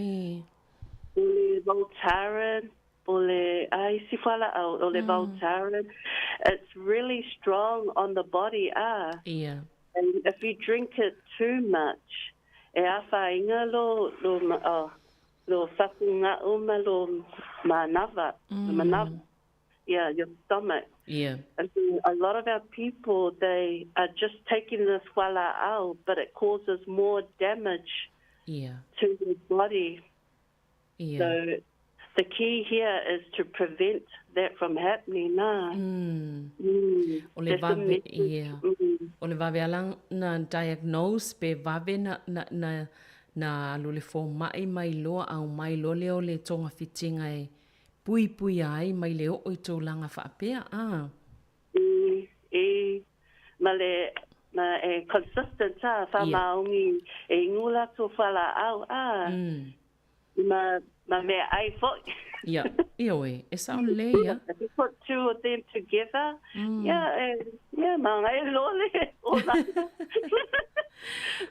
le Voltaren, o le ai si whala au, o le Voltaren. It's really strong on the body. Yeah. And if you drink it too much, e awha inga lo whakunga uma lo manava. Manava. Yeah, your stomach. Yeah. And so a lot of our people, they are just taking this wala au, but it causes more damage to the body. Yeah. So the key here is to prevent that from happening. O le vave, yeah. O le vave alang na diagnose pe vave na lo le fōma'i mai loa au mai loa leo le tonga fitinga e pui pui ai mai le o i tōlanga whaapea. E ma le ma e consistent a whamaongi e ngula tō whala au ma me ai fo. Ia, ioe, e sao lea. If you put two of them together, yeah, ma ngai lole.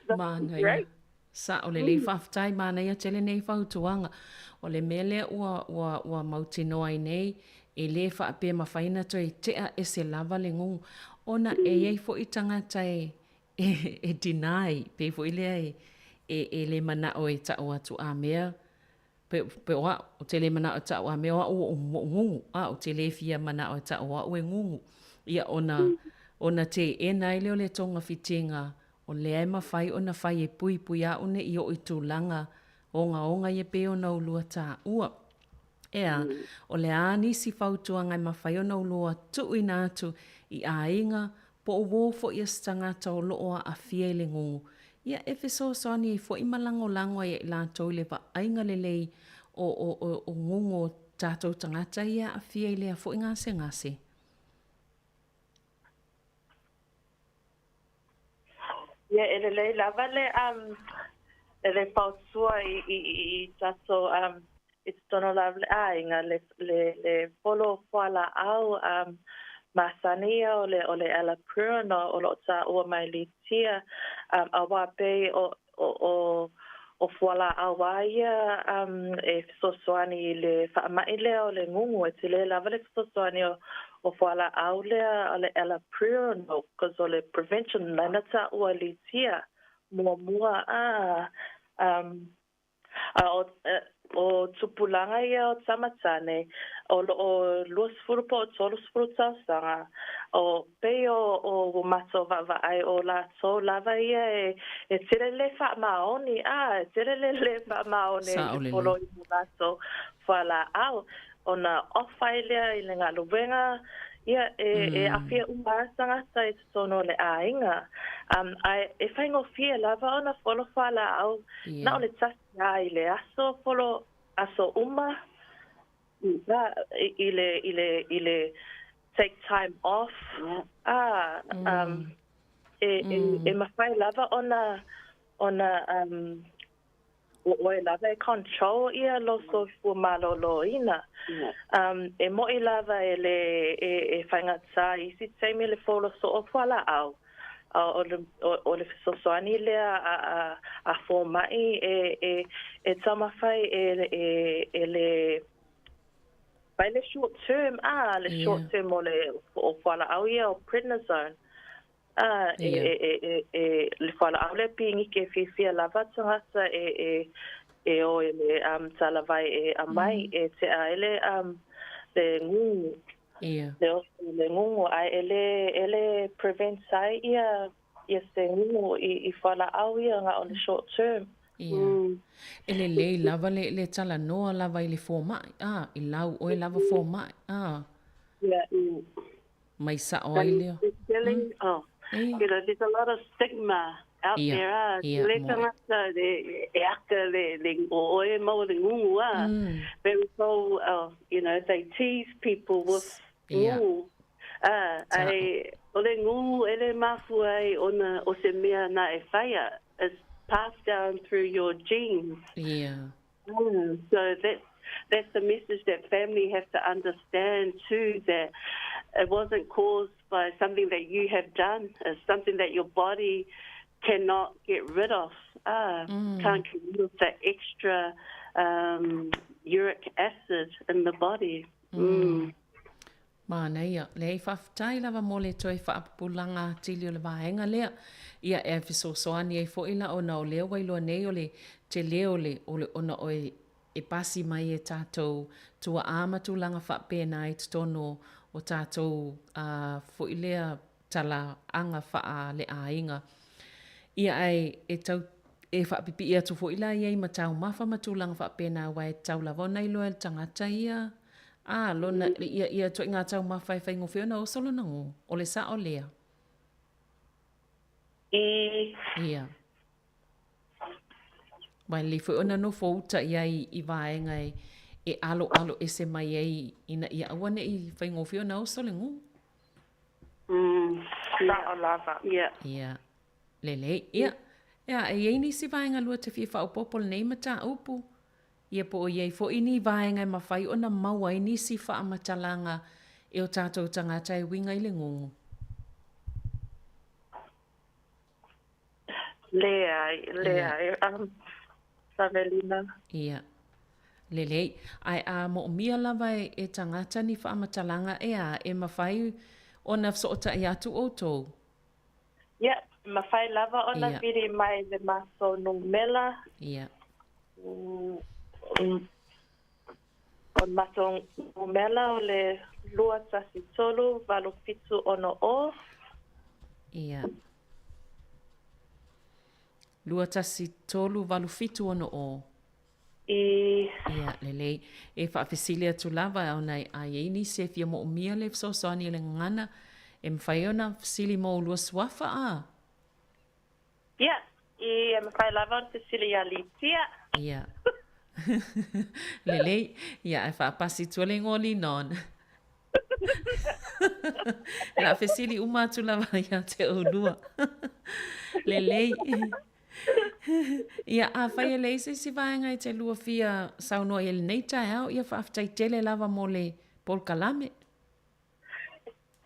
Māna ia. Sa o le lei whaftai māna ia tele nei whautuanga. O le mele ua mautinoa i nei, e le whaapea mawhaina toi tea e se lava le ngungu. Ona e iei fo i tangata e deny, pe fo i lea e le mana o e tau atu a mea. Pe oa, o te le mana o tau a mea o o ngungu. A o te le fia mana o tau a o e ngungu. Ia ona Ona teena ai lea o le togafitiga, o lea e mafai ona fai e puipui a'u ne i oo i tulaga ogaoga ia pei ona ulua taua. Ea, o le a nisi fautuaga e mafai ona ulua tuuina atu i aiga po o uō foi a se tagata o lo o aafia i le gugu, ia e fesoasoani ai foi ma lagolago ai i latou i le vaaiga lelei o, o, o, o gugu o tatou tagata ia e aafia i lea foi gasegase. Ia, e lelei lava le, um, le fautua i, i, i, i tatou um, i totonu lava o le aiga, le, le, le polo fualaau um, masani ia o le, o le allopurinol o lo o taua mai Litia, um, auā pei o, o, o, o fualaau lava ia um, e fesoasoani i le faamai lea o le gugu, e tele lava le fesoasoani o, o fualaau lea o le allopurinol, cause o le prevention lena taua Litia muamua a um, A o, o tupulaga ia o tama tane, o lo o 20 po o 30 tausaga, o pei o, o ua matou vaavaai o latou lava ia e, e tele le faamaoni, a, e tele le le faamaoni i le folo i o latou fualaau, ona off ai lea i le galuega, ia, e, e aafia uma lava tagata i totonu o le aiga. Um, ae e faigofie lava ona folo fualaau, na o le tasi lava i le aso, folo aso uma, i, i le, i le, i le take time off, a, um, e, e, e mafai lava ona, ona, um, O ʻoe lava e control ia lou soifua malōlōina. Um, e moʻi lava e le, e, e faigata i isi taimi le folo soo fualaau, a o le, o, o le fesoasoani lea a, a, a fōmaʻi e, e, e taumafai e, e, e le, fai le short term, a, le short term o le, o fualaau ia o prednisone. A, e, e, e, e, e, le fualaau lea pigike e fiafia lava tagata e, e, e o i le um, talavai e aumai e tea ai le, um, le gugu. Le oso le gugu, ae e le, e le prevent ai ia, ia se gugu i, i fualaau ia na o le short term. Ia. E lelei lava le, le talanoa lava i le fomai, a, i lau oe lava fomai, a. Ia. Mai sa'o ai lea. Oh, you know, there's a lot of stigma out there, ah. Le tagata e, e aka le, le, o oe maua le gugu, ah. Very so, you know, they tease people with gugu. Ah, ai, o le gugu e le mafua ai ona o se mea na e whaia. It's passed down through your genes. So that's, that's the message that family have to understand too, that it wasn't caused by something that you have done. It's something that your body cannot get rid of. Can't get rid of that extra um, uric acid in the body. Manaia, leai faafetai lava mo le toe faapupulaga atili o le vaega lea. Ia e fesoasoani ai foi la ona o lea ua iloa nei o le tele o le, o le, ona o e, e pasi mai e tatou tuaa ma tulaga faapena i totonu o, o tatou uh, foi lea talaaga faaleaiga. Ia ae e tau e faapipii atu foi la ia i ma taumafa ma tulaga faapena aua e tatau lava ona iloa e le tagata ia a lona ia ia ituaiga taumafa e faigofie ona oso lona gō. O le sao lea. I. Ia. Aua e lelei foi ona nofo uta i ai i vaega e e aloalo ese mai ai ina ia aua ne i faigofie ona oso le gō. Sao lava. Ia. Ia. Lelei. Ia. Ia, e i ai nisi vaega lua te fia faaopoopo lenei mataupu. Ia po o i ai foi ni vaega e mafai ona maua ai nisi faamatalaga e o tatou tagata e uiga i le gugu. Leai, leai, um, Savelina. Ia. Lelei. Ae a moomia lava e, e tagata ni faamatalaga ea e mafai ona fesootai atu outou? Ia, mafai lava ona vili mai le matou numera. Ia. O le matou numera o le 213 8760. Ia. 2 1 3 8 7 6 0. I. Ia, lelei. E faafesili atu lava ona a i ai nisi e fia moomia le fesoasoani i le gagana, e mafai ona fesili mo ulua suafa a? Ia, i, e mafai lava ona fesili ia Litia. Ia. Lelei. Ia, ae faapasi atua le igoa o Linon. O le a fesili uma atu lava ia te oulua. Lelei. Ia, afai e leai se isi vaega e te lua fia saunoa i ai i lenei taeao, ia faafetai tele lava mo le polokalame.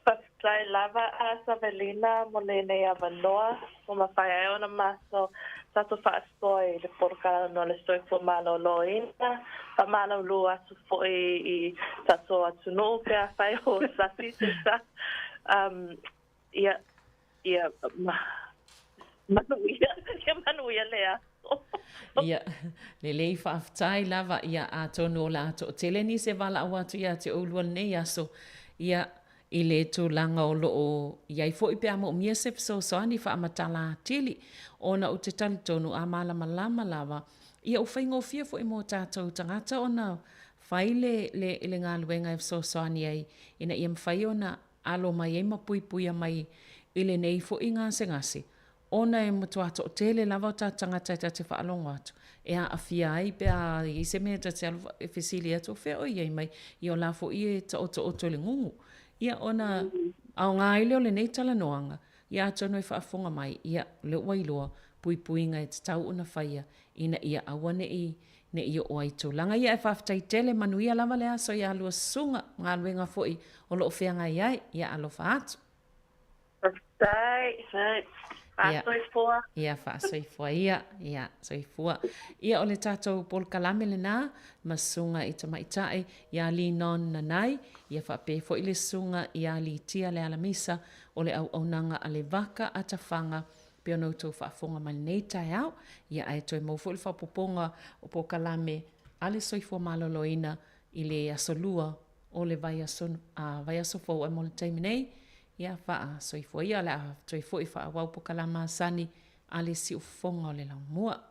Faafetai lava a Savelina mo lenei avanoa ua mafai ai ona matou tatou faasoa i le polokalame o le soifua maloloina. Faamalulu atu foi i tatou atunuu pe afai o sasi se sa. Um, ia, ia, ma, manuia, ia manuia le aso. Ia, lelei faafetai lava, ia atonu o le a toatele nisi e valaau atu ia te oulua lenei aso, ia, i le tulaga o lo o i ai foi pe a moomia se fesoasoani faamatala atili, ona ou te talitonu a malamalama lava, ia ua faigofie foi mo tatou tagata ona fai le, le, le galuega e fesoasoani ai ina ia mafai ona alo mai ai ma puipuia mai i lenei foi gasegase, ona e matua toatele lava o tatou tagata e ta te faalogo atu e aafia ai pe a i ai se mea ta te alu e fesili atu, o fea oe i ai mai? Ia o la foi e taotooto i le gugu. Ia ona aoga ai lea o lenei talanoaga, ia atonu e faafofoga mai, ia o lea ua iloa puipuiga e tatau ona faia ina ia aua ne i ne i oo ai i tulaga ia. Ae faafetai tele, manuia lava le aso ia lua susuga, galuega foi o lo o feagai ai, ia alofa atu. Faafetai. Faasoifua. Ia, faasoifua ia. Ia, soifua. Ia, o le tatou polokalame lena, ma susuga i tamaitai ia Linon Nanai, ia faapea foi le susuga ia Litia Lealamisa o le auaunaga a le Vaka a Tafaga, pei ona outou faafofoga mai lenei taeao. Ia, ae toe maua foi le faaopoopoga o polokalame a le Soifua Maloloina i le Aso Lua o le vaiaso, a, vaiaso fou ae mo le taimi nei, ia faasoifua ia, o le a toe foi faaauau polokalame masani a le siufofoga o le laumua.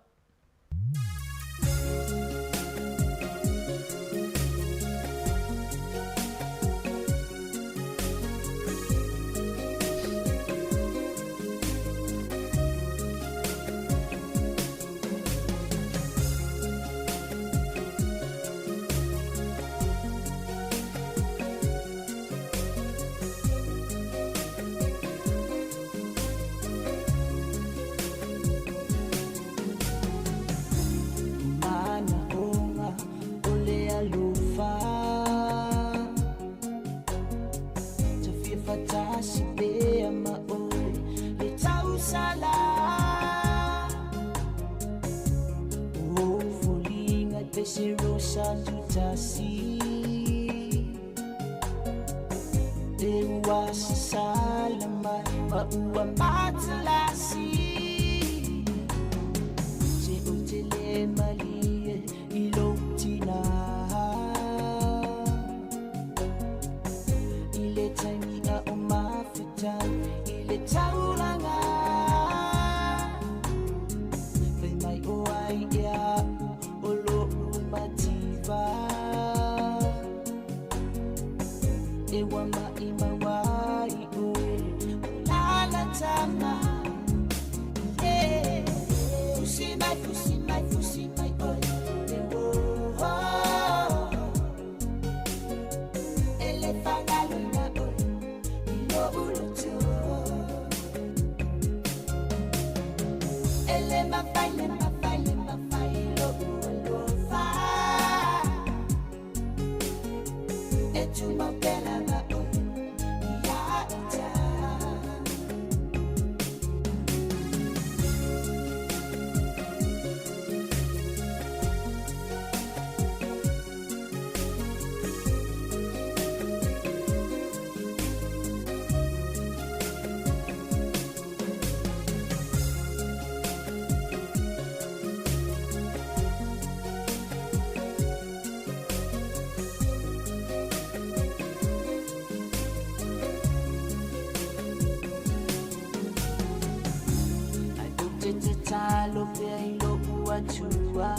matua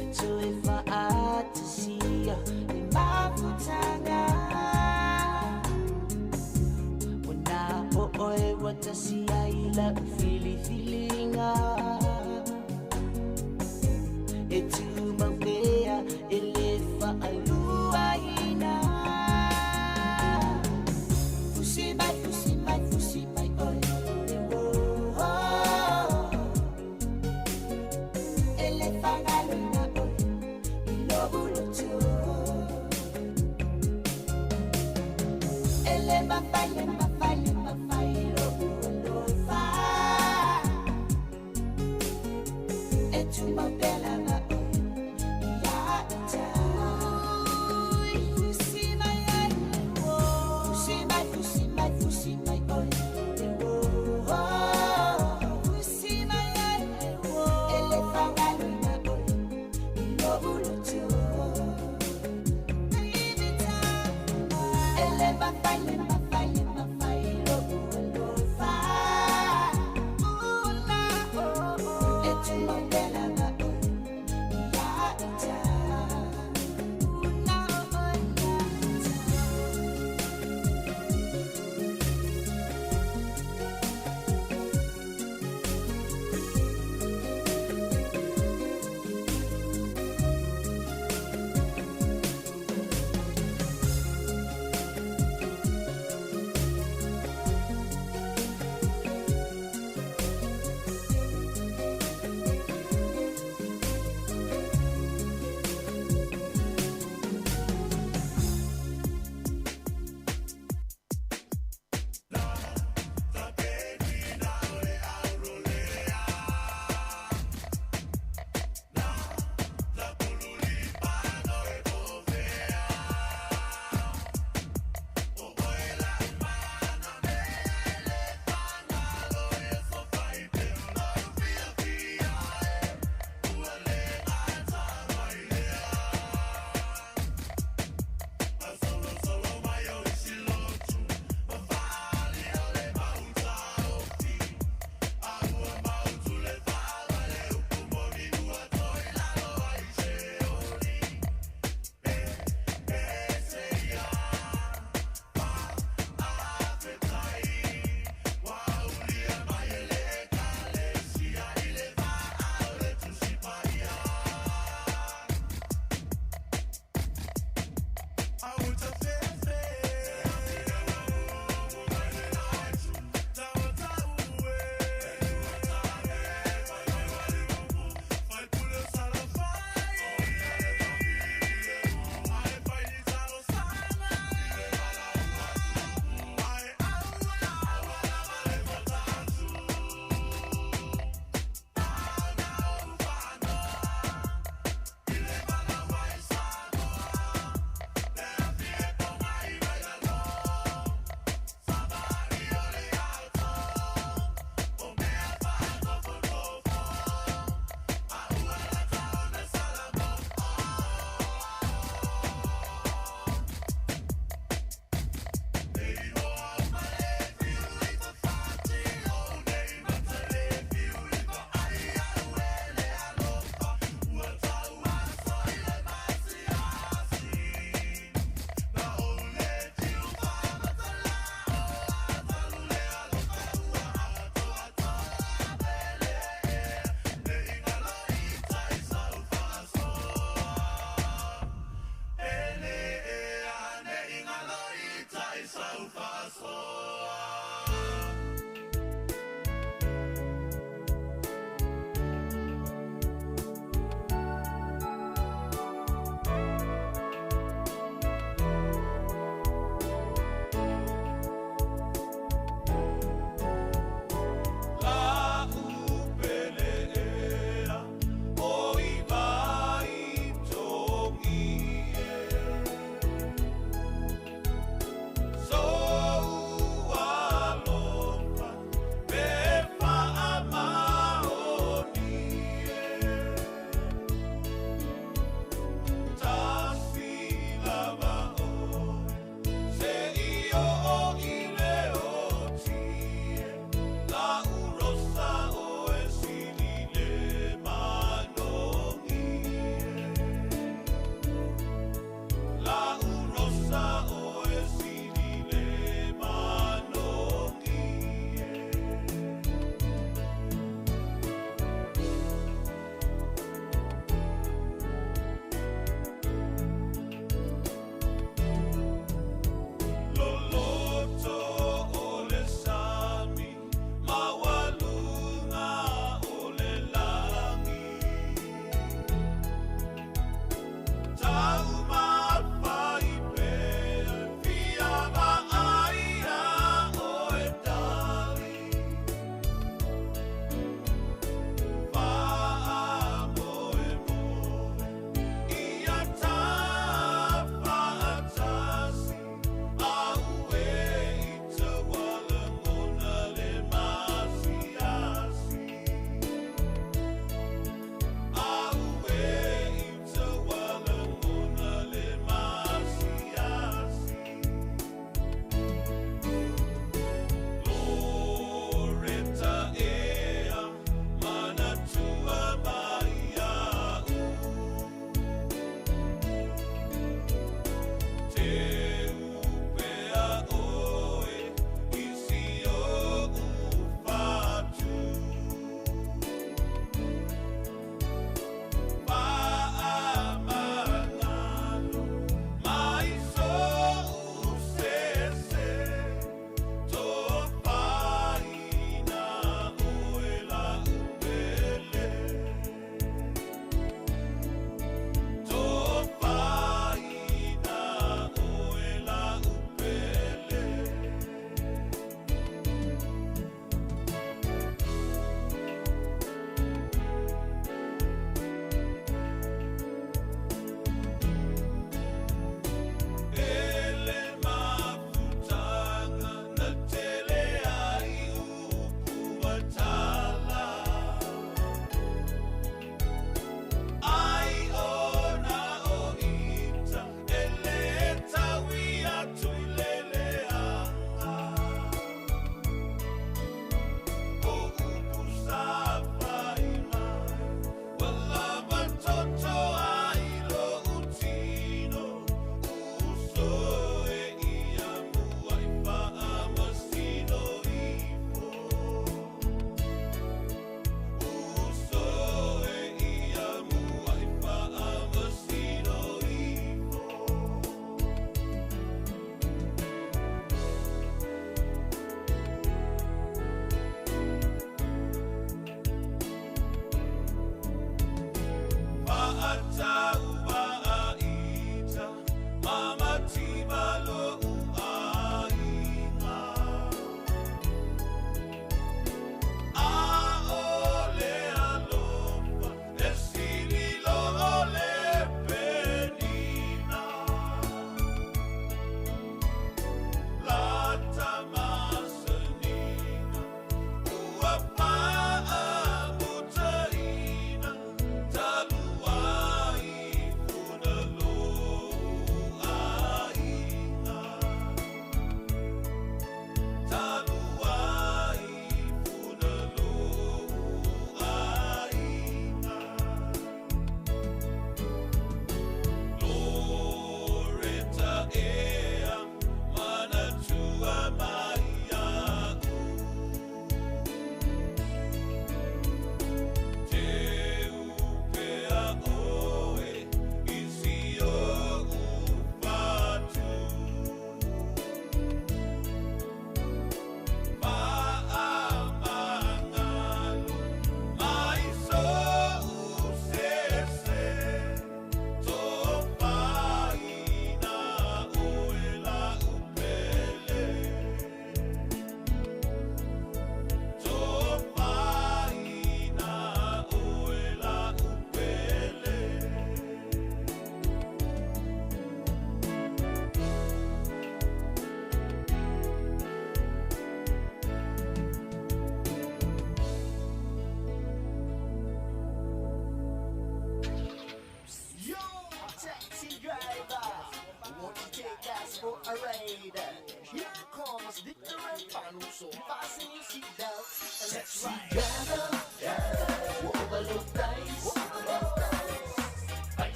E toe whaatasia le mafutanga O nā o oe watasi ai la ufilifilinga E tūmau pea e le whaaluaina Fusi mai, fusi mai, fusi mai oe e wo E le whangaluna oe i lobu lotu E le mawhai, le mawhai, le mawhai lobu alofa E tūmau pea lava oe ia ita Fusi mai ai le wo Fusi mai, fusi mai, fusi mai oe le wo Fusi mai ai le wo E le whangaluna oe i lobu lotu E le mawhai, le mawhai, le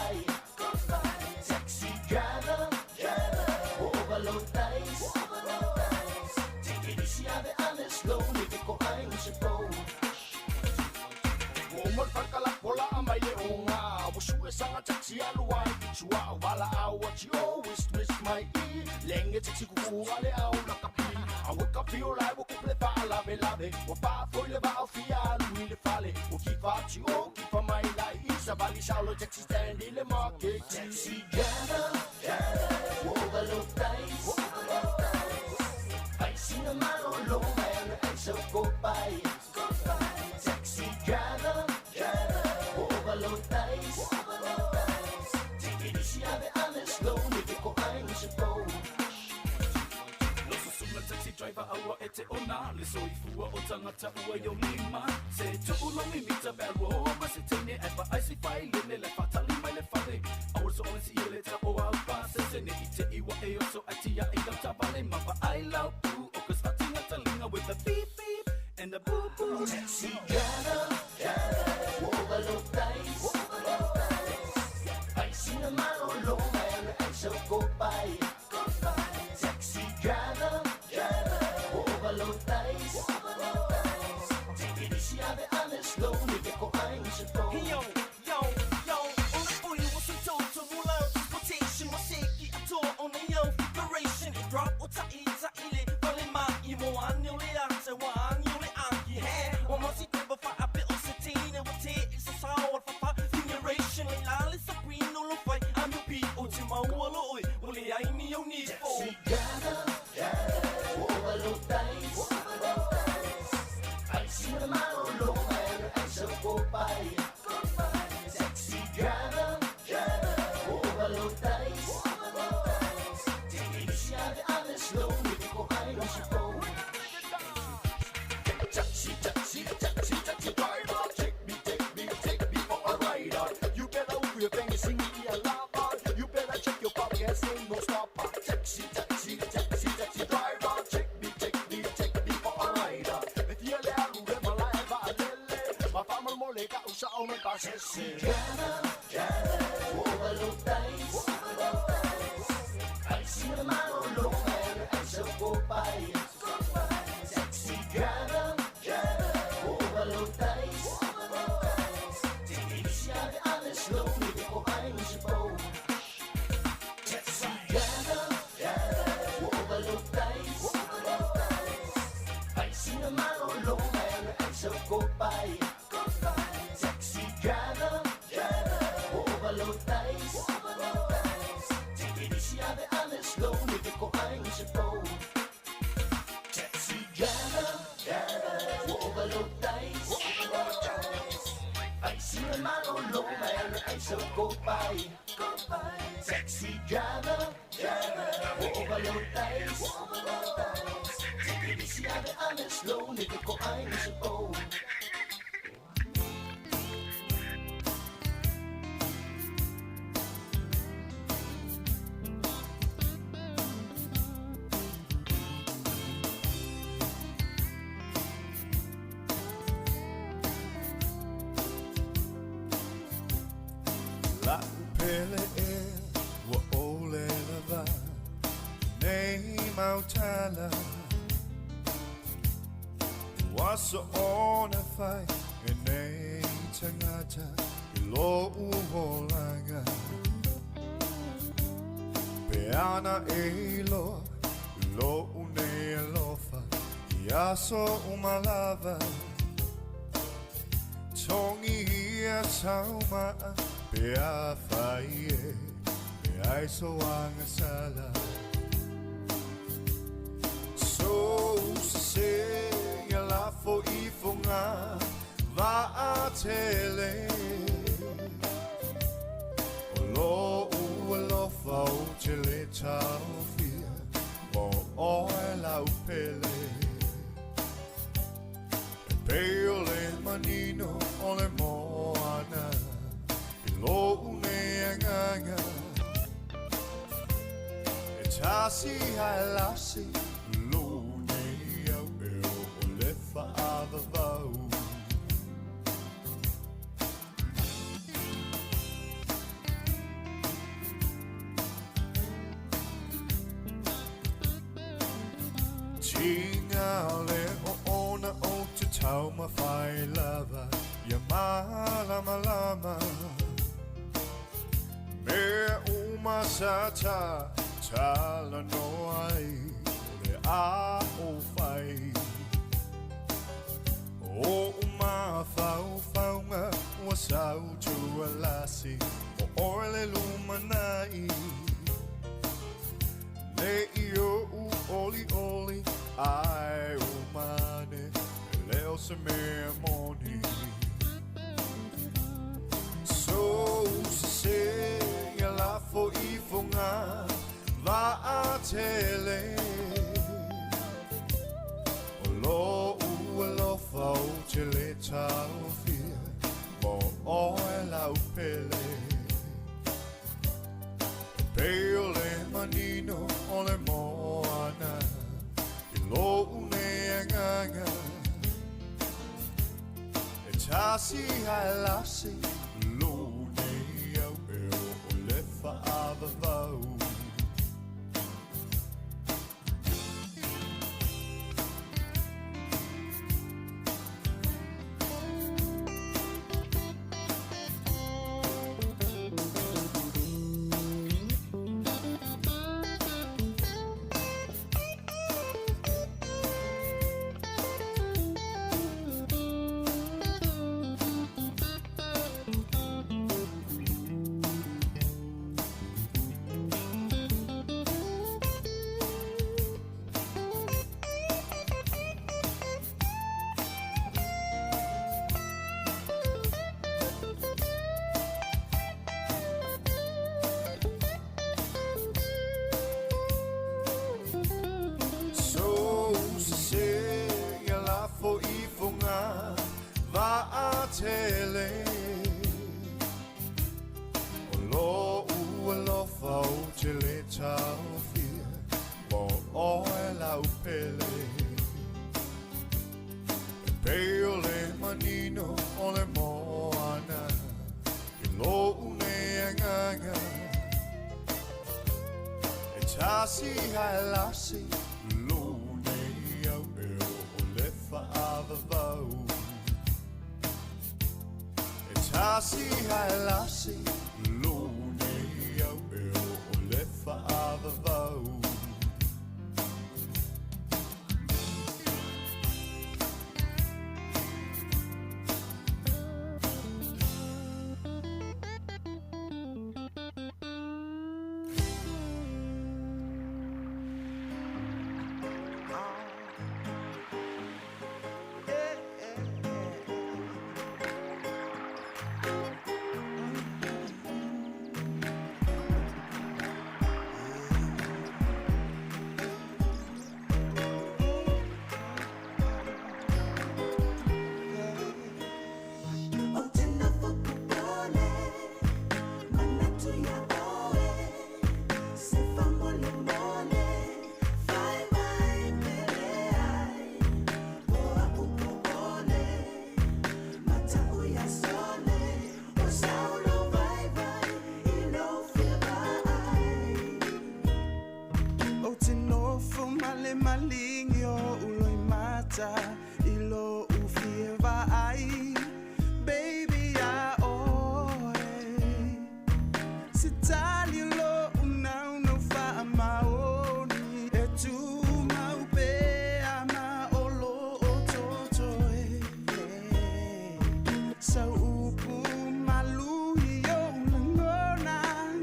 pai. Taxi driver, driver, ua ova lou tais. Take it easy, ave ave slow, ni ke ko ai se pou. Ua uma le falekala pola a mai le oga Ua sue saga taxi alu ai ki tua Au vala au a ti o wist wist mai i Lenge taxi kukuga le au la kapi A ua kapi o lai ua kuple faa lave lave Ua paa foi le vaa o fia alu i le fale Ua kifa ti o kifa mai lai i Savali saulo taxi stand i le market. Taxi driver, driver, ua ova lou tais. Pai sina malolo mai ale ai sau kopai. Taxi driver, driver, ua ova lou tais. Take it easy, ave ave slow, ni ke ko ai se pou. Lo susunga taxi driver aua e te ona Le soifua o tangata ua i o lima Se tuu lo mimita pe alua o ma se teine E fa ai si fai lele le fatali mai le fale Aua so ole si ele ta o au pa Se se ne i te iwa e oso ai tia i lau tavale Ma pa ai lau pu o ka sfatinga talinga with the beep beep and the boo boo. Taxi driver, driver, ua ova lou tais. Pai sina malolo mai ale ai sau kopai. Taxi driver, driver, ua ova lou tais. Take it easy, ave ave slow, ni ke ko ai se pou. Yo, yo, yo, o le pui o se toto mula o transportation mo se ki atoa o nei au figuration. E drop o ta'i ta'i le vale ma i mo ane o le ate wa ane o le aki he. O mo si driver fa ape o se tine o te i sa sa o fa fa figuration. Le la le sabrino lo fai ami pi o te maua lo oi o le ai ni o ni fo. Taxi driver, driver, ua ova lou tais. Pai sina malolo mai ale ai sau kopai. Taxi driver, driver, ua ova lou tais. Take it easy, ave ave slow, ni ke ko ai se pou. Taxi, taxi, taxi, taxi driver, take me, take me, take me for a ride. You better move your fingers, sing me a lava. You better check your pockets, ain't no stopper. Taxi, taxi, taxi, taxi driver, take me, take me, take me for a ride. If you le alu le malae va lele, ma fa mal mole ka usa o me pasese. Driver, driver, ua ova lou tais. Pai sina malolo mai ale ai sau kopai. Taxi driver, driver, ua ova lou tais. Take it easy, ave ave slow, ni ke ko ai se pou. Taxi driver, driver, ua ova lou tais. Pai sina malolo mai ale ai sau kopai. Taxi driver, driver, ua ova lou tais. Take it easy, ave ave slow, ni ke ko ai se pou. Taxi driver, driver, ua ova lou tais. Pai sina malolo mai ale ai sau kopai. Taxi driver, driver, ua ova lou tais. Take it easy, ave ave slow, ni ke ko ai se pou. La'u pele e ua ole lava nei mautala Ua so'ona fai e nei tagata i lo'u olaga Pe ana e iloa i lo'u nei alofa i aso uma lava Togi ia taumaa pe afai e e ai so agasala So sese ia lafo ifoga vaatele O lo'u alofa ou te lē taofia mo oe lau pele E pei o le manino o le moana i lo'u nei agaga E tasi ae lasi lo'u nei au e o le faavavau. Tinga le o ona o te tauma whai lava Ia malama lama Me uma sa ta tala no ai O le a o whai O uma whau whaunga Ua sau tua lasi O ore le lumanai Ne i o u oli oli ai o mane E leo se mea moni So se se ia lafo i fonga Va a tele O lo u alofa o te le taofia Mo oe lau pele E pei o le manino o le moana I lo une agaga E tasi hae lasi Lo nei au e o o le whaavavau So se se ia lafo i fonga Va a tele O lo u alofa o te le taofia Mo oe lau pele E pei o le manino o le moana I lo une agaga E tasi hae lasi Lo nei au e o o le whaavavau E tasi hae lasi Lo nei au e o o le whaavavau O te nofo male malingi o uloi mata I lo ufie vaai Baby a oe Se tali lo unau no wha maoni E tu mau pea ma o lo o totoe Sau upu malui o langona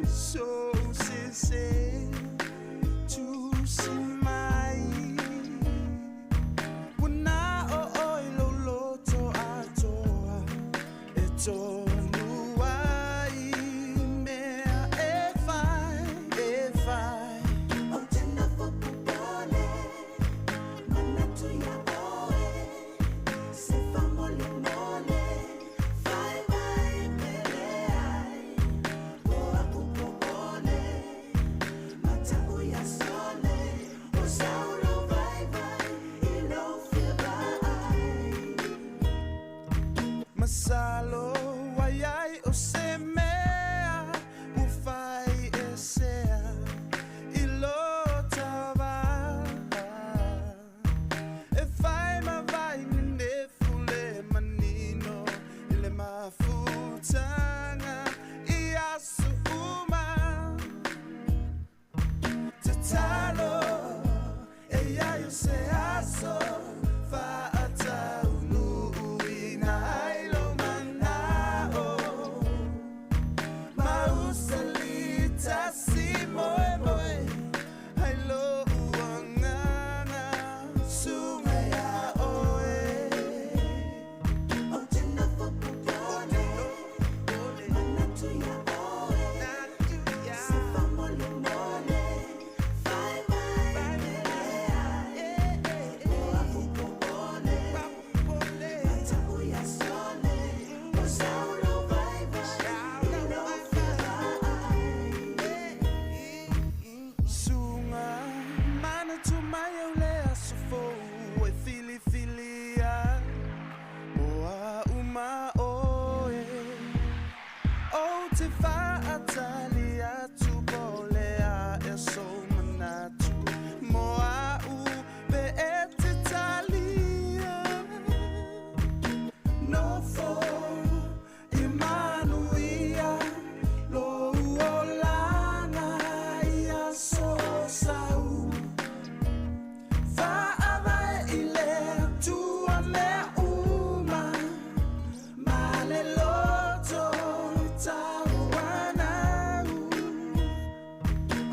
So se se Tu si mai Wana o oi lo loto atoa E tonu ai mea e whai tali atu po o le a ea sou manatu mo a'u pe e te talia. Nofo ia manuia lou olaga i aso o sau. Fa'avae i le Atua mea uma ma le loto tauanau.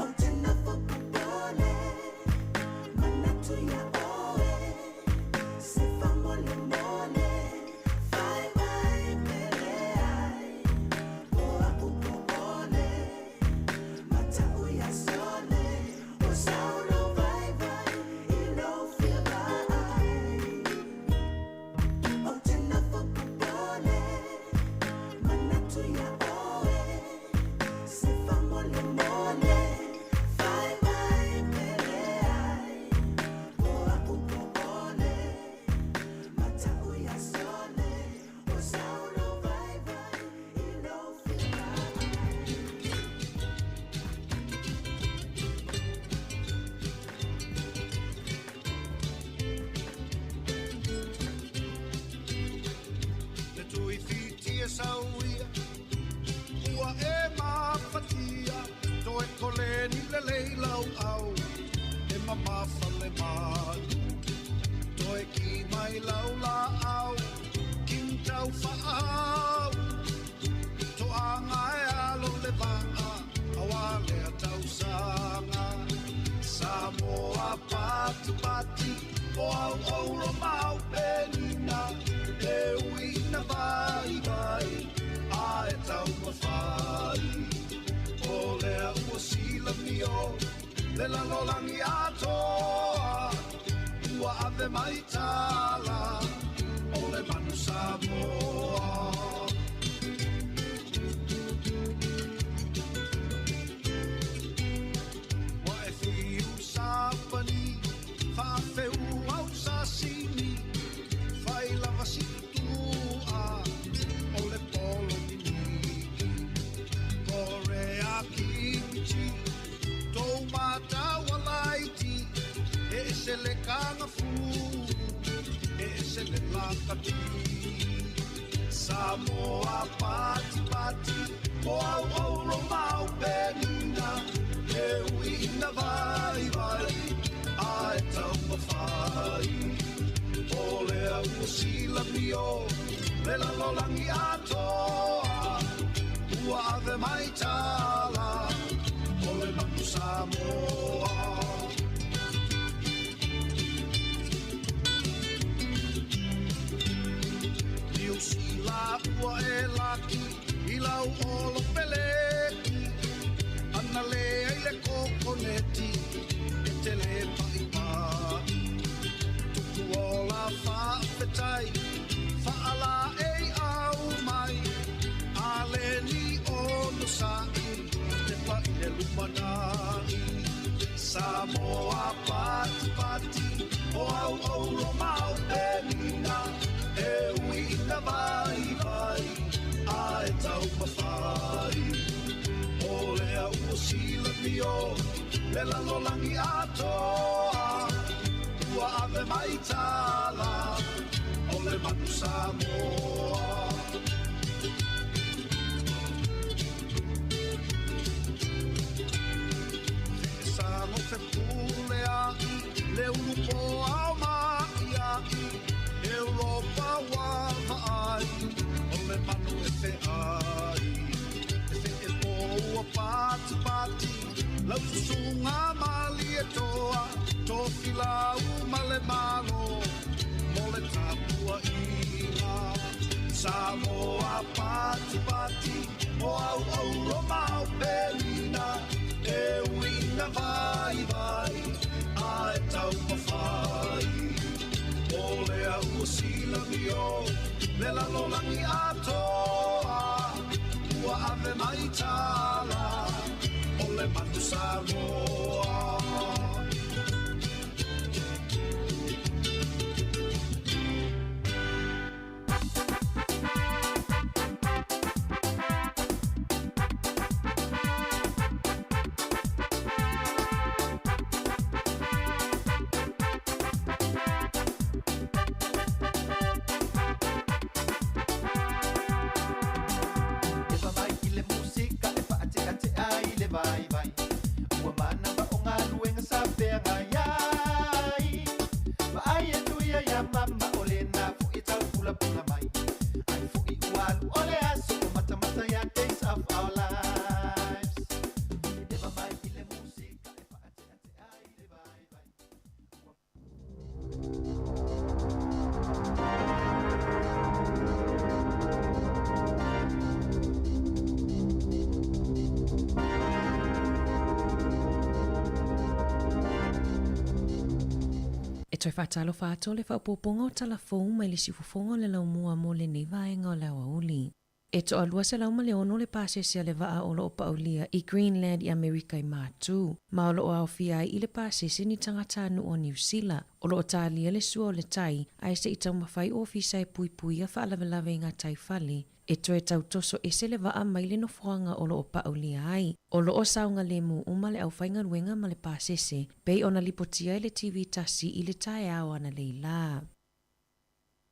Ou te nofo popole, manatu iā oe, se faamolemole, fai mai pe leai, o a'u popole, mata'u iā sole, ua sau lou vaivai i lou fia vaai. Ou te nofo popole, manatu iā oe, se faamolemole, fai mai pe leai, o a'u popole, mata'u iā sole, ua sau lou vaivai i lou fia vaai. Le tuifitia sauia ua e mafatia toe koleni le leilau au e mamafa le malu toe ki mai lau laau kintau faahau toaga e alo le va'a auā lea tausaga Samoa patipati o au oulo mau penina e uina vaivai a e taumafai o lea ua silamio le lalolagi atoa ua ave mai tala o le manu Samoa. Ua e fiu sapani faafeu au sasimi fai lava si tutua o le polo miniki korea kimchi tou mataualaiti e ese le kagafu e ese le lakapi Samoa patipati o au oulo mau penina e uina vaivai a e taumafai o lea ua silamio le lalolagi atoa ua ave mai tala o le manu Samoa. Niu Sila ua e laki i lau olo peleki ana le ai le kokoneti e te le pa'ipa'i tupu ola fa'afetai fa'ala ei au mai a le ni ono sa'i te pa'i le lumana'i Samoa patipati o au oulo mau penina e uina vaivai a e taumafai o lea ua silamio le lalolagi atoa ua ave mai tala o le manu Samoa. Fe'esago fepulea'i le ulu poao ma'ia'i Europa ua va'ai o le manu e fe'ai e fe'epo ua patipati lau susuga malietoa tofilau ma le malo mo le tapua'iga Samoa patipati o au oulo mau penina e uina vaivai a e taumafai o lea ua silamio le lalolagi atoa ua ave mai tala o le manu Samoa. toe faatalofa atu le faaopoopoga o tala fou mai le siufofoga o le laumua mo lenei vaega o le aoauli. E toalua 106 le pasese a le vaa o loo paulia i Greenland i Amerika i Matu, ma o loo aofia ai i le pasese ni tagatanuu o Niu Sila. O loo talia le sua o le tai, ae se i taumafai ofisa e puipuia faalavelave i gataifale, e toe tautoso ese le vaa mai le nofoaga o loo paulia ai. O loo saogalemu uma le aufaigaluega ma le pasese, pei ona lipotia e le TV tasi i le taeao analeila.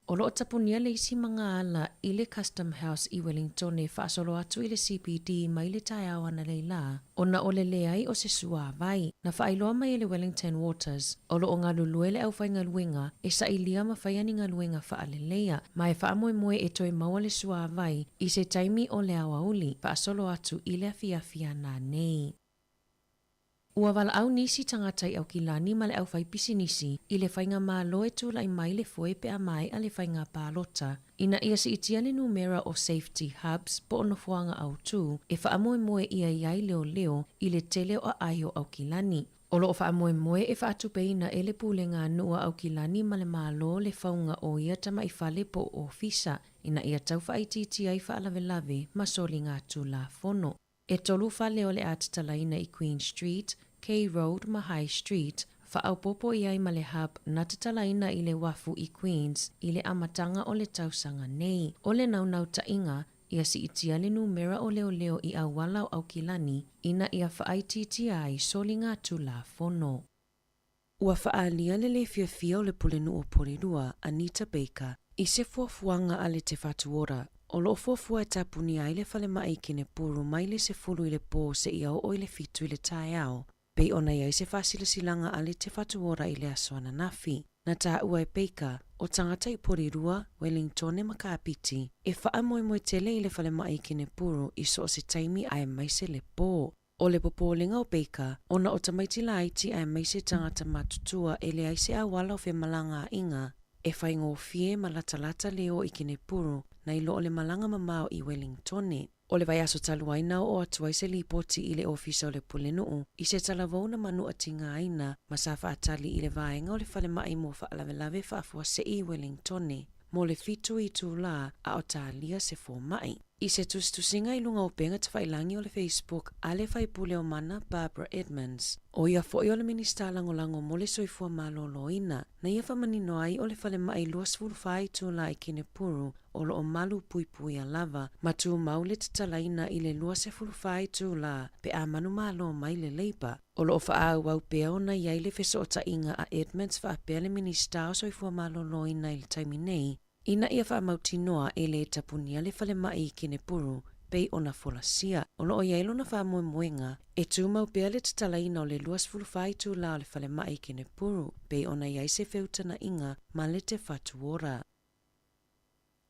O loo tapunia le isi magaala i le Custom House i Wellington e faasolo atu i le CBD mai le taeao analeila, ona o le leai o se suāwai. Na faailoa mai e le Wellington Waters, o loo galulue le aufaigaluega e sailia ma faia ni galuega faaleleia, ma e faamoemoe e toe maua le suāwai i se taimi o le aoauli, faasolo atu i le afiafi ananei. Ua valaau nisi tagata i Aukilani ma le aufaipisinisi i le faigamalo e tulai mai le foe pe a maea le faiga palota, ina ia siitia le numera o safety hubs po o nofoaga autū e faamoemoe ʻia i ai leoleo i le tele o aai o Aukilani. O loo faamoemoe e faatupeina e le pulega a nuu a Aukilani ma le Malo le fauga o ia tamaifale po o ofisa ina ia tau faaitiitia ai faalavelave ma soligatulafono. E tolu fale o le a tatalaina i Queen Street, K Road ma High Street, faaopoopo i ai ma le hub na tatalaina i le uafu i Queens i le amataga o le tausaga nei. O le naunautaiga, ia siitia le numera o leoleo i auala o Aukilani ina ia faaitiitia ai soligatulafono. Ua faaalia le lē fiafia o le Pulenuu o Porirua, Anita Baker, i se fuafuaga a le Te Whatu Ora, o loo fuafua e tapunia ai le falemai i Kenepuru mai le 10 i le pō seia oo i le 7 i le taeao, pei ona i ai se faasilasilaga a le Te Whatu Ora i le aso ananafi. Na taua e Baker, o tagata i Porirua, Wellingtone ma Kapiti, e faamoemoe tele i le falemai i Kenepuru i so o se taimi aemaise le pō. O le popolega o Baker, ona o tamaiti laiti aemaise tagata matutua e leai se auala o femalagaaiga e faigofie ma latalata le o i Kenepuru nai lo o le malaga mamao i Wellingtone. O le vaiaso talu ai na oo atu ai se lipoti i le ofisa o le Pulenuu i se talavou na manuatigaina ma sa faatali i le vaega o le falemai mo faalavelave faafuasei i Wellingtone mo le 7 itulā a o talia se fomai. I se tusitusiga i luga o upega tafailagi o le Facebook a le faipule o Mana Barbara Edmonds, o ia foi o le Minisita Lagolago mo le Soifua Maloloina, na ia faamanino ai o le falemai 24 itulā i Kenepuru o loo malu puipuia lava ma tumau le tatalaina i le 24 itulā pe a manumalo mai le Labour. O loo faaauau pea ona i ai le fesootaiga a Edmonds faapea le Minisita o Soifua Maloloina i le taimi nei, ina ia faamautinoa e lē tapunia le falemai i Kenepuru pei ona folasia. O loo i ai lona faamoemoega e tumau pea le tatalaina o le 24 itulā o le falemai i Kenepuru pei ona i ai se feutagaiga ma le Te Whatu Ora.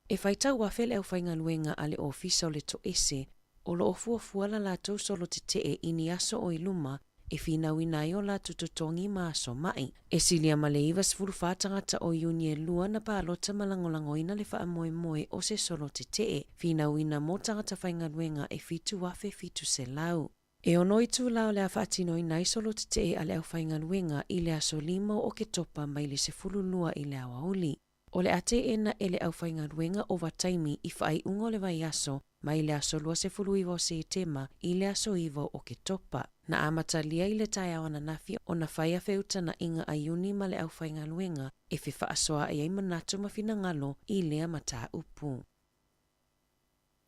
E faitau afe le aufaigaluega a le ofisa o le toese o loo fuafua la latou solo tetee i ni aso o i luma e finauina ai o latou totogi ma aso mai. E silia ma le 94 tagata o Iuni e lua na palota ma lagolagoina le faamoemoe o se solo tetee, finauina mo tagata faigaluega e 7,700. E 6 itulā o le a faatinoina ai solo tetee a le aufaigaluega i le aso 5 o Oketopa mai le 12 i le aoauli. O le a teena e le aufaigaluega ovataimi i faaiuga o le vaiaso mai le aso 29 o Setema i le aso 9 o Oketopa. Na amatalia i le taeao ananafi ona faia feutagaiga a Iuni ma le aufaigaluega e fefaasoaai ai manatu ma finagalo i lea mataupu.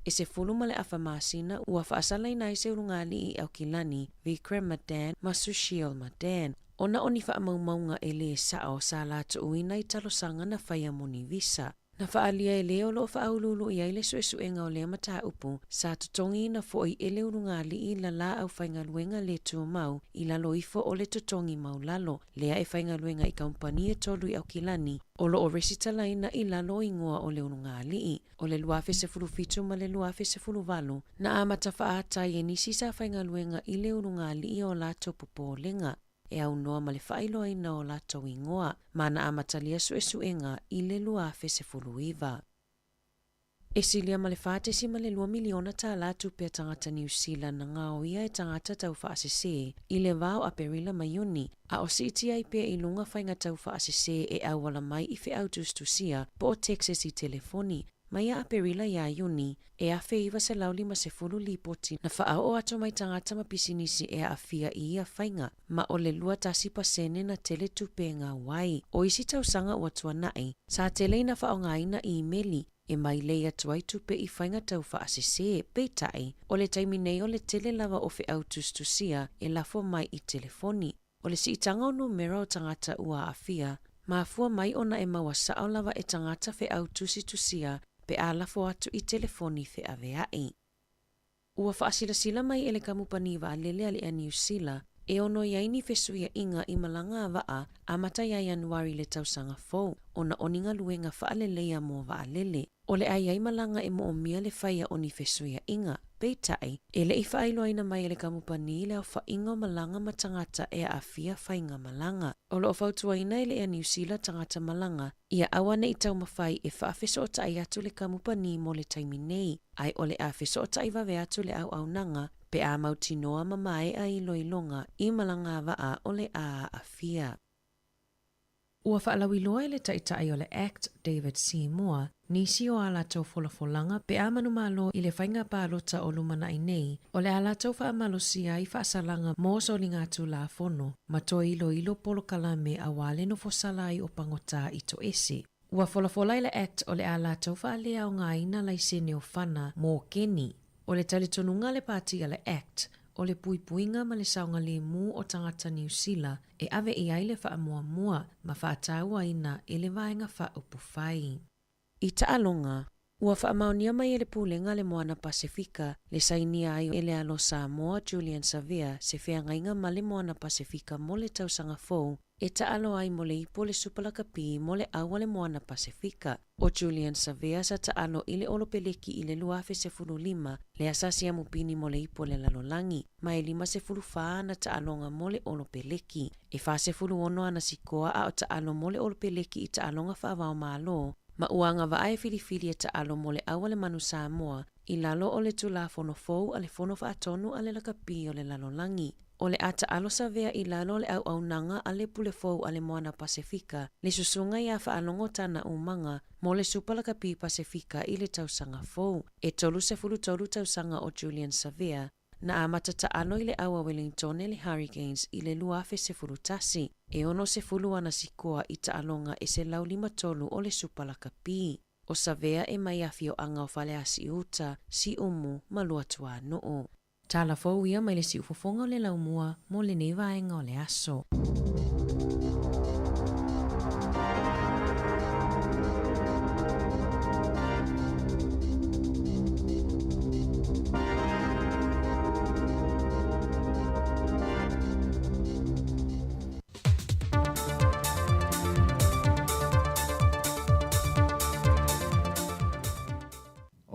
E 10.5 masina ua faasalaina ai se ulugalii i Aukilani, Vikram Madan ma Sushil Madan, ona o ni faamaumauga e lē sao sa latuuina i talosaga na faia mo ni visa. Na faaalia e lē o loo faauluulu i ai le suesuega o lea mataupu sa totogiina foi e le ulugalii lalā aufaigaluega lē tumau i lalo ifo o le totogi maulalo lea e faigaluega i kamupani e tolu i Aukilani o loo resitalaina i lalo o igoa o le ulugalii. O le 2017 ma le 2018, na amata faaata ai e nisi sa faigaluega i le ulugalii o latou popolega e aunoa ma le faailoaina o latou igoa, ma na amatalia suesuega i le 2019. E silia ma le $4.2 miliona tālā tupe a tagata Niu Sila na gaoia e tagata taufaasesē i le va o Aperila ma Iuni, a o siitia ai pea i luga faiga taufaasesē e auala mai i feau tusitusia po o texts i telefoni. Mai ia Aperila iā Iuni, e 1,950 lipoti na faaoo atu mai tagata ma pisinisi e aafia i ia faiga, ma o le 21% na tele tupe e gau ai. O isi tausaga ua tuanai, sa tele ina faaaogaina imeli e mailei atu ai tupe i faiga taufaasesē, peitai, o le taimi nei o le tele lava o feau tusitusia e lafo mai i telefoni. O le siitaga o numera o tagata ua aafia, mafua mai ona e maua sao lava e tagata feau tusitusia pe a lafo atu i telefoni feaveai. Ua faasilasila mai e le kamupani vaalele a le Air Niu Sila e ono i ai ni fesuiaiga i malaga a vaa amata ia Ianuari i le tausaga fou ona o ni galuega faaleleia mo vaalele. O le a i ai malaga e moomia le faia o ni fesuiaiga. Peitai, e le i faailoaina mai e le kamupani le aofaiga o malaga ma tagata e aafia faiga malaga. O lo o fautuaina e le Air Niu Sila tagata malaga ia aua ne i taumafai e faafesootai atu le kamupani mo le taimi nei, ae o le a fesootai vave atu le auaunaga pe a mautinoa ma maea iloiloga i malaga a vaa o le a aafia. Ua faalauiloa e le Taitai o le act, David Seymour, nisi o a latou folafolaga pe a manumalo i le faiga palota o lumanai nei, o le a latou faamalosia ai faasalaga mo soligatulafono ma toe iloilo polokalame auā le nofosala ai o pagota i toese. Ua folafola i le Act o le a latou faaleaogaina laisene o fana mo keni. O le talitonuga a le pati a le Act, o le puipuiga ma le saogalemu o tagata Niu Sila e ave i ai le faamuamua ma faatauaina e le Vaega Faaupufai. I taaloga, ua faamaonia mai e le Pulega a le Moana Pasefika le sainia ai e le alo Samoa Julian Savea se feagaiga ma le Moana Pasefika mo le tausaga fou e taalo ai mo le ipu o le Supa Lakapi mo le au a le Moana Pasefika. ʻO Julian Savea sa taalo i le Olopeleki i le 2015 le asasi a mupini mo le ipu o le lalolagi, ma e 54 ana taaloga mo le Olopeleki. E 46 ana sikoa a o taalo mo le Olopeleki i taaloga faavaomalo, ma ua agavaa e filifili e taalo mo le au a le Manu Samoa i lalo o le Tulafono fou a le Fono Faatonu a le Lakapi o le Lalolagi. O le a taalo Savea i lalo o le auaunaga a le Pule Fou a le Moana Pasefika, le susuga iā Faalogo Tana Umaga mo le Supa Lakapi Pasefika i le tausaga fou. E 33 tausaga o Julian Savea, na amata taalo i le au a Wellingtone le Hurricanes i le 2011. E 60 ana sikoa i taaloga e 153 o le Supa Lakapi. ʻO Savea e mai afioaga o Faleasiuta, Siumu ma Luatuanuu. Tala fou ia mai le siufofoga o le laumua mo lenei vaega o le aso.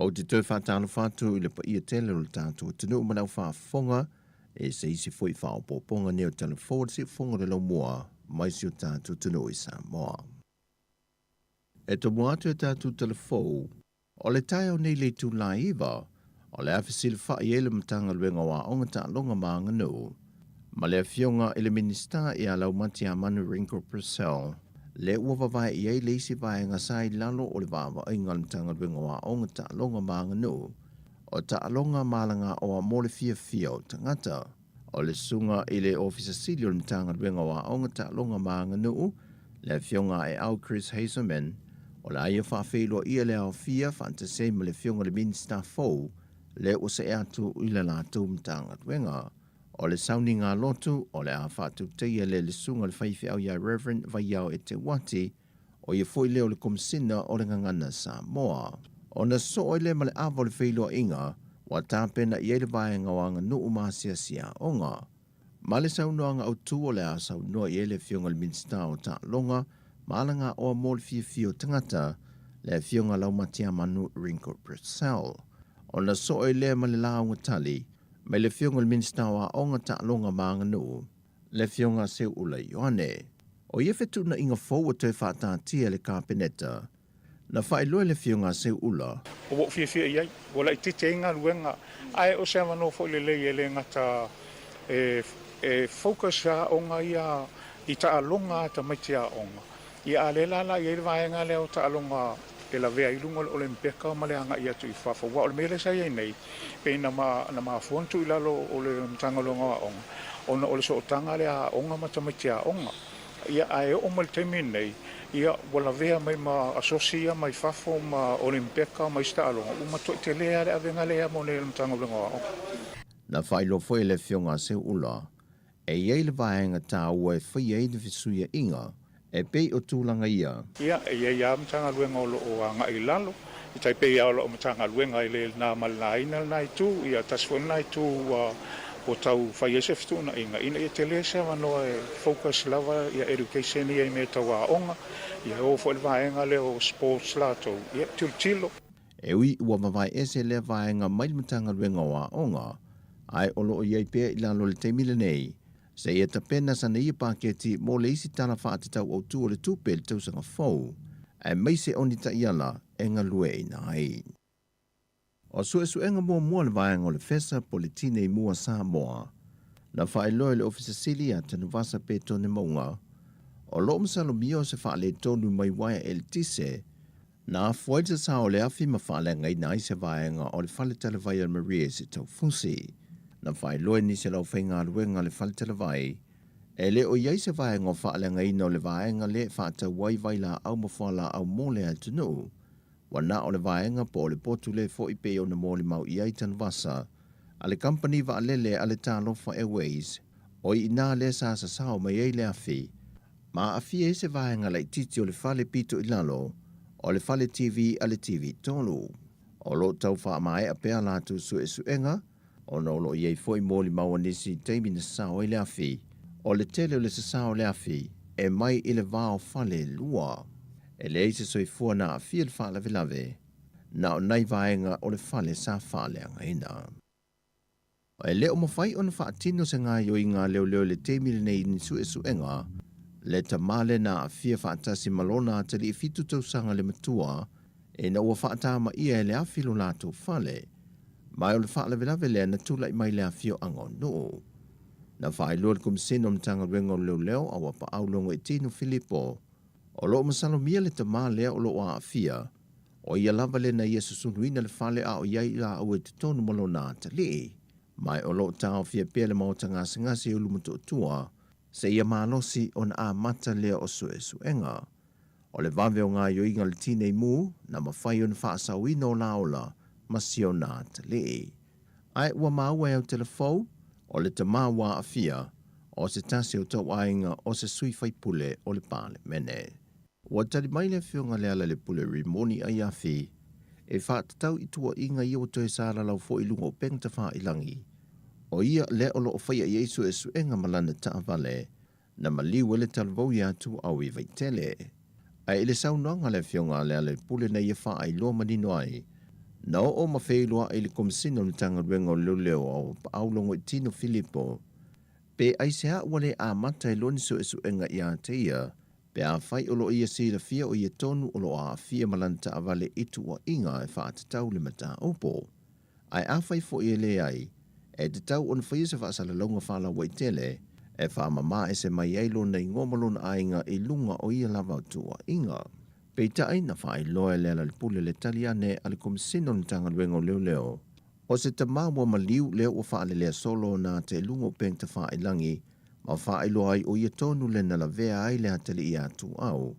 Ou te toe faatalofa atu i le paia tele o le tatou atunuu ma le aufaafofoga e se isi foi faaopoopoga nei o Tala Fou o le Siufofoga o le Laumua mai si o tatou atunuu i Samoa. E tomua atu e tatou Tala Fou, o le taeao nei le itula e 9, o le a fesilafai ai le Matagaluega o Aoga Taaloga ma Aganuu ma le Afioga i le Minisita ia Laumatiamanu Ringo Purcell, lea ua vavae i ai le isi vaega sa i lalo o le vaavaaiga a le Matagaluega o Aoga, Taaloga ma Aganuu, o taaloga ma alagaoa mo le fiafia o tagata. O le susuga i le Ofisa Sili o le Matagaluega o Aoga, Taaloga ma Aganuu, le Afioga a Eau Chris Hazelman, o le a ia faafeiloaia le aofia faatasi ai ma le Afioga i le Minisita fou lea ua see atu i le latou Matagaluega. O le sauniga lotu, o le a faatauteia lea i le susuga i le faifeau iā Rev. Vaiao Eteuati, o ia foi lea o le Komesina o le Gagana Samoa. Ona soo ai lea ma le ava o le feiloaiga ua tapena i ai le vaega o aganuu ma asiasi aoga. Ma le saunoaga autu o le a saunoa i ai le Afioga i le Minisita o Taaloga ma Alagaoa mo le Fiafia o Tagata, le Afioga Laumatiamanu Ringo Purcell. Ona soo ai lea ma le lauga tali mai le Afioga i le Minisita o Aoga, Taaloga ma Aganuu, le Afioga Seuula Ioane. O ia fetuunaiga fou ua toe faataatia e le Kapeneta. Na faailoa e le Afioga a Seuula. Ua ou fiafia i ai, ua laitiiti ai galuega, ae o se avanoa foi lelei e le gata e focus aoga ia i taaloga a tamaiti aoga, ia a o lea la la i ai le vaega lea o taaloga e lavea ai i luga o le Olympeka ma le agai atu i fafo. Aua o le mea lea sa i ai nei, pei na mafua ona tuu i lalo o le Matagaluega o Aoga, ona o le sootaga lea a aoga ma tamaiti aoga. Ia, ae oo mai le taimi lenei, ia, ua lavea mai ma asosi ia mai fafo ma Olympeka ma isi taaloga, ua matuai tele lava le avega lea mo nei a le Matagaluega o Aoga. Na faailoa foi e le Afioga a Seuula, e i ai le vaega taua e faia ai le fesuiaiga e pei o tulaga ia. Ia, e i ai lava Matagaluega o lo o agai i lalo, e tai pei lava o lau Matagaluega e le na ma le laina lena itu, ia, tasi foi lena itu ua ua tau fai ai se fetuunaiga ina ia tele se avanoa e focus lava ia education ia i mea tau aoga, ia e o foi le vaega lea o sports latou, ia, tilotilo. E ui ua vavae ese lea vaega mai le Matagaluega o Aoga, ae o lo o i ai pea i lalo i le taimi lenei, seia tapena sana ia paketi mo le isi Tala Faatatau Autu o le Tupe i le tausaga fou, aemaise o ni taiala e galueaiina ai. O suesuega muamua a le vaega o le FESA po o le Tinei Mu a Samoa, na faailoa e le Ofisa Sili ia Tanuvasa Petone Mauga, o lo o masalomia o se faaletonu mai uaea eletise Na afua ai le sasao o le afi ma faaleagaina ai se vaega o le fale talavai a Maria i se taufusi. Na faailoa e nisi o le aufaigaluega a le fale talavai, e le o i ai se vaega o faaleagaina o le vaega lea e faatau ai vailaau ma fualaau mo le atunuu. Ua na o le vaega po o le potu lea foi pei ona molimau i ai Tanuvasa a le kamupani vaalele a le Talofa Airways, o i ina lea sa sasao mai ai le afi. Ma aafia ai se vaega laitiiti o le fale pito i lalo o le fale TV a le TV 3. O lo o tau faamaea pea a latou suesuega ona o lo o i ai foi molimau a nisi i taimi na sasao ai le afi. O le tele o le sasao o le afi e mai i le va o fale e lua. E leai se soifua na aafia i le faalavelave, na o nai vaega o le fale sa faaleagaina. E le o mafai ona faatino se gaoioiga a leoleo i le taimi lenei i ni suesuega, le tama lea na aafia faatasi ma lona atalii 7 tausaga le matua ina ua faatamaia e le afi lo latou fale. Ma o le faalavelave lea na tulai mai le afioaga o Nuu. Na faailoa le Komisena o Matagaluega o Leoleo a ua paau Logoitino Filipo, o lo o masalomia le tama lea o lo o aafia, O ia lava le na ia susuluina le fale a o i ai laua i totonu ma lona atalii, ma o lo o taofia pea le maota gasegase i Ulumotootua seia malosi ona amata lea o suesuega. O le vave o gaoioiga a le Tinei Mu na mafai ona faasaoina o la ola ma si ona atalii. Ae ua maua e Autelefou, o le tama ua aafia, o se tasi o tauaiga o se sui faipule o le Palemene. Ua tali mai le Afioga Lealailepule Rimoni Aiafi e faatatau i tuuaiga ia ua toe salalau foi i luga o upega tafailagi. O ia lea o lo o faia i ai suesuega ma lana taavale na maliu ai le talavou ia Tuuau i Vaitele. Ae i le saunoaga a le Afioga a Lealailepule na ia faailoa manino ai, na oo ma feiloai i le Komesina o le Matagaluega o Leoleo o Paau Logoitino Filipo, pe aisea ua le amata ai loa ni suesuega ia te ia Pe afai o lo o ia silafia o ia tonu o lo o aafia ma lana taavale i tuuaiga e faatatau le mataupu. Ae afai foi e leai, e tatau ona faia se faasalalauga faalauaitele e faamama ese mai ai lona igoa ma lona aiga i luga o ia lava tuuaiga. Peitai, na faailoa e Lealailepule le tali ane a le Komesina o le Matagaluega o Leoleo, o se tama ua maliu lea ua faalelea solo ona ata i luga o upega tafailagi ma faailoa ai o ia tonu le na lavea ai le atalii ia Tuau.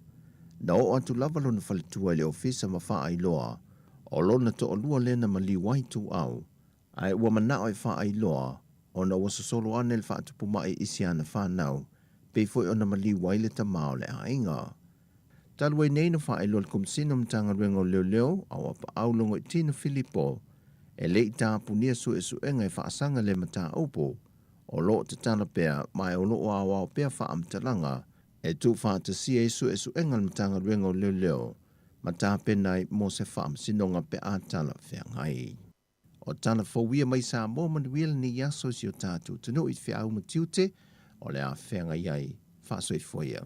Na oo atu lava lona faletua i le ofisa ma faailoa o lona toalua lea na maliu ai Tuau, ae ua manao e faailoa ona ua sosolo ane le faatupu mai i si ana fanau, pei foi ona maliu ai le tama o le aiga. Talu ai nei na faailoa le Komesina o Matagaluega o Leoleo a ua paau Logoitino Filipo e le i tapunia suesuega e faasaga le mataupu o lo o tatala pea ma o lo o aoao pea faamatalaga e tuufaatasia ai suesuega a le Matagaluega o Leoleo ma tapena ai mo se faamasinoga pe a talafeagai. O tala fou ia mai Samoa manuia lenei aso i si o tatou atunuu i feau ma tiute o le a feagai ai. Faasoifua ia.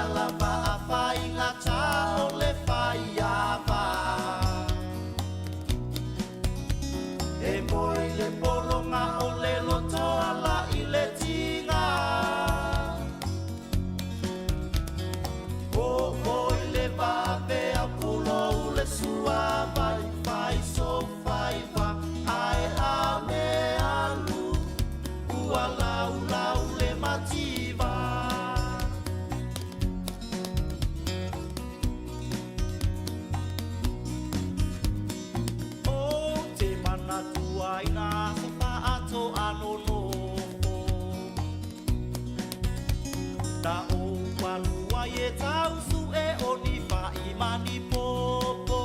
mea lava a faigata o le faiava. E moe i le pologa o le loto ala i le tiga. O o i le vave au pulou le suavai fai so faiva ae a me alu ua laulau le mativa. O te manatua i ngā aso whaato anō nofo. Na o walua i e tausu e o ni whai mani popo.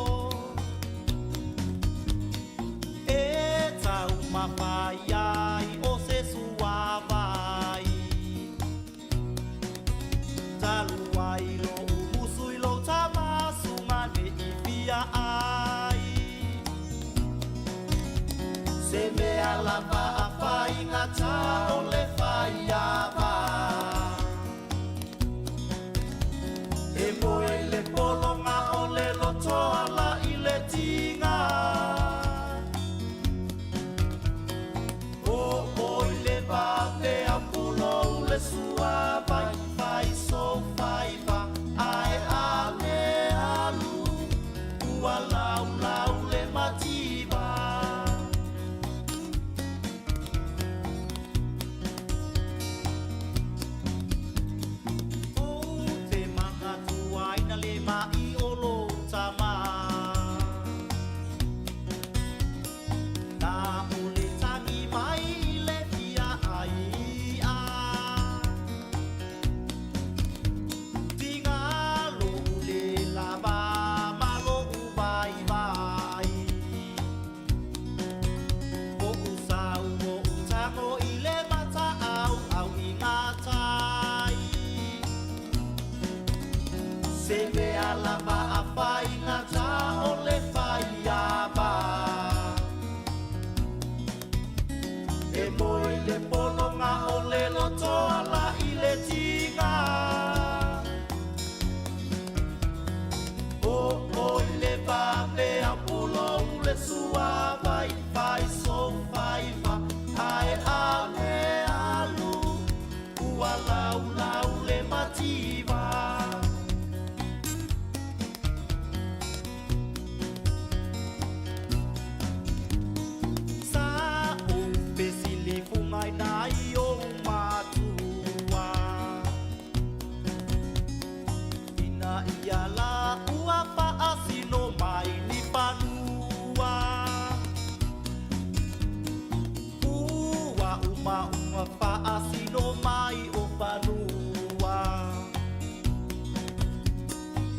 E tau mawhai ai o se suavai. Talu ai lo umusu i lo tamasu mane i fia ai. Se mea lava a faigata o le faiava. E moe i le pologa o le loto ala i le tiga. O o i le vave au pulou le suavai fai so faiva ae a le alu ua laulau le mativa. O te manatua ina le mai o lo tama. Na o le tangi mai i le fia ai a. Tinga lo le lava ma lo u vai vai. O u sau o u tango i le mata au au i ngā tai. Se mea lava a faigata o le faiava. E moe i le pologa o le loto ala i le tiga. O o i le vave au pulou le suavai fai so faiva ae a le alu ua laulau le mativa. Sa o fesili fungai nai o matua. Ina ia la ua faasino mai ni fanua. Ua uma uma faasino mai o fanua.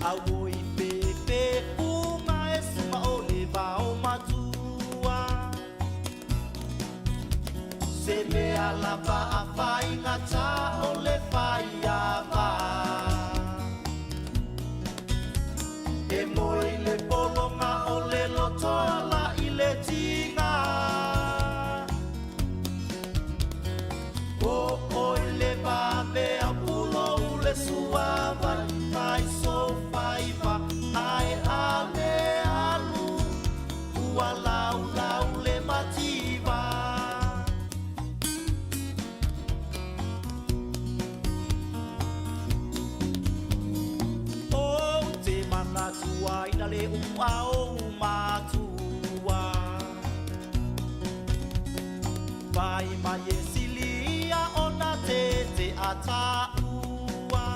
Au oi pepe funga e suma o le vao matua. Se mea lava a faigata o le faiava. E moe i le pologa o le loto ala i le tiga. O o i le vave au pulou le suavai fai so faiva ae a le alu ua laulau le mativa. O te manatua ina le ua o matua. Vai mai e silia ona te te ataua.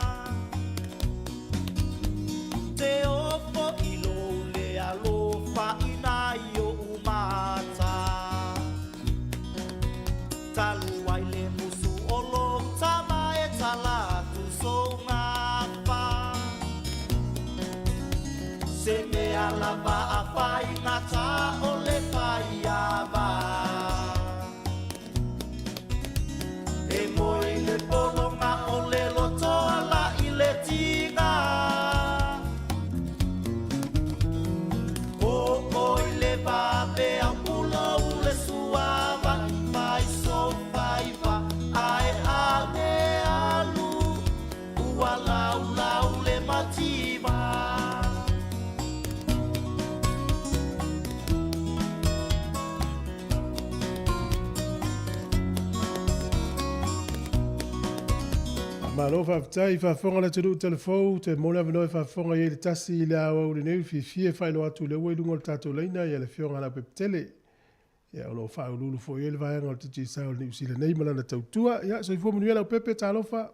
Te ofo i lo le alofa ina i o umata. Talu ai le musu o lo tama e talatu so ngapa. Se mea lava a faigata o le faiava. E moe i le pologa o le loto ala i le tiga. O o i le vave au pulou le suavai fai so fai Malo faafetai faafofoga le atunuu telefou te mo le avanoa e faafofoga i ai le tasi i le aoauli nei fiafia e faailoa atu lea ua i luga o le tatou laina ia le afioga a Leaupepe Ia o lo o faauluulu foi ai le vaega o le Digicel o le Niu Sila nei ma lana tautua. Ia soifua manuia Leaupepe, talofa.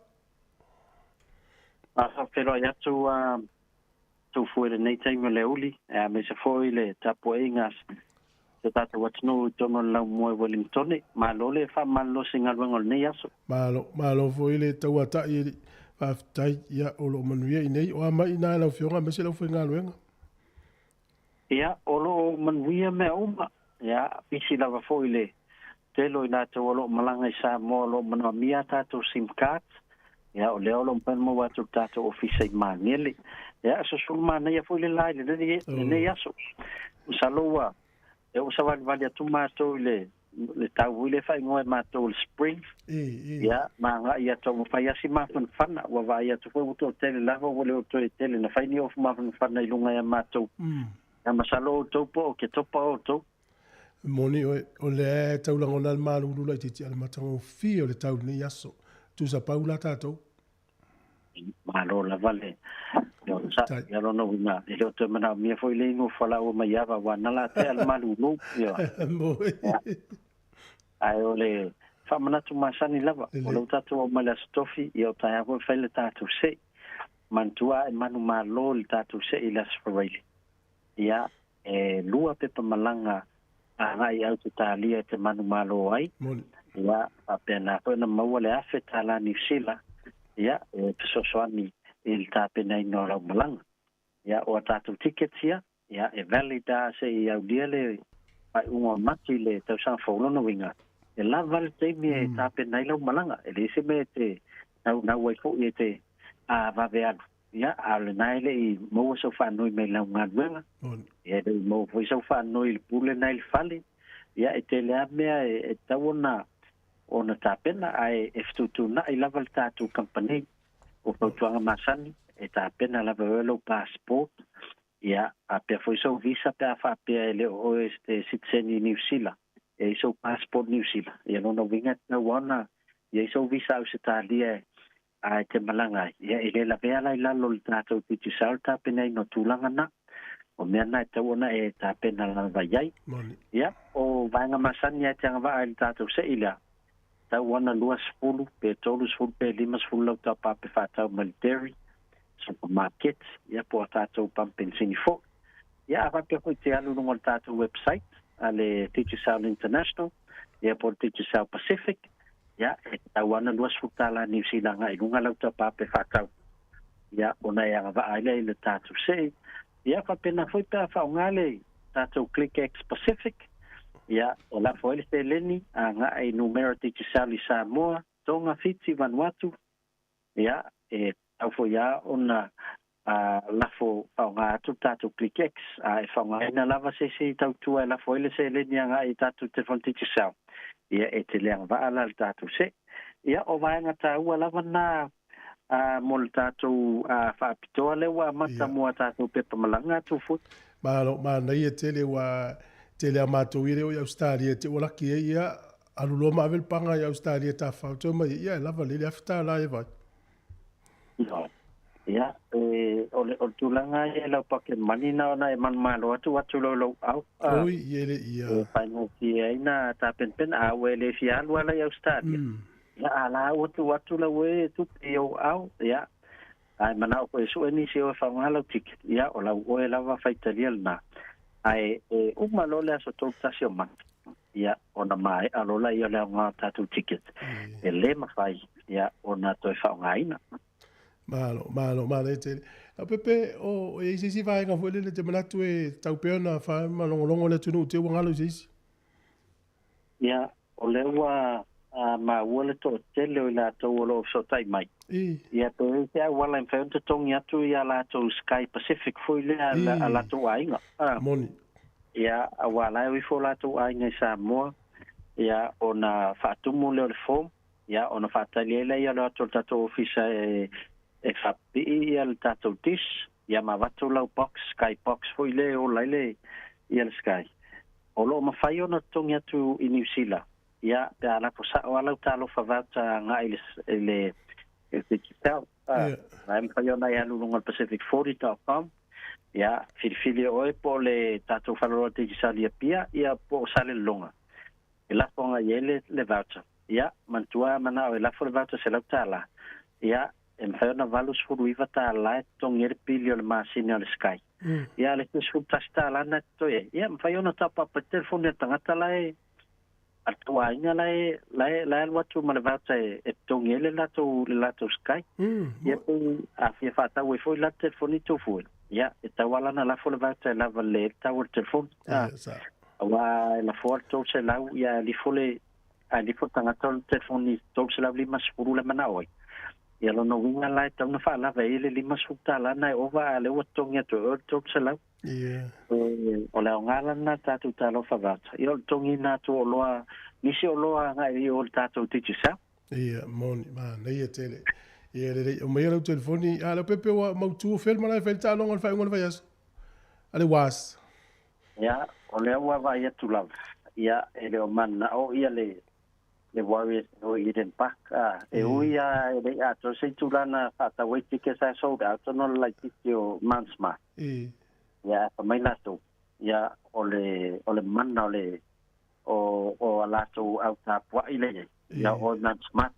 A faafeiloai atu a tou i lenei taimi o le uli, e aemaise foi le tapuaiga se tatou atunuu i totonu o le laumua i Wellingtone. Malo le faamalolosi i galuega o lenei aso. Malo, malo foi le tauatai e faafetai. Ia, o lo o manuia i nei. O a mai i ina lau Afioga aemaise le aufaigaluega? Ia, o lo o manuia mea uma. Ia, pisi lava foi le tele o i latou o lo o malaga i Samoa o lo o manaomia a tatou sim cards. Ia, o lea o lo o mafai ona maua atu i le tatou ofisa i Magele. Ia, susulu manaia foi le la i lenei, lenei aso. Masalo ua e oo savalivali atu matou i le le tau foi lea e faaigoa e matou o le spring. Ia, ma agai atu ua fai lava si mafanafana. Ua vaai atu foi ua toatele lava ua le o toe tele na fai ni ofu mafanafana i luga ia matou. Ia, masalo outou po o Oketopa outou. Moni oe, o lea e tau lagona le malulu laitiiti a le matagofie o le tau i lenei aso. Tusa pau la tatou. Malo lava le onosai. Ia lona uiga, e le o toe manaomia foi le inu o fualaau o maiava aua na la tea le malulu. Ioe. Ae o le faamanatu masani lava, o lea ua tatou oo mai le Aso Tofi, ia o taeao foi e fai le tatou sei. Manatua ae manumalo i le tatou sei i le Aso Faraile. Ia, e lua pepa malaga agai i Ausetalia e te manumalo ai. Ia, faapena foi ona maua le $1,000 Niu Sila, ia, e fesoasoani i le tapenaina o lau malaga. Ia, o a tatou tickets ia, ia, e valid lava se i aulia le faaiuga o Mati i le tausaga fou. Lona uiga, e lava le taimi e tapena ai lau malaga. E leai se mea e te naunau ai foi e te vave alu. Ia, a o lena e le i maua sau faanoi mai lau galuega, ia e le i maua foi sau faanoi i le pule lena i le fale. Ia, e tele lava mea e tatau ona tapena, ae e fetuutuunai lava le tatou kamupani. O fautuaga masani, e tapena lava e oe lou passport, ia, faapea foi sou visa pe a faapea e le o oe te sitiseni i Niu Sila, e i ai sou passport Niu Sila. Ia, lona uiga e tatau lava ona i ai sou visa Ausetalia e te malaga ai. Ia, e le lavea la i lalo o le tatou Digicel le tapenaina o tulaga na. O mea na e tatau ona e tapena lava i ai. Ia, o vaega masani lava e te agavaa i le tatou sei lea, tatau ona 20 pe 30 pe 50 lau taupa pe faatau mai le dairy, supermarket, ia po o a tatou pamu penisini foi. Ia, a faapea foi te alu i luga o le tatou website a le Digicel International, ia po o le Digicel Pacific, ia, e tatau lava ona $20 Niu Sila agai i luga lau taupa pe faatau, ia, ona e agavaa ai lea i le tatou sei. Ia, faapena foi pe a faaaoga le tatou ClickX Pacific, ia, e lafo ai le seleni agai i numera Digicel i Samoa, Tonga, Fiti, Vanuatu, ia, e tatau foi lava ona lafo faaaoga atu le tatou ClickX, a e faaaogaina lava se isi tautua e lafo ai le seleni agai i tatou telefoni Digicel, ia, e te le agavaa la i le tatou sei. Ia, o vaega taua lava na mo le tatou faapitoa lea ua amata mo a tatou pepa malaga atu foi. Malo, manaia tele ua tele a matou ia le o i Ausetalia te ua laki ai ia alu loa ma ave le paga i Ausetalia tafafao toe mai ia e lava lelei le $1,000 e vai. Ia, e, o le, o le tulaga ia i lau pocket money na ona e manumalo atu atu loa i lou au. Oi, ia le ia. E faigofie ai na tapenapena, a ua e le fia alu ala i Ausetalia. Ia, a la ua tuu atu lau e tupe i ou ao, ia, a e manao foi e sue nisi o e faaaoga lau ticket, ia, o lau oe lava faitalia lena. Ae e uma loa le aso 31 o Mati, ia, ona maea loa lea o le aoga o tatou ticket. E le mafai, ia, ona toe faaaogaina. Malo, malo, manaia tele. Leaupepe, o, e i ai se isi vaega foi lele e te manatu e tatau pea ona faamalogologo le atunuu te ua galo i se isi? Ia, o lea ua maua le toatele o i latou o lo o fesootai mai. Ia, pe i ai se auala e mafai ona totogi atu i a latou Sky Pacific foi lea a latou aiga. Moni. Ia, aua la e o ifo o latou aiga i Samoa, ia, ona faatumu lea o le form, ia, ona faatali ai lea o le o atu o le tatou ofisa e faapipii ia le tatou dish, ia ma avatu lau box, Sky Box foi lea e ola ai le, ia le Sky. O lo o mafai ona totogi atu i Niu Sila, ia, pe a lafo sao lava lau talofa voucher agai i le, E Digicel. Na e mawhai ona e alu lunga pacific40.com. Ia, filifili oe po le tātou whaloroa Digicel ia pia, ia po o sale lunga. E lafo nga i le voucher. Ia, mantua mana o e lafo le voucher se lau tāla. Ia, e mawhai ona 89 tāla e tongi e le pili o le masini o le Sky. Ia, le 11 tāla na te e. Ia, mawhai ona tāpapa telefoni a tangata lai a tua inga lai alu atu ma le voucher e tongi e le latou Sky. Ia, pe a fia whaatau e foi la telefoni tō fue. Ia, e tauala na lafo le voucher e lava le tau le telefoni. Awa e la foa le tō se lau, ia lifo le a lifo tangata o le telefoni tō se lau 50 le mana oi. Ia lona winga lai tauna whaalava e le 50 tāla na e ova a le ua tongi atu e o le tō se lau. O le aongala na tātou tālofa voucher. Ia o le tongi nā tō o loa, nisi o loa ngai i o le tātou Digicel. Ia, moni, ma, nei e tele. Ia, le, o mai lau telefoni, a lau pepe wa mautu fel mana e fel tālonga le whainga le whaiaso. A le was. Ia, o lea ua vai atu lava. Ia, e leo mana o ia le Warriors o Eden Park. E ui a e le ato se tūlana whātawai tike sa sold out no le laititi o Mount Smart. Ia, fa mai latou. Ia, o le mana o le o a latou au tāpuai le iai. Ia, o Mount Smart.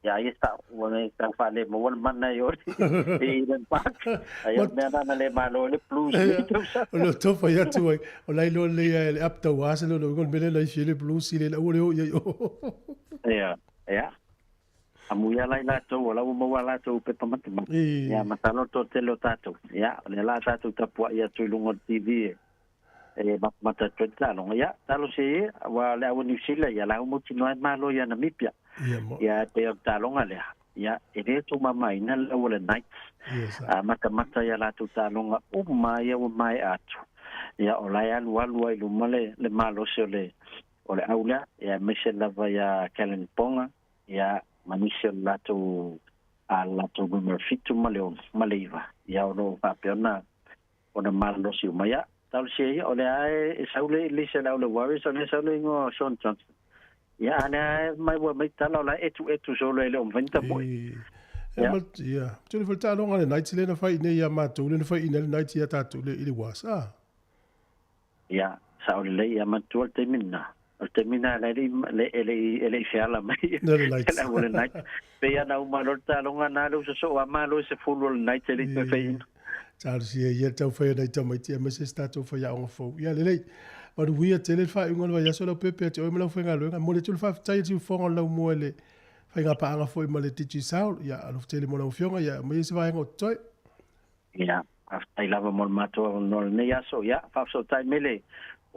Ia, ia sa, ua nei tau whale mo wale mana i ori Eden Park. Ai o mea nana le malo le Blues. O le tofa ia tu ai. O lai lo le ia le up tau asa lo ngol mele lai fie le Blues i le ua le o ia o. Ia, ia. Amu ia lai latou, o lau maua latou pepa matamata. Ia, matalo tō tele o tātou. Ia, o le la tātou tapua ia tui lunga o TV e mata tui tālonga. Ia, talo se e, wa le awa New Zealand, ia lau moti noa e malo ia Namibia. Ia, te o tālonga lea. Ia, e re tō mama ina lau o le Knights. Mata mata ia lātou tālonga o mai ia o mai atu. Ia, o lai alu alu ai luma le malo se o le aulea. Ia, meise lava ia Kellen Ponga. Ia, manisi o lātou a lātou numero 7 ma le 6 ma le 9. Ia, o lo whapea ona malosi uma. Ia, tau se ia, o le ae e saule i lise lau le Warriors, o le saule ingo Sean Johnson. Ia, ane ae mai ua mai tala o la etu solo e le omvainta moe. Ia, ia. Tuli fo tālonga le Knights le na whai nei ia mātou, le na whai ina le Knights ia tātou le i le was. Ia, saule le ia matua le teimina. O te mina le e le fiala mai. No le Knights. Le le Knights. Pe ia na uma lo tālonga nā le usaso o malo se fulu o le Knights e le pe whaina. Tālu si e ia tau whai nei tamaiti a mese tātou whai aonga fau. Ia lelei, manu wia tele whai unga le waiaso lau pepe a te oi malau whainga luenga. Mo le tulu whawhitai tiu whonga lau mua le whainga paanga fo ma le Digicel. Ia alof tele mo lau fionga, ia mai se vaenga o toi. Ia, whawhitai lava mo le mātua no le nei aso. Ia, whawhiso tai mele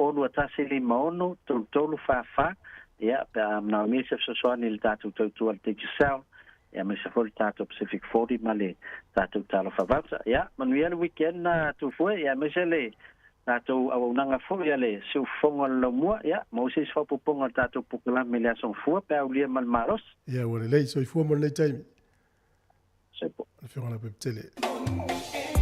6 1 5 6 3 3 4 4. Ia, pe a mnao mese fesoasoani le tātou tautua le Digicel. Ia, me se fo le tātou Pacific 40 ma le tātou talofa voucher. Ia, manuia le weekend na tufue. Ia, me se le tātou auaunaga foi ia le siufofoga o le laumua. Ia, ma o se isi faaopoopoga o le tātou pokalame le aso gafua pe aulia ma le malosi. Ia, ua lelei, soifua mo lenei taimi. Soifua. Le afioga la Pepetele.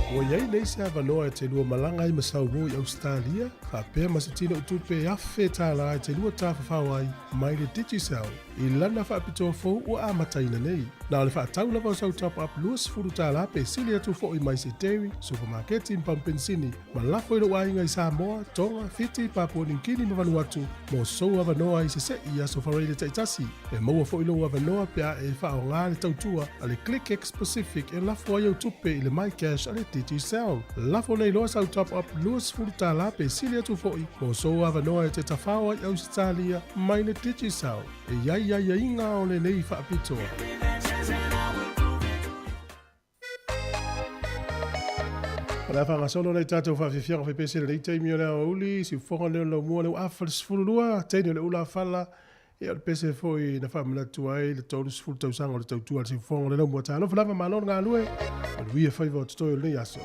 Ua iai nei se avanoa e te lua malaga ai ma Saumō i Australia, faapea ma se tino utupe e afe tālā e te lua tāwhawhao ai mai le Digicel i lana faapitoa fou ua amataina nei. Na o le faatau lava o sau top up 20 tālā pe sili atu foi mai se dairy, supermarketi ma pampensini, ma lafo i lou aiga i Samoa, Tonga, Fiti, Papua New Guinea ma Vanuatu mo sou avanoa i sese'i i aso faraile taitasi. E maua foi lou avanoa pe a e faaogā le tautua a le ClickX Pacific e lafo ai au tupe i le MyCash a le Digicel. Lafo nei loa sau top up 20 tālā pe sili atu foi mo sou avanoa e te tawhao ai Australia mai le Digicel. E iai ai aiga o lenei faapitoa. O le whangasolo nei tātou whawhiwhianga whaipese le taimi o le aouli, si ufonga leo lau mua leo afa le 12, teine o le ula whala, e o le pese foi na whamanatu ai le 30 tausaga o le tautua le siufoga o le lau mua tālofa lava malo le galue, o le uia faiva o totoe o lenei aso.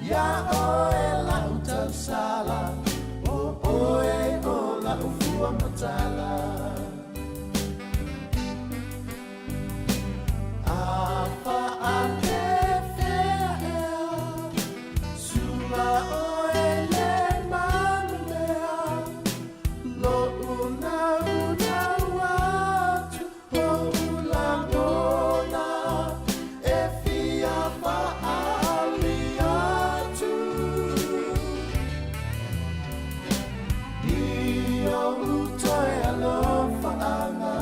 Ia oe lau tausala O oe o lau fua matala A faapefea ea Sula oe le manumea Lo'u naunau atu o ulagona E fia fa'aali atu I ou toe alofa'aga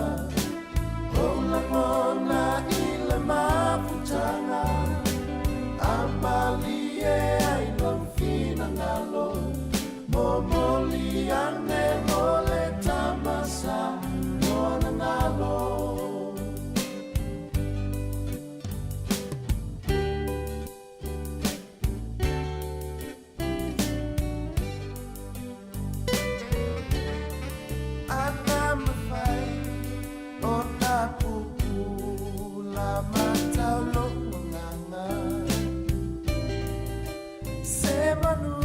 O lagona i le mafutaga Amalie ai lou finagalo Momoli ane mo le tama sa moana galo. Ana mafai ona pupula matau lo'u agaga Se manu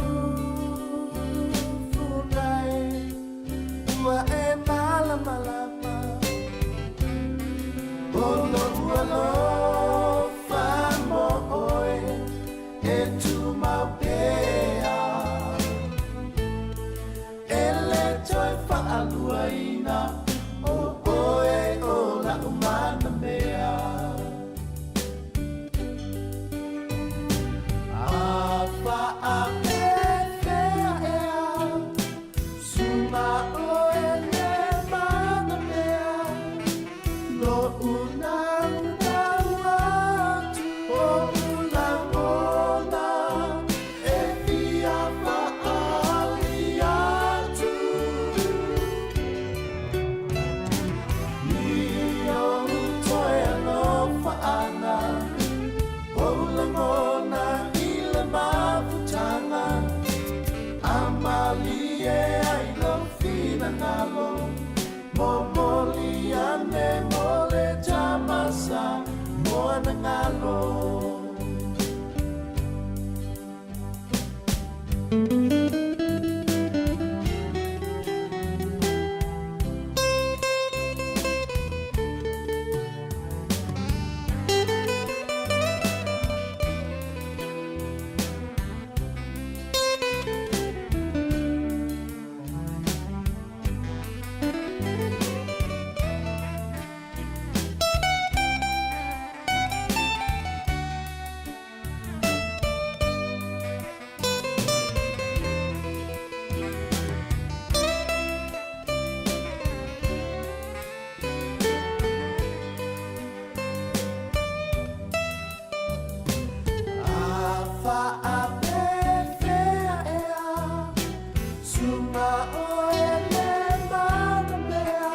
funai ua e malamalama O lo'u alofa mo oe e tumau pea E le toe fa'aluaina o oe o la'u manamea A fa'apefea ea Suma oe le manamea Lo'u naunau atu o ulagona E fia fa'aali atu I ou toe alofa'aga O lagona i le mafutaga Amalie ai lou finagalo Momoli ane mo le tama sa moanagalo. A fa'apefea ea Suma oe le manamea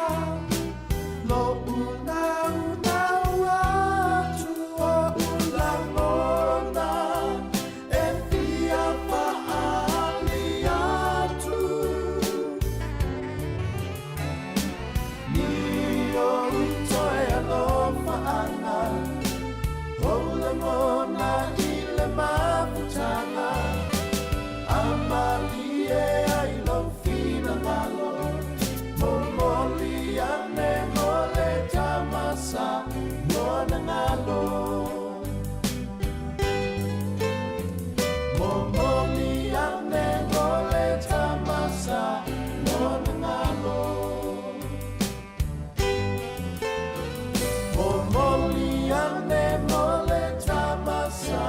Lo'u naunau atu o ulagona E fia fa'aali atu I ou toe alofa'aga O lagona i le mafutaga Amalie ai lou finagalo Momoli ane mo le tama sa moanagalo Momoli ane mo le tama sa moanagalo Momoli ane mo le tama sa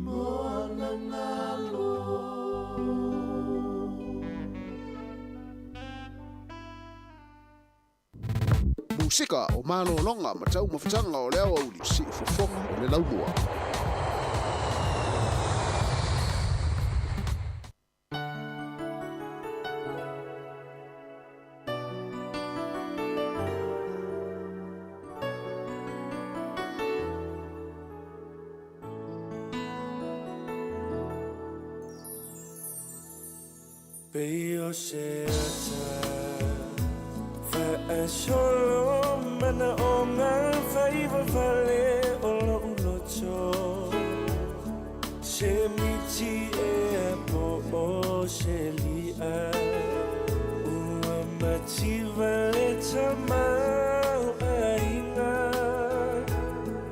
moanagalo. Musika o malologa ma taumafataga o le aoauli siufofoga o le laumua. Pei o se ata Fa'asolo mana'oga faivavale o lo'u loto. Se miti e po o se lia Ua mativa le tamau aiga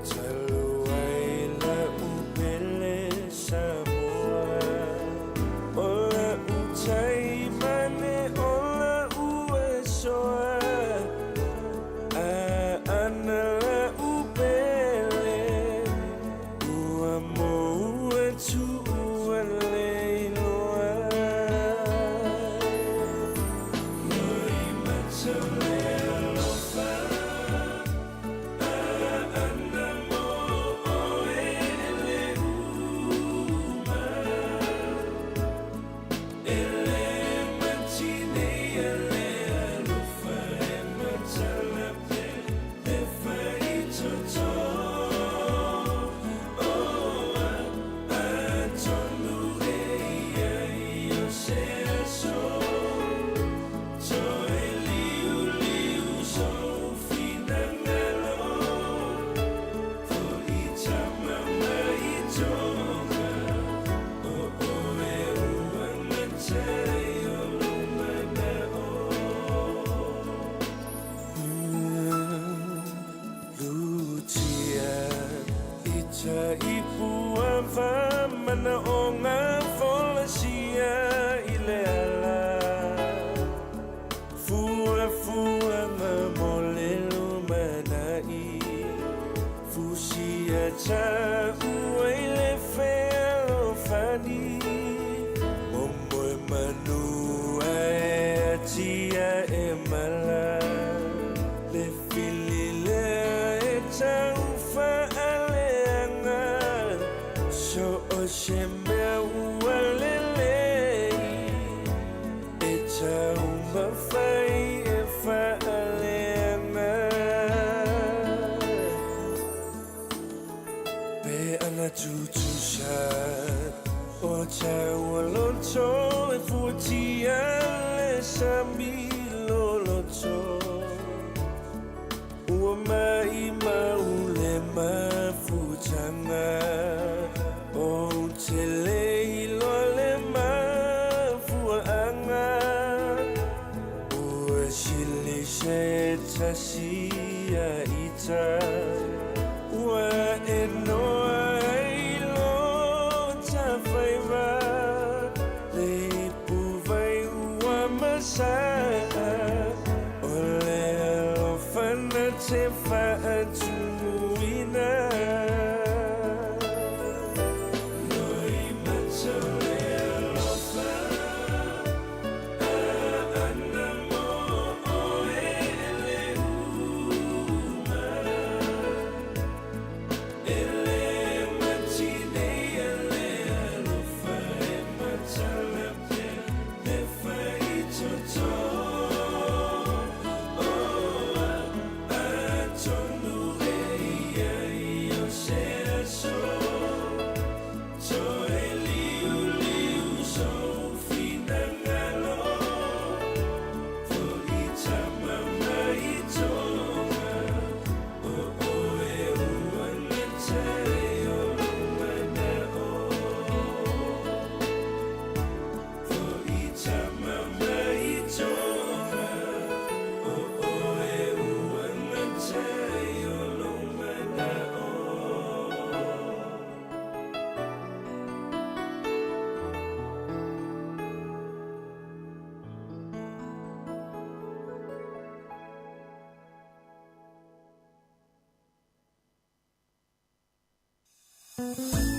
Talu ai la upele Samoa O la utai mane o la uesoa A ana la upele Ua moua tuua le iloa Loi mata le alofa Aana mo oe le uma E le matinei le alofa e matalape Le faitoto Oh, atonu e ia i o se aso Toe liu liu sou finangalo Fo'i tama mai toga O oe ua matai o lou mana'o Lutia i taipua manaʻoga folasia i le ala Fuafuaga mo le lumanaʻi Fusia taʻu ai le fealofani Momoe manu ae atiaʻe mala Le fililea e tau faaleaga So o se mea ua lelei E taumafai e faaleaga Pe ana tutusa O taua loto e fuatia le sami loloto Ua maʻimau le mafutaga Ou te le iloa le mafuaaga Ua sili se tasi ia ita Ua e noa ai lo tafaiva Le ipuvai ua masa'a O le alofa na te faatumuina Loi mata le alofa Aana mo oe le uma E le matinei le alofa e matalape Le faitoto Oh, atonu e ia i o se aso Toe liu liu sou finangalo Fo'i tama mai toga O oe ua matai o lou mana'o Fo'i tama mai toga O oe ua matai o lou mana'o Thank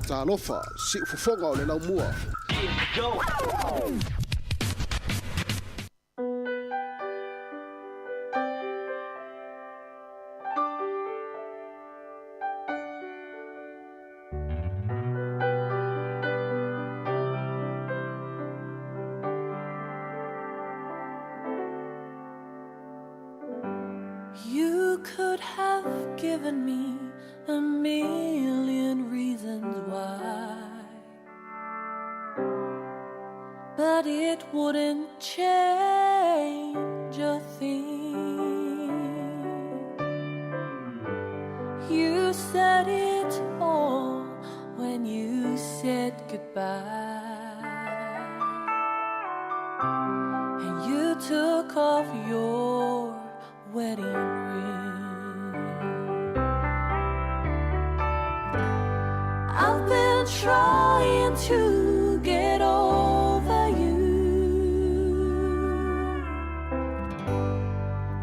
Faatalofa, siufofoga o le laumua. You could have given me a million reasons why, but it wouldn't change a thing. You said it all when you said goodbye, and you took off your wedding ring. I've been trying to get over you.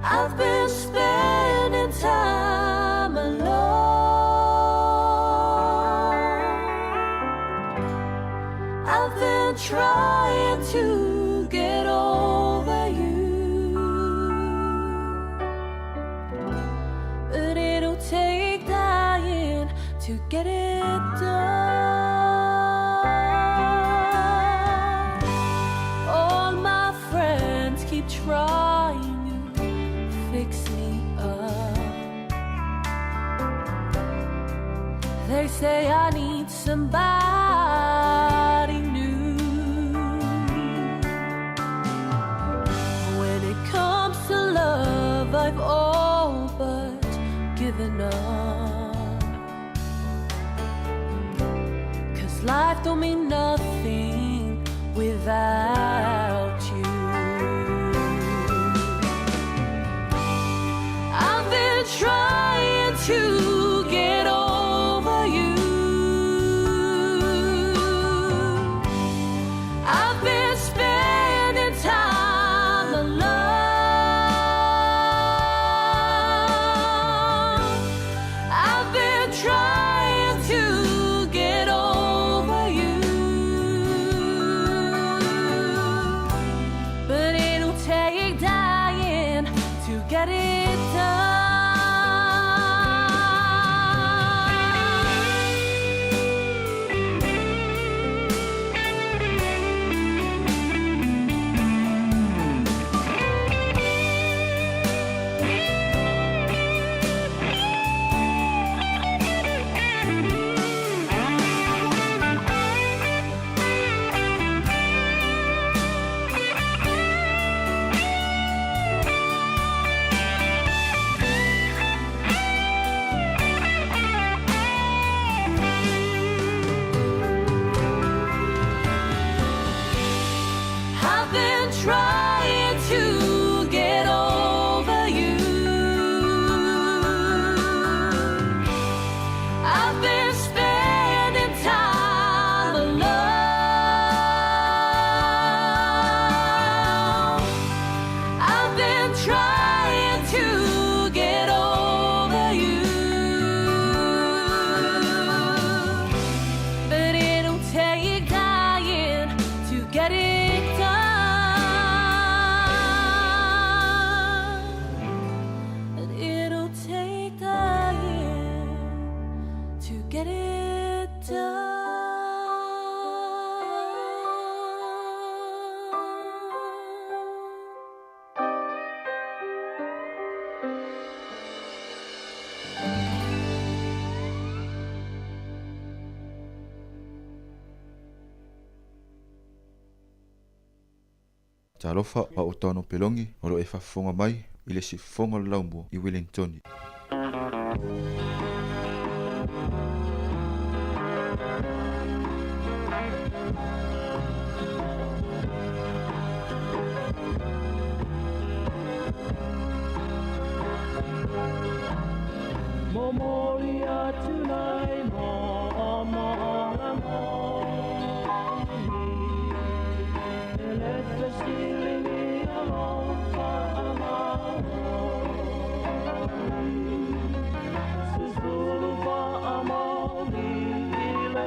I've been spending time alone. I've been trying to get over you, but it'll take dying to get it done. All my friends keep trying to fix me up. They say I need somebody new. When it comes to love, I've all but given up. 'Cause life don't mean nothing without you. I've been trying to get over you. I've been spending time alone. I've been trying to get over you, but it'll take dying to get it done. I've been trying to get over you. I've been spending time alone. I've been trying to get over you, but it'll take dying to get it done. But it'll take dying to get it done. Talofa a o tano pelongi o lo e faafofoga mai i le siufofoga o le laumua i Wellingtoni. Momoli atu nei mo mo la mo Ele fesili alofa amao Sisulu fa amoni ile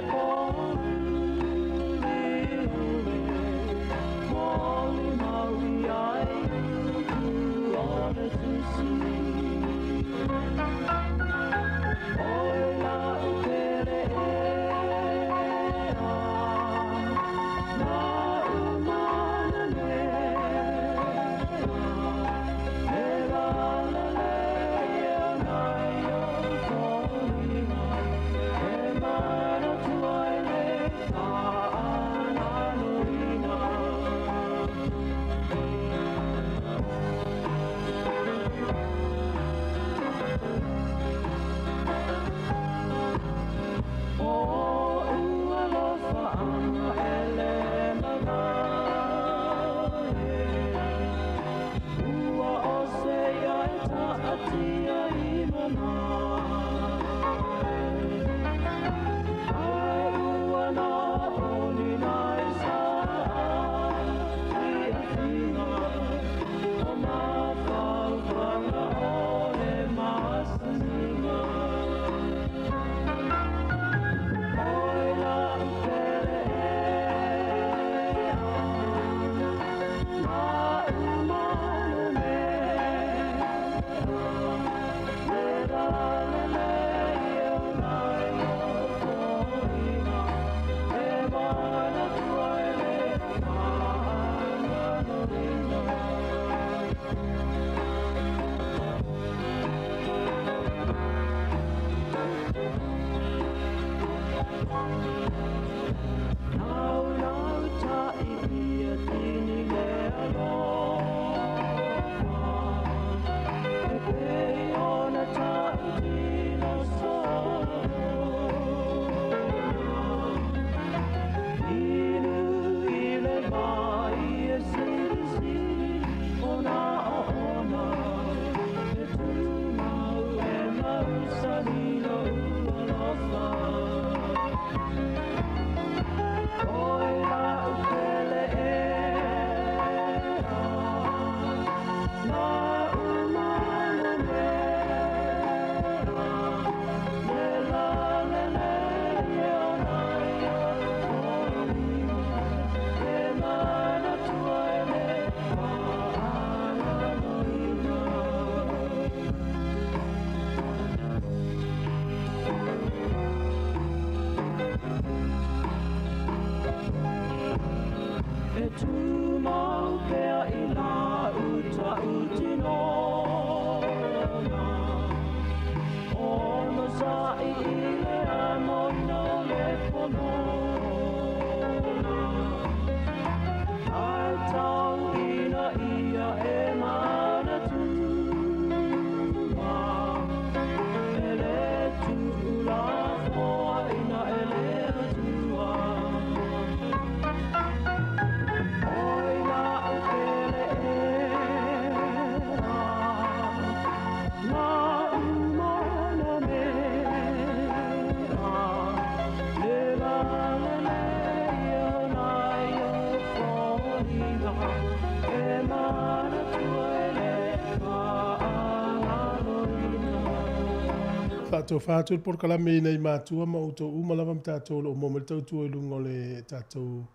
Faatofa atu le polokalame i nai matua ma outou uma lava ma tatou o lo o maua mai le tautua i luga o le tatou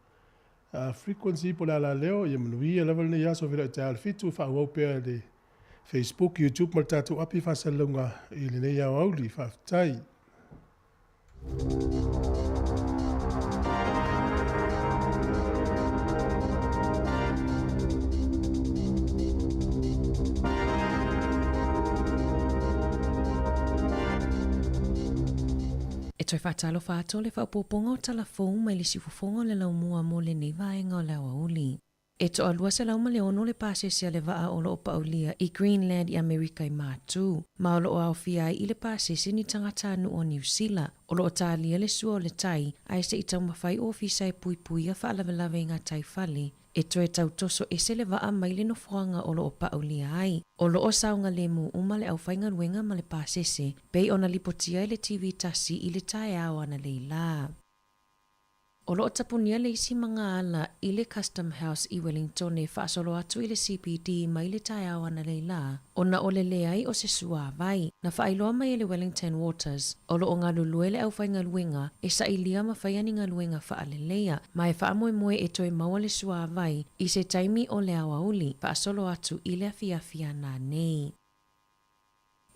frequency po o le alaleo. Ia manuia lava lenei aso feiloai taeao i le 7 e faaauau pea i le Facebook, YouTube ma le tatou api faasalalauga i lenei aoauli. Faafetai. E toe faatalofa atu le faaopoopoga o tala fou mai le siufofoga o le laumua mo lenei vaega o le aoauli. E toalua 106 le pasese a le vaa o lo o paulia i Greenland i Amerika i Matu, ma o lo o aofia ai i le pasese ni tagatanuu o Niu Sila. O lo o talia le sua o le tai, ae se i taumafai ofisa e puipuia faalavelave i gataifale, e toe tautoso ese le vaa mai le nofoaga o lo o paulia ai. O lo o saogalemu uma le aufaigaluega ma le pasese, pei ona lipotia e le TV tasi i le taeao analeila. O lo o tapunia le isi magaala i le Custom House i Wellingtone e faasolo atu i le CBD mai le taeao analeila, ona o le leai o se suāwai. Na faailoa mai e le Wellington Waters, o lo o galulue le aufaigaluega e sailia ma faia ni galuega faaleleia, ma e faamoemoe e toe maua le suāwai i se taimi o le aoauli, faasolo atu i le afiafi ana nei.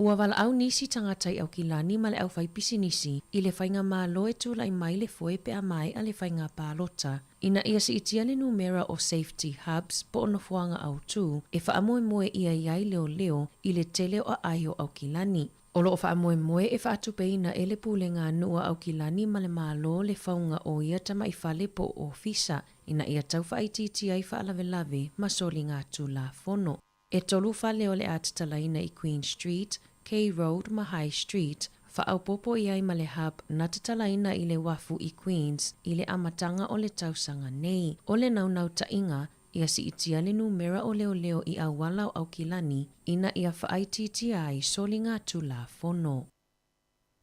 Ua valaau nisi tagata i Aukilani ma le aufaipisinisi i le faigamalo e tulai mai le foe pe a maea le faiga palota ina ia siitia le numera o safety hubs po o nofoaga autū e faamoemoe ʻia i ai leoleo i le tele o aai o Aukilani. O lo o faamoemoe e faatupeina e le Pulega a Nuu a Aukilani ma le Malo le fauga o ia tamaifale po o ofisa ina ia tau faaitiitia ai faalavelave ma soligatulafono. E tolu fale o le a tatalaina i Queen Street, K Road ma High Street, faaopoopo i ai ma le hub na tatalaina i le uafu i Queens i le amataga o le tausaga nei. O le naunautaiga, ia siitia le numera o leoleo i auala o Aukilani ina ia faaitiitia ai soligatulafono.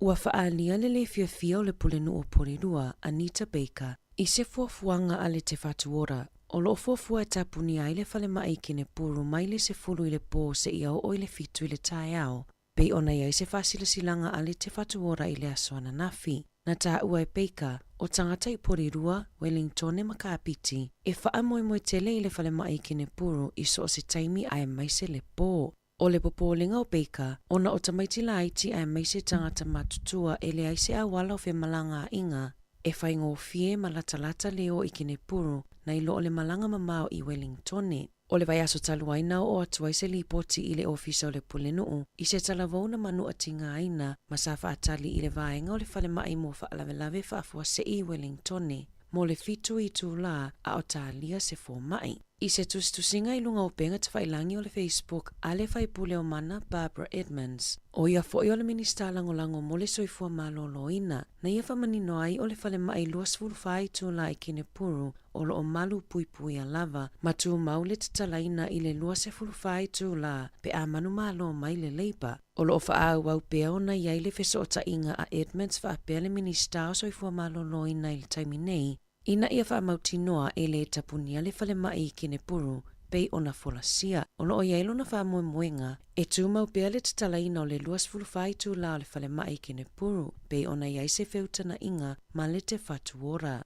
Ua faaalia le lē fiafia o le Pulenuu o Porirua, Anita Baker, i se fuafuaga a le Te Whatu Ora, o lo o fuafua e tapunia ai le falemai i Kenepuru mai le 10 i le pō seia oo i le 7 i le taeao, pei ona i ai se faasilasilaga a le Te Whatu Ora i le aso ananafi. Na taua e Baker, o tagata i Porirua, Wellingtone ma Kapiti, e faamoemoe tele i le falemai i Kenepuru i so o se taimi aemaise le pō. O le popolega o Baker, ona o tamaiti laiti aemaise tagata matutua e leai se auala o femalagaaiga e faigofie ma latalata le o i Kenepuru nai lo o le malaga mamao i Wellingtone. O le vaiaso talu ai na oo atu ai se lipoti i le Ofisa o le Pulenuu i se talavou na manuatigaina ma sa faatali i le vaega o le falemai mo faalavelave faafuasei i Wellingtone mo le 7 itulā a o talia se fomai. I se tusitusiga i luga o upega tafailagi o le Facebook a le faipule o Mana Barbara Edmonds, ʻo ia foi o le Minisita Lagolago mo le Soifua Maloloina, na ia faamanino ai o le falemai 24 itulā i Kenepuru o lo o malu puipuia lava ma tumau le tatalaina i le 24 itulā pe a manumalo mai le Labour. O lo o faaauau pea ona i ai le fesootaiga a Edmonds faapea le Minisita o Soifua Maloloina i le taimi nei, ina ia faamautinoa e lē tapunia le falemai i Kenepuru pei ona folasia. O lo o i ai lona faamoemoega e tumau pea le tatalaina o le 24 itulā o le falemai i Kenepuru pei ona i ai se feutagaiga ma le Te Whatu Ora.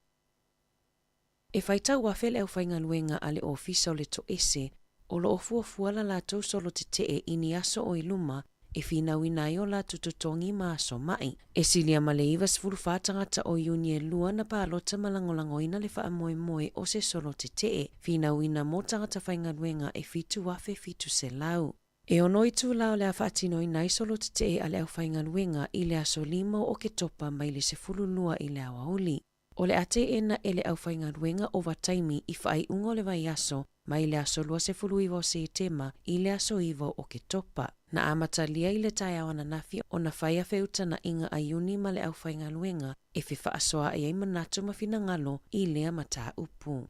E faitau afe le aufaigaluega a le Ofisa o le Toese o lo o fuafua la latou solo tetee i ni aso o i luma e finauina ai o latou totogi ma aso maʻi. E silia ma le 94 tagata o Iuni e lua na palota ma lagolagoina le faamoemoe o se solo tetee finauina mo tagata faigaluega e 7,700. E 6 itulā o le a faatinoina ai solo tetee a le aufaigaluega i le aso 5 o Oketopa mai le 12 i le aoauli. O le a teena e le aufaigaluega ovataimi i faaiuga o le vaiaso mai le aso 29 o Setema i le aso 9 o Oketopa. Na amatalia i le taeao ananafi ona fai a feutagaiga a Iuni ma le aufaigaluega e fefaasoaai ai manatu ma finagalo i lea mataupu.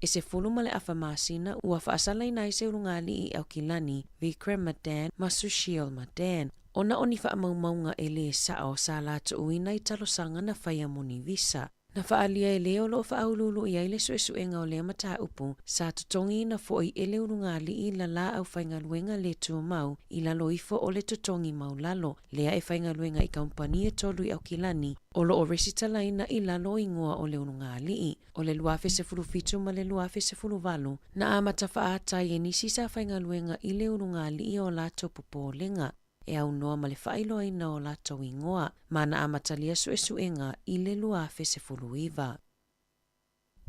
E 10.5 masina ua faasalaina ai se ulugalii i Aukilani, Vikram Madan ma Sushil Madan, ona o ni faamaumauga e lē sao sa latuuina i talosaga na faia mo ni visa. Na faaalia e lē o lo o faauluulu i ai le suesuega o lea mataupu, sa totogiina foi e le ulugalii la aufaigaluega lē tumau i lalo ifo o le totogi maulalo, lea e faigaluega i kamupani e tolu i Aukilani, o lo o resitalaina i lalo o igoa o le ulugalii. O le 2017 ma le 2018, na amata faaata ai e nisi sa faigaluega i le ulugalii o latou popolega e aunoa ma le faailoaina o latou igoa, ma na amatalia suesuega i le 2019.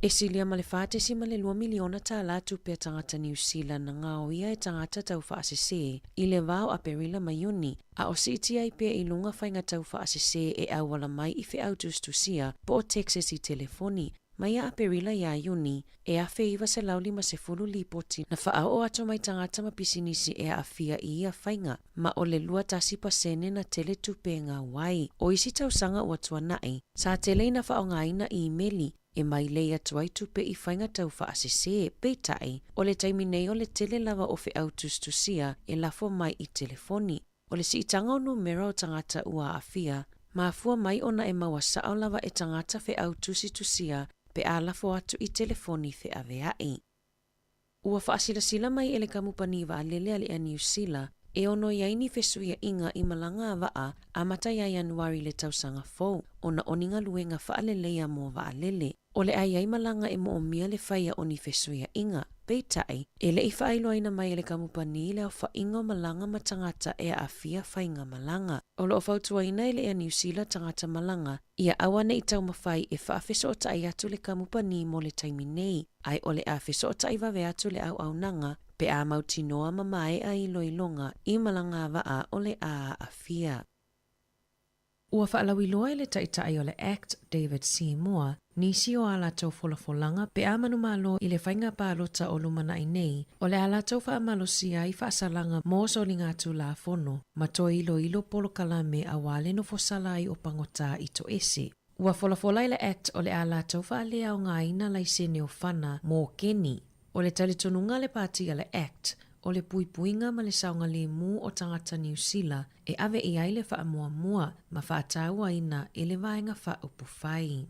E silia ma le $4.2 miliona tālā tupe a tagata Niu Sila na gaoia e tagata taufaasesē i le va o Aperila ma Iuni, a o siitia ai pea i luga faiga taufaasesē e auala mai i feau tusitusia po o texts i telefoni. Mai ia Aperila iā Iuni, e 1,950 lipoti na faaoo atu mai tagata ma pisinisi e aafia i ia faiga, ma o le 21% na tele tupe e gau ai. O isi tausaga ua tuanai, sa tele ina faaaogaina imeli e mailei atu ai tupe i faiga taufaasesē, peitai, o le taimi nei o le tele lava o feau tusitusia e lafo mai i telefoni. O le siitaga o numera o tagata ua aafia, mafua mai ona e maua sao lava e tagata feau tusitusia pe a lafo atu i telefoni feaveai. Ua faasilasila mai e le kamupani vaalele a le Air Niu Sila e ono i ai ni fesuiaiga i malaga a vaa amata iā Ianuari i le tausaga fou ona o ni galuega faaleleia mo vaalele. O le a i ai malaga e moomia le faia o ni fesuiaiga. Peitai, e le i faailoaina mai e le kamupani le aofaiga o malaga ma tagata e aafia faiga malaga. O lo o fautuaina e le Air Niu Sila tagata malaga ia aua ne i taumafai e faafesootai atu le kamupani mo le taimi nei, ae o le a fesootai vave atu le auaunaga pe a mautinoa ma maea iloiloga i malaga vaa o le a aafia. Ua faalauiloa e le Taitai o le ACT, David Seymour, nisi o a latou folafolaga pe a manumalo i le faiga palota o lumanai nei, o le a latou faamalosia ai faasalaga mo soligatulafono ma toe iloilo polokalame auā le nofosala ai o pagotā i toese. Ua folafola e le ACT o le a latou faaleaogaina laisene o fana mo keni. O le talitonuga a le pati a le ACT, o le puipuiga ma le saogalēmū o tagata Niu Sila e ave i ai le faamuamua ma faatauaina e le Vaega Faaupufai.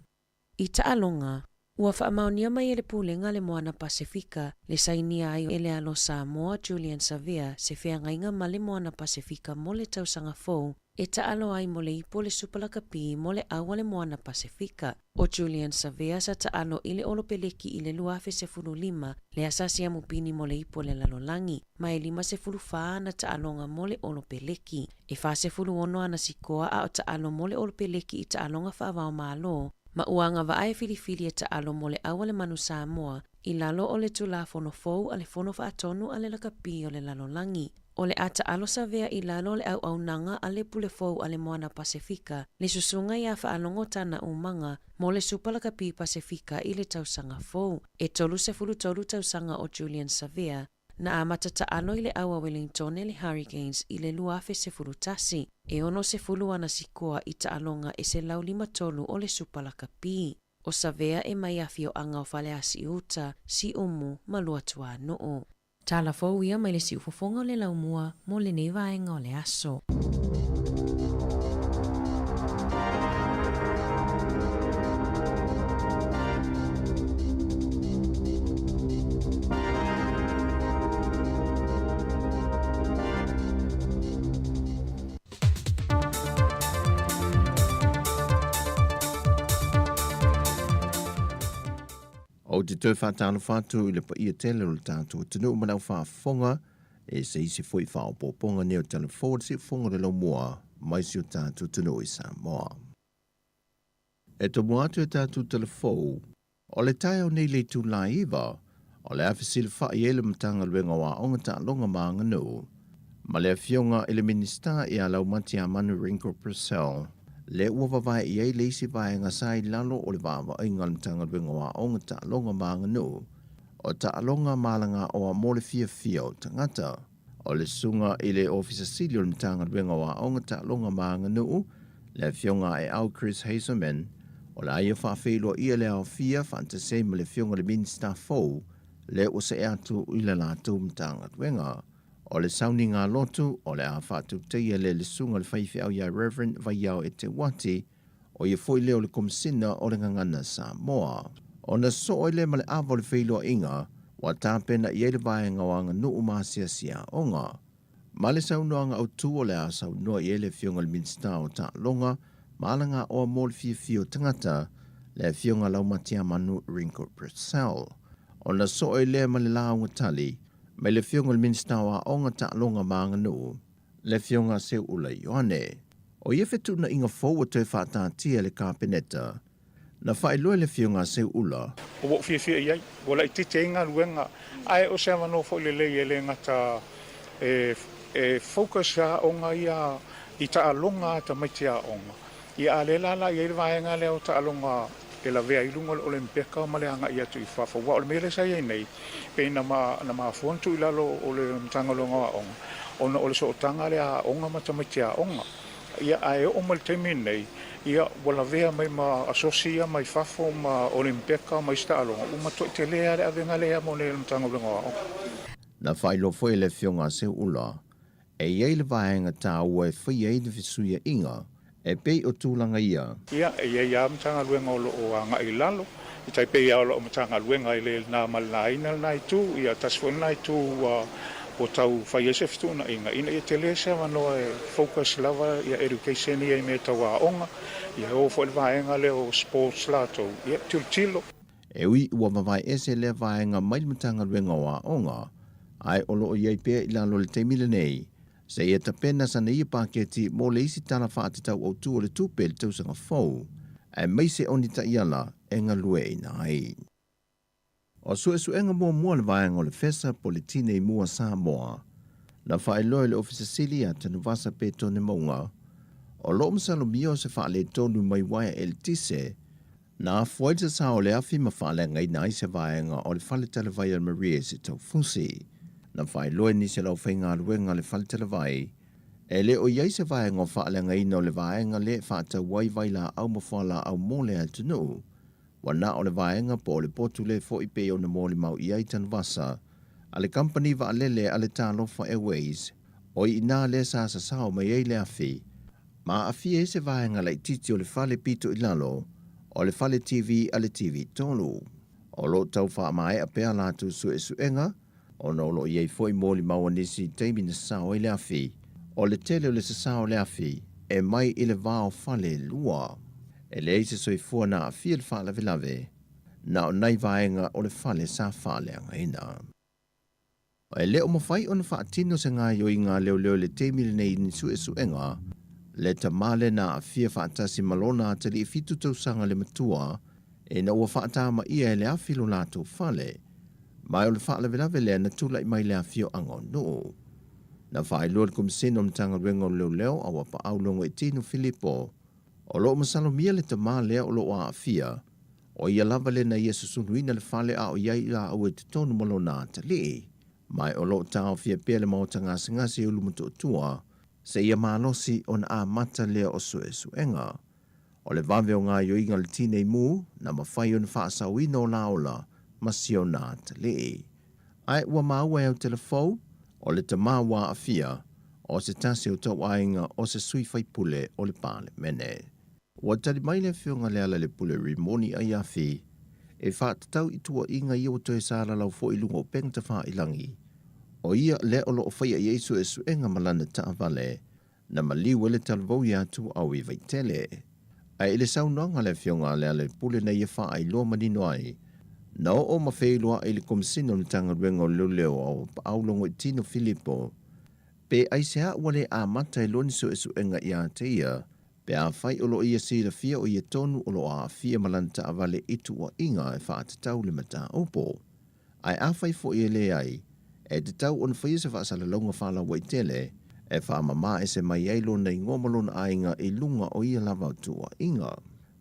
I taaloga, ua faamaonia mai e le Pulega le Moana Pasefika le sainia ai e le alo Samoa Julian Savea se feagaiga ma le Moana Pasefika mo le tausaga fou e taalo ai mo le ipu o le Supa Lakapi mo le au a le Moana Pasefika. ʻO Julian Savea sa taalo i le Olopeleki i le 2015 lea sa siamu pini mo le ipu o le lalolagi, ma e 54 ana taaloga mo le Olopeleki. E 46 ana sikoa a o taalo mo le Olopeleki i taaloga faava-o-Malo, ma ua agavaa e filifili e taalo mo le au a le Manu Samoa. i lalo o le Tulafono fou a le Fono Faatonu a le Lakapi o le Lalolagi. O le a taalo Savea i lalo o le auaunaga a le Pule Fou a le Moana Pasefika, le susuga iā Faalogo Tana Umaga mo le Supa Lakapi Pasefika i le tausaga fou. E 33 tausaga o Julian Savea, na amata taalo i le au a Wellingtone le Hurricanes i le 2011, e 60 ana sikoa i taaloga e 153 o le Supa Lakapi. O Savea e mai afioaga o Faleasiuta, Siumu ma Luatuanuu. Tala fou ia mai le siufofoga o le laumua mo lenei vaega o le aso. Ou te toe faatalofa atu i le paia tele o le tatou atunuu ma le au faafofoga e se isi foi faaopoopoga nei o Tala Fou a le Siufofoga o le Laumua mai si o tatou atunuu i Samoa. E tomua atu e tatou Tala Fou, o le taeao nei i le itula e 9, o le a fesilafai ai le Matagaluega o Aoga Taaloga ma Aganuu ma le Afioga i le Minisita ia Laumatiamanu Ringo Purcell, lea ua vavae i ai le isi vaega sa i lalo o le vaavaaiga a le Matagaluega o Aoga, Taaloga ma Aganuu, o taaloga ma alagaoa mo le fiafia o tagata. O le susuga i le Ofisa Sili o le Matagaluega o Aoga, Taaloga ma Aganuu, le Afioga a Eau Chris Hazelman, o le a ia faafeiloaia le aofia faatasi ai ma le Afioga i le Minisita fou lea ua see atu i le latou Matagaluega. O le sauniga lotu, o le a faatautaia lea i le susuga i le faifeau ia Reverend Vaiao Eteuati, o ia foi lea o le Komesina o le Gagana Samoa. Ona sosoo ai lea ma le ava o le feiloaiga ua tapena i ai le vaega o aganuu ma asiasi aoga. Ma le saunoaga autu o le a saunoa i ai le Afioga i le Minisita o Taaloga ma Alagaoa mo le Fiafia o Tagata, le Afioga Laumatiamanu Ringo Purcell. Ona sosoo ai lea ma le lauga tali mai le Afioga i le Minisita o Aoga, Taaloga ma Aganuu, le Afioga Seuula Ioane. O ia fetuunaiga fou ua toe faataatia e le Kapeneta, na faailoa e le Afioga Seuula. Ua ou fiafia i ai, ua laitiiti ai galuega, ae o se avanoa foi lelei e le gata e focus aoga ia i taaloga a tamaiti aoga. Ia a lea la la i ai le vaega lea o taaloga e lavea ai luga o le Olympeka ma le agai atu i fafo, aua o le mea lea sa i ai nei, pei na na mafua ona tuu i lalo o le Matagaluega o Aoga, ona o le sootaga lea a aoga ma tamaiti aoga. Ia, ae oo mai le taimi lenei, ia, ua lavea mai ma asosi ia mai fafo ma Olympeka ma isi taaloga, ua matuai tele lava le avega lea mo le Matagaluega o Aoga. Na faailoa foi e le Afioga a Seuula, E i ai le vaega taua e faia ai le fesuiaiga e pei o tulaga ia. Ia, e i ai lava Matagaluega o lo o agai i lalo, e tai pei lava o lau Matagaluega i le na ma le laina lena itu, ia, tasi foi lena itu ua ua tau fai ai se fetuunaiga ina ia tele se avanoa e focus lava ia education ia i mea tau aoga, ia e o foi le vaega lea o sports latou, ia, tilotilo. E ui ua vavae ese lea vaega mai le Matagaluega o Aoga, ae o lo o i ai pea i lalo i le taimi lenei, seia tapena sana ia paketi mo le isi Tala Faatatau Autu o le Tupe i le tausaga fou, aemaise o ni taiala e galueaiina ai. O suesuega muamua a le vaega o le FESA po o le Tinei Mu a Samoa, na faailoa e le Ofisa Sili ia Tanuvasa Petone Mauga, o lo o masalomia o se faaletonu mai uaea eletise, Na afua ai le sasao o le afi ma faaleagaina ai se vaega o le fale talavai a Maria i se taufusi. Na faailoa e nisi o le aufaigaluega a le fale talavai, e le o i ai se vaega o faaleagaina o le vaega lea e faatau ai vailaau ma fualaau mo le atunuu. Ua na o le vaega po o le potu lea foi pei ona molimau i ai Tanuvasa a le kamupani vaalele a le Talofa Airways, o i inā lea sa sasao mai ai le afi. Ma aafia ai se vaega laitiiti o le fale pito i lalo o le fale TV a le TV 3. O lo o tau faamaea pea latou suesuega ona o lo o i ai foi molimau a nisi i taimi na sasao ai le afi. O le tele o le sasao o le afi e mai i le va o fale e lua. E leai se soifua na aafia i le faalavelave, na o nai vaega o le fale sa faaleagaina. E le o mafai ona faatino se gaoioiga a leoleo i le taimi lenei i ni suesuega, le tama lea na aafia faatasi ma lona atalii 7 tausaga le matua ina ua faatamaia e le afi lo latou fale. Ma o le faalavelave lea na tula'i mai le afioaga o Nuu. Na faailoa le Komesina o Matagaluega o Leoleo a ua paau Logoitino Filipo o loo masalomia le tamā lea o loo aafia, o ia lava le na ia susuluina le fale a o i ai laau i totonu ma lona atalii. Ma o loo taofia pea le maota gasegase i Ulumotootua seia malosi ona amata lea o suesuega. O le vave o gaoioiga a le tinei mu na mafai ona faasaoina o la ola ma si ona atalii. Ae ua maua e Autelefou, o le tamā ua aafia, o se tasi o tauaiga o se sui faipule o le Palemene. Ua tali mai le afioga Lealailepule Rimoni Aiafi e faatatau i tuuaiga ia ua toe salalau foi i luga o upega tafailagi. O ia lea o loo faia i ai suesuega ma lana taavale na maliu ai le talavou ia Tuuau i Vaitele. Ae i le saunoaga a le afioga a Lealailepule na ia faailoa manino ai, na oo ma feiloai le Komesina o le Matagaluega o Leoleo a o Paau Logoitino Filipo, pe aisea ua le amata ai loa ni suesuega ia te ia, pe afai o loo ia silafia o ia tonu o loo aafia ma lana taavale i tuuaiga e faatatau le mataupu. Ae afai foi e leai, e tatau ona faia se faasalalauga faalauaitele e faamama ese mai ai lona igoa ma lona aiga i luga o ia lava tuuaiga.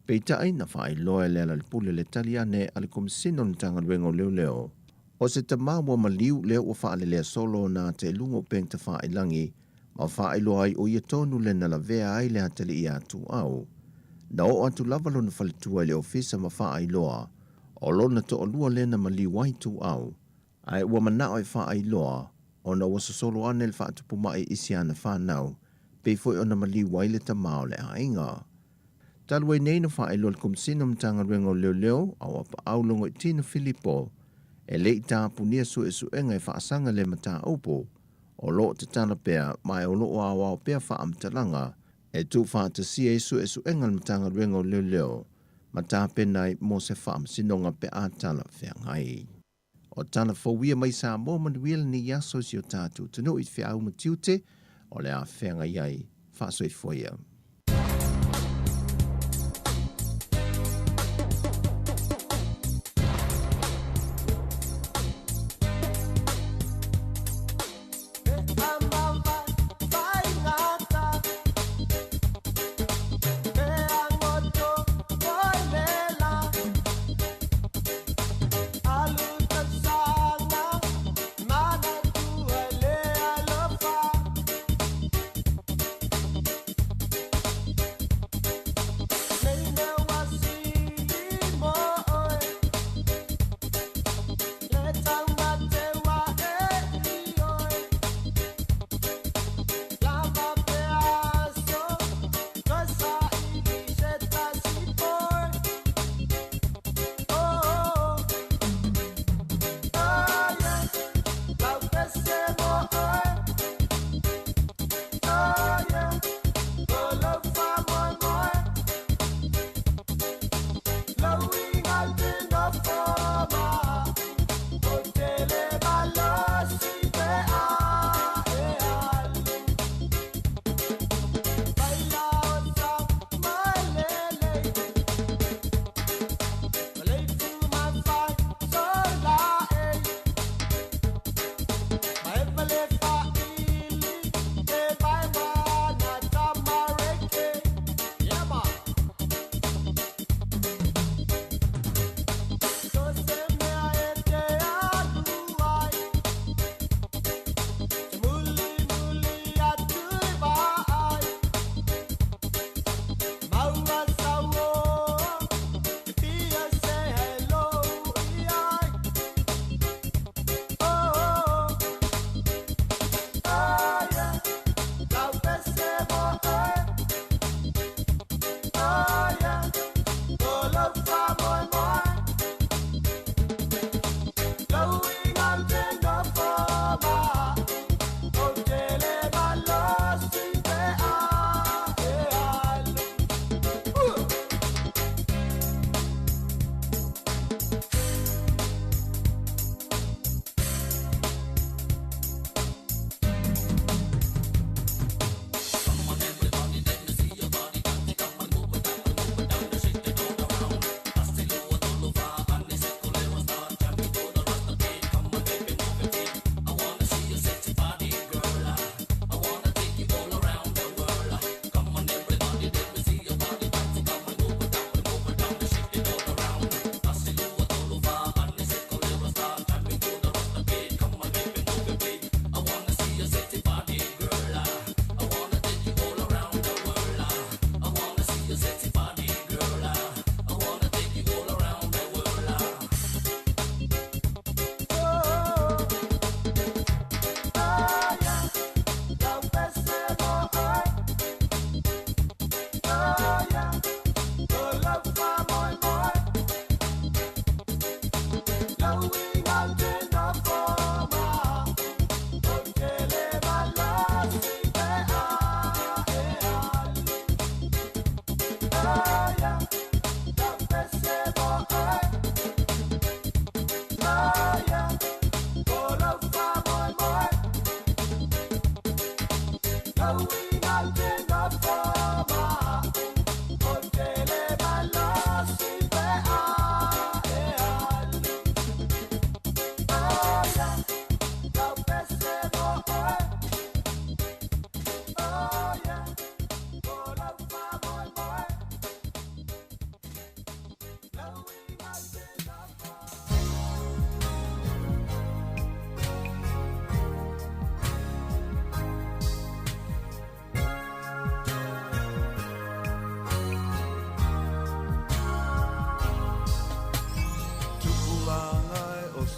Peitai, na faailoa e Lealailepule le tali ane a le Komesina o le Matagaluega o Leoleo, o se tamā ua maliu lea ua faalelea solo ona ata i luga o upega tafailagi ma faailoa ai o ia tonu le na lavea ai le atalii ia Tuuau. Na oo atu lava lona faletua i le ofisa ma faailoa o lona toalua lea na maliu ai Tuuau, ae ua manao e faailoa ona ua sosolo ane le faatupu mai i si ana fanau, pei foi ona maliu ai le tamā o le aiga. Talu ai nei na faailoa le Komesina o Matagaluega o Leoleo a ua paau Logoitino Filipo e le i tapunia suesuega e faasaga le mataupu o loo tatala pea ma e o loo aoao pea faamatalaga e tuufaatasia ai suesuega a le Matagaluega o Leoleo ma tapena ai mo se faamasinoga pe a talafeagai. O tala fou ia mai Samoa manuia lenei aso i si o tatou atunuu i feau ma tiute o le a feagai ai. Faasoifua ia.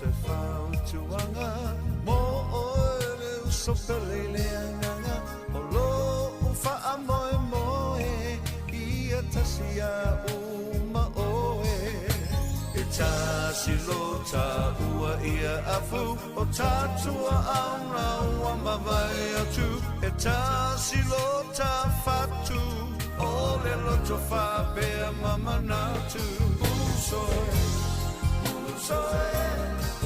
se fautuaga mo oe le uso pele i le agaga o lo'u fa'amoemoe ia tasi a'u ma oe. E tasi lo tāua ia afu o tātua auna ua mavae atu. E tasi lo tāfatu o le loto fa'apea ma manatu. Uso e, uso e,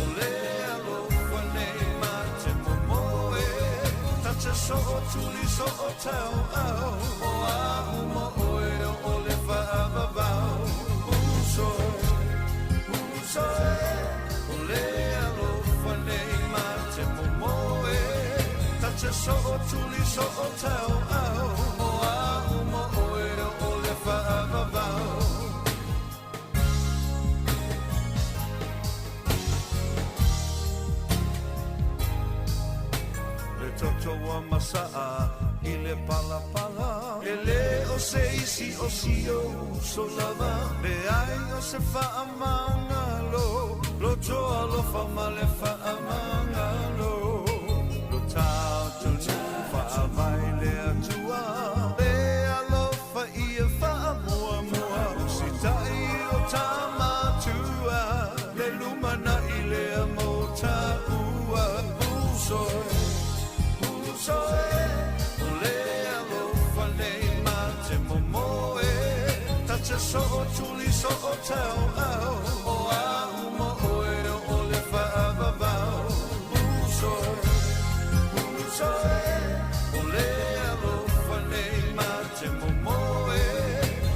o le alofa nei ma te momoe. Ta te so'otuli so'otau'au o a'u ma oe o le fa'avavau. Uso e, uso e, o le alofa nei ma te momoe. Ta te so'otuli so'otau'au o a'u ma oe o le fa'avavau. Le toto ua masa'a i le palapala e lē o se isi o si ou uso lava leai o se fa'amagalo loto alofa ma le fa'amagalo lo tatou fa'avai le Atua le alofa ia fa'amuamua usita'i o tamatua le lumana'i lea mo ta'ua. Uso e, uso e, o le alofa nei ma te momoe. Ta te so'otuli so'otau'au o a'u ma oe o le fa'avavau. Uso e, uso e, o le alofa nei ma te momoe.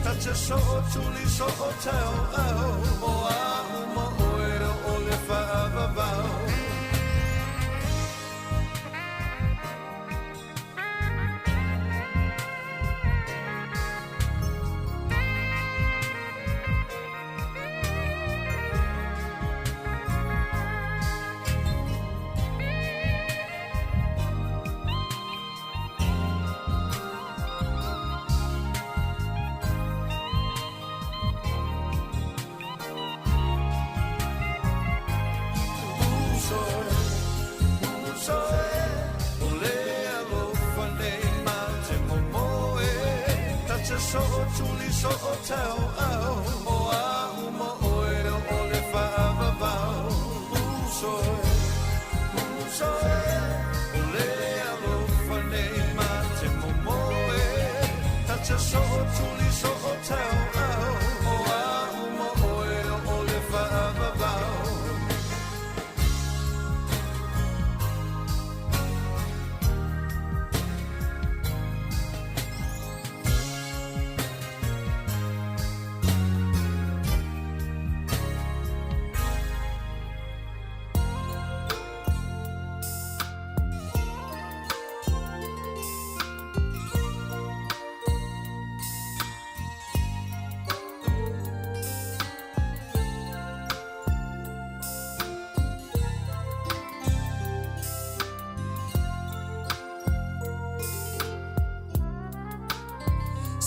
Ta te so'otuli so'otau'au o a'u ma oe o le fa'avavau. Uso e, uso e, o le alofa nei ma te momoe. Ta te so'otuli so'otau'au o a'u ma oe o le fa'avavau. Uso e, uso e, o le alofa nei ma te momoe. Ta te so'otuli so'otau'au o a'u ma oe o le fa'avavau.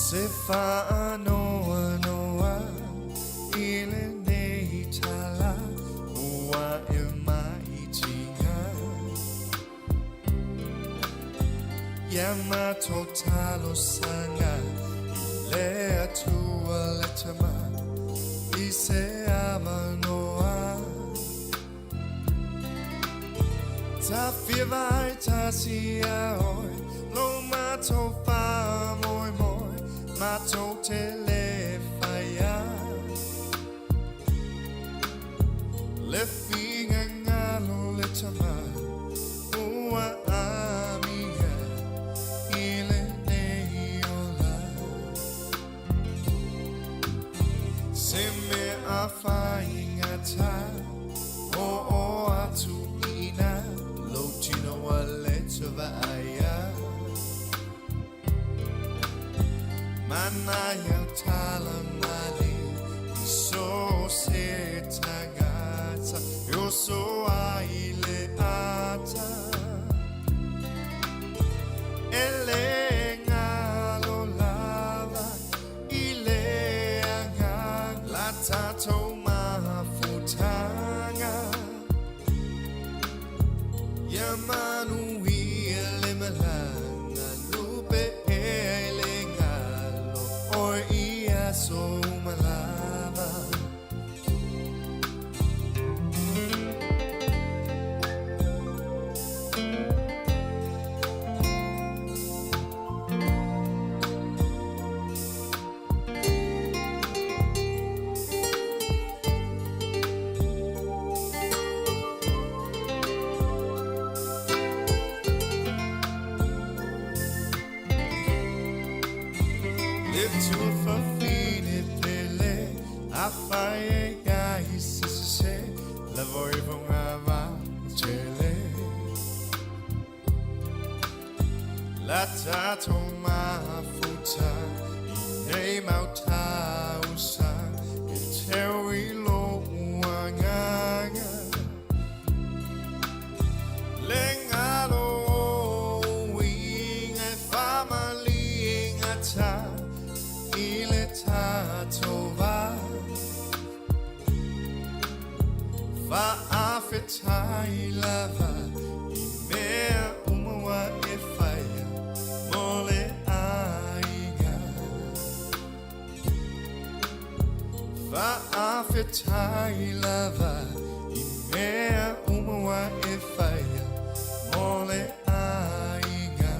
Se fa'anoanoa i lenei tala ua e maitiga ia matou talosaga i le Atua le Tama i se avanoa tafia vai tasi ia oe lo matou fa'amoemoe matou te lē faia le finagalo le Tama ua amia i lenei ola se mea afaigata o'o atu ina lou tino ua le toe va'aia mana iau tala male i so o se tagata e oso ai le ata e lē galo lava i le agaga la tatou mafutaga. aso uma lava. Le tuafafine pele a fai e ai se se se la voi vonga va tele. La tato mafuta i nei mautausa e teo i lo uanganga. Le ngalo o inga e whamali inga ta i le tato va. Faafetai lava i mea uma e whaia mo le aiga. Faafetai lava i mea uma e whaia mo le aiga.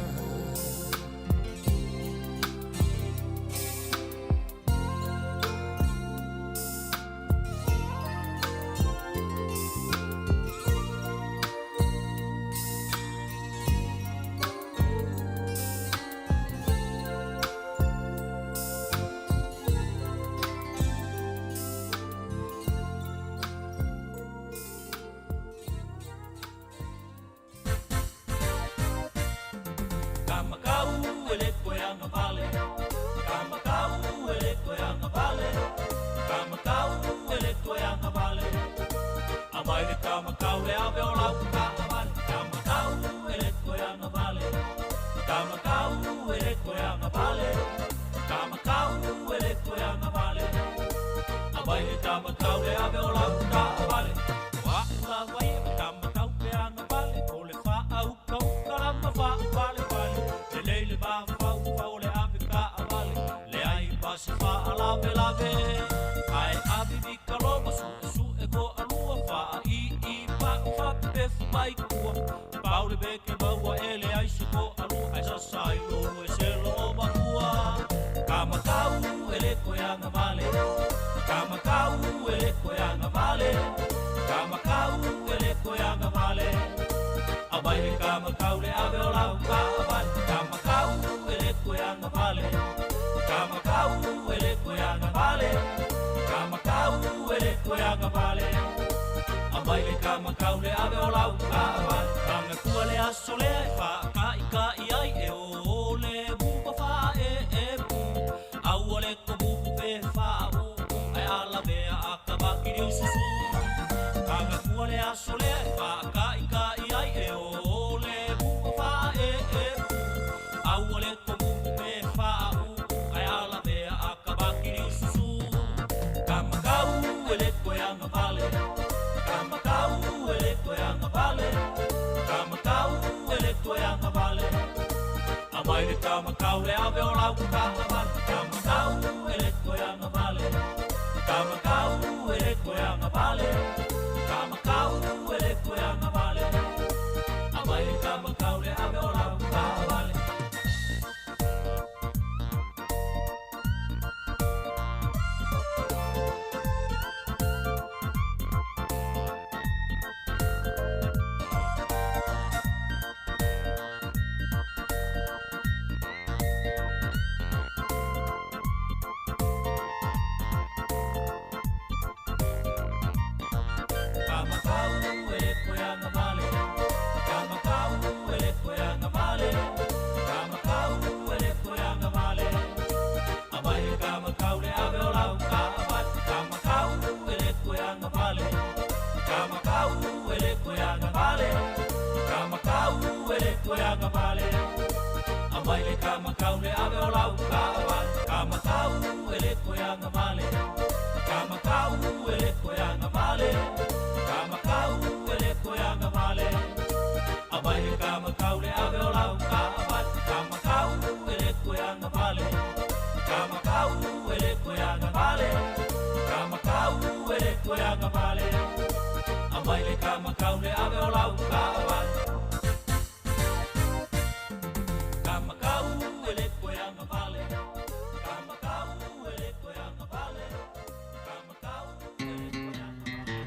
e le koe agavale. Kamakau e le koe agavale. Amai le kamakau le ave o lau kaavale. Kamakau e le koe agavale. Kamakau e le koe agavale. Kamakau e le koe agavale.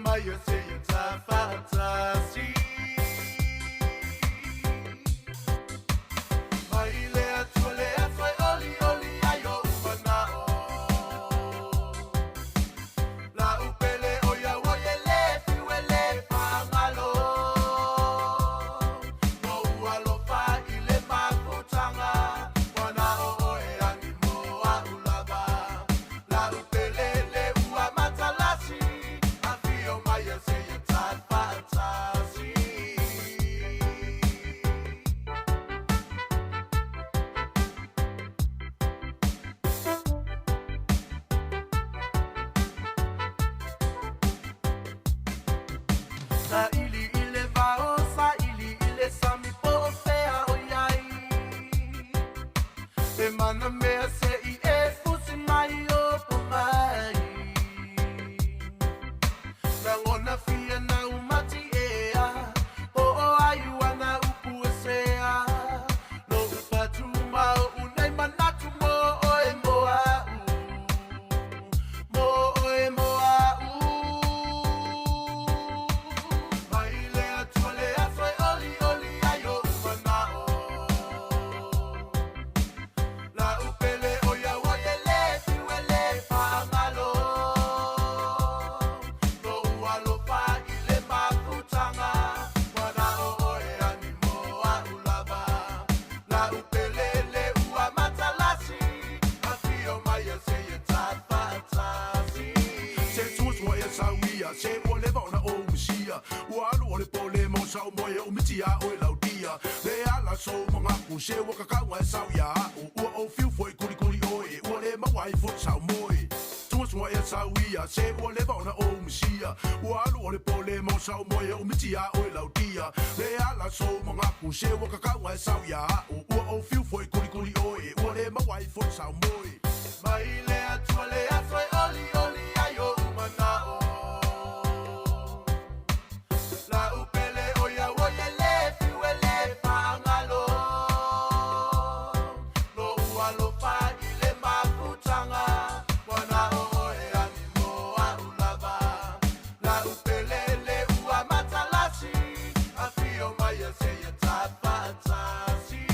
Mai e se ia tai whaatasi. Sa ili i le vao, sa ili i le sami po o fea o iai. E mana mea se i e fusi mai o po mai. Rangona fia na umati ea, po o ai wana upu e sea. Lo upatu mao unai manatu mo oe mo au. Mo oe mo au. Mai le atua le aso e oli oli ai o umanao. La upele o ia ua e le fiu e le whaangalo. Lo ua lofa i le mafutanga, wana o oe ani mo a ulava. La upele le ua matalasi, a fio mai e se e tafatasi. Se tua tua e sauia, se ua leva ona o umisia. Ua alu o le pole mo sau moe o umiti a oe laudia. Le ala so mangaku, se ua kakau e sau ia au. Ua o fiu foi kuli kuli oe, ua le mawai foi sau moe. Tua tua e sauia, se ua leva ona o umisia. Ua alu o le pole mo sau moe o umiti a oe laudia. Le ala so mangaku, se ua kakau e sau ia au. Ua o fiu foi kuli kuli oe, ua le mawai foi sau moe. Mai le atua le aso e oli oli ai o umanao. La upele o ia ua e le fiu e le whaangalo. Lo ua lofa i le mafutanga, wana o oe ani mo a ulava. La upele le ua matalasi, a fio mai e se e tafatasi.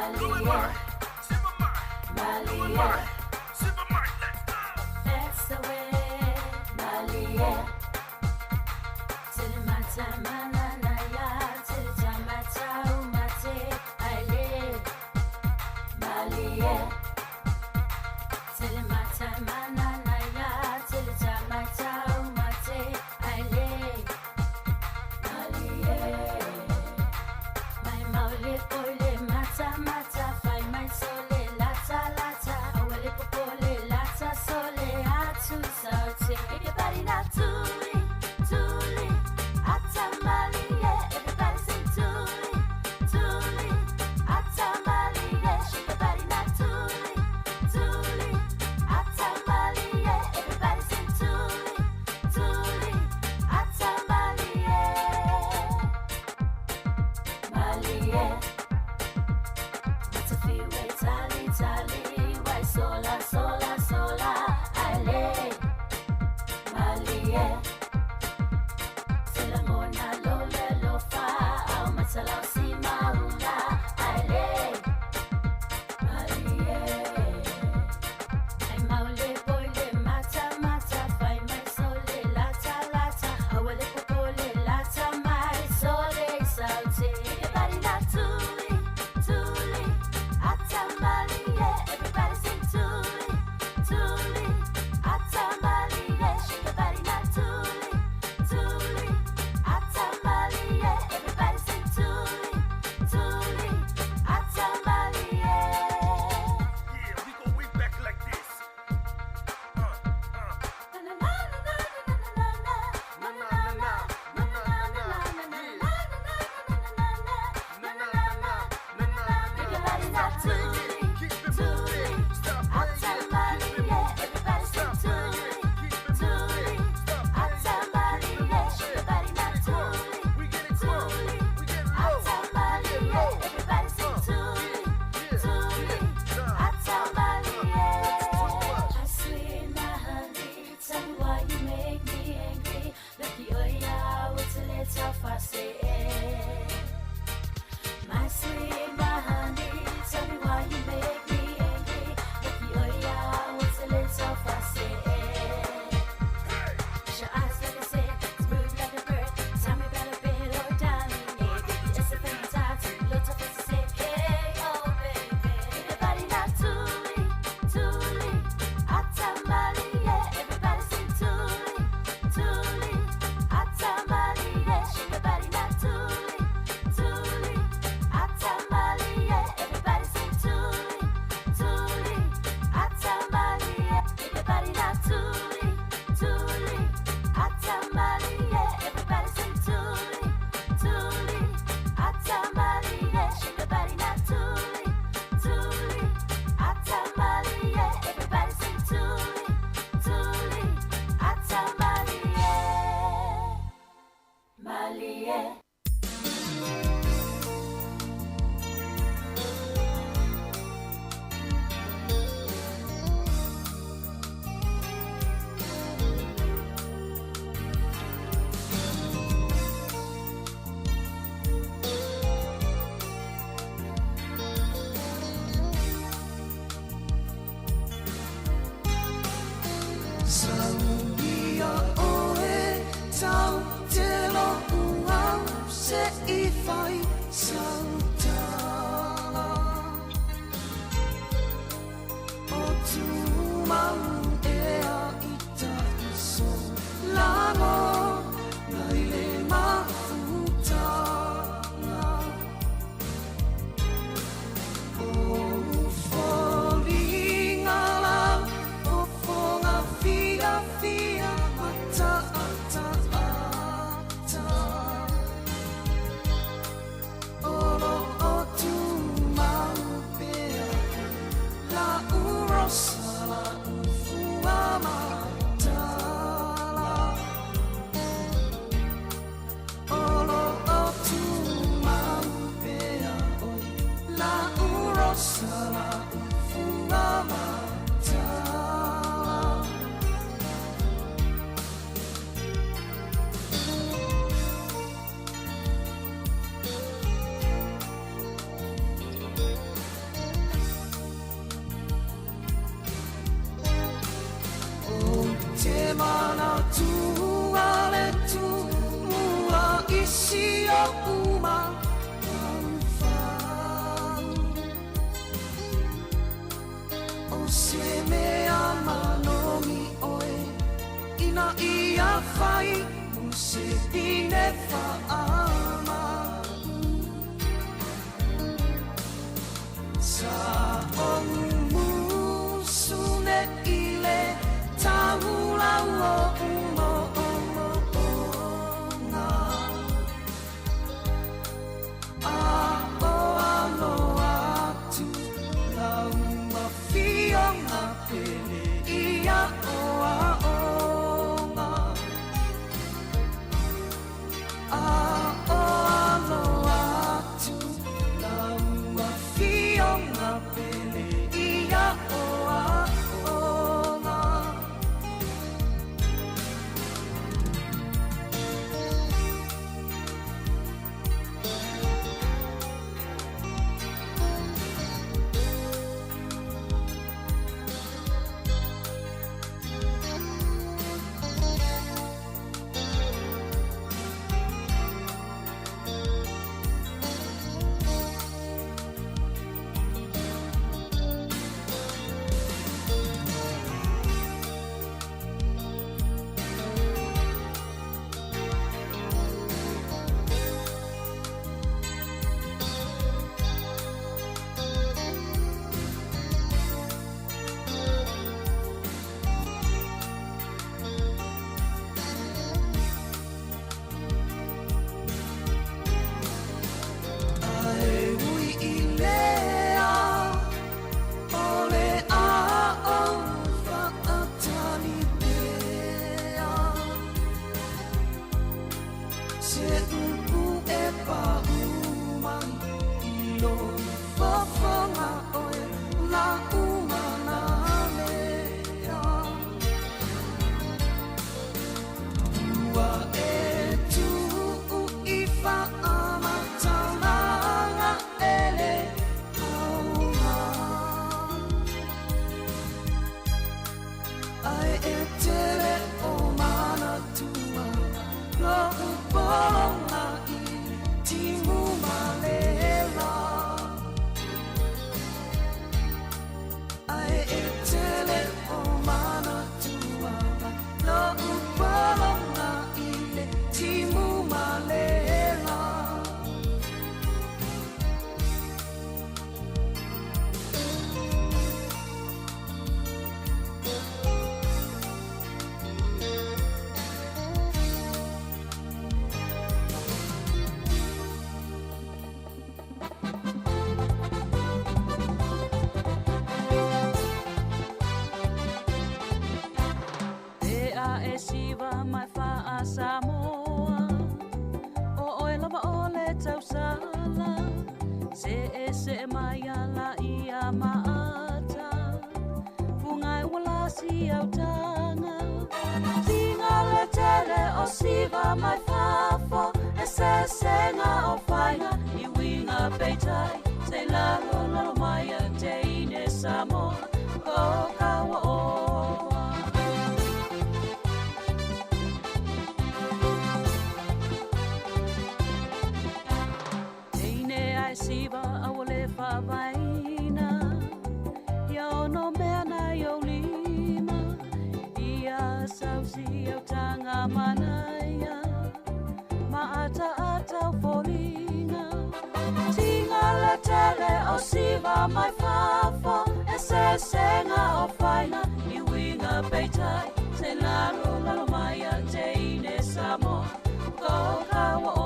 Malie. Malie. That's the way, Malie. Tele mata manana ya, tele tamata umate, aile. Malie. Tele mata manana ya, tele tamata umate, aile. Malie. Mai maule pole mata mata, fai mai sole lata lata, awele popole lata sole atu saute. Everybody now tuli tuli, atamali yeah. Everybody sing tuli tuli, atamali yeah. Shake your body now tuli tuli, atamali yeah. Everybody sing tuli tuli, atamali yeah. Malie. Matafiwe tali tali, wai sola sola sola, ale. Malie. Telamona lole lofa, au matalau si maula, ale. Malie. Ai maule boile mata mata, fai mai sole lata lata, awele popole lata mai sole saute. Everybody now tuli tuli, atamali yeah. Everybody sing tuli tuli, atamali yeah. Shake your body now tuli tuli, atamali yeah. Everybody sing tuli tuli, atamali yeah. Yeah, we go way back like this. Everybody now tuli, tuli, atamali yeah. Everybody sing tuli, tuli, atamali yeah. Shake your body now tuli, tuli, atamali yeah. Everybody sing tuli, tuli, atamali yeah. I sweet my honey, tell me why you make me angry. Lucky oh yeah, what's a little fussy? My sweet, my honey, tell me why you make me angry. Lucky oh yeah, what's a little fussy? Your eyes like I said, smooth like a bird. Tell me about a bit, oh darling, yeah. It's a thing lots of us say, hey, oh baby. Everybody now tuli, tuli, atamali, yeah. Everybody sing tuli, tuli, atamali, yeah. Shake your body now. fai musitine faama Sa o musune ile taula o umo o o A o alo atu lau afioga pele ia o aoga A o alo atu lau afioga pele ia o aoga. Ae ui i lea o le a ou faatali pea Se upu e pau mai i lo fofoga oe la umana lea Ua e tuu i faamatalaga e le aoga Ae e tele o manatua Lo'u pologa i timu malela Ae e tele o manatua Lo'u pologa i le timu malela. E a e siva mai faa Samoa O oe lava o le tausala Se e se mai ala ia maata Fungai wala si autanga Tinga le tele o siva mai fafo E se senga o fainga I winga peitai Se lalo lalo mai a te ine Samoa Ko kawa oa. Teine ai siva a ua le faavaina Ia ono mea na i ou lima Ia sausi au taga manaia Ma ataata o foliga Tiga le tele o siva mai fafo E sesega o faiga i uiga peitai Se lalo lalo mai a teine Samoa Ko kaua oa.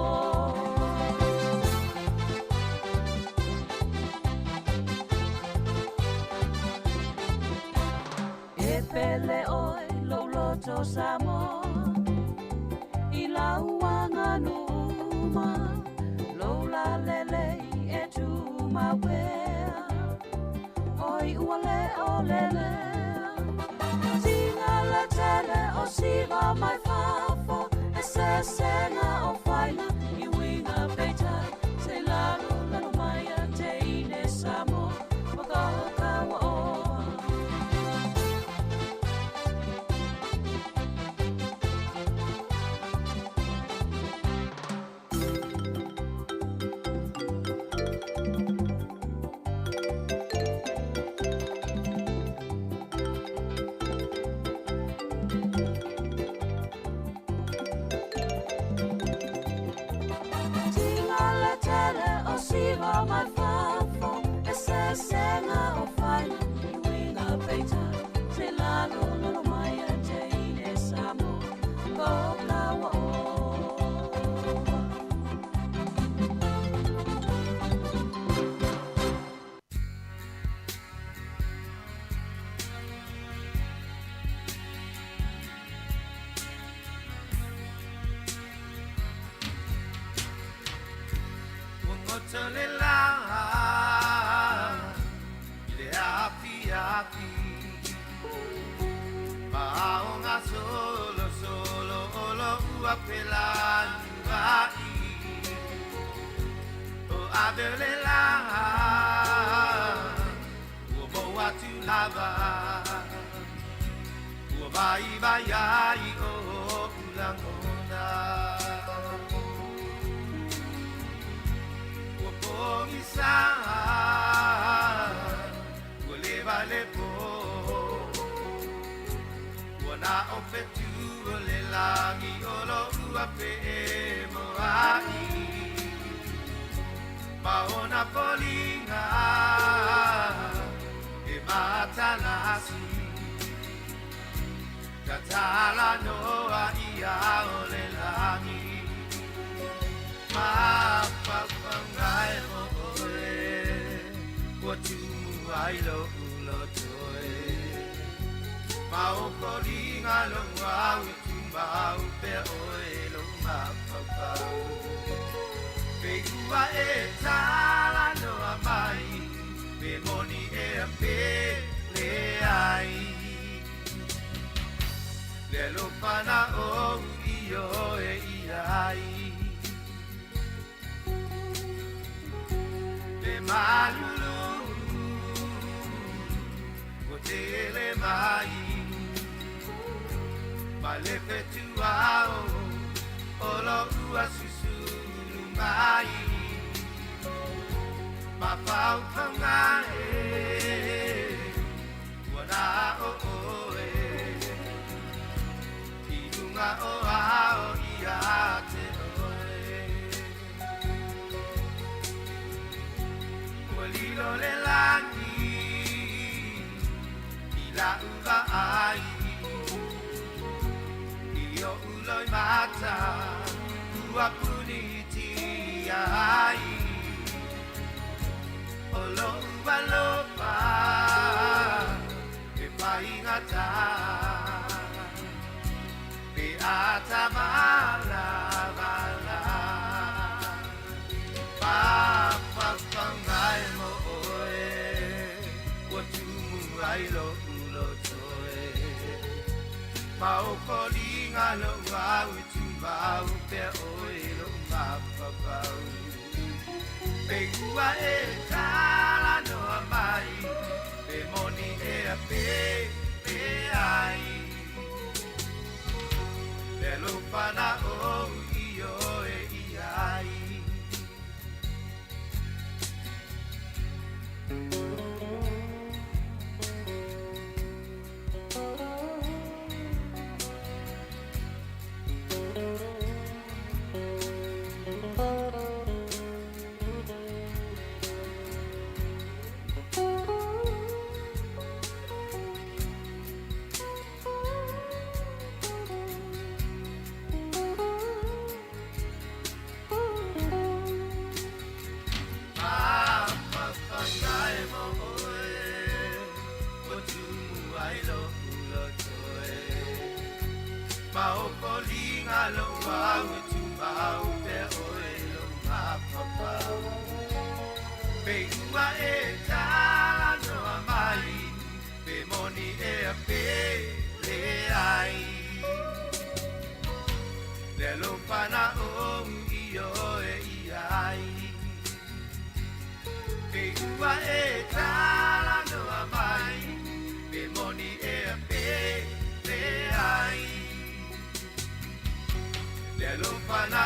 E pele oe lou loto Samoa I lau aganuma Lou lalelei e tumauea Oi ua le o lelea Tiga le tele o siva mai fafo E sesega o faiga i uiga peitai Se lalo lalo mai a teine Samoa Ma ka kaua oa. o ka ua. Ua goto le lā i le afiafi Ma aoga solosolo o lo'u afelanua'i O ave o le lā ua mou atu lava Ua vaivai ai o'u lagona Ua pogisā ua leva le pō Ua na o fetu o le lagi o lo'u afe'emoa'i Ma ona foliga e matalasi Tatala noa ia o le lagi Mafaufauga e mo oe Ua tumu ai lo'u loto e Ma o foliga lo'u au e tumau pea oe lo'u mafaufau Pe ua e talanoa mai Pe moni ea pe leai Le alofa na ou i oe ia ai Le malulu ua tele mai Ma le fetuao o lo'u asusulu mai Mafaufauga e ua na o oe I luga o ao ia te oe Ua lilo le lagi i la'u vaai I o'u loimata ua punitia ai O lo'u alofa e faigata Pe a tavalavala Mafaufauga e mo oe Ua tumu ai lo'u loto e Ma o foliga lo'u au e tumau pea oe lo'u mafaufau Pe ua e talanoa mai Pe moni ea pe leai Le alofa na ou i oe ia ai Mafaufauga e mo oe Ua tumu ai lo'u loto e Ma o foliga lo'u au e tumau pea oe lo'u mafaufau Pe ua e talanoa mai Pe moni ea pe leai Le alofa na ou i oe ia ai Pe ua e talanoa mai Pe moni ea pe leai Le alofa na